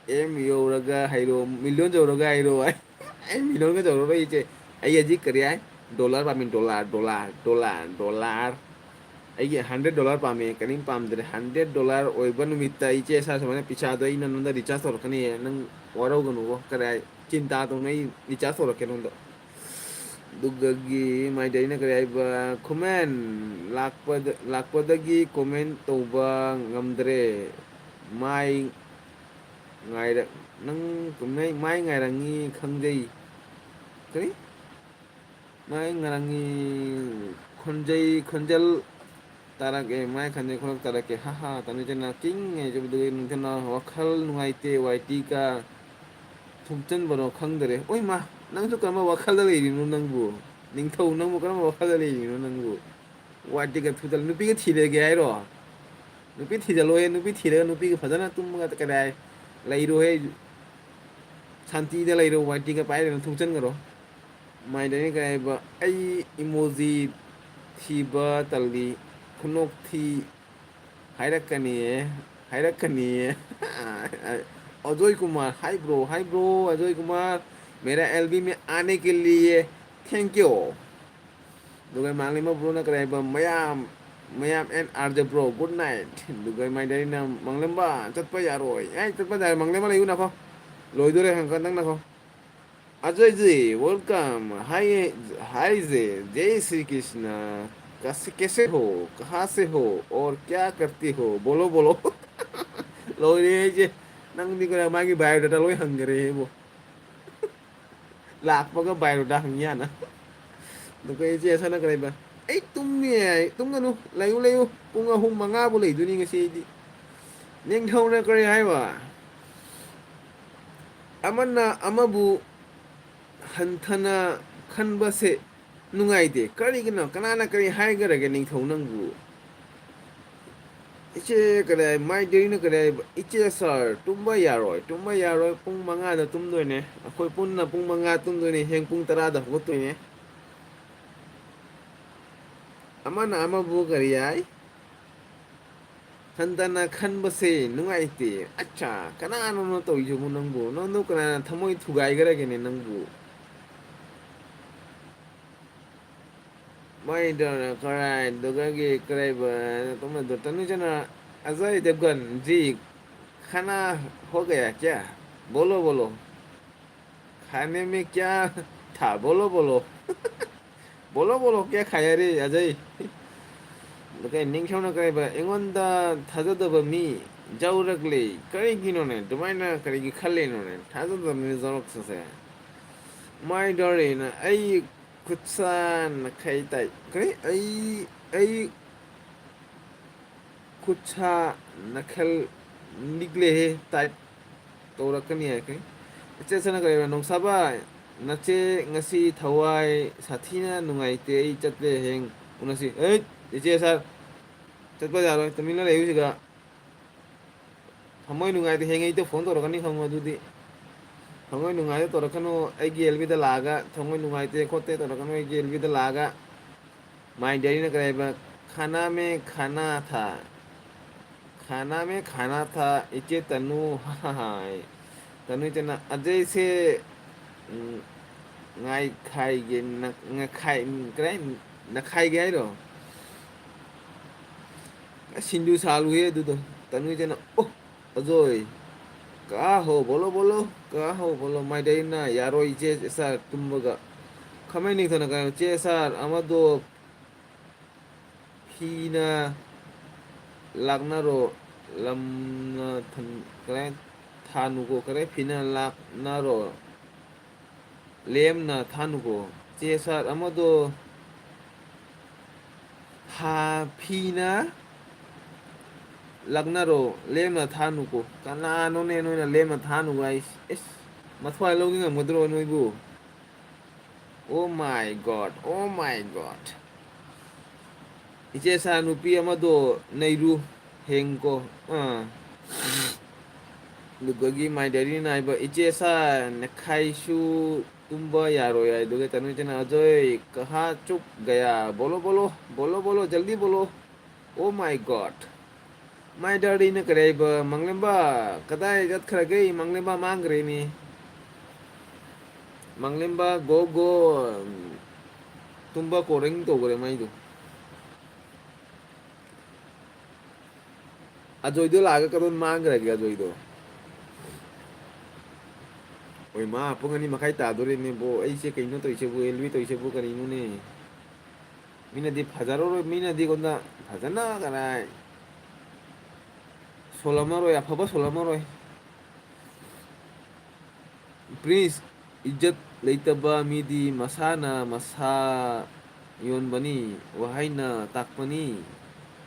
ꯑꯦꯝ ꯌꯧꯔꯒ ꯍꯥꯏꯔꯣ, ꯃꯤꯂꯤꯌꯟ ꯌꯧꯔꯒ ꯍꯥꯏꯔꯣ꯫ ꯑꯩ ꯃꯤꯂꯤꯌꯟꯒ ꯌꯧꯔꯔꯣꯏ ꯏꯆꯦ꯫ ꯑꯩ ꯍꯧꯖꯤꯛ ꯀꯔꯤ ꯍꯥꯏ? ꯗꯣꯂꯔ ꯄꯥꯝꯃꯤ, ꯗꯣꯂꯔ, ꯗꯣꯂꯔ, ꯗꯣꯂꯔ, ꯗꯣꯂꯔ꯫ ꯑꯩꯒꯤ ꯍꯟꯗ꯭ꯔꯦꯠ ꯗꯣꯂꯔ ꯄꯥꯝꯃꯦ, ꯀꯔꯤꯝ ꯄꯥꯝꯗ꯭ꯔꯦ꯫ ꯍꯟꯗ꯭ꯔꯦꯠ ꯗꯣꯂꯔ ꯑꯣꯏꯕ ꯅꯨꯃꯤꯠꯇ ꯏꯆꯦ ꯁꯥ ꯁꯨꯃꯥꯏꯅ ꯄꯩꯁꯥꯗꯣ ꯑꯩꯅ ꯅꯉꯣꯟꯗ ꯔꯤꯆꯥꯔꯖ ꯇꯧꯔꯛꯀꯅꯤꯌꯦ꯫ ꯅꯪ ꯋꯥꯔꯧꯒꯅꯨꯀꯣ, ꯀꯔꯤ ꯍꯥꯏ? ꯆꯤꯟꯇꯥ ꯇꯧꯅ ꯑꯩ ꯔꯤꯆꯥꯔꯖ ꯇꯧꯔꯛꯀꯦ ꯅꯉꯣꯟꯗ꯫ ꯑꯗꯨꯒꯒꯤ ꯃꯥꯏꯗꯤ ꯑꯩꯅ ꯀꯔꯤ ꯍꯥꯏꯕ, ꯈꯨꯃꯟ ꯂꯥꯛꯄꯗ, ꯂꯥꯛꯄꯗꯒꯤ ꯀꯣꯃꯦꯟ ꯇꯧꯕ ꯉꯝꯗ꯭ꯔꯦ꯫ ꯃꯥꯏ ꯉꯥꯏꯔ-, ꯅꯪ ꯀꯨꯝꯍꯩ ꯃꯥꯏ ꯉꯥꯏꯔꯪꯉꯤ ꯈꯪꯖꯩ꯫ ꯀꯔꯤ? ꯃꯥꯏ ꯉꯥꯏꯔꯪꯉꯤ ꯈꯣꯟꯖꯩ, ꯈꯣꯟꯖꯦꯜ ꯇꯥꯔꯛꯑꯦ, ꯃꯥꯏ ꯈꯟꯖꯦ ꯈꯨꯔꯛ ꯇꯥꯔꯛꯀꯦ꯫ ꯍꯥ ꯍꯥ, ꯇꯥꯅꯨ ꯆꯦꯅꯥ ꯀꯤꯡ ꯍꯥꯏꯖꯕꯗꯨꯒꯤ ꯅꯨꯡꯊꯤꯜ ꯋꯥꯈꯜ ꯅꯨꯡꯉꯥꯏꯇꯦ, ꯋꯥꯏ ꯇꯤ ꯀ ꯊꯨꯞꯆꯟꯕꯅꯣ ꯈꯪꯗꯔꯦ꯫ ꯑꯣꯏ ꯃꯥ, ꯅꯪꯁꯨ ꯀꯔꯝꯕ ꯋꯥꯈꯜꯗ ꯂꯩꯔꯤꯅꯣ ꯅꯪꯕꯨ? ꯅꯤꯡꯊꯧ, ꯅꯪꯕꯨ ꯀꯔꯝꯕ ꯋꯥꯈꯜꯗ ꯂꯩꯔꯤꯅꯣ ꯅꯪꯕꯨ? ꯋꯥꯏ ꯇꯤ ꯀ ꯊꯨꯞꯆꯜ-, ꯅꯨꯄꯤꯒ ꯊꯤꯔꯒꯦ ꯍꯥꯏꯔꯣ? ꯅꯨꯄꯤ ꯊꯤꯖꯜꯂꯣꯍꯦ, ꯅꯨꯄꯤ ꯊꯤꯔꯒ ꯅꯨꯄꯤꯒ ꯐꯖꯅ ꯇꯨꯝꯃꯒ ꯀꯗꯥꯏ ꯂꯩꯔꯣꯍꯦ꯫ ꯁꯥꯟꯇꯤꯗ ꯂꯩꯔꯣ, ꯋꯥꯏ ꯇꯤ ꯀ ꯄꯥꯏꯔꯒ ꯊꯨꯞꯆꯟꯈ꯭ꯔꯣ꯫ ꯃꯥꯏꯗꯅꯤ ꯀꯩ ꯍꯥꯏꯕ, ꯑꯩ ꯏꯃꯣꯖꯤ ꯊꯤꯕ ꯇꯜꯂꯤ, ꯈꯨꯅꯣꯛ ꯊꯤ ꯍꯥꯏꯔꯛꯀꯅꯤꯌꯦ, ꯍꯥꯏꯔꯛꯀꯅꯤꯌꯦ꯫ Ajoy Kumar, hi bro, hi bro, Ajoy Kumar, मेरा एल बी में आने के लिए thank you꯫ ꯑꯗꯨꯒ ꯃꯥꯡꯂꯦꯝꯕ ꯕ꯭ꯔꯣꯅ ꯀꯔꯤ ꯍꯥꯏꯕ, ꯃꯌꯥꯝ, ꯃꯌꯥꯝ N R J bro, good night꯫ ꯑꯗꯨꯒ ꯃꯥꯏꯗꯅꯤꯅ, ꯃꯥꯡꯂꯦꯝꯕ, ꯆꯠꯄ ꯌꯥꯔꯣꯏ꯫ ꯑꯦ, ꯆꯠꯄ ꯌꯥꯔꯣꯏ, ꯃꯥꯡꯂꯦꯝꯕ ꯂꯩꯌꯨ ꯅꯈꯣ꯫ ꯂꯣꯏꯗꯣꯔꯦ, ꯍꯪꯀ ꯅꯪ ꯅꯈꯣ꯫ अजय जी, welcome। हाय, हाय जी, जय श्री कृष्णा। कैसे, कैसे हो? कहाँ से हो? और क्या करते हो? बोलो, बोलो। ꯂꯣꯏꯔꯦ ꯑꯩꯁꯦ꯫ ꯅꯪꯗꯤ ꯀꯔ-, ꯃꯥꯒꯤ biodata ꯂꯣꯏ ꯍꯪꯈꯔꯦ ꯑꯩꯕꯨ꯫ ꯂꯥꯛꯄꯒ biodata ꯍꯪ ꯌꯥꯅ꯫ ꯑꯗꯨꯒ ꯏꯆꯦ ꯁꯥꯟꯅꯈ꯭ꯔꯦꯕ꯫ ꯑꯩ ꯇꯨꯝꯃꯤ ꯍꯥꯏ, ꯇꯨꯝꯒꯅꯨ, ꯂꯩꯌꯨ, ꯂꯩꯌꯨ꯫ ꯄꯨꯡ ꯑꯍꯨꯝ ꯃꯉꯥꯕꯨ ꯂꯩꯗꯣꯏꯅꯤ ꯉꯁꯤ ꯑꯩꯗꯤ꯫ ꯅꯤꯡꯊꯧꯅ ꯀꯔꯤ ꯍꯥꯏꯕ? ꯑꯃꯅ ꯑꯃꯕꯨ ꯍꯟꯊꯅ ꯈꯟꯕꯁꯦ ꯅꯨꯡꯉꯥꯏꯇꯦ꯫ ꯀꯔꯤꯒꯤꯅꯣ? ꯀꯅꯥꯅ ꯀꯔꯤ ꯍꯥꯏꯈ꯭ꯔꯒꯦ ꯅꯤꯡꯊꯧ ꯅꯪꯕꯨ? ꯏꯆꯦ ꯀꯔꯤ ꯍꯥꯏ? ꯃꯥꯏ ꯗꯦꯔꯤꯅ ꯀꯔꯤ ꯍꯥꯏꯕ? ꯏꯆꯦ ꯁꯥꯔ, ꯇꯨꯝꯕ ꯌꯥꯔꯣꯏ, ꯇꯨꯝꯕ ꯌꯥꯔꯣꯏ꯫ ꯄꯨꯡ ꯃꯉꯥꯗ ꯇꯨꯝꯗꯣꯏꯅꯦ꯫ ꯑꯩꯈꯣꯏ ꯄꯨꯟꯅ ꯄꯨꯡ ꯃꯉꯥ ꯇꯨꯝꯗꯣꯏꯅꯦ꯫ ꯍꯌꯦꯡ ꯄꯨꯡ ꯇꯔꯥꯗ ꯍꯧꯒꯠꯇꯣꯏꯅꯦ꯫ ꯑꯃꯅ ꯑꯃꯕꯨ ꯀꯔꯤ ꯍꯥꯏ? ꯍꯟꯊꯅ ꯈꯟꯕꯁꯦ ꯅꯨꯡꯉꯥꯏꯇꯦ꯫ ꯑꯠꯆꯥ, ꯀꯅꯥꯅꯣꯅꯣ ꯇꯧꯔꯤꯁꯤꯕꯨ ꯅꯪꯕꯨ? ꯅꯪꯗꯣ ꯀꯅꯥꯅ ꯊꯃꯣꯏ ꯊꯨꯒꯥꯏꯈ꯭ꯔꯒꯦꯅꯦ ꯅꯪꯕꯨ? ꯃꯥꯏꯗꯧꯅ ꯀꯔꯥꯏꯗꯨꯒꯒꯤ ꯀꯔꯥꯏꯕ ꯇꯧꯅꯗꯣ? ꯇꯅꯨꯖꯅ, ꯑꯖꯌ ꯗꯦꯕꯒꯟ ꯖꯤ ꯈꯅꯥ ꯍꯣ ꯒꯌꯥ ꯀꯌꯥ? ꯕꯣꯂꯣ ꯕꯣꯂꯣ꯫ ꯈꯥꯅꯦ ꯃꯦ ꯀꯌꯥ ꯊꯥ? ꯕꯣꯂꯣ ꯕꯣꯂꯣ꯫ ꯕꯣꯂꯣ ꯕꯣꯂꯣ ꯀꯌꯥ ꯈꯥꯌꯥ ꯔꯦ ꯑꯖꯩ? ꯑꯗꯨꯒ ꯅꯤꯡꯊꯧꯅ ꯀꯔꯤꯕ, ꯑꯩꯉꯣꯟꯗ ꯊꯥꯖꯗꯕ ꯃꯤ ꯌꯥꯎꯔꯛꯂꯦ꯫ ꯀꯔꯤꯒꯤꯅꯣꯅꯦ? ꯑꯗꯨꯃꯥꯏꯅ ꯀꯔꯤꯒꯤ ꯈꯜꯂꯤꯅꯣꯅꯦ? ꯊꯥꯖꯗꯕ ꯃꯤ ꯌꯥꯎꯔꯛꯄꯁꯦ꯫ ꯃꯥꯏ ꯗꯣꯔꯤꯅ ꯑꯩ ꯈꯨꯠꯁꯥ ꯅꯥꯈꯩ ꯇꯥꯏ꯫ ꯀꯔꯤ? ꯑꯩ, ꯑꯩ ꯈꯨꯠꯁꯥ ꯅꯥꯈꯦꯜ ꯅꯤꯛꯂꯦꯍꯦ, ꯇꯥꯏꯞ ꯇꯧꯔꯛꯀꯅꯤ ꯍꯥꯏꯈ꯭ꯔꯦ꯫ ꯏꯆꯦ ꯁꯅꯥ ꯀꯔꯤꯕ, ꯅꯣꯡꯁꯥꯕ, ꯅꯆꯦ ꯉꯁꯤ ꯊꯋꯥꯏ ꯁꯥꯊꯤꯅ ꯅꯨꯡꯉꯥꯏꯇꯦ, ꯑꯩ ꯆꯠꯂꯦ, ꯍꯌꯦꯡ ꯎꯅꯁꯤ꯫ ꯑꯩ, ꯏꯆꯦ ꯁꯥꯔ, ꯆꯠꯄ ꯌꯥꯔꯣꯏ, ꯇꯨꯃꯤꯟꯅ ꯂꯩꯌꯨ ꯁꯤꯗ꯫ ꯊꯃꯣꯏ ꯅꯨꯡꯉꯥꯏꯇꯦ, ꯍꯌꯦꯡ ꯑꯩꯗ ꯐꯣꯟ ꯇꯧꯔꯛꯀꯅꯤ ꯈꯪꯉꯣ ꯑꯗꯨꯗꯤ꯫ ꯊꯃꯣꯏ ꯅꯨꯡꯉꯥꯏꯇꯦ ꯇꯧꯔꯛꯀꯅꯨ, ꯑꯩꯒꯤ ꯑꯦꯜꯕꯤꯗ ꯂꯥꯛꯑꯒ ꯊꯃꯣꯏ ꯅꯨꯡꯉꯥꯏꯇꯦ ꯈꯣꯠꯇꯦ ꯇꯧꯔꯛꯀꯅꯨ, ꯑꯩꯒꯤ ꯑꯦꯜꯕꯤꯗ ꯂꯥꯛꯑꯒ꯫ ꯃꯥꯏ ꯗꯥꯏꯔꯤꯅ ꯀꯔꯤ ꯍꯥꯏꯕ? ꯈꯥꯅꯥ ꯃꯦ ꯈꯥꯅꯥ ꯊꯥ, ꯈꯥꯅꯥ ꯃꯦ ꯈꯥꯅꯥ ꯊꯥ, ꯏꯆꯦ ꯇꯅꯨ, ꯍꯥꯏ꯫ ꯇꯅꯨ ꯏꯆꯦꯅ ꯑꯖꯩꯁꯦ, ꯎꯝ, ꯉꯥꯏꯈꯥꯏꯒꯦ, ꯅ-, ꯉꯥꯏꯈꯥꯏ-, ꯀꯔꯤ ꯍꯥꯏ-, ꯅꯈꯥꯏꯒꯦ ꯍꯥꯏꯔꯣ? ꯑꯁ, ꯁꯤꯡꯖꯨ ꯁꯥꯍꯜꯂꯨꯍꯦ ꯑꯗꯨꯗꯣ꯫ ꯇꯅꯨ ꯏꯆꯦꯅ, "ꯑꯣ, ꯑꯖꯣꯏ, ꯀꯍꯥ ꯍꯣ? ꯕꯣꯂꯣ, ꯕꯣꯂꯣ, ꯀꯍꯥ ꯍꯣ? ꯕꯣꯂꯣ꯫" ꯃꯥꯏꯗꯩꯅ, "ꯌꯥꯔꯣꯏ, ꯏꯆꯦ ꯁꯥꯔ ꯇꯨꯝꯕꯒ꯫" ꯈꯝꯃꯩ ꯅꯤꯡꯊꯧꯅ ꯀꯥꯏ, "ꯏꯆꯦ ꯁꯥꯔ ꯑꯃꯗꯣ ꯐꯤꯅ ꯂꯥꯛꯅꯔꯣ, ꯂꯝꯅ ꯊꯟ-, ꯀꯔꯥꯏ ꯊꯥꯅꯨꯀꯣ, ꯀꯔꯥꯏ ꯐꯤꯅ ꯂꯥꯛꯅꯔꯣ, ꯂꯦꯝꯅ ꯊꯥꯅꯨꯀꯣ꯫ ꯆꯦ ꯁꯥꯔ ꯑꯃꯗꯣ ꯊꯥ ꯐꯤꯅ ꯂꯥꯛꯅꯔꯣ, ꯂꯦꯝꯅ ꯊꯥꯅꯨꯀꯣ꯫" ꯀꯅꯥꯅꯣꯅꯦ ꯅꯣꯏꯅ ꯂꯦꯝꯅ ꯊꯥꯅꯨ ꯍꯥꯏꯁ? ꯑꯦꯁ, ꯃꯊ꯭ꯋꯥꯏ ꯂꯧꯕꯤ ꯉꯝꯒꯗ꯭ꯔꯣ ꯅꯣꯏꯕꯨ? Oh my God, oh my God꯫ ꯏꯆꯦ ꯁꯥ ꯅꯨꯄꯤ ꯑꯃꯗꯣ ꯅꯩꯔꯨ ꯍꯦꯡꯀꯣ꯫ ꯑꯥ꯫ ꯑꯗꯨꯗꯒꯤ ꯃꯥꯏ ꯗꯦꯔꯤ ꯅꯥꯏꯕ ꯏꯆꯦ ꯁꯥ ꯅꯈꯥꯏꯁꯨ ꯇꯨꯝꯕ ꯌꯥꯔꯣꯏ ꯍꯥꯏꯗꯨꯒ ꯇꯅꯨ ꯏꯆꯦꯅ, "ꯑꯖꯣꯏ, ꯀꯍꯥ ꯆꯨꯞ ꯒꯌꯥ? ꯕꯣꯂꯣ, ꯕꯣꯂꯣ, ꯕꯣꯂꯣ, ꯕꯣꯂꯣ, ꯖꯜꯗꯤ ꯕꯣꯂꯣ꯫ Oh my God꯫ ꯃꯥꯏ ꯗꯥꯗꯤꯅ ꯀꯔꯤ ꯍꯥꯏꯕ? ꯃꯪꯂꯦꯝꯕ ꯀꯗꯥꯏ ꯆꯠꯈ꯭ꯔꯒꯦ? ꯃꯪꯂꯦꯝꯕ ꯃꯥꯡꯈ꯭ꯔꯦꯅꯦ꯫ ꯃꯪꯂꯦꯝꯕ ꯒꯣ ꯒꯣ ꯇꯨꯝꯕ ꯀꯣꯔꯤꯡ ꯇꯧꯈ꯭ꯔꯦ ꯃꯩꯗꯨ꯫ ꯑꯖꯣꯏꯗꯣ ꯂꯥꯛꯑꯒ ꯀꯗꯣꯝ ꯃꯥꯡꯈ꯭ꯔꯒꯦ ꯑꯖꯣꯏꯗꯣ? ꯍꯣꯏ ꯃꯥ, ꯄꯨꯡ ꯑꯅꯤ ꯃꯈꯥꯏ ꯇꯥꯗꯣꯔꯦꯅꯦꯕꯣ꯫ ꯑꯩꯁꯦ ꯀꯩꯅꯣ ꯇꯧꯔꯤꯁꯤꯕꯨ, ꯑꯦꯜꯕꯤ ꯇꯧꯔꯤꯁꯤꯕꯨ ꯀꯔꯤꯅꯣꯅꯦ? ꯃꯤꯅꯗꯤ ꯐꯖꯔꯔꯣꯏ, ꯃꯤꯅꯗꯤ ꯑꯩꯉꯣꯟꯗ ꯐꯖꯅ ꯀꯅꯥ ꯁꯣꯜꯂꯝꯃꯔꯣꯏ, ꯑꯐꯕ ꯁꯣꯜꯂꯝꯃꯔꯣꯏ꯫ ꯄ꯭ꯔꯤꯟꯁ, ꯏꯖꯠ ꯂꯩꯇꯕ ꯃꯤꯗꯤ ꯃꯁꯥꯅ ꯃꯁꯥ ꯌꯣꯟꯕꯅꯤ, ꯋꯥꯍꯩꯅ ꯇꯥꯛꯄꯅꯤ꯫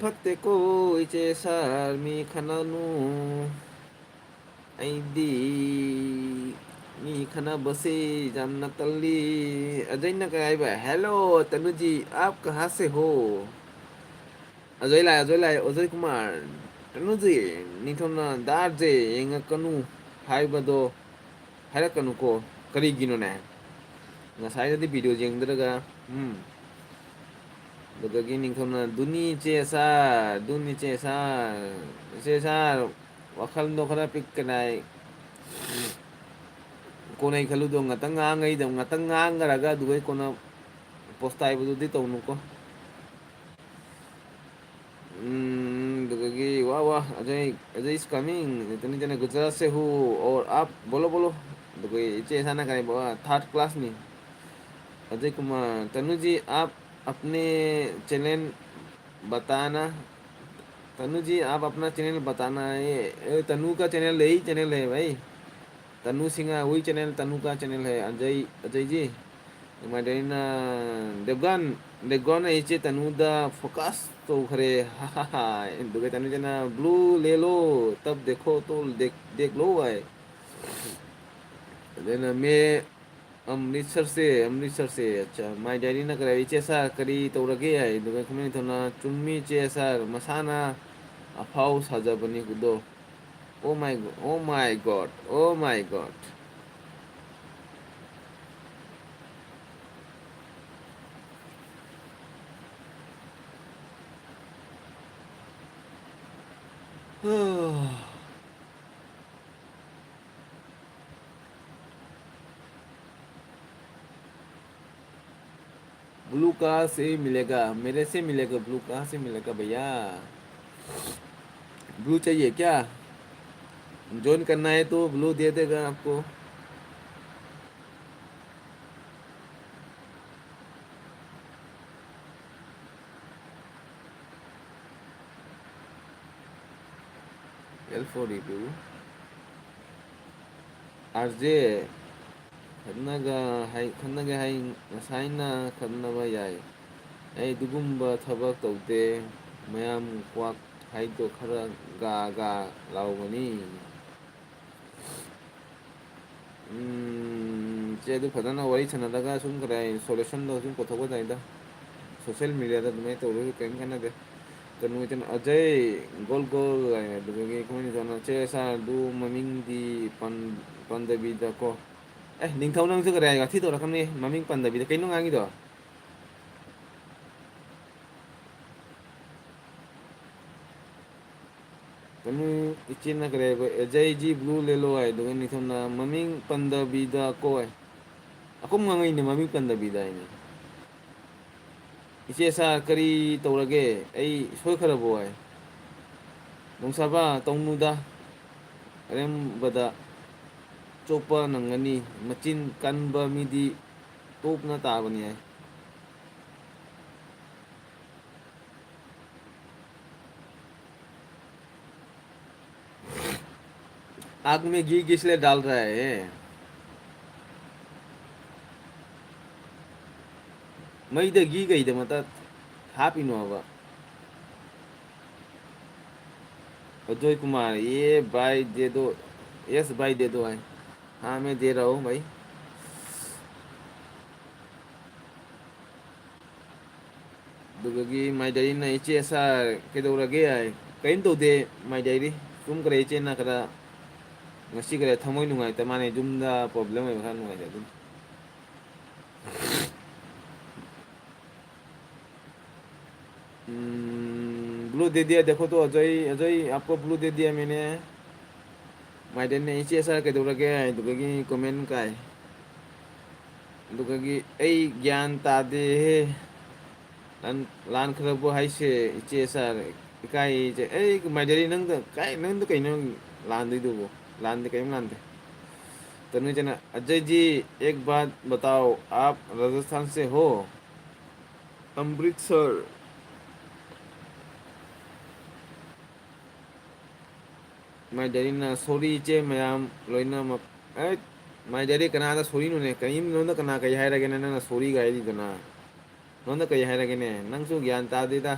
ꯐꯠꯇꯦꯀꯣ ꯏꯆꯦ ꯁꯥꯔ, ꯃꯤ ꯈꯠꯅꯅꯨ꯫ ꯑꯩꯗꯤ ꯃꯤ ꯈꯠꯅꯕꯁꯤ ꯌꯥꯝꯅ ꯇꯜꯂꯤ꯫ ꯑꯖꯩꯅ ꯀꯩ ꯍꯥꯏꯕ? "Hello ꯇꯅꯨꯖꯤ, ꯑꯥꯞ ꯀꯍꯥ ꯁꯦ ꯍꯣ?" ꯑꯖꯩ ꯂꯥꯛꯑꯦ, ꯑꯖꯩ ꯂꯥꯛꯑꯦ, ꯑꯖꯩ ꯀꯨꯃꯥꯔ꯫ "ꯇꯅꯨꯖꯤ, ꯅꯤꯡꯊꯧꯅ ꯗꯥꯔꯁꯦ ꯌꯦꯡꯉꯛꯀꯅꯨ ꯍꯥꯏꯕꯗꯣ ꯍꯥꯏꯔꯛꯀꯅꯨꯀꯣ꯫ ꯀꯔꯤꯒꯤꯅꯣꯅꯦ? ꯉꯁꯥꯏꯗꯗꯤ ꯚꯤꯗꯤꯑꯣ ꯌꯦꯡꯗ꯭ꯔꯒ, ꯎꯝ꯫ ꯑꯗꯨꯗꯒꯤ ꯅꯤꯡꯊꯧꯅ, "ꯗꯨꯅꯤ ꯆꯦ ꯁꯥꯔ, ꯗꯨꯅꯤ ꯆꯦ ꯁꯥꯔ, ꯆꯦ ꯁꯥꯔ, ꯋꯥꯈꯜꯗꯣ ꯈꯔ ꯄꯤꯛꯀꯅꯥꯏ꯫ ꯀꯣꯟꯅꯩ ꯈꯜꯂꯨꯗꯣ ꯉꯥꯛꯇꯪ ꯉꯥꯡꯉꯩꯗ, ꯉꯥꯛꯇꯪ ꯉꯥꯡꯈ꯭ꯔꯒ ꯑꯗꯨꯒ ꯀꯣꯟꯅ ꯄꯣꯁꯇꯥꯏꯕꯗꯨꯗꯤ ꯇꯧꯅꯨꯀꯣ"꯫ ꯎꯝ, ꯑꯗꯨꯗꯒꯤ, "ꯋꯥ, ꯋꯥ, ꯑꯖꯩ, ꯑꯖꯩ is coming, ꯅꯤꯇꯅ ꯅꯤꯇꯅ ꯒꯨꯖꯔꯥꯠ ꯁꯦ ꯍꯨ ꯑꯣꯔ ꯑꯥꯞ ꯕꯣꯂꯣ, ꯕꯣꯂꯣ"꯫ ꯑꯗꯨꯒ ꯏꯆꯦ ꯏꯁꯥꯅ ꯀꯔꯤ ꯕꯕꯥ, third class ꯅꯤ꯫ ꯑꯖꯩ ꯀꯨꯃꯥꯔ, "ꯇꯅꯨꯖꯤ, ꯑꯥꯞ ꯑꯞꯅꯦ ꯆꯦꯅꯦꯜ ꯕꯇꯥꯅꯥ, ꯇꯅꯨꯖꯤ, ꯑꯥꯞ ꯑꯞꯅꯥ ꯆꯦꯅꯦꯜ ꯕꯇꯥꯅꯥ ꯍꯦ, ꯑꯦ, ꯇꯅꯨ ꯀꯥ ꯆꯦꯅꯦꯜ ꯂꯩ, ꯆꯦꯅꯦꯜ ꯂꯩ ꯚꯥꯏ꯫ ꯇꯅꯨ ꯁꯤꯡꯍ, ꯋꯤ ꯆꯦꯅꯦꯜ, ꯇꯅꯨ ꯀꯥ ꯆꯦꯅꯦꯜ ꯍꯦ, ꯑꯖꯩ, ꯑꯖꯩ ꯖꯤ꯫ ꯃꯥꯏꯗꯩꯅ ꯗꯦꯕꯒꯟ, ꯗꯦꯕꯒꯟꯅ ꯏꯆꯦ ꯇꯅꯨꯗ ꯐꯣꯀꯁ ꯇꯧꯈ꯭ꯔꯦ꯫ ꯑꯗꯨꯒ ꯇꯅꯨꯖꯅ "ꯕ꯭ꯂꯨ ꯂꯦꯂꯣ, ꯇꯕ ꯗꯦꯈꯣ ꯇꯣ ꯗꯦꯛ, ꯗꯦꯛ ꯂꯣ" ꯍꯥꯏ꯫ ꯑꯗꯨꯅ ꯃꯦ, ꯑꯃ꯭ꯔꯤꯠꯁꯔꯁꯦ, ꯑꯃ꯭ꯔꯤꯠꯁꯔꯁꯦ꯫ ꯑꯠꯆꯥ, My Diaryꯅ ꯀꯔꯤ, "ꯏꯆꯦ ꯁꯥꯔ, ꯀꯔꯤ ꯇꯧꯔꯒꯦ?" ꯍꯥꯏ꯫ ꯑꯗꯨꯒ ꯈꯨꯃꯟ ꯅꯤꯡꯊꯧꯅ, "ꯆꯨꯝꯃꯤ ꯏꯆꯦ ꯁꯥꯔ, ꯃꯁꯥꯅ ꯑꯐꯥꯎ ꯁꯥꯖꯕꯅꯤ ꯑꯗꯣ"꯫ Oh my go-, oh my God, oh my God. Blue कहाँ से मिलेगा? मेरे से मिलेगा, ब्लू कहाँ से मिलेगा भैया? ब्लू चाहिए क्या? ज्वाइन करना है तो ब्लू दे देगा आपको। L forty two. R J, ꯈꯠꯅꯒ ꯍꯥꯏ, ꯈꯠꯅꯒꯦ ꯍꯥꯏ, ꯉꯁꯥꯏꯅ ꯈꯠꯅꯕ ꯌꯥꯏ꯫ ꯑꯩ ꯑꯗꯨꯒꯨꯝꯕ ꯊꯕꯛ ꯇꯧꯗꯦ꯫ ꯃꯌꯥꯝ ꯀ꯭ꯋꯥꯛ ꯍꯥꯏꯗꯣ ꯈꯔ ꯒꯥ ꯒꯥ ꯂꯥꯎꯕꯅꯤ꯫ ꯎꯝ, ꯆꯦ, ꯑꯗꯨ ꯐꯖꯅ ꯋꯥꯔꯤ ꯁꯥꯟꯅꯔꯒ ꯁꯨꯝ ꯀꯗꯥꯏ solutionꯗꯣ ꯁꯨꯝ ꯄꯨꯊꯣꯛꯄ ꯌꯥꯏꯗ꯫ Social mediaꯗ ꯑꯗꯨꯃꯥꯏꯅ ꯇꯧꯔꯁꯨ ꯀꯔꯤꯝ ꯀꯥꯟꯅꯗꯦ꯫ ꯀꯩꯅꯣ ꯏꯆꯟ ꯑꯖꯩ ꯒꯣꯜ ꯒꯣꯜ ꯍꯥꯏꯅ ꯑꯗꯨꯗꯒꯤ ꯈꯨꯃꯟ ꯅꯤꯡꯊꯧꯅ, "ꯆꯦ ꯁꯥꯔ, ꯑꯗꯨ ꯃꯃꯤꯡꯗꯤ ꯄꯟ-, ꯄꯟꯗꯕꯤꯗꯀꯣ"꯫ ꯑꯦ, ꯅꯤꯡꯊꯧ ꯅꯪꯁꯨ ꯀꯗꯥꯏ ꯋꯥꯊꯤ ꯇꯧꯔꯛꯀꯅꯤ? ꯃꯃꯤꯡ ꯄꯟꯗꯕꯤꯗ ꯀꯩꯅꯣ ꯉꯥꯡꯉꯤꯗꯣ? ꯀꯩꯅꯣ, ꯏꯆꯦꯅ ꯀꯔꯤ ꯍꯥꯏꯕ? "ꯑꯦꯖꯩꯖꯤ ꯕ꯭ꯂꯨ ꯂꯦꯂꯣ" ꯍꯥꯏꯗꯨꯒ ꯅꯤꯡꯊꯧꯅ ꯃꯃꯤꯡ ꯄꯟꯗꯕꯤꯗ ꯀꯣ ꯍꯥꯏ꯫ ꯑꯀꯨꯝ ꯉꯥꯡꯉꯩꯅꯦ, ꯃꯃꯤꯡ ꯄꯟꯗꯕꯤꯗ ꯍꯥꯏꯅꯦ꯫ "ꯏꯆꯦ ꯁꯥꯔ, ꯀꯔꯤ ꯇꯧꯔꯒꯦ? ꯑꯩ ꯁꯣꯏꯈ꯭ꯔꯕꯣ?" ꯍꯥꯏ꯫ "ꯅꯣꯡꯁꯥꯕ, ꯇꯧꯅꯨꯗ꯫ ꯑꯔꯦꯝꯕꯗ ꯆꯣꯞꯄ ꯅꯪꯒꯅꯤ꯫ ꯃꯆꯤꯟ ꯀꯟꯕ ꯃꯤꯗꯤ ꯇꯣꯞꯅ ꯇꯥꯕꯅꯤ" ꯍꯥꯏ꯫ "आग में घी किस लिए डाल रहा है?" ꯃꯩꯗ ꯘꯤ ꯀꯩꯗꯃꯛꯇ ꯍꯥꯞꯄꯤꯅꯣꯕ? ꯑꯖꯣꯏ ꯀꯨꯃꯥꯔ, "ये भाई दे दो, यस भाई दे दो" ꯍꯥꯏ꯫ हाँ, मैं दे रहा हूँ भाई। ꯑꯗꯨꯗꯒꯤ My Diaryꯅ "ꯏꯆꯦ ꯁꯥꯔ ꯀꯩꯗꯧꯔꯒꯦ?" ꯍꯥꯏ꯫ "ꯀꯔꯤꯝ ꯇꯧꯗꯦ My Diary꯫ ꯇꯨꯝꯈ꯭ꯔꯦ ꯏꯆꯦꯅ ꯈꯔ, ꯉꯁꯤ ꯈꯔ ꯊꯃꯣꯏ ꯅꯨꯡꯉꯥꯏꯇ ꯃꯥꯅꯦ, ꯌꯨꯝꯗ problem ꯑꯣꯏꯕ ꯈꯔ ꯅꯨꯡꯉꯥꯏꯇꯦ ꯑꯗꯨꯝ"꯫ हम्म, ब्लू दे दिया, देखो तो अजय, अजय आपको ब्लू दे दिया मैंने। My Diaryꯅ "ꯏꯆꯦ ꯁꯥꯔ ꯀꯩꯗꯧꯔꯒꯦ?" ꯍꯥꯏꯗꯨꯒꯤ comment ꯀꯥꯏ꯫ ꯑꯗꯨꯒꯤ "ꯑꯩ ꯒ꯭ꯌꯥꯟ ꯇꯥꯗꯦꯍꯦ꯫ ꯂꯥꯟ, ꯂꯥꯟꯈ꯭ꯔꯕꯣ ꯍꯥꯏꯁꯦ ꯏꯆꯦ ꯁꯥꯔ? ꯏꯀꯥꯏ ꯏꯆꯦ"꯫ ꯑꯩ My Diary ꯅꯪꯗ ꯀꯥꯏ, ꯅꯪꯗ ꯀꯩꯅꯣ ꯂꯥꯟꯗꯣꯏꯗꯨꯕꯣ? ꯂꯥꯟꯗꯦ, ꯀꯔꯤꯝ ꯂꯥꯟꯗꯦ꯫ ꯇꯅꯨꯖꯅ "अजय जी, एक बात बताओ, आप राजस्थान से हो?" "अमृतसर"꯫ My Diaryꯅ "Sorry ꯏꯆꯦ ꯃꯌꯥꯝ ꯂꯣꯏꯅꯃꯛ"꯫ ꯑꯦ, My Diary ꯀꯅꯥꯗ sorryꯅꯣꯅꯦ? ꯀꯔꯤꯝ ꯅꯉꯣꯟꯗ ꯀꯅꯥ ꯀꯩ ꯍꯥꯏꯔꯒꯦꯅꯦ? ꯅꯪꯅ sorry ꯒꯥꯏꯔꯤꯗꯨꯅ? ꯅꯉꯣꯟꯗ ꯀꯩ ꯍꯥꯏꯔꯒꯦꯅꯦ? ꯅꯪꯁꯨ ꯒ꯭ꯌꯥꯟ ꯇꯥꯗꯦꯗ꯫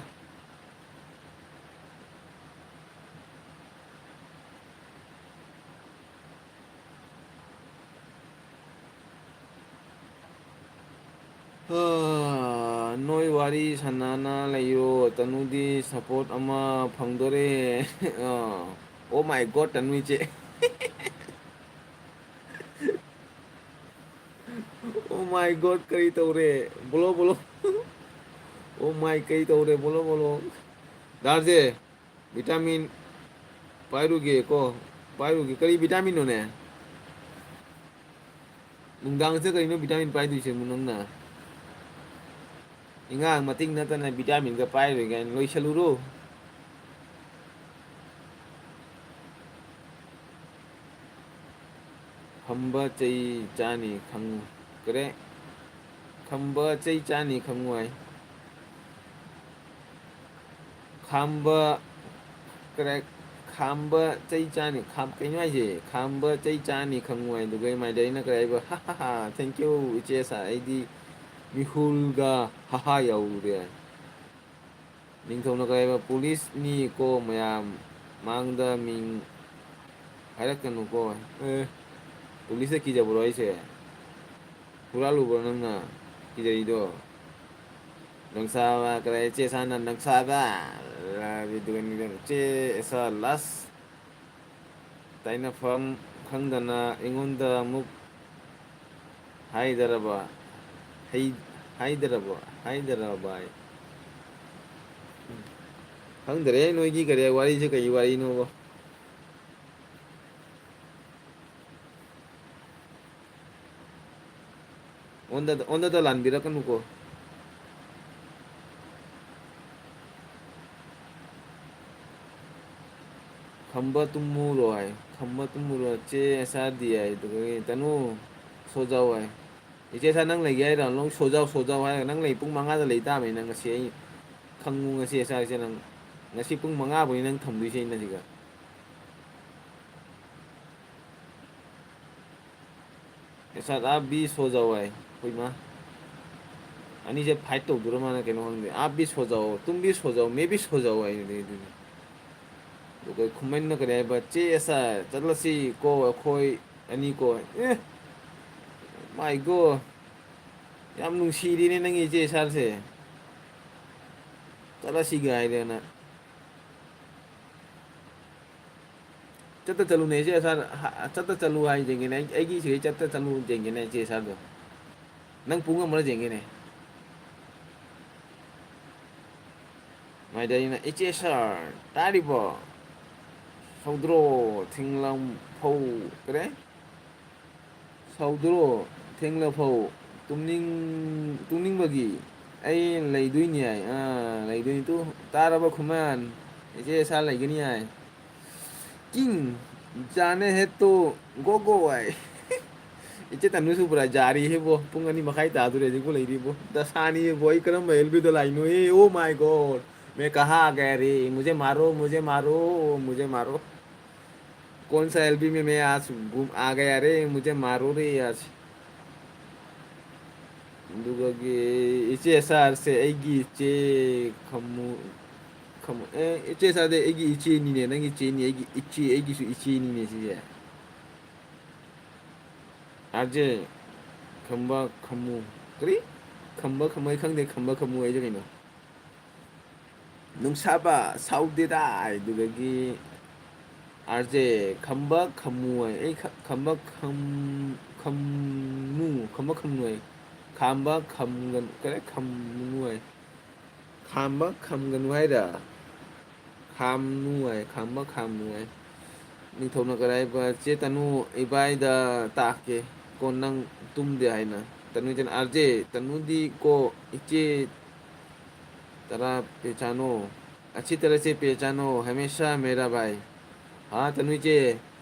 ꯑꯥ, ꯅꯣꯏ ꯋꯥꯔꯤ ꯁꯥꯟꯅꯅ ꯂꯩꯌꯣ, ꯇꯅꯨꯗꯤ support ꯑꯃ ꯐꯪꯗꯣꯔꯦ꯫ ꯑꯥ, oh my God, ꯇꯅꯨ ꯏꯆꯦ꯫ Oh my God, ꯀꯔꯤ ꯇꯧꯔꯦ? ꯕꯣꯂꯣ, ꯕꯣꯂꯣ꯫ Oh my, ꯀꯔꯤ ꯇꯧꯔꯦ? ꯕꯣꯂꯣ, ꯕꯣꯂꯣ꯫ ꯗꯥꯔꯖꯦ, vitamin ꯄꯥꯏꯔꯨꯒꯦ ꯀꯣ, ꯄꯥꯏꯔꯨꯒꯦ꯫ ꯀꯔꯤ vitaminꯅꯣꯅꯦ? ꯅꯨꯡꯗꯥꯡꯁꯤꯗ ꯀꯔꯤꯅꯣ vitamin ꯄꯥꯏꯗꯣꯏꯁꯦ ꯑꯃꯨꯛ ꯅꯪꯅ? ꯏꯉꯥꯡ ꯃꯇꯤꯡ ꯅꯠꯇꯅ vitaminꯒ ꯄꯥꯏꯔꯣꯏ ꯀꯥꯏꯅ ꯂꯣꯏꯁꯜꯂꯨꯔꯣ꯫ ꯈꯝꯕ ꯆꯩ ꯆꯥꯅꯤ ꯈꯪꯉꯨ꯫ ꯀꯔꯦ? ꯈꯝꯕ ꯆꯩ ꯆꯥꯅꯤ ꯈꯪꯉꯨ ꯍꯥꯏ꯫ ꯈꯥꯝꯕ, ꯀꯔꯦ? ꯈꯥꯝꯕ ꯆꯩ ꯆꯥꯅꯤ꯫ ꯈꯥꯝ-, ꯀꯩꯅꯣ ꯍꯥꯏꯁꯦ? ꯈꯥꯝꯕ ꯆꯩ ꯆꯥꯅꯤ ꯈꯪꯉꯨ ꯍꯥꯏ꯫ ꯑꯗꯨꯒ ꯏꯃꯥꯏꯗ ꯑꯩꯅ ꯀꯔꯤ ꯍꯥꯏꯕ? "ꯍꯥ ꯍꯥ ꯍꯥ, thank you, ꯏꯆꯦ ꯁꯥꯔ꯫ ꯑꯩꯗꯤ ꯃꯤꯍꯨꯜꯒ ꯍꯥ ꯍꯥ ꯌꯥꯎꯔꯦ"꯫ ꯅꯤꯡꯊꯧꯅ ꯀꯔꯤ ꯍꯥꯏꯕ? "ꯄꯨꯂꯤꯁꯅꯤꯀꯣ ꯃꯌꯥꯝ ꯃꯥꯡꯗ ꯃꯤꯡ ꯍꯥꯏꯔꯛꯀꯅꯨꯀꯣ"꯫ ꯑꯦ, ꯄꯨꯂꯤꯁꯇ ꯀꯤꯖꯕ꯭ꯔꯣ ꯑꯩꯁꯦ? ꯍꯨꯔꯥꯜꯂꯨꯕ꯭ꯔꯣ ꯅꯪꯅ ꯀꯤꯖꯔꯤꯗꯣ? ꯅꯣꯡꯁꯥꯕ ꯀꯔꯤ ꯏꯆꯦ ꯁꯥꯅ ꯅꯣꯡꯁꯥꯕ ꯂꯥꯕꯤꯗꯨꯒꯅꯤꯗꯅ ꯏꯆꯦ ꯏꯁꯥ ꯂꯥꯁ ꯇꯥꯏꯅꯐꯝ ꯈꯪꯗꯅ ꯑꯩꯉꯣꯟꯗ ꯑꯃꯨꯛ ꯍꯥꯏꯗꯔꯕ? ꯍꯩ-, ꯍꯥꯏꯗꯔꯕ? ꯍꯥꯏꯗꯔꯕ ꯑꯩ? ꯈꯪꯗꯔꯦ ꯅꯣꯏꯒꯤ ꯀꯔꯤ ꯋꯥꯔꯤꯁꯦ, ꯀꯔꯤ ꯋꯥꯔꯤꯅꯣꯕ? ꯑꯣꯟꯗ-, ꯑꯣꯟꯗꯗ ꯂꯥꯟꯕꯤꯔꯛꯀꯅꯨꯀꯣ꯫ ꯈꯝꯕ ꯇꯨꯝꯃꯨꯔꯣ ꯍꯥꯏ꯫ ꯈꯝꯕ ꯇꯨꯝꯃꯨꯔꯣ꯫ ꯆꯦ ꯑꯦꯁ ꯑꯥꯔ ꯗꯤ ꯍꯥꯏ꯫ ꯑꯗꯨꯒ ꯇꯅꯨ ꯁꯣꯖꯥꯎ ꯍꯥꯏ꯫ ꯏꯆꯦ ꯑꯦꯁ ꯑꯥꯔ ꯅꯪ ꯂꯩꯒꯦ ꯍꯥꯏꯔꯣ? ꯅꯪ ꯁꯣꯖꯥꯎ, ꯁꯣꯖꯥꯎ ꯍꯥꯏꯔꯒ ꯅꯪ ꯂꯩ ꯄꯨꯡ ꯃꯉꯥꯗ ꯂꯩ ꯇꯥꯕꯅꯤ ꯅꯪ ꯉꯁꯤ꯫ ꯑꯩ ꯈꯪꯉꯨ ꯉꯁꯤ ꯑꯦꯁ ꯑꯥꯔꯁꯦ ꯅꯪ꯫ ꯉꯁꯤ ꯄꯨꯡ ꯃꯉꯥ ꯐꯥꯎꯅꯤ ꯅꯪ ꯊꯝꯗꯣꯏꯁꯦ ꯑꯩꯅ ꯁꯤꯗ꯫ ꯑꯦꯁ ꯑꯥꯔ ꯑꯥꯞ ꯕꯤ ꯁꯣꯖꯥꯎ ꯍꯥꯏ꯫ ꯑꯩꯈꯣꯏ ꯏꯃꯥ꯫ ꯑꯅꯤꯁꯦ ꯐꯥꯏꯠ ꯇꯧꯗꯣꯏꯔ ꯃꯥꯅ ꯀꯩꯅꯣ ꯈꯪꯗꯦ꯫ ꯑꯥꯞ ꯕꯤ ꯁꯣꯖꯥꯎ, ꯇꯨꯝ ꯕꯤ ꯁꯣꯖꯥꯎ, ꯃꯦ ꯕꯤ ꯁꯣꯖꯥꯎ ꯍꯥꯏꯗꯨꯗꯤ ꯑꯗꯨꯅꯤ꯫ ꯑꯗꯨꯒ ꯈꯨꯃꯟꯅ ꯀꯔꯤ ꯍꯥꯏꯕ? ꯆꯦ ꯑꯦꯁ ꯑꯥꯔ ꯆꯠꯂꯁꯤ ꯀꯣ ꯑꯩꯈꯣꯏ ꯑꯅꯤ ꯀꯣ꯫ ꯑꯦ! ꯃꯥꯏ ꯒꯣ! ꯌꯥꯝ ꯅꯨꯡꯁꯤꯔꯤꯅꯦ ꯅꯪꯒꯤ ꯏꯆꯦ ꯑꯦꯁ ꯑꯥꯔꯁꯦ꯫ ꯆꯠꯂꯁꯤꯒ ꯍꯥꯏꯗꯅ꯫ ꯆꯠꯇ ꯆꯠꯂꯨꯅꯦ ꯏꯆꯦ ꯑꯦꯁ ꯑꯥꯔ, ꯍ-, ꯆꯠꯇ ꯆꯠꯂꯨ ꯍꯥꯏ ꯌꯦꯡꯒꯦꯅꯦ꯫ ꯑꯩ, ꯑꯩꯒꯤ ꯁꯤꯒꯩ ꯆꯠꯇ ꯆꯠꯂꯨ ꯌꯦꯡꯒꯦꯅꯦ ꯏꯆꯦ ꯑꯦꯁ ꯑꯥꯔꯗꯣ꯫ ꯅꯪ ꯄꯨ ꯉꯝꯕ꯭ꯔꯥ ꯌꯦꯡꯒꯦꯅꯦ꯫ ꯃꯥꯏꯗ ꯑꯩꯅ, "ꯏꯆꯦ ꯁꯥꯔ, ꯇꯥꯔꯤꯕꯣ? ꯁꯧꯗ꯭ꯔꯣ, ꯊꯦꯡꯂꯝ ꯐꯧ, ꯀꯔꯦ? ꯁꯧꯗ꯭ꯔꯣ, ꯊꯦꯡꯂꯐꯧ, ꯇꯨꯝꯅꯤꯡ-, ꯇꯨꯝꯅꯤꯡꯕꯒꯤ ꯑꯩ ꯂꯩꯗꯣꯏꯅꯤ" ꯍꯥꯏ꯫ ꯑꯥ, ꯂꯩꯗꯣꯏꯅꯤ꯫ ꯇꯨ, ꯇꯥꯔꯕ ꯈꯨꯃꯟ? ꯏꯆꯦ ꯁꯥꯔ ꯂꯩꯒꯅꯤ ꯍꯥꯏ꯫ ꯀꯤꯡ, ꯖꯥꯅꯦ ꯍꯦ ꯇꯣ, ꯒꯣ ꯒꯣ ꯍꯥꯏ꯫ ꯏꯆꯦ ꯇꯅꯨꯁꯨ ꯄꯨꯔꯥ ꯌꯥꯔꯤꯍꯦꯕꯣ꯫ ꯄꯨꯡ ꯑꯅꯤ ꯃꯈꯥꯏ ꯇꯥꯗꯣꯔꯦ ꯍꯧꯖꯤꯛꯄꯨ ꯂꯩꯔꯤꯕꯣ꯫ ꯗꯁꯥꯅꯤꯕꯣ, ꯑꯩ ꯀꯔꯝꯕ ꯑꯦꯜ ꯕꯤꯗ ꯂꯥꯛꯏꯅꯣꯍꯦ? Oh my God! मैं कहाँ आ गया रे? मुझे मारो, मुझे मारो, मुझे मारो। कौन सा एल बी में मैं आज घूम आ गया रे? मुझे मारो रे आज꯫ ꯑꯗꯨꯒꯒꯤ ꯏꯆꯦ ꯁꯥꯔꯁꯦ ꯑꯩꯒꯤ ꯏꯆꯦ ꯈꯝꯃꯨ, ꯈꯝꯃꯨ, ꯑꯦ, ꯏꯆꯦ ꯁꯥꯔꯗꯤ ꯑꯩꯒꯤ ꯏꯆꯦꯅꯤꯅꯦ, ꯅꯪꯒꯤ ꯏꯆꯦꯅꯤ, ꯑꯩꯒꯤ ꯏꯆꯦ, ꯑꯩꯒꯤꯁꯨ ꯏꯆꯦꯅꯤꯅꯦ ꯁꯤꯁꯦ꯫ ꯑꯥꯔ ꯖꯦ ꯈꯝꯕ ꯈꯝꯃꯨ꯫ ꯀꯔꯤ? ꯈꯝꯕ ꯈꯝꯃꯣꯏ ꯈꯪꯗꯦ, ꯈꯝꯕ ꯈꯝꯃꯨ ꯍꯥꯏꯁꯦ ꯀꯩꯅꯣ? ꯅꯨꯡꯁꯥꯕ ꯁꯥꯎꯗꯦꯗ ꯍꯥꯏꯗꯨꯗꯒꯤ ꯑꯥꯔ ꯖꯦ ꯈꯝꯕ ꯈꯝꯃꯨ ꯍꯥꯏ꯫ ꯑꯩ ꯈ-, ꯈꯝꯕ ꯈꯝ-, ꯈꯝꯅꯨ, ꯈꯝꯕ ꯈꯝꯅꯨ ꯍꯥꯏ꯫ ꯈꯥꯝꯕ ꯈꯝꯒꯅꯨ, ꯀꯔꯤ ꯈꯝꯅꯨ ꯍꯥꯏ꯫ ꯈꯥꯝꯕ ꯈꯝꯒꯅꯨ ꯍꯥꯏꯔ? ꯈꯥꯝꯅꯨ ꯍꯥꯏ, ꯈꯥꯝꯕ ꯈꯥꯝꯅꯨ ꯍꯥꯏ꯫ ꯅꯤꯡꯊꯧꯅ ꯀꯔꯤ ꯍꯥꯏꯕ? ꯆꯦ ꯇꯅꯨ, ꯏꯕꯥꯏꯗ ꯇꯥꯛꯀꯦ꯫ ꯀꯣ ꯅꯪ ꯇꯨꯝꯗꯦ ꯍꯥꯏꯅ꯫ ꯇꯅꯨ ꯏꯆꯟ, "ꯑꯥꯔ ꯖꯦ, ꯇꯅꯨꯗꯤ ꯀꯣ ꯏꯆꯦ ꯇꯔꯥ ꯄꯦꯆꯥꯅꯣ, ꯑꯆꯤ ꯇꯔꯥ ꯆꯦ ꯄꯦꯆꯥꯅꯣ, ꯍꯃꯦꯁꯥ ꯃꯦꯔꯥ ꯚꯥꯏ"꯫ ꯍꯥ, ꯇꯅꯨ ꯏꯆꯦ?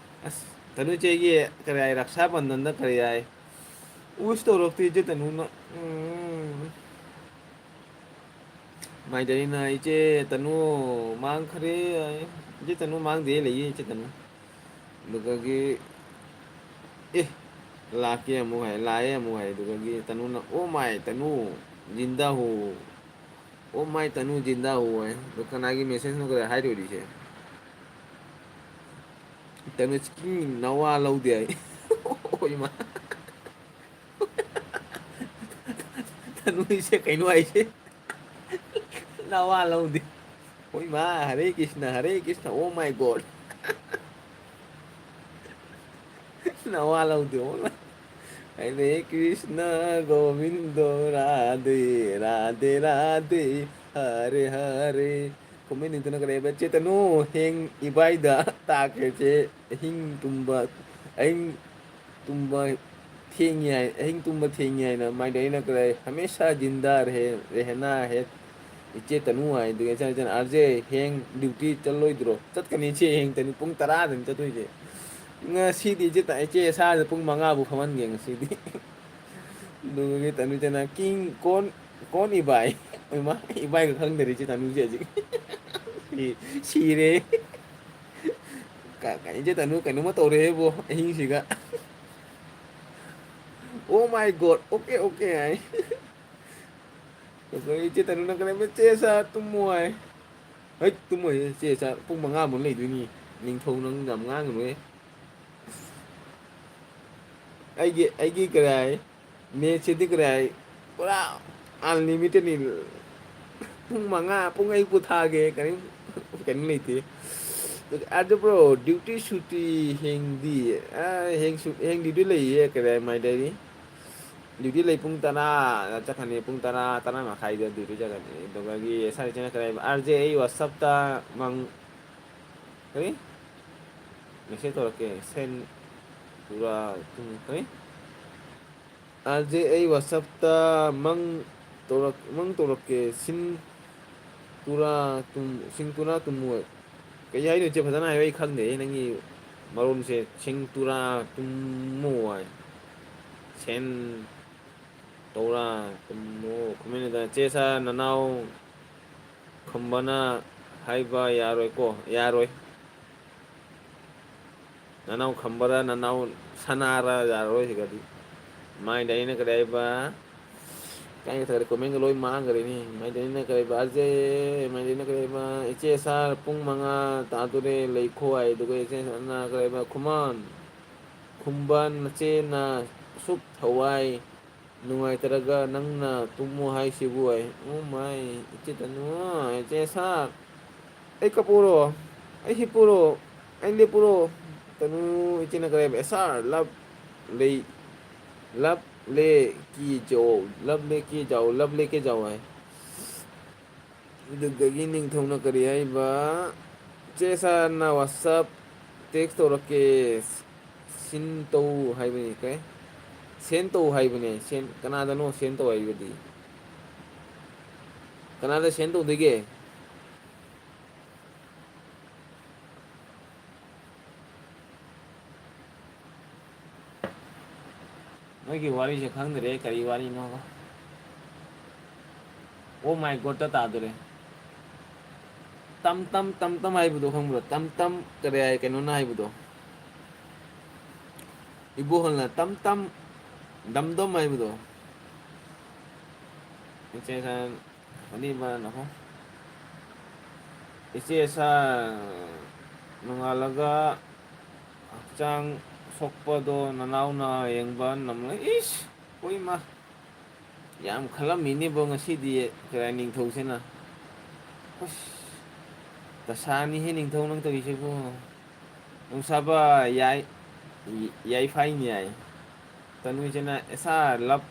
ꯑꯁ, ꯇꯅꯨ ꯏꯆꯦꯒꯤ ꯀꯔꯤ ꯍꯥꯏ, ꯔꯛꯁꯥ ꯕꯟꯙꯟꯗ ꯀꯔꯤ ꯍꯥꯏ? ꯋꯤꯁ ꯇꯧꯔꯛꯇꯦ ꯏꯆꯦ ꯇꯅꯨꯅ꯫ ꯎꯝ꯫ ꯃꯥꯏꯗꯩꯅ ꯏꯆꯦ ꯇꯅꯨ ꯃꯥꯡꯈ꯭ꯔꯦ꯫ ꯏꯆꯦ ꯇꯅꯨ ꯃꯥꯡꯗꯦ, ꯂꯩꯌꯦ ꯏꯆꯦ ꯇꯅꯨ꯫ ꯑꯗꯨꯗꯒꯤ, "ꯑꯦ, ꯂꯥꯛꯀꯦ ꯑꯃꯨꯛ" ꯍꯥꯏ, ꯂꯥꯛꯑꯦ ꯑꯃꯨꯛ ꯍꯥꯏ꯫ ꯑꯗꯨꯗꯒꯤ ꯇꯅꯨꯅ, "ꯑꯣ ꯃꯥꯏ ꯇꯅꯨ, ꯖꯤꯟꯗꯥ ꯍꯣ, ꯑꯣ ꯃꯥꯏ ꯇꯅꯨ, ꯖꯤꯟꯗꯥ ꯍꯣ" ꯍꯥꯏ꯫ ꯑꯗꯣ ꯀꯅꯥꯒꯤ ꯃꯦꯁꯦꯖꯅꯣ ꯀꯗꯥꯏ ꯍꯥꯏꯔꯨꯔꯤꯁꯦ? ꯇꯅꯨ ꯆꯤꯀꯤꯡ ꯅꯋꯥ ꯂꯧꯗꯦ ꯍꯥꯏ꯫ ꯑꯣ ꯏꯃꯥ꯫ ꯇꯅꯨ ꯏꯆꯦ ꯀꯩꯅꯣ ꯍꯥꯏꯁꯦ? ꯅꯋꯥ ꯂꯧꯗꯦ꯫ ꯍꯣꯏ ꯃꯥ, ꯍꯔꯦ ꯀ꯭ꯔꯤꯁꯅ, ꯍꯔꯦ ꯀ꯭ꯔꯤꯁꯅ, oh my God꯫ ꯅꯋꯥ ꯂꯧꯗꯦ, oh my꯫ ꯍꯔꯦ ꯀ꯭ꯔꯤꯁꯅ ꯒꯣꯕꯤꯟꯗꯣ ꯔꯥꯙꯦ ꯔꯥꯙꯦ ꯔꯥꯙꯦ ꯍꯔꯦ ꯍꯔꯦ꯫ ꯀꯣꯃꯦꯟ ꯅꯤꯡꯊꯅ ꯀꯔꯦꯕ ꯆꯦ ꯇꯅꯨ ꯍꯦꯡ ꯏꯕꯥꯏꯗ ꯇꯥꯛꯈ꯭ꯔꯦ ꯆꯦ꯫ ꯑꯍꯤꯡ ꯇꯨꯝꯕ, ꯑꯍꯤꯡ ꯇꯨꯝꯕ ꯊꯦꯡꯉꯤ ꯍꯥꯏ, ꯑꯍꯤꯡ ꯇꯨꯝꯕ ꯊꯦꯡꯉꯤ ꯍꯥꯏꯅ ꯃꯥꯏꯗ ꯑꯩꯅ ꯀꯗꯥꯏ ꯍꯃꯦꯁꯥ ꯖꯤꯟꯗꯥ ꯔꯍꯦ, ꯔꯦꯍꯅꯥ ꯍꯦ ꯏꯆꯦ ꯇꯅꯨ ꯍꯥꯏ꯫ ꯑꯗꯨꯒ ꯏꯆꯟ ꯏꯆꯟ ꯑꯥꯔ ꯖꯦ ꯍꯌꯦꯡ ꯗ꯭ꯌꯨꯇꯤ ꯆꯠꯂꯣꯏꯗ꯭ꯔꯣ? ꯆꯠꯀꯅꯤ ꯏꯆꯦ, ꯍꯌꯦꯡ ꯇꯅꯨ ꯄꯨꯡ ꯇꯔꯥꯗꯅꯤ ꯆꯠꯇꯣꯏꯁꯦ꯫ ꯉꯁꯤꯗꯤ ꯏꯆꯦ ꯇ-, ꯏꯆꯦ ꯁꯥꯔꯗ ꯄꯨꯡ ꯃꯉꯥꯕꯨ ꯐꯝꯍꯟꯒꯦ ꯉꯁꯤꯗꯤ꯫ ꯑꯗꯨꯒꯤ ꯇꯅꯨ ꯏꯆꯟꯅ ꯀꯤꯡ ꯀꯣꯟ, ꯀꯣꯟ ꯏꯕꯥꯏ? ꯏꯃꯥ, ꯏꯕꯥꯏꯒ ꯈꯪꯗꯔꯦ ꯏꯆꯦ ꯇꯅꯨꯁꯦ ꯍꯧꯖꯤꯛ꯫ ꯁꯤ-, ꯁꯤꯔꯦ꯫ ꯀ-, ꯀ-, ꯏꯆꯦ ꯇꯅꯨ ꯀꯩꯅꯣꯝꯃ ꯇꯧꯔꯦꯍꯦꯕꯣ ꯑꯍꯤꯡꯁꯤꯒ꯫ Oh my God, okay, okay ꯍꯥꯏ꯫ ꯑꯗꯣ ꯏꯆꯦ ꯇꯅꯨꯅ ꯀꯩꯅꯣ, "ꯆꯦ ꯁꯥꯔ ꯇꯨꯝꯃꯣ" ꯍꯥꯏ꯫ ꯍꯩꯠ, ꯇꯨꯝꯃꯣꯏꯍꯦ ꯆꯦ ꯁꯥꯔ, ꯄꯨꯡ ꯃꯉꯥꯃꯨꯛ ꯂꯩꯗꯣꯏꯅꯤ꯫ ꯅꯤꯡꯊꯧ ꯅꯪ ꯌꯥꯝ ꯉꯥꯡꯒꯅꯨꯍꯦ꯫ ꯑꯩꯒꯤ, ꯑꯩꯒꯤ ꯀꯔꯤ ꯍꯥꯏ, ꯃꯦꯠꯁꯁꯤꯗꯤ ꯀꯔꯤ ꯍꯥꯏ, ꯄꯨꯔꯥ unlimitedꯅꯤ꯫ ꯄꯨꯡ ꯃꯉꯥ, ꯄꯨꯡ ꯑꯩ ꯄꯣꯊꯥꯒꯦ, ꯀꯔꯤꯝ, ꯀꯩꯅꯣ ꯂꯩꯇꯦ꯫ ꯑꯗꯨ bro, duty ꯁꯨꯇꯤ ꯍꯦꯡꯗꯤ? ꯑ, ꯍꯦꯡ ꯁꯨ-, ꯍꯦꯡ duty ꯂꯩꯌꯦ, ꯀꯗꯥꯏ ꯃꯥꯏꯗꯩ꯫ Duty ꯂꯩ, ꯄꯨꯡ ꯇꯔꯥ ꯆꯠꯈ꯭ꯔꯅꯤ, ꯄꯨꯡ ꯇꯔꯥ, ꯇꯔꯥ ꯃꯈꯥꯏꯗ duty ꯆꯠꯈ꯭ꯔꯅꯤ꯫ ꯑꯗꯨꯗꯒꯤ ꯁꯥꯔ ꯏꯆꯦꯅ ꯀꯔꯤ ꯍꯥꯏꯕ? "ꯑꯥꯔ ꯖꯦ, ꯑꯩ WhatsAppꯇ ꯃꯪ-," ꯀꯔꯤ? "Message ꯇꯧꯔꯛꯀꯦ, send ꯇꯨꯔꯥ ꯇꯨꯝ-," ꯀꯔꯤ? "ꯑꯥꯔ ꯖꯦ, ꯑꯩ WhatsAppꯇ ꯃꯪ ꯇꯧꯔꯛ-, ꯃꯪ ꯇꯧꯔꯛꯀꯦ, ꯁꯤꯟ ꯇꯨꯔꯥ ꯇꯨꯝ-, ꯁꯤꯟ ꯇꯨꯔꯥ ꯇꯨꯝꯃꯣꯏ꯫" ꯀꯩ ꯍꯥꯏꯅꯣ ꯏꯆꯦ? ꯐꯖꯅ ꯍꯥꯏꯌꯣ, ꯑꯩ ꯈꯪꯗꯦ ꯅꯪꯒꯤ ꯃꯔꯣꯟꯁꯦ꯫ "ꯁꯤꯡ ꯇꯨꯔꯥ ꯇꯨꯝꯃꯣ" ꯍꯥꯏ꯫ "ꯁꯦꯟ ꯇꯧꯔꯥ ꯇꯨꯝꯃꯣ" ꯈꯨꯃꯦꯟꯗ꯫ "ꯆꯦ ꯁꯥꯔ, ꯅꯅꯥꯎ ꯈꯝꯕꯅ ꯍꯥꯏꯕ ꯌꯥꯔꯣꯏꯀꯣ?" ꯌꯥꯔꯣꯏ꯫ ꯅꯅꯥꯎ ꯈꯝꯕꯔ, ꯅꯅꯥꯎ ꯁꯅꯥꯔ ꯌꯥꯔꯣꯏ ꯁꯤꯒꯗꯤ꯫ ꯃꯥꯏꯗ ꯑꯩꯅ ꯀꯔꯤ ꯍꯥꯏꯕ? ꯀꯥꯏ ꯊꯔꯦ? Commentꯒ ꯂꯣꯏ ꯃꯥꯡꯈ꯭ꯔꯦꯅꯦ꯫ ꯃꯥꯏꯗ ꯑꯩꯅ ꯀꯔꯤ ꯍꯥꯏꯕ? ꯑꯖꯦ, ꯃꯥꯏꯗ ꯑꯩꯅ ꯀꯔꯤ ꯍꯥꯏꯕ? "ꯏꯆꯦ ꯁꯥꯔ, ꯄꯨꯡ ꯃꯉꯥ ꯇꯥꯗꯣꯔꯦ, ꯂꯩꯈꯣ" ꯍꯥꯏ꯫ ꯑꯗꯨꯒ ꯏꯆꯦ ꯁꯥꯔꯅ ꯀꯔꯤ ꯍꯥꯏꯕ? "ꯈꯨꯃꯟ, ꯈꯨꯝꯕ ꯅꯆꯦꯅ ꯑꯁꯨꯛ ꯊꯋꯥꯏ ꯅꯨꯡꯉꯥꯏꯇ꯭ꯔꯒ ꯅꯪꯅ ꯇꯨꯝꯃꯨ ꯍꯥꯏꯁꯤꯕꯨ" ꯍꯥꯏ꯫ "ꯑꯣ ꯃꯥꯏ, ꯏꯆꯦ ꯇꯅꯨ, ꯏꯆꯦ ꯁꯥꯔ, ꯑꯩ ꯀꯞꯄꯨꯔꯣ? ꯑꯩ ꯍꯤꯞꯄꯨꯔꯣ? ꯑꯩ ꯂꯦꯞꯄꯨꯔꯣ?" ꯇꯅꯨ ꯏꯆꯦꯅ ꯀꯔꯤ ꯍꯥꯏꯕ? "ꯑꯦ ꯁꯥꯔ, ꯂꯞ ꯂꯩ, ꯂꯞ ꯂꯦ ꯀꯤ ꯖꯥꯎ, ꯂꯞ ꯂꯦ ꯀꯤ ꯖꯥꯎ, ꯂꯞ ꯂꯦ ꯀꯤ ꯖꯥꯎ" ꯍꯥꯏ꯫ ꯑꯗꯨꯗꯒꯤ ꯅꯤꯡꯊꯧꯅ ꯀꯔꯤ ꯍꯥꯏꯕ? "ꯆꯦ ꯁꯥꯔꯅ WhatsApp text ꯇꯧꯔꯛꯀꯦ, send ꯇꯧ ꯍꯥꯏꯕꯅꯤ꯫" ꯀꯩ? "Send ꯇꯧ ꯍꯥꯏꯕꯅꯦ꯫" Send, ꯀꯅꯥꯗꯅꯣ send ꯇꯧ ꯍꯥꯏꯕꯗꯤ? ꯀꯅꯥꯗ send ꯇꯧꯗꯣꯏꯒꯦ? ꯅꯣꯏꯒꯤ ꯋꯥꯔꯤꯁꯦ ꯈꯪꯗ꯭ꯔꯦ, ꯀꯔꯤ ꯋꯥꯔꯤꯅꯣꯕ? Oh my Godꯇ ꯇꯥꯗꯣꯔꯦ꯫ ꯇꯝ ꯇꯝ, ꯇꯝ ꯇꯝ ꯍꯥꯏꯕꯗꯣ ꯈꯪꯕ꯭ꯔꯣ? ꯇꯝ ꯇꯝ, ꯀꯔꯤ ꯍꯥꯏ, ꯀꯩꯅꯣꯅ ꯍꯥꯏꯕꯗꯣ? ꯏꯕꯣꯍꯜꯅ ꯇꯝ ꯇꯝ, ꯗꯝ ꯗꯝ ꯍꯥꯏꯕꯗꯣ꯫ ꯏꯆꯦ ꯁꯥꯔ, ꯑꯅꯤꯃꯛꯅꯀꯣ꯫ "ꯏꯆꯦ ꯁꯥꯔ, ꯅꯣꯡꯉꯥꯜꯂꯒ ꯍꯛꯆꯥꯡ ꯁꯣꯛꯄꯗꯣ ꯅꯅꯥꯎꯅ ꯌꯦꯡꯕ ꯅꯝꯂ", ꯏꯁ! ꯍꯣꯏ ꯏꯃꯥ! ꯌꯥꯝ ꯈꯜꯂꯝꯃꯤꯅꯦꯕꯣ ꯉꯁꯤꯗꯤ, ꯀꯔꯥꯏ ꯅꯤꯡꯊꯧꯁꯤꯅ꯫ ꯑꯁ, ꯗꯁꯥꯅꯤꯍꯦ ꯅꯤꯡꯊꯧ ꯅꯪ ꯇꯧꯔꯤꯁꯤꯕꯨ꯫ ꯅꯨꯡꯁꯥꯕ ꯌꯥꯏ-, ꯌꯥꯏꯐꯥꯏ ꯅ꯭ꯌꯥꯏ꯫ ꯇꯅꯨꯁꯤꯅ, "ꯑꯦꯁꯥ ꯂꯞ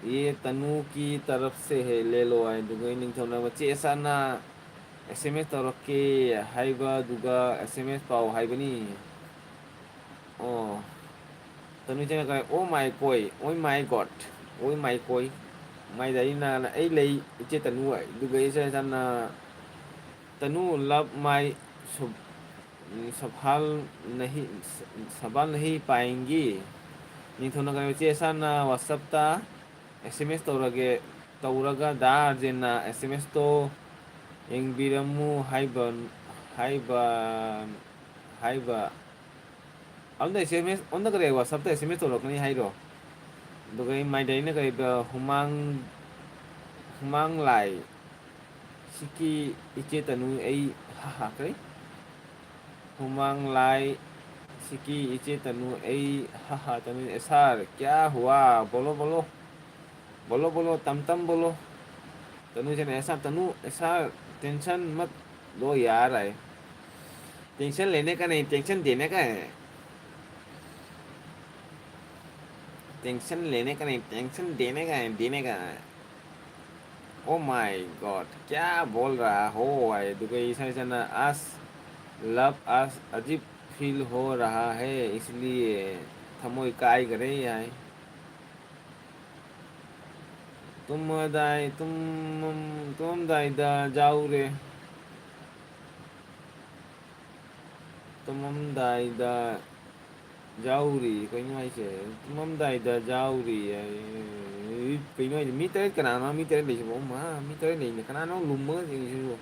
ꯌꯦ ꯇꯅꯨ ꯀꯤ ꯇꯔꯐ ꯁꯦ ꯍꯦ, ꯂꯦ ꯂꯣ" ꯍꯥꯏ꯫ ꯑꯗꯨꯒ ꯅꯤꯡꯊꯧꯅ ꯃꯆꯦ ꯑꯦꯁꯥꯅ ꯑꯦꯁ ꯑꯦꯝ ꯑꯦꯁ ꯇꯧꯔꯛꯀꯦ ꯍꯥꯏꯕꯗꯨꯒ ꯑꯦꯁ ꯑꯦꯝ ꯑꯦꯁ ꯄꯥꯎ ꯍꯥꯏꯕꯅꯤ꯫ ꯑꯣ꯫ ꯇꯅꯨ ꯏꯆꯦꯅ ꯀꯔꯤ? "Oh my ꯀꯣꯏ, oh my God, oh my ꯀꯣꯏ, my ꯗꯥꯏꯔꯤꯅ ꯑꯩ ꯂꯩ ꯏꯆꯦ ꯇꯅꯨ" ꯍꯥꯏ꯫ ꯑꯗꯨꯒ ꯏꯆꯦ ꯏꯆꯥꯅ "ꯇꯅꯨ love my ꯁꯨ-, ꯁꯐꯥꯜ ꯅꯍꯤ, ꯁꯐꯥꯜ ꯅꯍꯤ ꯄꯥꯏꯟꯒꯤ"꯫ ꯅꯤꯡꯊꯧꯅ ꯀꯔꯤ? "ꯏꯆꯦ ꯏꯆꯥꯅ WhatsApp-ꯇ ꯑꯦꯁ ꯑꯦꯝ ꯑꯦꯁ ꯇꯧꯔꯒꯦ, ꯇꯧꯔꯒ ꯗꯥ ꯑꯥꯔꯖꯦꯟꯅ ꯑꯦꯁ ꯑꯦꯝ ꯑꯦꯁꯇꯣ ꯌꯦꯡꯕꯤꯔꯝꯃꯨ ꯍꯥꯏꯕ, ꯍꯥꯏꯕ, ꯍꯥꯏꯕ"꯫ ꯑꯗꯨꯝꯗ ꯑꯦꯁ ꯑꯦꯝ ꯑꯦꯁ, ꯑꯣꯟꯗ ꯀꯔꯤ, WhatsApp-ꯇ ꯑꯦꯁ ꯑꯦꯝ ꯑꯦꯁ ꯇꯧꯔꯛꯀꯅꯤ ꯍꯥꯏꯔꯣ? ꯑꯗꯨꯒ ꯑꯩ ꯃꯥꯏꯗꯩꯅ ꯀꯔꯤꯕ, ꯍꯨꯃꯥꯡ, ꯍꯨꯃꯥꯡ ꯂꯥꯏ꯫ ꯁꯤꯀꯤ ꯏꯆꯦ ꯇꯅꯨ ꯑꯩ ꯍꯥ ꯍꯥ ꯀꯔꯤ? ꯍꯨꯃꯥꯡ ꯂꯥꯏ꯫ ꯁꯤꯀꯤ ꯏꯆꯦ ꯇꯅꯨ ꯑꯩ ꯍꯥ ꯍꯥ꯫ ꯇꯅꯨ, "ꯑꯦꯁꯥ ꯀꯌꯥ ꯍꯨꯋꯥ? ꯕꯣꯂꯣ, ꯕꯣꯂꯣ꯫ ꯕꯣꯂꯣ, ꯕꯣꯂꯣ, ꯇꯝ, ꯇꯝ, ꯕꯣꯂꯣ"꯫ ꯇꯅꯨ ꯏꯆꯦꯅ, "ꯑꯦꯁꯥ ꯇꯅꯨ, ꯑꯦꯁꯥ ꯇꯦꯟꯁꯟ ꯃꯠ ꯂꯣ ꯌꯥꯔ ꯍꯥꯏ꯫ ꯇꯦꯟꯁꯟ ꯂꯦꯅꯦ ꯀꯥ ꯅꯍꯤ, ꯇꯦꯟꯁꯟ ꯗꯦꯅꯦ ꯀꯥ ꯍꯦ꯫ ꯇꯦꯟꯁꯟ ꯂꯦꯅꯦ ꯀꯥ ꯅꯍꯤ, ꯇꯦꯟꯁꯟ ꯗꯦꯅꯦ ꯀꯥ ꯍꯦ, ꯗꯦꯅꯦ ꯀꯥ ꯍꯦ꯫ Oh my God, क्या बोल रहा हो ꯍꯥꯏ꯫ ꯑꯗꯨꯒ ꯏꯁꯥ ꯏꯁꯥꯅ, "ꯑꯁ, love ꯑꯁ ꯑꯖꯤꯕ feel हो रहा है, इसलिए ꯊꯃꯣꯏ ꯀꯥꯏꯈꯔꯦ" ꯍꯥꯏ꯫ ꯇꯨꯝꯃꯗꯥꯏ-, ꯇꯨꯝꯃꯝ-, ꯇꯨꯝꯃꯝꯗꯥꯏꯗ ꯌꯥꯎꯔꯦ꯫ ꯇꯨꯝꯃꯝꯗꯥꯏꯗ ꯌꯥꯎꯔꯤ꯫ ꯀꯩꯅꯣ ꯍꯥꯏꯁꯦ? ꯇꯨꯝꯃꯝꯗꯥꯏꯗ ꯌꯥꯎꯔꯤ꯫ ꯀꯩꯅꯣ ꯍꯥꯏꯁꯦ? ꯃꯤ ꯇꯔꯦꯠ ꯀꯅꯥꯅꯣ? ꯃꯤ ꯇꯔꯦꯠ ꯂꯩꯁꯤꯕꯣ? ꯃꯥ, ꯃꯤ ꯇꯔꯦꯠ ꯂꯩꯅꯦ꯫ ꯀꯅꯥꯅꯣ ꯂꯨꯝꯃꯒ ꯆꯦꯜꯂꯤꯁꯤꯕꯣ?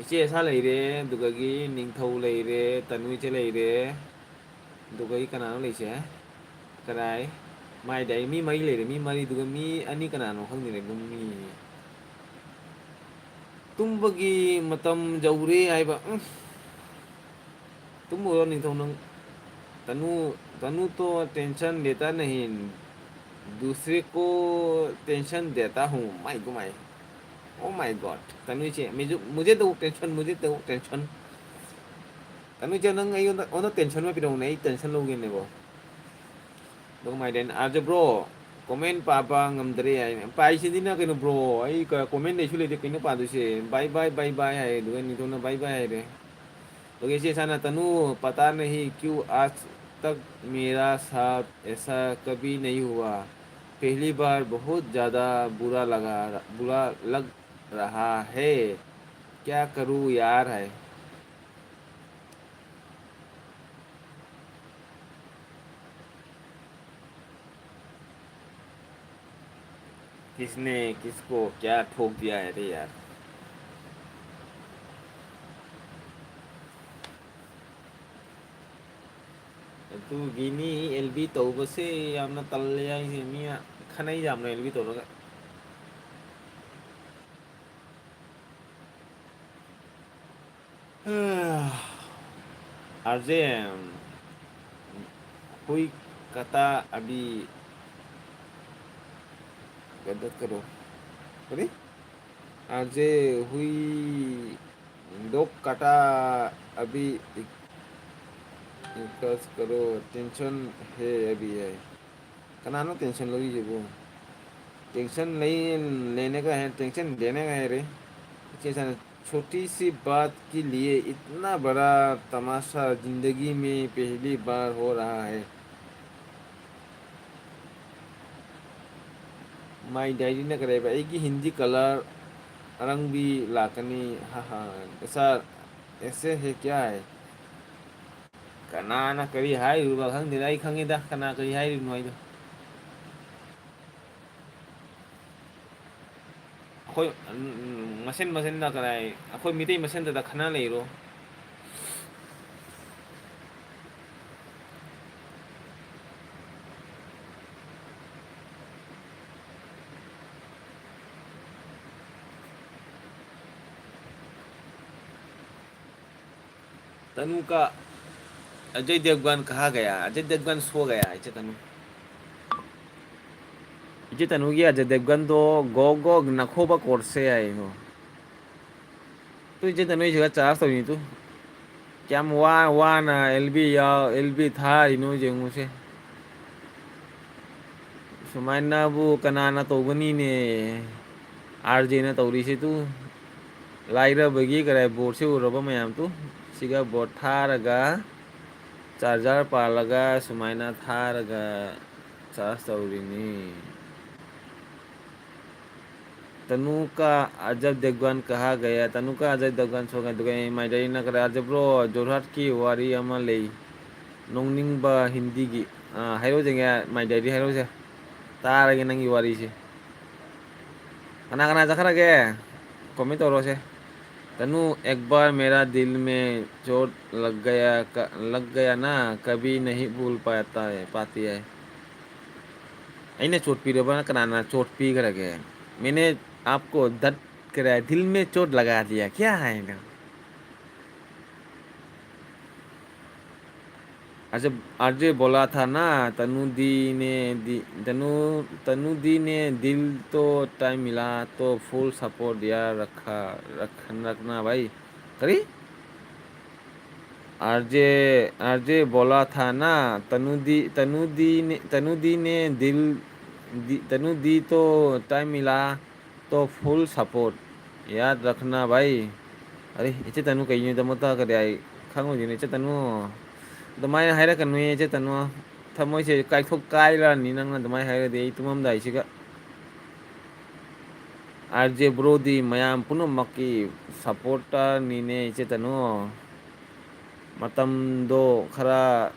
ꯏꯆꯦ ꯑꯦꯁꯥ ꯂꯩꯔꯦ, ꯑꯗꯨꯗꯒꯤ ꯅꯤꯡꯊꯧ ꯂꯩꯔꯦ, ꯇꯅꯨ ꯏꯆꯦ ꯂꯩꯔꯦ, ꯑꯗꯨꯒ ꯑꯩ ꯀꯅꯥꯅꯣ ꯂꯩꯁꯦ? ꯀꯗꯥꯏ? ꯃꯥꯏꯗꯤ ꯑꯩ ꯃꯤ ꯃꯔꯤ ꯂꯩꯔꯦ꯫ ꯃꯤ ꯃꯔꯤꯗꯨꯒ ꯃꯤ ꯑꯅꯤ ꯀꯅꯥꯅꯣ ꯈꯪꯗꯦꯅꯦ, ꯂꯨꯝꯃꯤ꯫ ꯇꯨꯝꯕꯒꯤ ꯃꯇꯝ ꯌꯧꯔꯦ ꯍꯥꯏꯕ꯫ ꯎꯝ꯫ ꯇꯨꯝꯃꯨꯔꯣ ꯅꯤꯡꯊꯧ ꯅꯪ꯫ ꯇꯅꯨ, ꯇꯅꯨ ꯇꯣ ꯇꯦꯟꯁꯟ ꯂꯦꯇꯥ ꯅꯍꯤ, दूसरे को टेंशन देता हूँ। My go my. Oh my God. Tanu ꯏꯆꯦ, मुझे, मुझे दो टेंशन, मुझे दो टेंशन। ꯇꯅꯨ ꯏꯆꯦ, ꯅꯪ ꯑꯩꯉꯣꯟꯗ, ꯑꯩꯉꯣꯟꯗ ꯇꯦꯟꯁꯟ ꯑꯃ ꯄꯤꯔꯛꯎꯅꯦ, ꯑꯩ ꯇꯦꯟꯁꯟ ꯂꯧꯒꯦꯅꯦꯕꯣ꯫ ꯑꯗꯨ ꯀꯃꯥꯏꯅ ꯇꯧꯅꯤ? ꯑꯥꯔꯖꯦ ꯕ꯭ꯔꯣ, ꯀꯣꯃꯦꯟ ꯄꯥꯕ ꯉꯝꯗ꯭ꯔꯦ ꯍꯥꯏꯅꯦ꯫ ꯄꯥꯏꯁꯤꯗꯤꯅ ꯀꯩꯅꯣ ꯕ꯭ꯔꯣ, ꯑꯩ ꯀ-, ꯀꯣꯃꯦꯟ ꯂꯩꯁꯨ ꯂꯩꯇꯦ, ꯀꯩꯅꯣ ꯄꯥꯗꯣꯏꯁꯦ? ꯕꯥꯏ ꯕꯥꯏ, ꯕꯥꯏ ꯕꯥꯏ ꯍꯥꯏ, ꯑꯗꯨꯒ ꯅꯤꯡꯊꯧꯅ ꯕꯥꯏ ꯕꯥꯏ ꯍꯥꯏꯔꯦ꯫ ꯑꯗꯨꯒ ꯏꯆꯦ ꯁꯥꯅ, "तनु, पता नहीं क्यों आज तक मेरा साथ ऐसा कभी नहीं हुआ। पहली बार बहुत ज़्यादा बुरा लगा, बुरा लग रहा है। क्या करूँ यार है।" किसने किसको क्या ठोक दिया है रे यार। ꯑꯗꯨꯒꯤꯅꯤ ꯑꯦꯜ ꯕꯤ ꯇꯧꯕꯁꯦ ꯌꯥꯝꯅ ꯇꯜꯂꯦ ꯍꯥꯏꯁꯦ꯫ ꯃꯤ ꯈꯠꯅꯩ ꯌꯥꯝꯅ ꯑꯦꯜ ꯕꯤ ꯇꯧꯔꯒ꯫ आरजे, हुई कटा अभी गदत करो। अरे, आरजे हुई डोक कटा अभी इक-, इकस करो, टेंशन है अभी है। ꯀꯅꯥꯅꯣ ꯇꯦꯟꯁꯟ ꯂꯧꯔꯤꯁꯤꯕꯨ? ꯇꯦꯟꯁꯟ ꯂꯩ, ꯂꯩꯅꯦꯒ ꯍꯥꯏ, ꯇꯦꯟꯁꯟ ꯂꯩꯅꯦꯒ ꯍꯥꯏꯔꯦ꯫ ꯏꯆꯦ ꯁꯥꯅ, "छोटी सी बात के लिए इतना बड़ा तमाशा जिंदगी में पहली बार हो रहा है।" ꯃꯥꯏ ꯗꯥꯏꯔꯤꯅ ꯀꯔꯤ ꯍꯥꯏꯕ? "ꯑꯩꯒꯤ ꯍꯤꯟꯗꯤ ꯀꯂꯔ ꯑꯔꯪꯕꯤ ꯂꯥꯛꯀꯅꯤ, ꯍꯥ ꯍꯥ꯫ ꯑꯦꯁꯥ, ꯑꯦꯁꯦ ꯍꯦ ꯀ꯭ꯌꯥ ꯍꯦ?" ꯀꯅꯥꯅ ꯀꯔꯤ ꯍꯥꯏꯔꯤꯕ ꯈꯪꯗꯦꯗ, ꯑꯩ ꯈꯪꯉꯤꯗ ꯀꯅꯥ ꯀꯔꯤ ꯍꯥꯏꯔꯤꯕꯅꯣ ꯍꯥꯏꯗꯣ꯫ ꯑꯩꯈꯣꯏ, ꯎꯝ, ꯎꯝ, ꯃꯁꯦꯟ ꯃꯁꯦꯟꯗ ꯀꯗꯥꯏ, ꯑꯩꯈꯣꯏ ꯃꯤꯇꯩ ꯃꯁꯦꯟꯗꯗ ꯈꯟꯅ ꯂꯩꯔꯣ꯫ तनु का अजय देवगन कहाँ गया? अजय देवगन सो गया, ऐसे तनु। ꯏꯆꯦ ꯇꯅꯨꯒꯤ ꯑꯖꯌ ꯗꯦꯕꯒꯟꯗꯣ ꯒꯣꯛ ꯒꯣꯛ ꯅꯈꯣꯕ ꯀꯣꯔꯁꯦ ꯍꯥꯏ ꯍꯣ꯫ ꯇꯨ ꯏꯆꯦ ꯇꯅꯨ ꯑꯩꯁꯤꯒ ꯆꯥꯔꯖ ꯇꯧꯔꯤꯅꯤ ꯇꯨ꯫ ꯀꯌꯥꯝ ꯋꯥ ꯋꯥꯅ ꯑꯦꯜ ꯕꯤ ꯌꯥꯎ-, ꯑꯦꯜ ꯕꯤ ꯊꯥꯔꯤꯅꯣ ꯌꯦꯡꯉꯨꯁꯦ꯫ ꯁꯨꯃꯥꯏꯅꯕꯨ ꯀꯅꯥꯅ ꯇꯧꯒꯅꯤꯅꯦ? ꯑꯥꯔ ꯖꯦꯅ ꯇꯧꯔꯤꯁꯦ ꯇꯨ꯫ ꯂꯥꯏꯔꯕꯒꯤ ꯀꯔꯥꯏ ꯕꯣꯠꯁꯦ ꯎꯔꯕ ꯃꯌꯥꯝ ꯇꯨ꯫ ꯁꯤꯒ ꯕꯣꯠ ꯊꯥꯔꯒ ꯆꯥꯔꯖꯔ ꯄꯥꯜꯂꯒ ꯁꯨꯃꯥꯏꯅ ꯊꯥꯔꯒ ꯆꯥꯔꯖ ꯇꯧꯔꯤꯅꯤ꯫ ꯇꯅꯨ ꯀꯥ ꯑꯖꯕ ꯗꯦꯕꯒꯟ ꯀꯍꯥ ꯒꯌꯥ? ꯇꯅꯨ ꯀꯥ ꯑꯖꯕ ꯗꯦꯕꯒꯟ ꯁꯣ ꯒꯌꯥ? ꯗꯨꯒꯥꯏ ꯃꯥꯏꯗꯩꯅ ꯀꯔꯥ? ꯑꯖꯕ ꯕ꯭ꯔꯣ, ꯖꯣꯔꯍꯥꯠꯀꯤ ꯋꯥꯔꯤ ꯑꯃ ꯂꯩ, ꯅꯣꯡꯅꯤꯡꯕ ꯍꯤꯟꯗꯤꯒꯤ꯫ ꯑꯥ, ꯍꯥꯏꯔꯛꯑꯣꯁꯦ ꯒꯌꯥ, ꯃꯥꯏꯗꯩꯗꯤ ꯍꯥꯏꯔꯛꯑꯣꯁꯦ, ꯇꯥꯔꯒꯦ ꯅꯪꯒꯤ ꯋꯥꯔꯤꯁꯦ꯫ ꯀꯅꯥ ꯀꯅꯥ ꯆꯠꯈ꯭ꯔꯒꯦ? ꯀꯣꯃꯦꯟ ꯇꯧꯔꯣꯁꯦ꯫ ꯇꯅꯨ, ꯑꯦꯛ ꯕꯥꯔ ꯃꯦꯔꯥ ꯗꯤꯜ ꯃꯦ ꯆꯣꯠ ꯂꯒ ꯒꯌꯥ ꯀ-, ꯂꯒ ꯒꯌꯥ ꯅꯥ, ꯀꯕꯤ ꯅꯍꯤ ꯚꯨꯜ ꯄꯥꯇꯥ ꯍꯦ, ꯄꯥꯇꯤ ꯍꯦ꯫ ꯑꯩꯅ ꯆꯣꯠꯄꯤꯔꯕ? ꯀꯅꯥꯅ ꯆꯣꯠꯄꯤꯈ꯭ꯔꯒꯦ? ꯃꯦꯅꯦ ꯑꯥꯞꯀꯣ ꯗꯠ ꯀꯔꯦ, ꯗꯤꯜ ꯃꯦ ꯆꯣꯠ ꯂꯒꯥ ꯗꯤꯌꯥ ꯀꯌꯥ ꯍꯥꯏꯅ? अच्छा, आरजे बोला था ना, तनु दी ने दी, तनु, तनु दी ने दिल तो टाइम मिला तो फुल सपोर्ट दिया रखा, रख, रखना भाई। करी? आरजे, आरजे बोला था ना, तनु दी, तनु दी ने, तनु दी ने दिल, दी, तनु दी तो टाइम मिला तो फुल सपोर्ट याद रखना भाई। ꯑꯔꯦ, ꯏꯆꯦ ꯇꯅꯨ ꯀꯩꯅꯣꯗꯃꯛꯇ ꯀꯔꯤ ꯍꯥꯏ ꯈꯪꯉꯣꯏꯗꯣꯏꯅꯣ? ꯏꯆꯦ ꯇꯅꯨ, ꯑꯗꯨꯃꯥꯏꯅ ꯍꯥꯏꯔꯛꯀꯅꯨ, ꯏꯆꯦ ꯇꯅꯨ꯫ ꯊꯃꯣꯏꯁꯦ ꯀꯥꯏꯊꯣꯛ ꯀꯥꯏꯔꯅꯤ ꯅꯪꯅ ꯑꯗꯨꯃꯥꯏꯅ ꯍꯥꯏꯔꯗꯤ ꯑꯩ ꯇꯨꯝꯃꯝꯗꯥꯏꯁꯤꯒ꯫ ꯑꯥꯔ ꯖꯦ ꯕ꯭ꯔꯣꯗꯤ ꯃꯌꯥꯝ ꯄꯨꯝꯅꯃꯛꯀꯤ ꯁꯄꯣꯔꯇꯔꯅꯤꯅꯦ, ꯏꯆꯦ ꯇꯅꯨ꯫ ꯃꯇꯝꯗꯣ ꯈꯔ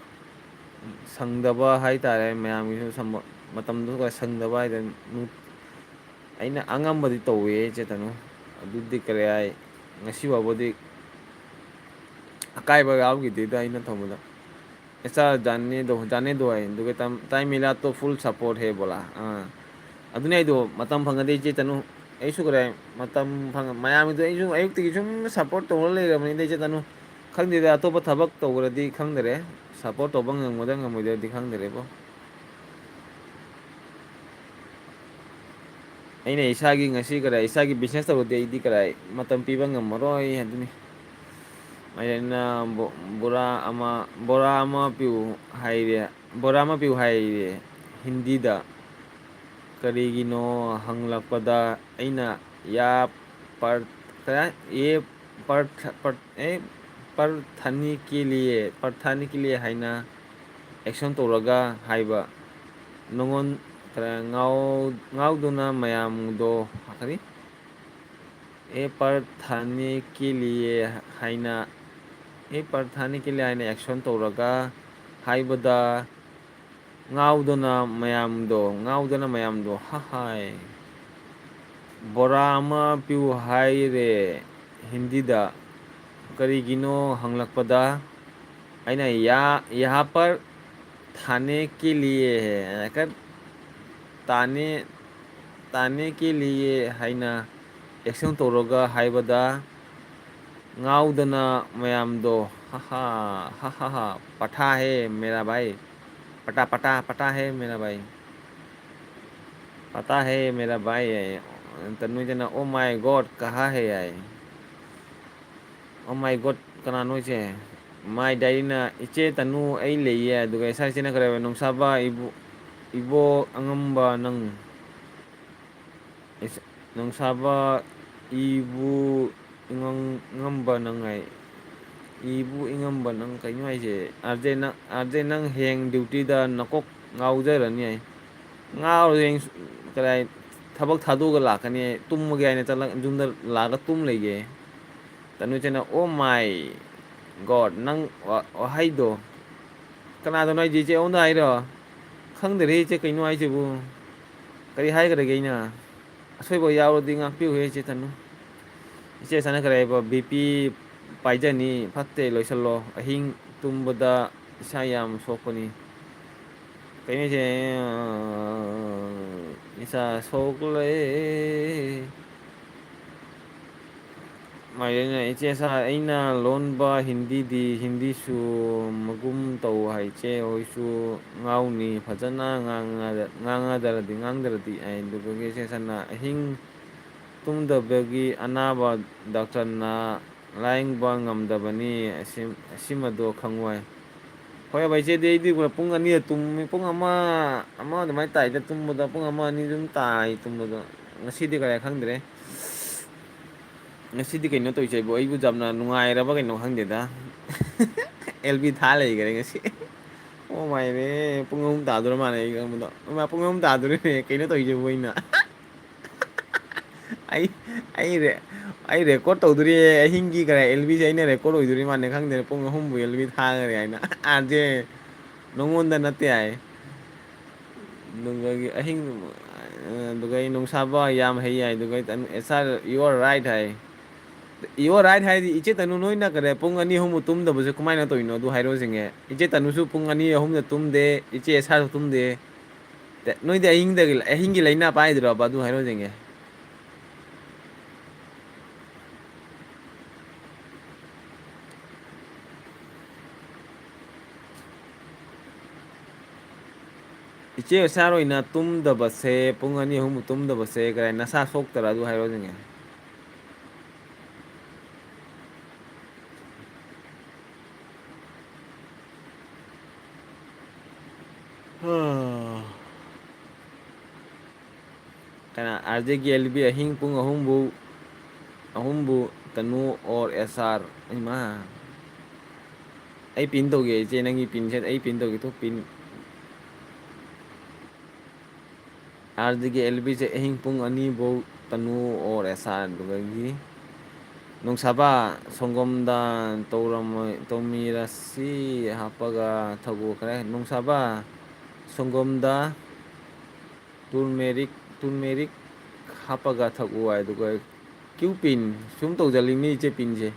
ꯁꯪꯗꯕ ꯍꯥꯏꯇꯥꯔꯦ, ꯃꯌꯥꯝꯒꯤꯁꯨ ꯁꯝꯕ-, ꯃꯇꯝꯗꯣ ꯈꯔ ꯁꯪꯗꯕ ꯍꯥꯏꯗꯅ, ꯅꯨ-, ꯑꯩꯅ ꯑꯉꯝꯕꯗꯤ ꯇꯧꯋꯦ, ꯏꯆꯦ ꯇꯅꯨ꯫ ꯑꯗꯨꯗꯤ ꯀꯔꯤ ꯍꯥꯏ, ꯉꯁꯤ ꯐꯥꯎꯕꯗꯤ ꯑꯀꯥꯏꯕ ꯌꯥꯎꯈꯤꯗꯦꯗ ꯑꯩꯅ ꯇꯧꯕꯗ꯫ ꯑꯦꯁꯥ ꯖꯥꯅꯦ ꯗꯣ, ꯖꯥꯅꯦ ꯗꯣ ꯍꯥꯏ, ꯑꯗꯨꯒ ꯇꯥꯏꯝ, ꯇꯥꯏꯝ ꯃꯤꯂꯥ ꯇꯣ ꯐꯨꯜ ꯁꯄꯣꯔꯠ ꯍꯦ ꯕꯣꯂꯥ꯫ ꯑꯥ꯫ ꯑꯗꯨꯅꯦ ꯑꯩꯗꯣ, ꯃꯇꯝ ꯐꯪꯉꯗꯤ ꯏꯆꯦ ꯇꯅꯨ, ꯑꯩꯁꯨ ꯀꯔꯤ ꯍꯥꯏ, ꯃꯇꯝ ꯐꯪ-, ꯃꯌꯥꯝꯒꯤꯗꯣ ꯑꯩꯁꯨ ꯑꯌꯨꯛꯇꯒꯤ ꯁꯨꯝ ꯁꯄꯣꯔꯠ ꯇꯧꯔ ꯂꯩꯔꯕꯅꯤꯗ ꯏꯆꯦ ꯇꯅꯨ꯫ ꯈꯪꯗꯦꯗ, ꯑꯇꯣꯞꯄ ꯊꯕꯛ ꯇꯧꯈ꯭ꯔꯗꯤ ꯈꯪꯗꯔꯦ꯫ ꯁꯄꯣꯔꯠ ꯇꯧꯕ ꯉꯝꯒꯗ꯭ꯔꯥ ꯉꯝꯃꯣꯏꯗ꯭ꯔꯗꯤ ꯈꯪꯗꯔꯦꯕꯣ꯫ ꯑꯩꯅ ꯏꯁꯥꯒꯤ ꯉꯁꯤ ꯀꯗꯥꯏ, ꯏꯁꯥꯒꯤ business ꯇꯧꯔꯗꯤ ꯑꯩꯗꯤ ꯀꯗꯥꯏ ꯃꯇꯝ ꯄꯤꯕ ꯉꯝꯃꯔꯣꯏ ꯑꯗꯨꯅꯤ꯫ ꯃꯥꯏꯔꯦꯟꯅ ꯕꯣ-, ꯕꯣꯔꯥ ꯑꯃ, ꯕꯣꯔꯥ ꯑꯃ ꯄꯤꯌꯨ ꯍꯥꯏꯔꯦ, ꯕꯣꯔꯥ ꯑꯃ ꯄꯤꯌꯨ ꯍꯥꯏꯔꯦ ꯍꯤꯟꯗꯤꯗ꯫ ꯀꯔꯤꯒꯤꯅꯣ ꯍꯪꯂꯛꯄꯗ ꯑꯩꯅ ꯌꯥ ꯄꯔ-, ꯀꯌꯥ? ꯑꯦ ꯄꯔ-, ꯄꯔ-, ꯑꯦ ꯄꯔꯊꯥꯅꯤ ꯀꯦꯂꯤꯌꯦ, ꯄꯔꯊꯥꯅꯤ ꯀꯦꯂꯤꯌꯦ ꯍꯥꯏꯅ action ꯇꯧꯔꯒ ꯍꯥꯏꯕ꯫ ꯅꯉꯣꯟ-, ꯀꯔ-, ꯉꯥꯎ-, ꯉꯥꯎꯗꯨꯅ ꯃꯌꯥꯝꯗꯣ, ꯀꯔꯤ? ꯑꯦ ꯄꯔꯊꯥꯅꯤ ꯀꯦꯂꯤꯌꯦ ꯍꯥꯏꯅ, ꯑꯦ ꯄꯔꯊꯥꯅꯤ ꯀꯦꯂꯤꯌꯦ ꯍꯥꯏꯅ action ꯇꯧꯔꯒ ꯍꯥꯏꯕꯗ ꯉꯥꯎꯗꯅ ꯃꯌꯥꯝꯗꯣ, ꯉꯥꯎꯗꯅ ꯃꯌꯥꯝꯗꯣ, ꯍꯥ ꯍꯥꯏ꯫ ꯕꯣꯔꯥ ꯑꯃ ꯄꯤꯌꯨ ꯍꯥꯏꯔꯦ ꯍꯤꯟꯗꯤꯗ꯫ ꯀꯔꯤꯒꯤꯅꯣ ꯍꯪꯂꯛꯄꯗ ꯑꯩꯅ ꯌꯥ-, ꯌꯍꯥ ꯄꯔ ꯊꯥꯅꯦ ꯀꯦ ꯂꯤꯌꯦ ꯍꯦ, ꯀ-, ꯇꯥꯅꯦ, ꯇꯥꯅꯦ ꯀꯦ ꯂꯤꯌꯦ ꯍꯥꯏꯅ action ꯇꯧꯔꯒ ꯍꯥꯏꯕꯗ ꯉꯥꯎꯗꯅ ꯃꯌꯥꯝꯗꯣ, ꯍꯥ ꯍꯥ, ꯍꯥ ꯍꯥ ꯍꯥ, ꯄꯊꯥ ꯍꯦ ꯃꯦꯔꯥ ꯚꯥꯏ, ꯄꯇꯥ ꯄꯇꯥ ꯄꯇꯥ ꯍꯦ ꯃꯦꯔꯥ ꯚꯥꯏ, ꯄꯇꯥ ꯍꯦ ꯃꯦꯔꯥ ꯚꯥꯏ ꯍꯥꯏ꯫ ꯇꯅꯨꯖꯅ "Oh my God, ꯀꯍꯥ ꯍꯦ?" ꯍꯥꯏ꯫ "Oh my God, ꯀꯅꯥꯅꯣ ꯏꯆꯦ?" My Diaryꯅ, "ꯏꯆꯦ ꯇꯅꯨ, ꯑꯩ ꯂꯩꯌꯦ"꯫ ꯑꯗꯨꯒ ꯏꯁꯥ ꯏꯆꯦꯅ ꯀꯔꯤ ꯍꯥꯏꯕ? "ꯅꯨꯡꯁꯥꯕ ꯏꯕꯣ-, ꯏꯕꯣ ꯑꯉꯝꯕ ꯅꯪ"꯫ ꯏꯁ-, "ꯅꯨꯡꯁꯥꯕ ꯏꯕꯨ ꯏꯉꯝ-, ꯉꯝꯕ ꯅꯪ" ꯍꯥꯏ꯫ "ꯏꯕꯨ ꯏꯉꯝꯕ ꯅꯪ" ꯀꯩꯅꯣ ꯍꯥꯏꯁꯦ? "ꯑꯥꯔ ꯖꯦ ꯅꯪ, ꯑꯥꯔ ꯖꯦ ꯅꯪ ꯍꯌꯦꯡ dutyꯗ ꯅꯀꯣꯛ ꯉꯥꯎꯖꯔꯅꯤ" ꯍꯥꯏ꯫ ꯉꯥꯎꯔꯗꯤ ꯍꯌꯦꯡ ꯁ-, ꯀꯗꯥꯏ ꯊꯕꯛ ꯊꯥꯗꯣꯛꯑꯒ ꯂꯥꯛꯀꯅꯤ ꯍꯥꯏ꯫ ꯇꯨꯝꯃꯒꯦ ꯍꯥꯏꯅ ꯆꯠꯂ-, ꯌꯨꯝꯗ ꯂꯥꯛꯑꯒ ꯇꯨꯝ ꯂꯩꯒꯦ꯫ ꯇꯅꯨꯖꯅ, "Oh my God, ꯅꯪ ꯋꯥ-, ꯋꯥꯍꯩꯗꯣ ꯀꯅꯥꯗꯅꯣ ꯍꯥꯏꯁꯦ? ꯏꯆꯦ ꯑꯩꯉꯣꯟꯗ ꯍꯥꯏꯔꯣ? ꯈꯪꯗꯔꯦ ꯏꯆꯦ, ꯀꯩꯅꯣ ꯍꯥꯏꯁꯤꯕꯨ? ꯀꯔꯤ ꯍꯥꯏꯈ꯭ꯔꯒꯦ ꯑꯩꯅ?" ꯑꯁꯣꯏꯕ ꯌꯥꯎꯔꯗꯤ ꯉꯥꯛꯄꯤꯌꯨꯍꯦ ꯏꯆꯦ ꯇꯅꯨ꯫ ꯏꯆꯦ ꯁꯥꯟꯅꯈ꯭ꯔꯦ ꯍꯥꯏꯕ, "ꯕꯤ ꯄꯤ ꯄꯥꯏꯖꯅꯤ, ꯐꯠꯇꯦ, ꯂꯣꯏꯁꯤꯜꯂꯣ꯫ ꯑꯍꯤꯡ ꯇꯨꯝꯕꯗ ꯏꯁꯥ ꯌꯥꯝ ꯁꯣꯛꯄꯅꯤ"꯫ ꯀꯩꯅꯣꯁꯦ, ꯏꯁꯥ ꯁꯣꯛꯂꯦ꯫ ꯃꯥꯏꯔꯦꯟ, ꯏꯆꯦ ꯁꯥꯔ, ꯑꯩꯅ ꯂꯣꯟꯕ ꯍꯤꯟꯗꯤꯗꯤ, ꯍꯤꯟꯗꯤꯁꯨ ꯃꯒꯨꯝ ꯇꯧ ꯍꯥꯏ꯫ ꯏꯆꯦ ꯍꯣꯏꯁꯨ ꯉꯥꯎꯅꯤ, ꯐꯖꯅ ꯉꯥꯡꯉ-, ꯉꯥꯡꯉꯗ꯭ꯔꯗꯤ, ꯉꯥꯡꯗ꯭ꯔꯗꯤ ꯍꯥꯏ꯫ ꯑꯗꯨꯗꯒꯤ ꯏꯆꯦ ꯁꯥꯔꯅ ꯑꯍꯤꯡ ꯇꯨꯝꯗꯕꯒꯤ ꯑꯅꯥꯕ ꯗꯥꯛꯇꯔꯅ ꯂꯥꯌꯦꯡꯕ ꯉꯝꯗꯕꯅꯤ, ꯑꯁꯤ-, ꯑꯁꯤꯃꯗꯣ ꯈꯪꯉꯣꯏ꯫ ꯍꯣꯏ ꯕꯥꯏ, ꯏꯆꯦꯗꯤ ꯑꯩꯗꯤ ꯄꯨꯡ ꯑꯅꯤꯗ ꯇꯨꯝꯃꯤ, ꯄꯨꯡ ꯑꯃ, ꯑꯃ ꯑꯗꯨꯃꯥꯏꯅ ꯇꯥꯏꯗ ꯇꯨꯝꯕꯗ, ꯄꯨꯡ ꯑꯃ ꯑꯅꯤ ꯑꯗꯨꯝ ꯇꯥꯏ ꯇꯨꯝꯕꯗꯣ꯫ ꯉꯁꯤꯗꯤ ꯀꯔꯤ ꯈꯪꯗ꯭ꯔꯦ꯫ ꯉꯁꯤꯗꯤ ꯀꯩꯅꯣ ꯇꯧꯔꯤꯁꯦ ꯑꯩꯕꯨ, ꯑꯩꯕꯨ ꯌꯥꯝꯅ ꯅꯨꯡꯉꯥꯏꯔꯕ ꯀꯩꯅꯣ ꯈꯪꯗꯦꯗ꯫ ꯑꯦꯜ ꯕꯤ ꯊꯥ ꯂꯩꯈꯔꯦ ꯉꯁꯤ꯫ ꯑꯣ ꯃꯥꯏꯅꯦ, ꯄꯨꯡ ꯑꯍꯨꯝ ꯇꯥꯗꯣꯔ ꯃꯥꯜꯂꯦ ꯑꯩ ꯈꯪꯕꯗꯣ꯫ ꯏꯃꯥ, ꯄꯨꯡ ꯑꯍꯨꯝ ꯇꯥꯗꯣꯔꯦꯅꯦ, ꯀꯩꯅꯣ ꯇꯧꯔꯤꯁꯤꯕꯨ ꯑꯩꯅ? ꯑꯩ, ꯑꯩ ꯔꯦ-, ꯑꯩ ꯔꯦꯀꯣꯔꯠ ꯇꯧꯗꯣꯔꯤꯌꯦ ꯑꯍꯤꯡꯒꯤ ꯀꯔꯥꯏ ꯑꯦꯜ ꯕꯤꯁꯦ ꯑꯩꯅ ꯔꯦꯀꯣꯔꯠ ꯑꯣꯏꯗꯣꯔꯤ ꯃꯥꯜꯂꯦ ꯈꯪꯗꯦꯅꯦ, ꯄꯨꯡ ꯑꯍꯨꯝꯕꯨ ꯑꯦꯜ ꯕꯤ ꯊꯥꯈꯔꯦ ꯍꯥꯏꯅ꯫ ꯑꯥꯔ ꯖꯦ, ꯅꯉꯣꯟꯗ ꯅꯠꯇꯦ ꯍꯥꯏ꯫ ꯑꯗꯨꯒ ꯑꯍꯤꯡ, ꯑꯗꯨꯒ ꯑꯩ ꯅꯨꯡꯁꯥꯕ ꯌꯥꯝ ꯍꯩ ꯍꯥꯏ, ꯑꯗꯨꯒ ꯑꯩ S R, "You are right" ꯍꯥꯏ꯫ "You are right" ꯍꯥꯏꯗꯤ, ꯏꯆꯦ ꯇꯅꯨ, ꯅꯣꯏꯅ ꯀꯔꯤ ꯄꯨꯡ ꯑꯅꯤ ꯑꯍꯨꯝꯕꯨ ꯇꯨꯝꯗꯕꯁꯦ ꯀꯃꯥꯏꯅ ꯇꯧꯔꯤꯅꯣ? ꯑꯗꯨ ꯍꯥꯏꯔꯣꯁꯤꯡꯉꯦ꯫ ꯏꯆꯦ ꯇꯅꯨꯁꯨ ꯄꯨꯡ ꯑꯅꯤ ꯑꯍꯨꯝꯗ ꯇꯨꯝꯗꯦ, ꯏꯆꯦ ꯑꯦꯁ ꯑꯥꯔꯁꯨ ꯇꯨꯝꯗꯦ꯫ ꯇ-, ꯅꯣꯏꯗꯤ ꯑꯍꯤꯡꯗꯒꯤ, ꯑꯍꯤꯡꯒꯤ ꯂꯥꯏꯅꯥ ꯄꯥꯏꯗ꯭ꯔꯣꯕ? ꯑꯗꯨ ꯍꯥꯏꯔꯣꯁꯤꯡꯉꯦ꯫ ꯏꯆꯦ ꯑꯦꯁ ꯑꯥꯔ ꯍꯣꯏꯅ ꯇꯨꯝꯗꯕꯁꯦ, ꯄꯨꯡ ꯑꯅꯤ ꯑꯍꯨꯝ ꯇꯨꯝꯗꯕꯁꯦ, ꯀꯔꯥꯏ ꯅꯁꯥ ꯁꯣꯛꯇꯔ? ꯑꯗꯨ ꯍꯥꯏꯔꯣꯁꯤꯡꯉꯦ꯫ ꯀꯅꯥ? ꯑꯥꯔ ꯖꯦꯒꯤ ꯑꯦꯜ ꯕꯤ ꯑꯍꯤꯡ ꯄꯨꯡ ꯑꯍꯨꯝꯕꯨ, ꯑꯍꯨꯝꯕꯨ ꯇꯅꯨ ꯑꯣꯔ ꯑꯦꯁ ꯑꯥꯔ꯫ ꯏꯃꯥ꯫ ꯑꯩ ꯄꯤꯟ ꯇꯧꯒꯦ, ꯏꯆꯦ, ꯅꯪꯒꯤ ꯄꯤꯟꯁꯦ ꯑꯩ ꯄꯤꯟ ꯇꯧꯒꯦ꯫ Two pin. ꯑꯥꯔ ꯖꯦꯒꯤ ꯑꯦꯜ ꯕꯤꯁꯦ ꯑꯍꯤꯡ ꯄꯨꯡ ꯑꯅꯤꯕꯨ ꯇꯅꯨ ꯑꯣꯔ ꯑꯦꯁ ꯑꯥꯔ꯫ ꯑꯗꯨꯗꯒꯤ ꯅꯨꯡꯁꯥꯕ, ꯁꯪꯒꯣꯝꯗ ꯇꯧꯔꯝꯃꯣꯏ, ꯇꯧꯃꯤꯔꯁꯤ ꯍꯥꯞꯄꯒ ꯊꯛꯎ ꯈꯔ꯫ ꯅꯨꯡꯁꯥꯕ, ꯁꯪꯒꯣꯝꯗ ꯇꯨꯔꯃꯦꯔꯤꯛ, ꯇꯨꯔꯃꯦꯔꯤꯛ ꯍꯥꯞꯄꯒ ꯊꯛꯎ ꯍꯥꯏ꯫ ꯑꯗꯨꯒ ꯀ꯭ꯌꯨ ꯄꯤꯟ, ꯁꯨꯝ ꯇꯧꯖꯜꯂꯤꯅꯤ ꯏꯆꯦ ꯄꯤꯟꯁꯦ꯫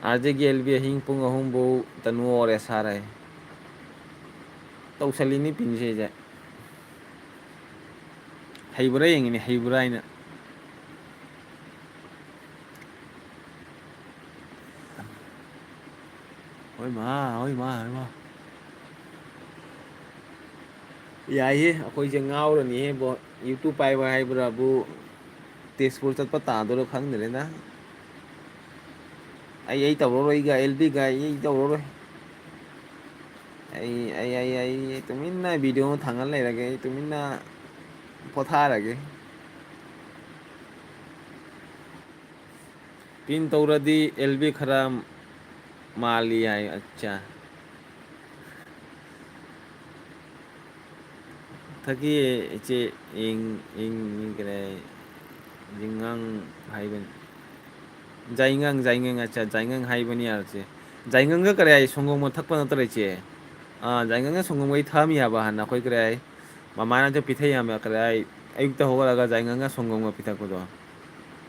ꯑꯥꯔ ꯖꯦꯒꯤ ꯑꯦꯜ ꯕꯤ ꯑꯍꯤꯡ ꯄꯨꯡ ꯑꯍꯨꯝꯕꯨ ꯇꯅꯨ ꯑꯣꯔ ꯑꯦꯁ ꯑꯥꯔ ꯍꯥꯏ꯫ ꯇꯧꯁꯜꯂꯤꯅꯤ ꯄꯤꯟꯁꯦ ꯑꯩꯁꯦ꯫ ꯍꯩꯕ꯭ꯔꯥ ꯌꯦꯡꯉꯤꯅꯦ, ꯍꯩꯕ꯭ꯔꯥ ꯍꯥꯏꯅ꯫ ꯍꯣꯏ ꯃꯥ, ꯍꯣꯏ ꯃꯥ, ꯍꯣꯏ ꯃꯥ꯫ ꯌꯥꯏꯍꯦ, ꯑꯩꯈꯣꯏꯁꯦ ꯉꯥꯎꯔꯅꯤꯍꯦ ꯕꯣ꯫ YouTube ꯄꯥꯏꯕ ꯍꯥꯏꯕ꯭ꯔꯥꯕꯨ ꯇꯦꯖꯄꯨꯔ ꯆꯠꯄ ꯇꯥꯗꯣꯏꯔꯥ ꯈꯪꯗ꯭ꯔꯦꯗ꯫ ꯑꯩ, ꯑꯩ ꯇꯧꯔꯔꯣꯏꯒ, ꯑꯦꯜ ꯕꯤꯒ ꯑꯩ, ꯑꯩ ꯇꯧꯔꯔꯣꯏ꯫ ꯑꯩ, ꯑꯩ, ꯑꯩ, ꯑꯩ ꯇꯨꯃꯤꯟꯅ video ꯑꯃ ꯊꯥꯡꯒꯠ ꯂꯩꯔꯒꯦ, ꯑꯩ ꯇꯨꯃꯤꯟꯅ ꯄꯣꯊꯥꯔꯒꯦ꯫ ꯄꯤꯟ ꯇꯧꯔꯗꯤ ꯑꯦꯜ ꯕꯤ ꯈꯔ ꯃꯥꯜꯂꯤ ꯍꯥꯏ꯫ ꯑꯠꯆꯥ꯫ ꯊꯛꯀꯤ ꯏꯆꯦ ꯏꯪ, ꯏꯪ, ꯏꯪ ꯀꯔꯤ ꯍꯥꯏ? ꯖꯤꯡꯉꯪ ꯍꯥꯏꯕꯅꯤ꯫ ꯖꯥꯏꯉꯪ, ꯖꯥꯏꯉꯪ, ꯑꯠꯆꯥ, ꯖꯥꯏꯉꯪ ꯍꯥꯏꯕꯅꯤ ꯌꯥꯔꯁꯦ꯫ ꯖꯥꯏꯉꯪꯒ ꯀꯔꯤ ꯍꯥꯏ? ꯁꯪꯒꯣꯝꯒ ꯊꯛꯄ ꯅꯠꯇ꯭ꯔ ꯏꯆꯦ? ꯑꯥ, ꯖꯥꯏꯉꯪꯒ ꯁꯪꯒꯣꯝꯒ ꯑꯩ ꯊꯛꯑꯝꯃꯤ ꯍꯥꯏꯕ ꯍꯥꯟꯅ ꯑꯩꯈꯣꯏ ꯀꯔꯤ ꯍꯥꯏ? ꯃꯃꯥꯅꯁꯨ ꯄꯤꯊꯛ ꯌꯥꯝꯅ ꯀꯔꯤ ꯍꯥꯏ? ꯑꯌꯨꯛꯇ ꯍꯧꯒꯠꯂꯒ ꯖꯥꯏꯉꯪꯒ ꯁꯪꯒꯣꯝꯒ ꯄꯤꯊꯛꯄꯗꯣ꯫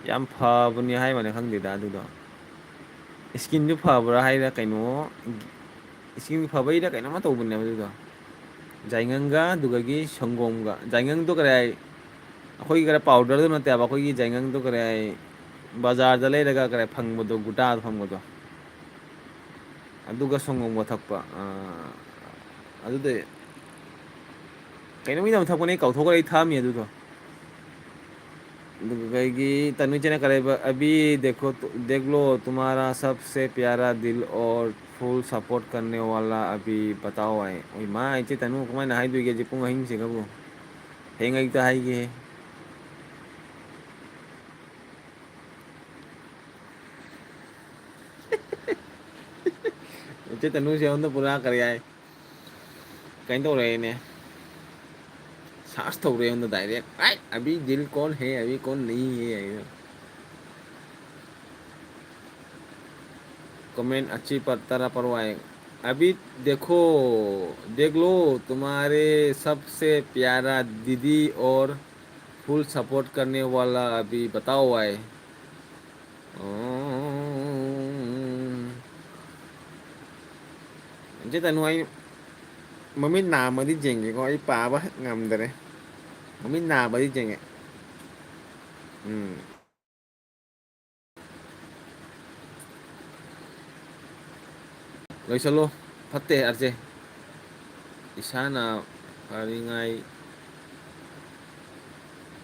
ꯌꯥꯝ ꯐꯕꯅꯤ ꯍꯥꯏ ꯋꯥꯅꯤ ꯈꯪꯗꯦꯗ ꯑꯗꯨꯗꯣ꯫ Skinꯗꯨ ꯐꯕ꯭ꯔꯥ ꯍꯥꯏꯔ ꯀꯩꯅꯣ, skin ꯐꯕꯩꯔ ꯀꯩꯅꯣꯝꯃ ꯇꯧꯕꯅꯦꯕ ꯑꯗꯨꯗꯣ꯫ ꯖꯥꯏꯉꯪꯒ ꯑꯗꯨꯗꯒꯤ ꯁꯪꯒꯣꯝꯒ꯫ ꯖꯥꯏꯉꯪꯗꯣ ꯀꯔꯤ ꯍꯥꯏ? ꯑꯩꯈꯣꯏꯒꯤ ꯈꯔ powderꯗꯨ ꯅꯠꯇꯦꯕ, ꯑꯩꯈꯣꯏꯒꯤ ꯖꯥꯏꯉꯪꯗꯣ ꯀꯔꯤ ꯍꯥꯏ? ꯕꯖꯥꯔꯗ ꯂꯩꯔꯒ ꯀꯔꯤ ꯐꯪꯕꯗꯣ, ꯒꯨꯇꯥꯗ ꯐꯪꯕꯗꯣ꯫ ꯑꯗꯨꯒ ꯁꯪꯒꯣꯝꯒ ꯊꯛꯄ꯫ ꯑꯥ, ꯑꯗꯨꯗꯤ ꯀꯩꯅꯣꯝꯒꯤ ꯌꯥꯝ ꯊꯛꯄꯅꯦ, ꯑꯩ ꯀꯥꯎꯊꯣꯛꯈ꯭ꯔꯦ, ꯑꯩ ꯊꯛꯑꯝꯃꯤ ꯑꯗꯨꯗꯣ꯫ ꯑꯗꯨꯒ ꯀꯩꯒꯤ ꯇꯅꯨꯖꯅ ꯀꯔꯤꯕ, "अभी देखो तो, देख लो, तुम्हारा सबसे प्यारा दिल और full support करने वाला अभी बताओ" ꯍꯥꯏ꯫ ꯍꯣꯏ, ꯃꯥ ꯏꯆꯦ ꯇꯅꯨ ꯀꯃꯥꯏꯅ ꯍꯥꯏꯗꯣꯏꯒꯦ ꯍꯧꯖꯤꯛ ꯄꯨꯡ ꯑꯍꯤꯡꯁꯤꯗꯕꯨ? ꯍꯌꯦꯡ ꯑꯌꯨꯛꯇ ꯍꯥꯏꯒꯦ꯫ ꯏꯆꯦ ꯇꯅꯨꯁꯦ ꯑꯩꯉꯣꯟꯗ ꯄꯨꯔꯥ ꯀꯔꯤ ꯍꯥꯏ? ꯀꯩꯅꯣ ꯇꯧꯔꯛꯑꯦꯅꯦ꯫ Search ꯇꯧꯔꯦ ꯑꯩꯉꯣꯟꯗ direct꯫ "ꯑꯩ, ꯑꯕꯤ ꯗꯤꯜ ꯀꯣꯟ ꯍꯦ, ꯑꯕꯤ ꯀꯣꯟ ꯅꯍꯤ ꯍꯦ" ꯍꯥꯏꯅ꯫ Comment ꯑꯆꯤ ꯄ-, ꯇꯔꯥ ꯄꯔꯋꯥꯏ꯫ "अभी देखो, देख लो, तुम्हारे सबसे प्यारा दीदी और full support करने वाला अभी बताओ" ꯍꯥꯏ꯫ ꯎꯝ꯫ ꯏꯆꯦ ꯇꯅꯨ, ꯑꯩ ꯃꯃꯤꯠ ꯅꯥꯝꯃꯗꯤ ꯌꯦꯡꯒꯦꯀꯣ, ꯑꯩ ꯄꯥꯕ ꯉꯝꯗꯔꯦ꯫ ꯃꯃꯤꯠ ꯅꯥꯝꯃꯗꯤ ꯌꯦꯡꯒꯦ꯫ ꯎꯝ꯫ ꯂꯣꯏꯁꯜꯂꯣ꯫ ꯐꯠꯇꯦ ꯑꯥꯔ ꯖꯦ꯫ ꯏꯁꯥꯅ ꯐꯔꯤꯉꯥꯏ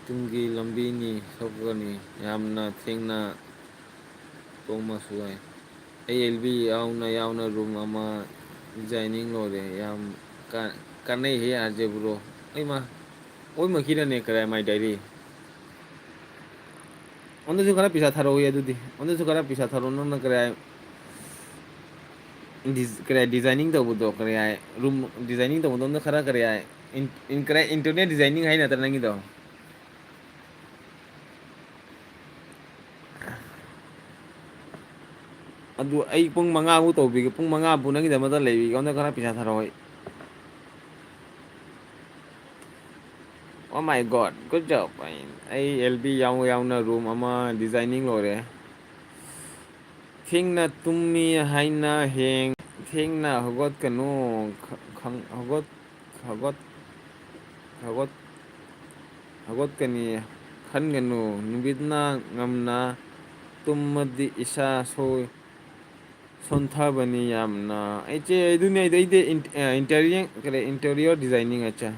ꯇꯨꯡꯒꯤ ꯂꯝꯕꯤꯅꯤ ꯁꯣꯛꯀꯅꯤ꯫ ꯌꯥꯝꯅ ꯊꯦꯡꯅ ꯇꯣꯡꯕꯁꯨ ꯌꯥꯏ꯫ ꯑꯩ ꯑꯦꯜ ꯕꯤ ꯌꯥꯎꯅ ꯌꯥꯎꯅ ꯔꯨꯝ ꯑꯃ ꯗꯤꯖꯥꯏꯅꯤꯡ ꯂꯣꯏꯔꯦ꯫ ꯌꯥꯝ ꯀꯥ-, ꯀꯥꯟꯅꯩꯍꯦ ꯑꯥꯔ ꯖꯦ ꯕ꯭ꯔꯣ꯫ ꯑꯩꯃ, ꯑꯣꯏꯃꯛꯀꯤꯔꯅꯦ ꯀꯔꯥꯏ ꯃꯥꯏ ꯗꯥꯏꯔꯤ? ꯑꯣꯟꯗꯁꯨ ꯈꯔ ꯄꯩꯁꯥ ꯊꯥꯔꯛꯑꯣꯌꯦ ꯑꯗꯨꯗꯤ꯫ ꯑꯣꯟꯗꯁꯨ ꯈꯔ ꯄꯩꯁꯥ ꯊꯥꯔꯛꯑꯣ꯫ ꯅꯪꯅ ꯀꯔꯥꯏ ꯗꯤꯖ-, ꯀꯔꯥꯏ ꯗꯤꯖꯥꯏꯅꯤꯡ ꯇꯧꯕꯗꯣ, ꯀꯔꯥꯏ ꯔꯨꯝ ꯗꯤꯖꯥꯏꯅꯤꯡ ꯇꯧꯕꯗꯣꯝꯗ ꯈꯔ ꯀꯔꯥꯏ ꯏꯟ-, ꯏꯟ-, ꯀꯔꯥꯏ ꯏꯟꯇꯔꯅꯦꯠ ꯗꯤꯖꯥꯏꯅꯤꯡ ꯍꯥꯏ ꯅꯠꯇ꯭ꯔꯥ ꯅꯪꯒꯤꯗꯣ? ꯑꯗꯨ ꯑꯩ ꯄꯨꯡ ꯃꯉꯥꯕꯨ ꯇꯧꯕꯤꯒꯦ, ꯄꯨꯡ ꯃꯉꯥꯕꯨ ꯅꯪꯒꯤꯗꯃꯛꯇ ꯂꯩꯕꯤꯒꯦ꯫ ꯑꯩꯉꯣꯟꯗ ꯈꯔ ꯄꯩꯁꯥ ꯊꯥꯔꯛꯑꯣ ꯑꯩ꯫ Oh my God, good job. ꯑꯩ, ꯑꯩ ꯑꯦꯜ ꯕꯤ ꯌꯥꯎ ꯌꯥꯎꯅ ꯔꯨꯝ ꯑꯃ ꯗꯤꯖꯥꯏꯅꯤꯡ ꯂꯣꯏꯔꯦ꯫ ꯊꯦꯡꯅ ꯇꯨꯝꯃꯤ ꯍꯥꯏꯅ ꯍꯌꯦꯡ ꯊꯦꯡꯅ ꯍꯧꯒꯠꯀꯅꯨ꯫ ꯈ-, ꯈꯪ-, ꯍꯧꯒꯠ-, ꯍꯧꯒꯠ-, ꯍꯧꯒꯠ-, ꯍꯧꯒꯠꯀꯅꯤ ꯈꯟꯒꯅꯨ꯫ ꯅꯨꯃꯤꯠꯅ ꯉꯝꯅ ꯇꯨꯝꯃꯗꯤ ꯏꯁꯥ ꯁꯣꯏ-, ꯁꯣꯟꯊꯕꯅꯤ ꯌꯥꯝꯅ꯫ ꯑꯩꯁꯦ ꯑꯗꯨꯅꯦ ꯑꯩꯗꯤ, ꯑꯩꯗꯤ ꯏꯟ-, ꯑ, ꯏꯟꯇꯔꯤꯌꯔ, ꯀꯔꯤ, ꯏꯟꯇꯔꯤꯌꯔ ꯗꯤꯖꯥꯏꯅꯤꯡ, ꯑꯠꯆꯥ꯫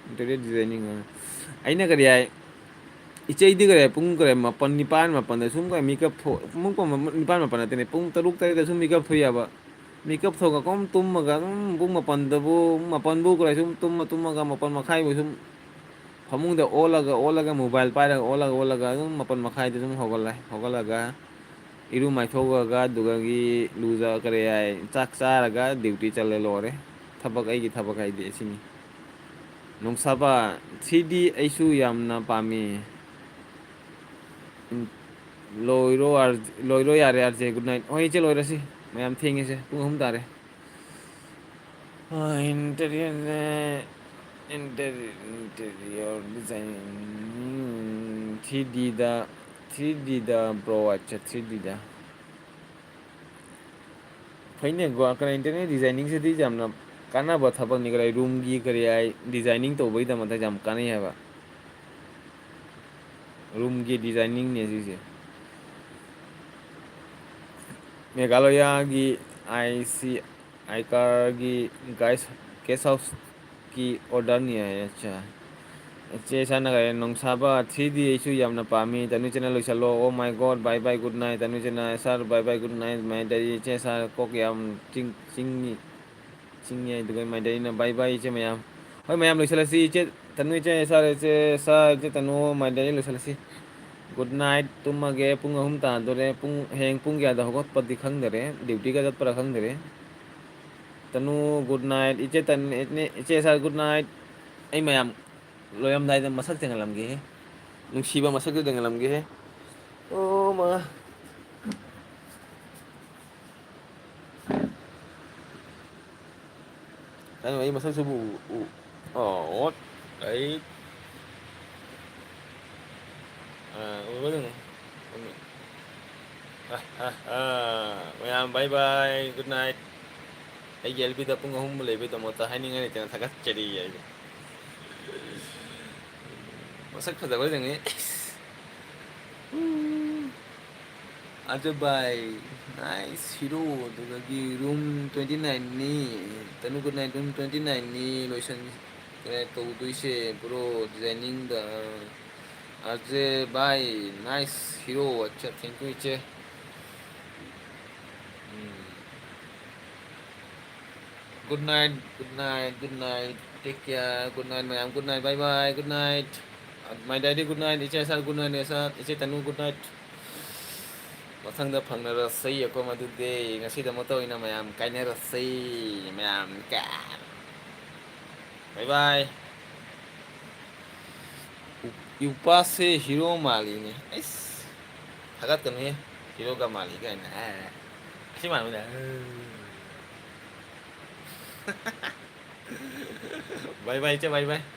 ꯏꯟꯇꯔꯤꯌꯔ ꯗꯤꯖꯥꯏꯅꯤꯡ, ꯑ꯫ ꯑꯩꯅ ꯀꯔꯤ ꯍꯥꯏ? ꯏꯆꯦꯗꯤ ꯀꯔꯤ ꯍꯥꯏ? ꯄꯨꯡ ꯀꯔꯤ ꯃꯥꯄꯟ, ꯅꯤꯄꯥꯟ, ꯃꯥꯄꯟꯗ ꯁꯨꯝ ꯀꯔꯤ ꯃꯤꯀꯞ ꯊꯣꯛ-, ꯄꯨꯡ ꯀꯨꯟ-, ꯅꯤꯄꯥꯟ, ꯃꯥꯄꯟ ꯅꯠꯇꯦꯅꯦ, ꯄꯨꯡ ꯇꯔꯨꯛ, ꯇꯔꯦꯠꯇ ꯁꯨꯝ ꯃꯤꯀꯞ ꯊꯣꯛꯑꯦꯕ꯫ ꯃꯤꯀꯞ ꯊꯣꯛꯑꯒ ꯀꯨꯝ ꯇꯨꯝꯃꯒ ꯑꯗꯨꯝ ꯄꯨꯡ ꯃꯥꯄꯟꯗꯕꯨ, ꯃꯥꯄꯟꯕꯨ ꯀꯔꯤ ꯁꯨꯝ ꯇꯨꯝꯃ, ꯇꯨꯝꯃꯒ ꯃꯥꯄꯟ ꯃꯈꯥꯏꯕꯨ ꯁꯨꯝ ꯐꯃꯨꯡꯗ ꯑꯣꯜꯂꯒ, ꯑꯣꯜꯂꯒ, ꯃꯣꯕꯥꯏꯜ ꯄꯥꯏꯔꯒ, ꯑꯣꯜꯂꯒ, ꯑꯣꯜꯂꯒ ꯑꯗꯨꯝ ꯃꯥꯄꯟ ꯃꯈꯥꯏꯗ ꯑꯗꯨꯝ ꯍꯧꯒꯠꯂꯦ꯫ ꯍꯧꯒꯠꯂꯒ ꯏꯔꯨ ꯃꯥꯏꯊꯣꯛꯑꯒ, ꯑꯗꯨꯗꯒꯤ ꯂꯨꯖ-, ꯀꯔꯤ ꯍꯥꯏ, ꯆꯥꯛ ꯆꯥꯔꯒ ꯗ꯭ꯌꯨꯇꯤ ꯆꯠꯂꯦ, ꯂꯣꯏꯔꯦ꯫ ꯊꯕꯛ, ꯑꯩꯒꯤ ꯊꯕꯛ ꯍꯥꯏꯗꯤ ꯑꯁꯤꯅꯤ꯫ ꯅꯣꯡꯁꯥꯕ, ꯊ꯭ꯔꯤ ꯗꯤ ꯑꯩꯁꯨ ꯌꯥꯝꯅ ꯄꯥꯝꯃꯤ꯫ ꯎꯝ, ꯂꯣꯏꯔꯣ ꯑꯥꯔ-, ꯂꯣꯏꯔꯣ ꯌꯥꯔꯦ ꯑꯥꯔ ꯖꯦ, ꯒꯨꯗ ꯅꯥꯏꯠ꯫ ꯍꯣꯏ, ꯏꯆꯦ, ꯂꯣꯏꯔꯁꯤ꯫ ꯃꯌꯥꯝ ꯊꯦꯡꯉꯦꯁꯦ, ꯄꯨꯡ ꯑꯍꯨꯝ ꯇꯥꯔꯦ꯫ ꯑ, interior, ꯏꯟꯇꯔꯤ-, interior design, three ꯗꯤꯗ, three ꯗꯤꯗ, bro, ꯑꯠꯆꯥ, ꯊ꯭ꯔꯤ ꯗꯤꯗ꯫ ꯐꯩꯅꯦ, ꯒꯣ-, ꯀꯩꯅꯣ, ꯏꯟꯇꯔꯤꯌꯔ ꯗꯤꯖꯥꯏꯅꯤꯡꯁꯤꯗꯤ ꯌꯥꯝꯅ ꯀꯥꯟꯅꯕ ꯊꯕꯛꯅꯤ꯫ ꯀꯔꯤ, ꯔꯨꯝꯒꯤ ꯀꯔꯤ ꯍꯥꯏ, ꯗꯤꯖꯥꯏꯅꯤꯡ ꯇꯧꯕꯒꯤꯗꯃꯛꯇ ꯌꯥꯝ ꯀꯥꯟꯅꯩ ꯍꯥꯏꯕ꯫ ꯔꯨꯝꯒꯤ ꯗꯤꯖꯥꯏꯅꯤꯡꯅꯦ ꯁꯤꯁꯦ꯫ ꯃꯦꯘꯥꯂꯌꯥꯒꯤ ꯑꯥꯏ ꯁꯤ ꯑꯥꯏ ꯀꯥꯔꯒꯤ ꯒꯥꯏꯁ ꯒꯦꯁ ꯍꯥꯎꯁꯀꯤ ꯑꯣꯔꯗꯔꯅꯤ ꯍꯥꯏ꯫ ꯑꯠꯆꯥ, ꯏꯆꯦ ꯁꯥꯔꯅ ꯀꯔꯤ ꯅꯣꯡꯁꯥꯕ ꯊ꯭ꯔꯤ ꯗꯤ ꯑꯩꯁꯨ ꯌꯥꯝꯅ ꯄꯥꯝꯃꯤ꯫ ꯇꯅꯨ ꯏꯆꯦꯅ ꯂꯣꯏꯁꯤꯜꯂꯣ꯫ Oh my God, bye bye, good night꯫ ꯇꯅꯨ ꯏꯆꯦꯅ, "Sir, bye bye, good night, my diary, ꯏꯆꯦ ꯁꯥꯔ ꯀꯣꯛ ꯌꯥꯝ ꯆꯤꯡ-, ꯆꯤꯡꯉꯤ, ꯆꯤꯡꯉꯤ" ꯍꯥꯏꯗꯨꯒ my diaryꯅ "Bye bye ꯏꯆꯦ ꯃꯌꯥꯝ"꯫ ꯍꯣꯏ ꯃꯌꯥꯝ ꯂꯣꯏꯁꯤꯜꯂꯁꯤ꯫ ꯏꯆꯦ ꯇꯅꯨ, ꯏꯆꯦ ꯁꯥꯔ, ꯏꯆꯦ ꯁꯥꯔ, ꯏꯆꯦ ꯇꯅꯨ, my diary ꯂꯣꯏꯁꯤꯜꯂꯁꯤ꯫ Good night, ꯇꯨꯝꯃꯒꯦ꯫ ꯄꯨꯡ ꯑꯍꯨꯝ ꯇꯥꯗꯣꯔꯦ꯫ ꯄꯨꯡ, ꯍꯌꯦꯡ ꯄꯨꯡ ꯀꯌꯥꯗ ꯍꯧꯒꯠꯄꯗꯤ ꯈꯪꯗꯔꯦ꯫ ꯗ꯭ꯌꯨꯇꯤꯒ ꯆꯠꯄ꯭ꯔꯥ ꯈꯪꯗꯔꯦ꯫ ꯇꯅꯨ, good night꯫ ꯏꯆꯦ ꯇꯟ-, ꯏꯆꯦ ꯁꯥꯔ, good night꯫ ꯑꯩ ꯃꯌꯥꯝ ꯂꯣꯏꯔꯝꯗꯥꯏꯗ ꯃꯁꯛ ꯊꯦꯡꯍꯜꯂꯝꯒꯦꯍꯦ꯫ ꯅꯨꯡꯁꯤꯕ ꯃꯁꯛꯇꯨ ꯊꯦꯡꯍꯜꯂꯝꯒꯦꯍꯦ꯫ ꯑꯣ ꯃꯥ꯫ ꯀꯩꯅꯣ, ꯑꯩ ꯃꯁꯛꯁꯤꯕꯨ ꯎ-, ꯎ-, ꯑꯣ, ꯑꯩ, ꯑ, ꯎꯕ꯭ꯔꯥ ꯌꯦꯡꯉꯨ꯫ ꯑ, ꯑ, ꯑ, ꯃꯌꯥꯝ bye bye, good night꯫ ꯑꯩꯒꯤ ꯑꯦꯜ ꯕꯤꯗ ꯄꯨꯡ ꯑꯍꯨꯝ ꯂꯩꯕꯩꯗꯃꯛꯇ ꯍꯥꯏꯅꯤꯡꯉꯥꯏ ꯂꯩꯇꯅ ꯊꯥꯒꯠꯆꯔꯤ ꯑꯩ꯫ ꯃꯁꯛ ꯐꯖꯕ ꯌꯦꯡꯉꯤ꯫ ꯑꯗꯨ ꯚꯥꯏ, nice hero, ꯑꯗꯨꯗꯒꯤ room twenty nineꯅꯤ, ꯇꯅꯨ good night, room twenty nineꯅꯤ, ꯂꯣꯏꯁꯟꯈ꯭ꯔꯦ ꯇꯧꯗꯣꯏꯁꯦ bro, designing the, ꯑꯖꯦ ꯚꯥꯏ, nice hero, ꯑꯠꯆꯥ, thank you ꯏꯆꯦ꯫ ꯎꯝ꯫ Good night, good night, good night, take care, good night ꯃꯌꯥꯝ, good night, bye bye, good night꯫ My diary, good night꯫ ꯏꯆꯦ ꯁꯥꯔ, good night꯫ ꯏꯆꯦ, ꯏꯆꯦ ꯇꯅꯨ, good night꯫ ꯃꯊꯪꯗ ꯐꯪꯅꯔꯁꯤ ꯑꯩꯈꯣꯏ ꯃꯗꯨꯗꯤ꯫ ꯉꯁꯤꯗꯃꯛꯇ ꯑꯣꯏꯅ ꯃꯌꯥꯝ ꯀꯥꯏꯅꯔꯁꯤ꯫ ꯃꯌꯥꯝ ꯀꯥ-, bye bye꯫ ꯎ-, ꯏꯎꯄꯥꯁꯦ hero ꯃꯥꯜꯂꯤꯅꯦ꯫ ꯑꯩꯁ, ꯊꯥꯒꯠꯀꯅꯨꯍꯦ꯫ Heroꯒ ꯃꯥꯜꯂꯤ ꯀꯥꯏꯅ꯫ ꯑꯦ, ꯑꯁꯤ ꯃꯥꯟꯕꯗ꯫ Bye bye, ꯏꯆꯦ, bye bye꯫